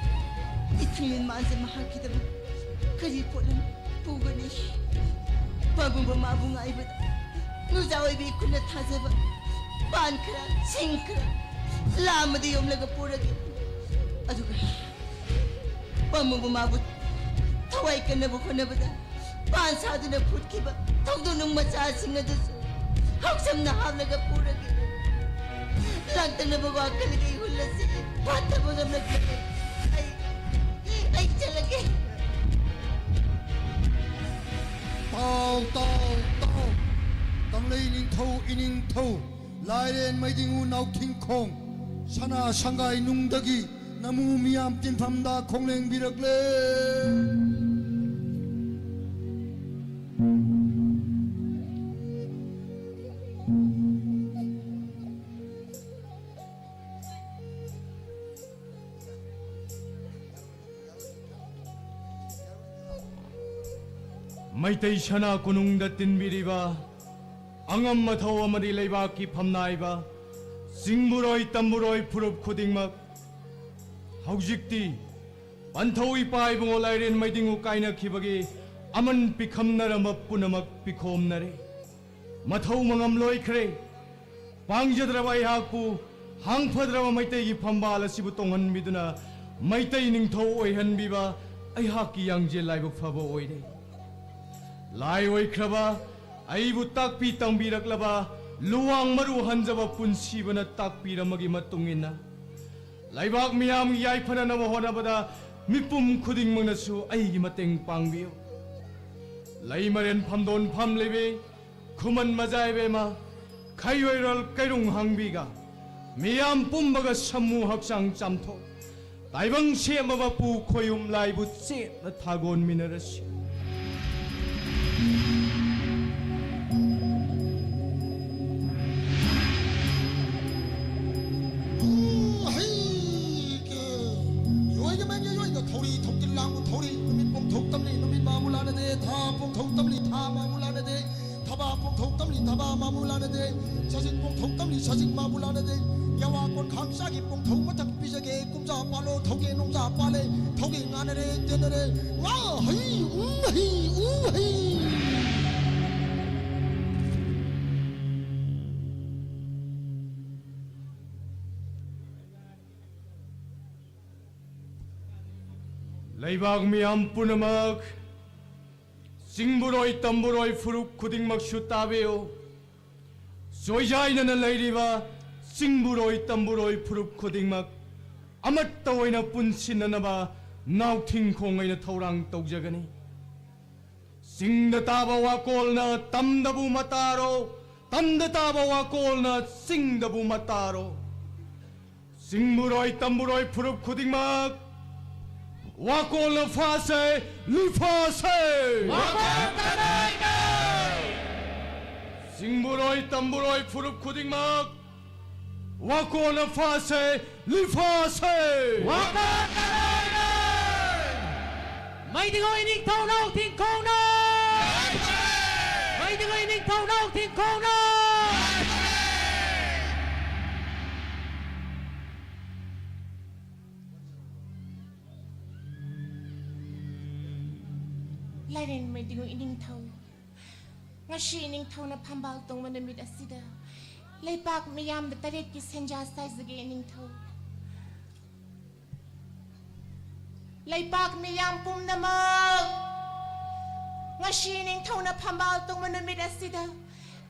ꯏꯊꯪ ꯃꯥꯟꯁꯦ ꯃꯍꯥꯛꯀꯤꯗꯃꯛ ꯀꯔꯤ ꯄꯣꯠꯂꯝ ꯄꯨꯒꯅꯤ? ꯄꯥꯕꯨꯡꯕ ꯃꯥꯕꯨ ꯉꯥꯏꯕꯗ ꯅꯨꯖꯥ ꯑꯣꯏꯕꯤ ꯈꯨꯠꯅ ꯊꯥꯖꯕ ꯄꯥꯟ ꯈꯔ, ꯁꯤꯡ ꯈꯔ, ꯂꯥ ꯑꯃꯗ ꯌꯣꯝꯂꯒ ꯄꯨꯔꯒꯦ꯫ ꯑꯗꯨꯒ ꯄꯥꯕꯨꯡꯕ ꯃꯥꯕꯨ ꯊꯋꯥꯏ ꯀꯟꯅꯕ ꯍꯣꯠꯅꯕꯗ ꯄꯥꯟ ꯁꯥꯗꯨꯅ ꯐꯨꯠꯈꯤꯕ ꯊꯧꯗꯣꯛꯅꯨꯡ ꯃꯆꯥꯁꯤꯡ ꯑꯗꯨꯁꯨ ꯍꯥꯎꯁꯝꯅ ꯍꯥꯞꯂꯒ ꯄꯨꯔꯒꯦ꯫ ꯂꯥꯡꯇꯛꯅꯕ ꯋꯥꯈꯜꯒꯤ ꯏꯍꯨꯜ ꯑꯁꯤ ꯐꯥꯊꯕ ꯉꯝꯂꯛꯇ꯭ꯔꯦ꯫ ꯑꯩ, ꯑꯩ ꯆꯠꯂꯒꯦ꯫ ꯇꯥꯎ, ꯇꯥꯎ, ꯇꯥꯎ꯫ ꯀꯪꯂꯩ ꯅꯤꯡꯊꯧ ꯏꯅꯤꯡꯊꯧ, ꯂꯥꯏꯔꯦꯟ ꯃꯩꯗꯤꯡꯉꯨ ꯅꯥꯎꯊꯤꯡꯈꯣꯡ, ꯁꯅꯥ ꯁꯪꯒꯥꯏ ꯅꯨꯡꯗꯒꯤ ꯅꯃꯨ ꯃꯤꯌꯥꯝ ꯇꯤꯟꯐꯝꯗ ꯈꯣꯡꯂꯦꯡꯕꯤꯔꯛꯂꯦ꯫ ꯃꯩꯇꯩ ꯁꯅꯥ ꯀꯣꯅꯨꯡꯗ ꯇꯤꯟꯕꯤꯔꯤꯕ ꯑꯉꯝ ꯑꯊꯧ ꯑꯃꯗꯤ ꯂꯩꯕꯥꯛꯀꯤ ꯐꯝꯅꯥꯏꯕ ꯆꯤꯡꯕꯨꯔꯣꯏ ꯇꯝꯕꯨꯔꯣꯏ ꯐꯨꯔꯨꯞ ꯈꯨꯗꯤꯡꯃꯛ, ꯍꯧꯖꯤꯛꯇꯤ ꯄꯟꯊꯧ ꯏꯄꯥ ꯏꯕꯨꯡꯉꯣ ꯂꯥꯏꯔꯦꯟ ꯃꯩꯗꯤꯡꯉꯨ ꯀꯥꯏꯅꯈꯤꯕꯒꯤ ꯑꯃꯟ ꯄꯤꯈꯝꯅꯔꯝꯕ ꯄꯨꯝꯅꯃꯛ ꯄꯤꯈꯣꯝꯅꯔꯦ꯫ ꯃꯊꯧ ꯃꯉꯝ ꯂꯣꯏꯈ꯭ꯔꯦ꯫ ꯄꯥꯡꯖꯗ꯭ꯔꯕ ꯑꯩꯍꯥꯛꯄꯨ ꯍꯥꯡꯐꯗ꯭ꯔꯕ ꯃꯩꯇꯩꯒꯤ ꯐꯝꯕꯥꯜ ꯑꯁꯤꯕꯨ ꯇꯣꯡꯍꯟꯕꯤꯗꯨꯅ ꯃꯩꯇꯩ ꯅꯤꯡꯊꯧ ꯑꯣꯏꯍꯟꯕꯤꯕ ꯑꯩꯍꯥꯛꯀꯤ ꯌꯥꯡꯖꯦꯜ ꯂꯥꯏꯕꯛ ꯐꯕ ꯑꯣꯏꯔꯦ꯫ ꯂꯥꯏ ꯑꯣꯏꯈ꯭ꯔꯕ ꯑꯩꯕꯨ ꯇꯥꯛꯄꯤ ꯇꯝꯕꯤꯔꯛꯂꯕ ꯂꯨꯋꯥꯡ ꯃꯔꯨ ꯍꯟꯖꯕ ꯄꯨꯟꯁꯤꯕꯅ ꯇꯥꯛꯄꯤꯔꯝꯕꯒꯤ ꯃꯇꯨꯡ ꯏꯟꯅ, ꯂꯩꯕꯥꯛ ꯃꯤꯌꯥꯝꯒꯤ ꯌꯥꯏꯐꯅꯅꯕ ꯍꯣꯠꯅꯕꯗ ꯃꯤꯄꯨꯝ ꯈꯨꯗꯤꯡꯃꯛꯅꯁꯨ ꯑꯩꯒꯤ ꯃꯇꯦꯡ ꯄꯥꯡꯕꯤꯌꯨ꯫ ꯂꯩꯃꯔꯦꯟ ꯐꯝꯗꯣꯟ ꯐꯝꯂꯤꯕꯤ ꯈꯨꯃꯟ ꯃꯖꯥ ꯏꯕꯦꯝꯃ, ꯈꯩꯔꯣꯏꯔꯣꯜ ꯀꯩꯔꯨꯡ ꯍꯥꯡꯕꯤꯒ ꯃꯤꯌꯥꯝ ꯄꯨꯝꯕꯒ ꯁꯃꯨ ꯍꯛꯆꯥꯡ ꯆꯥꯝꯊꯣꯛ ꯇꯥꯏꯕꯪ ꯁꯦꯝꯃꯕ ꯄꯨ ꯈꯣꯌꯨꯝ ꯂꯥꯏꯕꯨ ꯆꯦꯠꯅ ꯊꯥꯒꯣꯟꯃꯤꯟꯅꯔꯁꯤ꯫ ꯎꯝ, ꯍꯩ, ꯀꯦ꯫ ꯌꯣꯏꯒ ꯃꯦꯟꯒ ꯌꯣꯏꯒ ꯊꯧꯔꯤ ꯊꯧꯇꯤꯜ ꯂꯥꯡꯕ ꯊꯧꯔꯤ꯫ ꯅꯨꯃꯤꯠ ꯄꯣꯡꯊꯧ ꯇꯝꯂꯤ ꯅꯨꯃꯤꯠ ꯃꯥꯕꯨ ꯂꯥꯟꯅꯗꯦ꯫ ꯊꯥ ꯄꯣꯡꯊꯧ ꯇꯝꯂꯤ ꯊꯥ ꯃꯥꯕꯨ ꯂꯥꯟꯅꯗꯦ꯫ ꯊꯕꯥ ꯄꯣꯡꯊꯧ ꯇꯝꯂꯤ ꯊꯕꯥ ꯃꯥꯕꯨ ꯂꯥꯟꯅꯗꯦ꯫ ꯁꯖꯤꯛ ꯄꯣꯡꯊꯧ ꯇꯝꯂꯤ ꯁꯖꯤꯛ ꯃꯥꯕꯨ ꯂꯥꯟꯅꯗꯦ꯫ ꯌꯥꯋꯥ ꯀꯣꯟꯈꯥꯡ ꯆꯥꯒꯤ ꯄꯣꯡꯊꯧ ꯃꯊꯛ ꯄꯤꯖꯒꯦ꯫ ꯀꯨꯝꯖꯥ ꯄꯥꯜꯂꯣ ꯊꯧꯒꯦ ꯅꯣꯡꯖꯥ ꯄꯥꯜꯂꯦ꯫ ꯊꯧꯒꯦ ꯉꯥꯟꯅꯔꯦ ꯇꯦꯟꯅꯔꯦ꯫ ꯉꯥ ꯍꯩ ꯎ ꯍꯩ ꯎ ꯍꯩ꯫ ꯂꯩꯕꯥꯛ ꯃꯤꯌꯥꯝ ꯄꯨꯝꯅꯃꯛ, ꯆꯤꯡꯕꯨꯔꯣꯏ ꯇꯝꯕꯨꯔꯣꯏ ꯐꯨꯔꯨꯞ ꯈꯨꯗꯤꯡꯃꯛꯁꯨ ꯇꯥꯕꯤꯌꯨ꯫ ꯆꯣꯏꯖꯥꯏꯅꯅ ꯂꯩꯔꯤꯕ ꯆꯤꯡꯕꯨꯔꯣꯏ ꯇꯝꯕꯨꯔꯣꯏ ꯐꯨꯔꯨꯞ ꯈꯨꯗꯤꯡꯃꯛ ꯑꯃꯠꯇ ꯑꯣꯏꯅ ꯄꯨꯟꯁꯤꯟꯅꯅꯕ ꯅꯥꯎꯊꯤꯡꯈꯣꯡ ꯑꯩꯅ ꯊꯧꯔꯥꯡ ꯇꯧꯖꯒꯅꯤ꯫ ꯆꯤꯡꯗ ꯇꯥꯕ ꯋꯥꯀꯣꯜꯅ ꯇꯝꯗꯕꯨ ꯃꯇꯥꯔꯣ, ꯇꯝꯗ ꯇꯥꯕ ꯋꯥꯀꯣꯜꯅ ꯆꯤꯡꯗꯕꯨ ꯃꯇꯥꯔꯣ꯫ ꯆꯤꯡꯕꯨꯔꯣꯏ ꯇꯝꯕꯨꯔꯣꯏ ꯐꯨꯔꯨꯞ ꯈꯨꯗꯤꯡꯃꯛ ꯋꯥꯀꯣꯜꯅ ꯐꯥꯁꯦ, ꯂꯨꯐꯥꯁꯦ꯫ ꯋꯥꯀꯣꯜ ꯀꯗꯥꯏꯅꯣ? ꯆꯤꯡꯕꯨꯔꯣꯏ ꯇꯝꯕꯨꯔꯣꯏ ꯐꯨꯔꯨꯞ ꯈꯨꯗꯤꯡꯃꯛ ꯋꯥꯀꯣꯜꯅ ꯐꯥꯁꯦ, ꯂꯨꯐꯥꯁꯦ꯫ ꯋꯥꯀꯣꯜ ꯀꯗꯥꯏꯅꯣ? ꯃꯩꯗꯤꯉꯣꯏ ꯅꯤꯡꯊꯧ ꯅꯥꯎꯊꯤꯡꯈꯣꯡꯅ ꯊꯧꯅꯥꯎ ꯊꯤꯡꯈꯣꯡꯅ ꯂꯥꯏꯔꯦꯟ ꯃꯩꯗꯤꯉꯨ ꯏꯅꯤꯡꯊꯧ, ꯉꯁꯤ ꯏꯅꯤꯡꯊꯧꯅ ꯐꯝꯕꯥꯜ ꯇꯣꯡꯕ ꯅꯨꯃꯤꯠ ꯑꯁꯤꯗ ꯂꯩꯄꯥꯛ ꯃꯤꯌꯥꯝꯗ ꯇꯔꯦꯠꯀꯤ ꯁꯦꯟꯖꯥ ꯆꯥꯏꯖꯒꯦ ꯏꯅꯤꯡꯊꯧ꯫ ꯂꯩꯄꯥꯛ ꯃꯤꯌꯥꯝ ꯄꯨꯝꯅꯃꯛ, ꯉꯁꯤ ꯅꯤꯡꯊꯧꯅ ꯐꯝꯕꯥꯜ ꯇꯣꯡꯕ ꯅꯨꯃꯤꯠ ꯑꯁꯤꯗ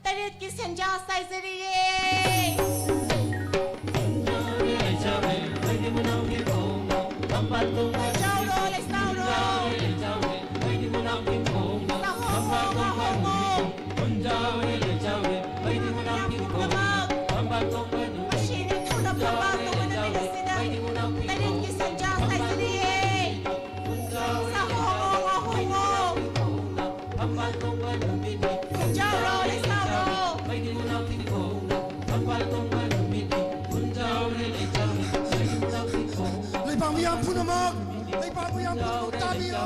ꯇꯔꯦꯠꯀꯤ ꯁꯦꯟꯖꯥ ꯆꯥꯏꯖꯔꯤꯌꯦ꯫ ꯂꯩꯆꯥꯎꯔꯣ, ꯂꯩꯆꯥꯎꯔꯣ꯫ ꯆꯥꯍꯣꯡꯉꯣ, ꯉꯥꯍꯣꯡꯉꯣ꯫ ꯄꯨꯝꯅꯃꯛ ꯉꯁꯤ ꯅꯤꯡꯊꯧꯅ ꯐꯝꯕꯥꯜ ꯇꯣꯡꯕ ꯅꯨꯃꯤꯠ ꯑꯁꯤꯗ ꯇꯔꯦꯠꯀꯤ ꯁꯦꯟꯖꯥ ꯆꯥꯏꯖꯔꯤꯌꯦ꯫ ꯆꯥꯍꯣꯡꯉꯣ, ꯉꯥꯍꯣꯡꯉꯣ꯫ ꯂꯩꯆꯥꯎꯔꯣ, ꯂꯩꯆꯥꯎꯔꯣ꯫ ꯂꯩꯄꯥꯛ ꯃꯤꯌꯥꯝ ꯄꯨꯝꯅꯃꯛ, ꯂꯩꯄꯥꯛ ꯃꯤꯌꯥꯝ ꯄꯨꯝꯅꯃꯛ ꯇꯥꯕꯤꯌꯨ꯫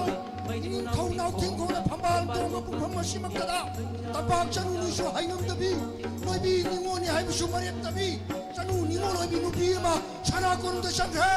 ꯅꯤꯡꯊꯧ ꯅꯥꯎꯊꯤꯡꯈꯣꯡꯅ ꯐꯝꯕꯥꯜ ꯇꯣꯡꯕ ꯄꯨꯡꯐꯝ ꯑꯁꯤꯃꯛꯇꯗ ꯇꯝꯄꯥꯛ ꯆꯅꯨꯅꯤꯁꯨ ꯍꯥꯏꯉꯝꯗꯕꯤ, ꯅꯣꯏꯕꯤ ꯅꯤꯉꯣꯜꯅꯤ ꯍꯥꯏꯕꯁꯨ ꯃꯔꯦꯞꯇꯕꯤ, ꯆꯅꯨ ꯅꯤꯉꯣꯜ ꯑꯣꯏꯕꯤ ꯅꯨꯄꯤ ꯑꯃ ꯁꯅꯥ ꯀꯣꯅꯨꯡꯗ ꯆꯪꯈ꯭ꯔꯦ꯫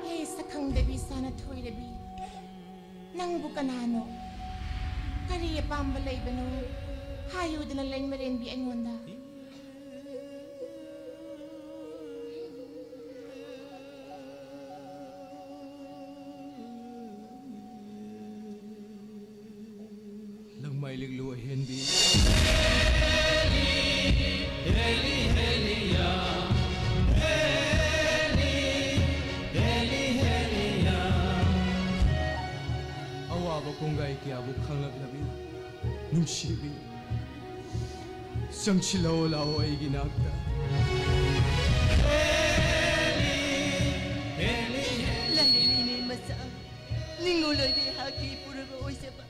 ꯍꯦ ꯁꯛꯈꯪꯗꯕꯤ ꯁꯥꯅꯊꯣꯏꯔꯕꯤ, ꯅꯪꯕꯨ ꯀꯅꯥꯅꯣ? ꯀꯔꯤ ꯑꯄꯥꯝꯕ ꯂꯩꯕꯅꯣ? ꯍꯥꯏꯌꯨꯗꯅ ꯂꯩꯃꯔꯦꯟꯕꯤ ꯑꯩꯉꯣꯟꯗ꯫ ꯃꯥꯏꯂꯤꯛꯂꯨ ꯑꯍꯦꯟꯕꯤ꯫ ꯑꯋꯥꯕ ꯀꯣꯡꯒꯥꯏ ꯀꯌꯥꯕꯨ ꯈꯪꯂꯛꯂꯕꯤ ꯅꯨꯡꯁꯤꯕꯤ, ꯆꯪꯁꯤꯜꯂꯛꯑꯣ ꯂꯥꯛꯑꯣ ꯑꯩꯒꯤ ꯅꯥꯛꯇ꯫ ꯂꯥꯏꯔꯦꯝꯕꯤ ꯃꯆꯥ, ꯅꯤꯡꯉꯣꯜ ꯑꯣꯏꯕꯤ ꯑꯩꯍꯥꯛꯀꯤ ꯏꯄꯨꯔꯣꯏꯕ ꯑꯣꯏꯖꯕ,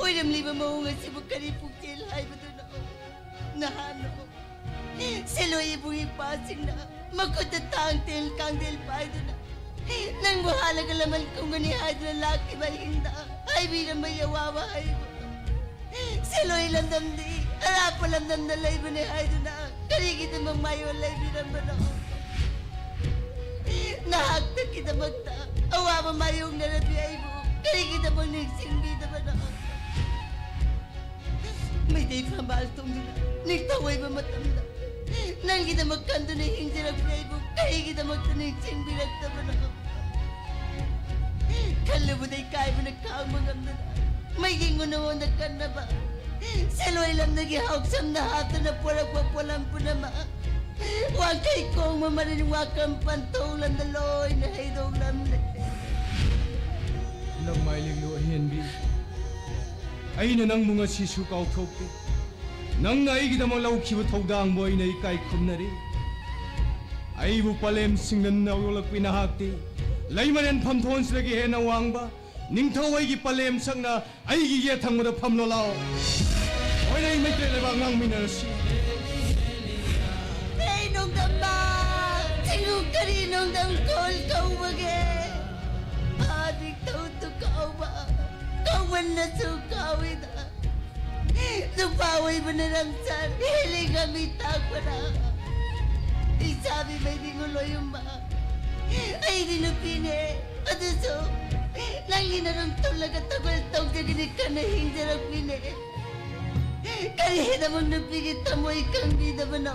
ꯑꯣꯏꯔꯝꯂꯤꯕ ꯃꯑꯣꯡ ꯑꯁꯤꯕꯨ ꯀꯔꯤ ꯄꯨꯛꯆꯦꯜ ꯍꯥꯏꯕꯗꯨꯅꯣ? ꯅꯍꯥꯟꯅꯣ ꯁꯦꯂꯣꯏ ꯏꯕꯨꯡ ꯏꯄ꯭ꯋꯥꯁꯤꯡꯅ ꯃꯈꯨꯠꯇ ꯊꯥꯡ ꯇꯦꯜ ꯀꯥꯡꯗꯦꯜ ꯄꯥꯏꯗꯨꯅ ꯅꯪꯕꯨ ꯍꯥꯠꯂꯒ ꯂꯃꯟ ꯈꯨꯝꯒꯅꯤ ꯍꯥꯏꯗꯨꯅ ꯂꯥꯛꯈꯤꯕ ꯑꯍꯤꯡꯗ ꯍꯥꯏꯕꯤꯔꯝꯕ ꯑꯋꯥꯕ ꯍꯥꯏꯕꯨ, ꯁꯦꯂꯣꯏ ꯂꯝꯗꯝꯗꯤ ꯑꯔꯥꯞꯄ ꯂꯝꯗꯝꯗ ꯂꯩꯕꯅꯦ ꯍꯥꯏꯗꯨꯅ ꯀꯔꯤꯒꯤꯗꯃꯛ ꯃꯥꯌꯣꯟ ꯂꯩꯕꯤꯔꯝꯕꯅꯣ? ꯅꯍꯥꯛꯇꯒꯤꯗꯃꯛꯇ ꯑꯋꯥꯕ ꯃꯥꯌꯣꯛꯅꯔꯕꯤ ꯑꯩꯕꯨ ꯀꯔꯤꯒꯤꯗꯃꯛ ꯅꯤꯡꯁꯤꯡꯕꯤꯗꯕꯅꯣ? ꯃꯩꯇꯩ ꯐꯝꯕꯥꯜ ꯇꯣꯡꯗꯨꯅ ꯅꯤꯡꯊꯧ ꯑꯣꯏꯕ ꯃꯇꯝꯗ ꯅꯪꯒꯤꯗꯃꯛ ꯀꯟꯗꯨꯅ ꯍꯤꯡꯖꯔꯛꯄ ꯑꯩꯕꯨ ꯀꯔꯤꯒꯤꯗꯃꯛꯇ ꯅꯤꯡꯁꯤꯡꯕꯤꯔꯛꯇꯕꯅꯣ? ꯈꯜꯂꯨꯕꯗ ꯏꯀꯥꯏꯕꯅ ꯈꯥꯡꯕ ꯉꯝꯗꯅ ꯃꯩꯌꯦꯡꯕ ꯅꯉꯣꯟꯗ ꯀꯟꯅꯕ ꯁꯦꯂꯣꯏ ꯂꯝꯗꯒꯤ ꯍꯥꯎꯁꯝꯅ ꯍꯥꯞꯇꯨꯅ ꯄꯨꯔꯛꯄ ꯄꯣꯠꯂꯝ ꯄꯨꯝꯅꯃꯛ ꯋꯥꯡꯈꯩ ꯈꯣꯡꯕ ꯃꯔꯤꯟ ꯋꯥꯀꯝ ꯄꯟꯊꯧ ꯂꯝꯗ ꯂꯣꯏꯅ ꯍꯩꯗꯣꯛꯂꯝꯂꯦ꯫ ꯂꯪꯃꯥꯏ ꯂꯤꯛꯂꯨ ꯑꯍꯦꯟꯕꯤ, ꯑꯩꯅ ꯅꯪꯕꯨ ꯉꯁꯤꯁꯨ ꯀꯥꯎꯊꯣꯛꯇꯦ꯫ ꯅꯪꯅ ꯑꯩꯒꯤꯗꯃꯛ ꯂꯧꯈꯤꯕ ꯊꯧꯗꯥꯡꯕꯨ ꯑꯩꯅ ꯏꯀꯥꯏ ꯈꯨꯝꯅꯔꯤ꯫ ꯑꯩꯕꯨ ꯄꯂꯦꯝꯁꯤꯡꯅ ꯌꯣꯛꯂꯛꯄꯤ ꯅꯍꯥꯛꯇꯤ ꯂꯩꯃꯔꯦꯟ ꯐꯝꯊꯣꯟꯁꯤꯗꯒꯤ ꯍꯦꯟꯅ ꯋꯥꯡꯕ ꯅꯤꯡꯊꯧ ꯑꯩꯒꯤ ꯄꯂꯦꯝ ꯁꯛꯅ ꯑꯩꯒꯤ ꯌꯦꯠ ꯊꯪꯕꯗ ꯐꯝꯂꯣ ꯂꯥꯛꯑꯣ꯫ ꯍꯣꯏꯅꯦ, ꯑꯩ ꯃꯩꯇꯩ ꯂꯩꯕꯥꯛ ꯉꯥꯡꯃꯤꯟꯅꯔꯁꯤ꯫ ꯍꯦ ꯅꯣꯡꯗꯝꯕ, ꯆꯤꯡꯉꯨ ꯀꯔꯤ ꯅꯣꯡꯗꯝ ꯀꯣꯜ ꯀꯧꯕꯒꯦ? ꯍꯥꯗꯤ ꯇꯧꯗꯨ ꯀꯧꯕ, ꯀꯧꯃꯟꯅꯁꯨ ꯀꯧꯏꯗ꯫ ꯅꯨꯄꯥ ꯑꯣꯏꯕꯅ ꯔꯪꯆꯥꯟ ꯍꯦꯜꯂꯤꯒ ꯃꯤ ꯇꯥꯛꯄꯅ꯫ ꯏꯆꯥꯕꯤ ꯃꯩꯗꯤ ꯉꯨꯂꯣꯏꯌꯨꯝꯕ꯫ ꯑꯩꯗꯤ ꯅꯨꯄꯤꯅꯦ꯫ ꯑꯗꯨꯁꯨ ꯅꯪꯒꯤ ꯅꯔꯨꯝ ꯇꯨꯜꯂꯒ ꯇꯧꯒꯜ ꯇꯧꯖꯒꯅꯤ ꯀꯟꯅ ꯍꯤꯡꯖꯔꯛꯄꯤꯅꯦ꯫ ꯀꯔꯤꯒꯤꯗꯃꯛ ꯅꯨꯄꯤꯒꯤ ꯊꯃꯣꯏ ꯈꯪꯕꯤꯗꯕꯅꯣ?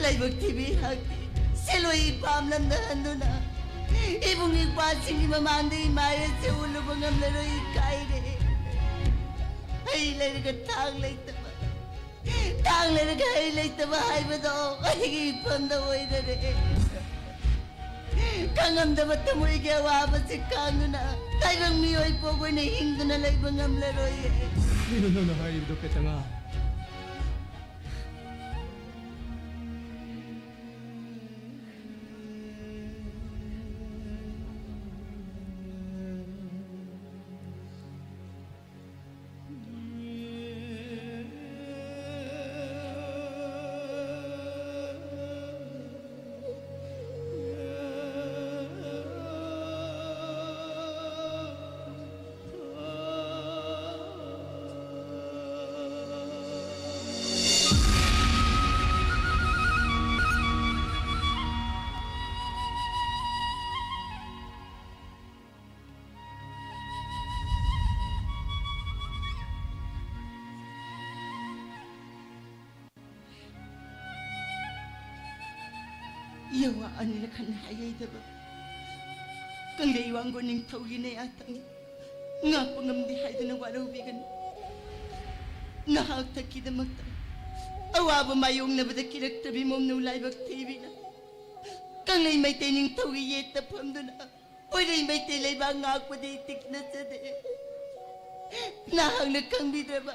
ꯂꯥꯏꯕꯛ ꯊꯤꯕꯤ ꯍꯥꯛꯇꯤ ꯁꯦꯂꯣꯏ ꯏꯄꯥꯝ ꯂꯝꯗ ꯍꯟꯗꯨꯅ ꯏꯕꯨꯡ ꯏꯄ꯭ꯋꯥꯁꯤꯡꯒꯤ ꯃꯃꯥꯡꯗ ꯏꯃꯥ ꯑꯁꯤ ꯎꯠꯂꯨꯕ ꯉꯝꯂꯔꯣꯏ, ꯏꯀꯥꯏꯔꯦ꯫ ꯍꯩ ꯂꯩꯔꯒ ꯊꯥꯡ ꯂꯩꯇꯕ, ꯊꯥꯡ ꯂꯩꯔꯒ ꯍꯩ ꯂꯩꯇꯕ ꯍꯥꯏꯕꯗꯣ ꯑꯩꯒꯤ ꯏꯐꯝꯗ ꯑꯣꯏꯔꯔꯦ꯫ ꯈꯪꯉꯝꯗꯕ ꯊꯃꯣꯏꯒꯤ ꯑꯋꯥꯕꯁꯤ ꯈꯥꯡꯗꯨꯅ ꯇꯥꯏꯕꯪ ꯃꯤꯑꯣꯏ ꯄꯣꯛ ꯑꯣꯏꯅ ꯍꯤꯡꯗꯨꯅ ꯂꯩꯕ ꯉꯝꯂꯔꯣꯏꯌꯦ꯫ ꯀꯩꯅꯣ ꯅꯪꯅ ꯍꯥꯏꯔꯤꯕꯗꯣ, ꯄꯦꯇꯉꯥ? ꯌꯥꯋꯥ ꯑꯅꯤꯔꯛ ꯍꯟꯅ ꯍꯥꯏꯌꯩꯗꯕ ꯀꯪꯂꯩ ꯋꯥꯡꯒꯣꯟ ꯅꯤꯡꯊꯧꯒꯤ ꯅꯌꯥꯊꯪ ꯉꯥꯛꯄ ꯉꯝꯗꯦ ꯍꯥꯏꯗꯨꯅ ꯋꯥꯔꯧꯕꯤꯒꯅꯨ꯫ ꯉꯥꯏꯍꯥꯛꯇꯛꯀꯤꯗꯃꯛꯇ ꯑꯋꯥꯕ ꯃꯥꯌꯣꯛꯅꯕꯗ ꯀꯤꯔꯛꯇꯕꯤ ꯃꯣꯝꯅꯧ ꯂꯥꯏꯕꯛ ꯊꯤꯕꯤꯅ ꯀꯪꯂꯩ ꯃꯩꯇꯩ ꯅꯤꯡꯊꯧꯒꯤ ꯌꯦꯠꯇ ꯐꯝꯗꯨꯅ ꯍꯣꯏꯔꯩ ꯃꯩꯇꯩ ꯂꯩꯕꯥꯛ ꯉꯥꯛꯄꯗꯤ ꯇꯤꯛꯅꯖꯗꯦ꯫ ꯅꯍꯥꯛꯅ ꯈꯪꯕꯤꯗ꯭ꯔꯕ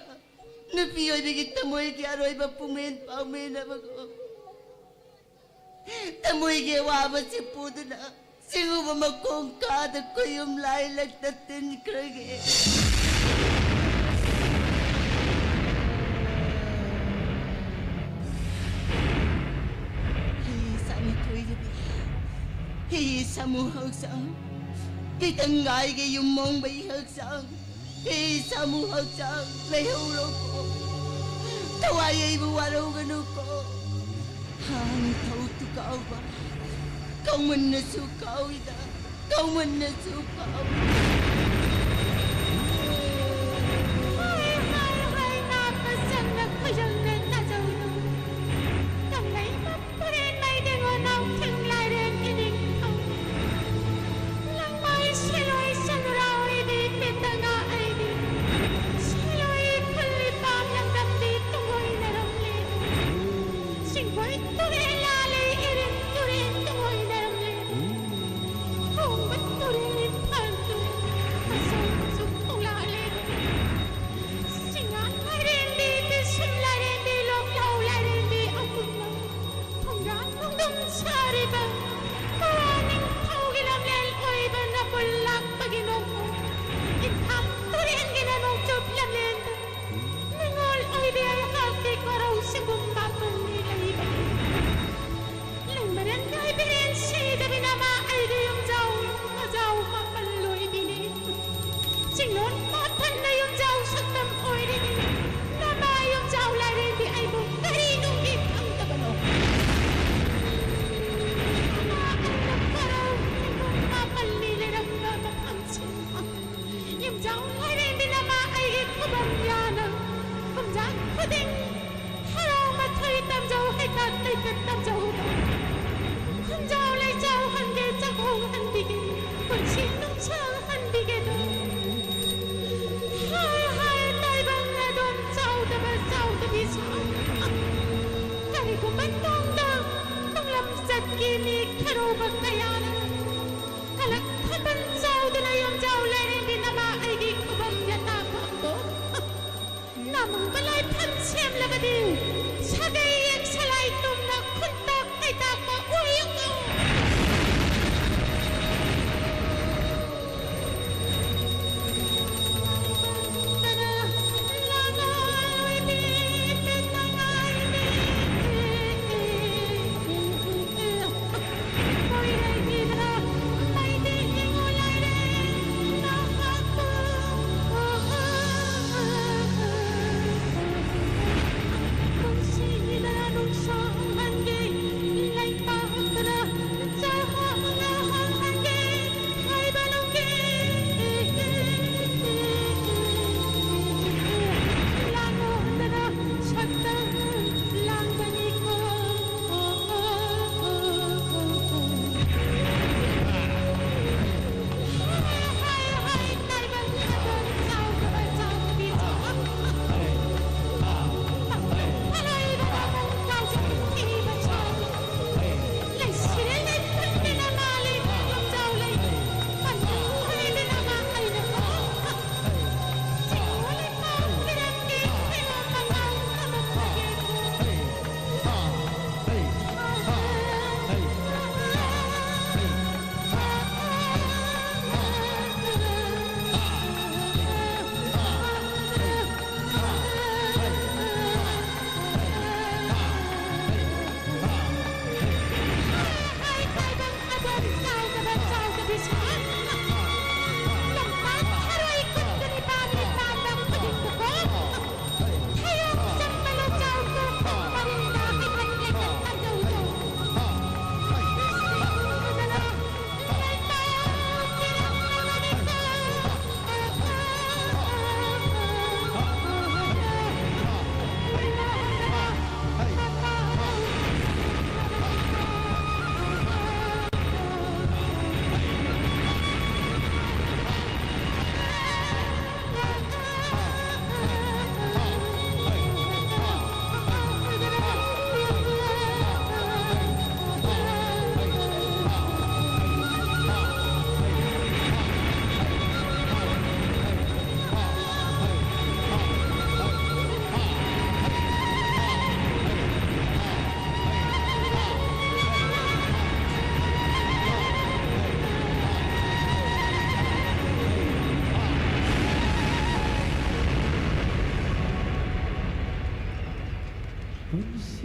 ꯅꯨꯄꯤ ꯑꯣꯏꯕꯒꯤ ꯊꯃꯣꯏꯒꯤ ꯑꯔꯣꯏꯕ ꯄꯨꯡꯃꯦꯟ ꯄꯥꯎꯃꯦꯟ ꯑꯃꯒꯨꯝ ꯊꯃꯣꯏꯒꯤ ꯑꯋꯥꯕꯁꯤ ꯄꯨꯗꯨꯅ ꯆꯤꯡꯉꯨꯕ ꯃꯈꯣꯡ ꯀꯥꯗ ꯈꯨꯌꯨꯝ ꯂꯥꯏꯂꯛꯇ ꯇꯤꯟꯈ꯭ꯔꯒꯦ꯫ ꯍꯤ ꯁꯥꯅꯤ ꯊꯣꯏꯖꯕꯤ, ꯍꯤ ꯁꯥꯃꯨ ꯍꯛꯆꯥꯡ, ꯄꯤꯇꯪꯒꯥꯏꯒꯤ ꯌꯨꯝ ꯃꯣꯡꯕꯩ ꯍꯛꯆꯥꯡ, ꯍꯤ ꯁꯥꯃꯨ ꯍꯛꯆꯥꯡ ꯂꯩꯍꯧꯔꯣꯀꯣ꯫ ꯊꯋꯥꯏ ꯑꯩꯕꯨ ꯋꯥꯔꯧꯒꯅꯨꯀꯣ꯫ ꯍꯥ, ꯅꯤꯡꯊꯧ ꯇꯨꯀꯥꯎꯕ, ꯀꯧꯃꯟꯅꯁꯨ ꯀꯥꯎꯏꯗ, ꯀꯧꯃꯟꯅꯁꯨ ꯀꯥꯎꯏꯗ꯫ ꯍꯥꯏ, ꯍꯥꯏ, ꯍꯥꯏ, ꯅꯥꯛꯄ ꯁꯪꯅ ꯈꯣꯏꯖꯪꯅ ꯇꯥꯖꯧꯅꯨ꯫ ꯇꯝꯂꯩꯃ ꯐꯨꯔꯦꯟ ꯃꯩꯗꯦꯉꯣ ꯅꯥꯎꯊꯤꯡ ꯂꯥꯏꯔꯦꯟꯒꯤ ꯅꯤꯡꯊꯧ꯫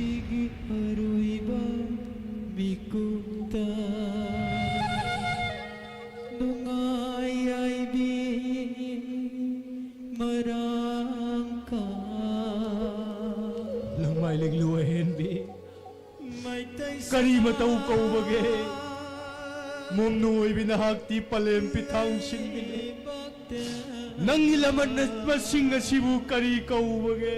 ꯑꯩꯒꯤ ꯑꯔꯣꯏꯕ ꯃꯤꯀꯨꯞꯇ ꯅꯨꯡꯉꯥꯏ ꯌꯥꯏꯕꯤ ꯃꯔꯥꯡ ꯀꯥꯏ꯫ ꯂꯪꯃꯥꯏ ꯂꯤꯛꯂꯨ ꯑꯍꯦꯟꯕꯤ, ꯃꯩꯇꯩ ꯀꯔꯤ ꯃꯇꯧ ꯀꯧꯕꯒꯦ? ꯃꯣꯝꯅꯨ ꯑꯣꯏꯕꯤ ꯅꯍꯥꯛꯇꯤ ꯄꯂꯦꯝ ꯄꯤꯊꯥꯡ ꯁꯤꯟꯕꯤꯅꯤ꯫ ꯅꯪꯒꯤ ꯂꯃꯟ ꯃꯁꯤꯡ ꯑꯁꯤꯕꯨ ꯀꯔꯤ ꯀꯧꯕꯒꯦ?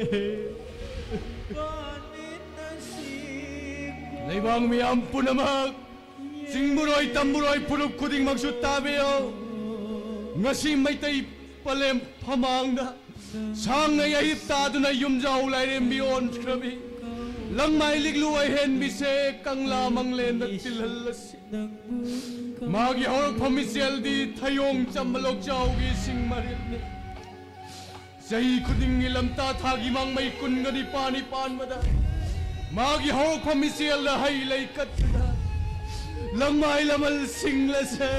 ꯂꯩꯕꯥꯛ ꯃꯤꯌꯥꯝ ꯄꯨꯝꯅꯃꯛ, ꯆꯤꯡꯕꯨꯔꯣꯏ ꯇꯝꯕꯨꯔꯣꯏ ꯐꯨꯔꯨꯞ ꯈꯨꯗꯤꯡꯃꯛꯁꯨ ꯇꯥꯕꯤꯌꯨ꯫ ꯉꯁꯤ ꯃꯩꯇꯩ ꯄꯂꯦꯝ ꯐꯃꯥꯡꯗ ꯁꯥꯡꯅ ꯌꯩꯔꯤꯞ ꯇꯥꯗꯨꯅ ꯌꯨꯝꯖꯥꯎ ꯂꯥꯏꯔꯦꯝꯕꯤ ꯑꯣꯟꯈ꯭ꯔꯕꯤ ꯂꯪꯃꯥꯏ ꯂꯤꯛꯂꯨ ꯑꯍꯦꯟꯕꯤꯁꯦ ꯀꯪꯂꯥ ꯃꯪꯂꯦꯟꯗ ꯇꯤꯜꯍꯜꯂꯁꯤ꯫ ꯃꯥꯒꯤ ꯍꯧꯔꯛꯐꯝ ꯏꯆꯦꯜꯗꯤ ꯊꯌꯣꯡ ꯆꯝꯕ ꯂꯣꯛꯆꯥꯎꯒꯤ ꯏꯁꯤꯡ ꯃꯔꯤꯜꯅꯤ꯫ ꯆꯍꯤ ꯈꯨꯗꯤꯡꯒꯤ ꯂꯝꯇꯥ ꯊꯥꯒꯤ ꯃꯥꯡꯃꯩ ꯀꯨꯟꯒ ꯅꯤꯄꯥꯜꯅꯤ ꯄꯥꯟꯕꯗ ꯃꯥꯒꯤ ꯍꯧꯔꯛꯐꯝ ꯏꯆꯦꯜꯗ ꯍꯩ ꯂꯩ ꯀꯠꯇꯨꯅ ꯂꯪꯃꯥꯏ ꯂꯃꯜ ꯁꯤꯡꯂꯁꯦ꯫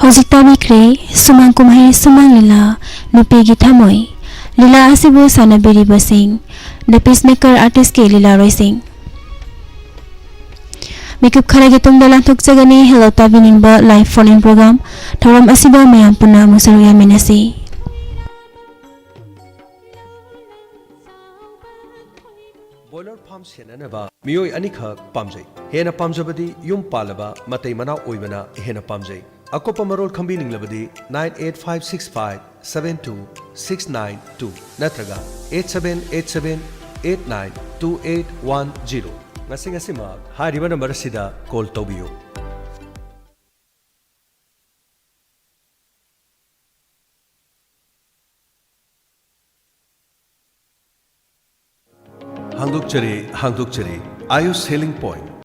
ꯍꯧꯖꯤꯛ ꯇꯥꯕꯤꯈ꯭ꯔꯦ ꯁꯨꯃꯥꯡ ꯀꯨꯝꯍꯩ ꯁꯨꯃꯥꯡ ꯂꯤꯂꯥ ꯅꯨꯄꯤꯒꯤ ꯊꯃꯣꯏ꯫ ꯂꯤꯂꯥ ꯑꯁꯤꯕꯨ ꯁꯥꯟꯅꯕꯤꯔꯤꯕꯁꯤꯡ The Peacemaker Artistꯀꯤ ꯂꯤꯂꯥꯔꯣꯏꯁꯤꯡ꯫ ꯃꯤꯀꯨꯞ ꯈꯔꯒꯤ ꯇꯨꯡꯗ ꯂꯥꯟꯊꯣꯛꯆꯒꯅꯤ Hello ꯇꯥꯕꯤꯅꯤꯡꯕ live phone in program꯫ ꯊꯧꯔꯝ ꯑꯁꯤꯗ ꯃꯌꯥꯝ ꯄꯨꯟꯅ ꯑꯃꯨꯛ ꯁꯔꯨꯛ ꯌꯥꯃꯤꯟꯅꯁꯤ꯫ ꯕꯣꯏꯂꯔ ꯐꯥꯔꯝ ꯁꯦꯟꯅꯅꯕ ꯃꯤꯑꯣꯏ ꯑꯅꯤꯈꯛ ꯄꯥꯝꯖꯩ꯫ ꯍꯦꯟꯅ ꯄꯥꯝꯖꯕꯗꯤ ꯌꯨꯝ ꯄꯥꯜꯂꯕ ꯃꯇꯩ ꯃꯅꯥꯎ ꯑꯣꯏꯕꯅ ꯍꯦꯟꯅ ꯄꯥꯝꯖꯩ꯫ ꯑꯀꯨꯞꯄ ꯃꯔꯣꯜ ꯈꯪꯕꯤꯅꯤꯡꯂꯕꯗꯤ nine eight five six five seven two six nine two ꯅꯠꯇ꯭ꯔꯒ eight seven eight seven eight nine two eight one zero꯫ ꯉꯁꯤ ꯉꯁꯤꯃꯛ ꯍꯥꯏꯔꯤꯕ ꯅꯝꯕꯔ ꯑꯁꯤꯗ ꯀꯣꯜ ꯇꯧꯕꯤꯌꯨ꯫ ꯍꯥꯡꯗꯣꯛꯆꯔꯤ, ꯍꯥꯡꯗꯣꯛꯆꯔꯤ꯫ Ayush Healing Point꯫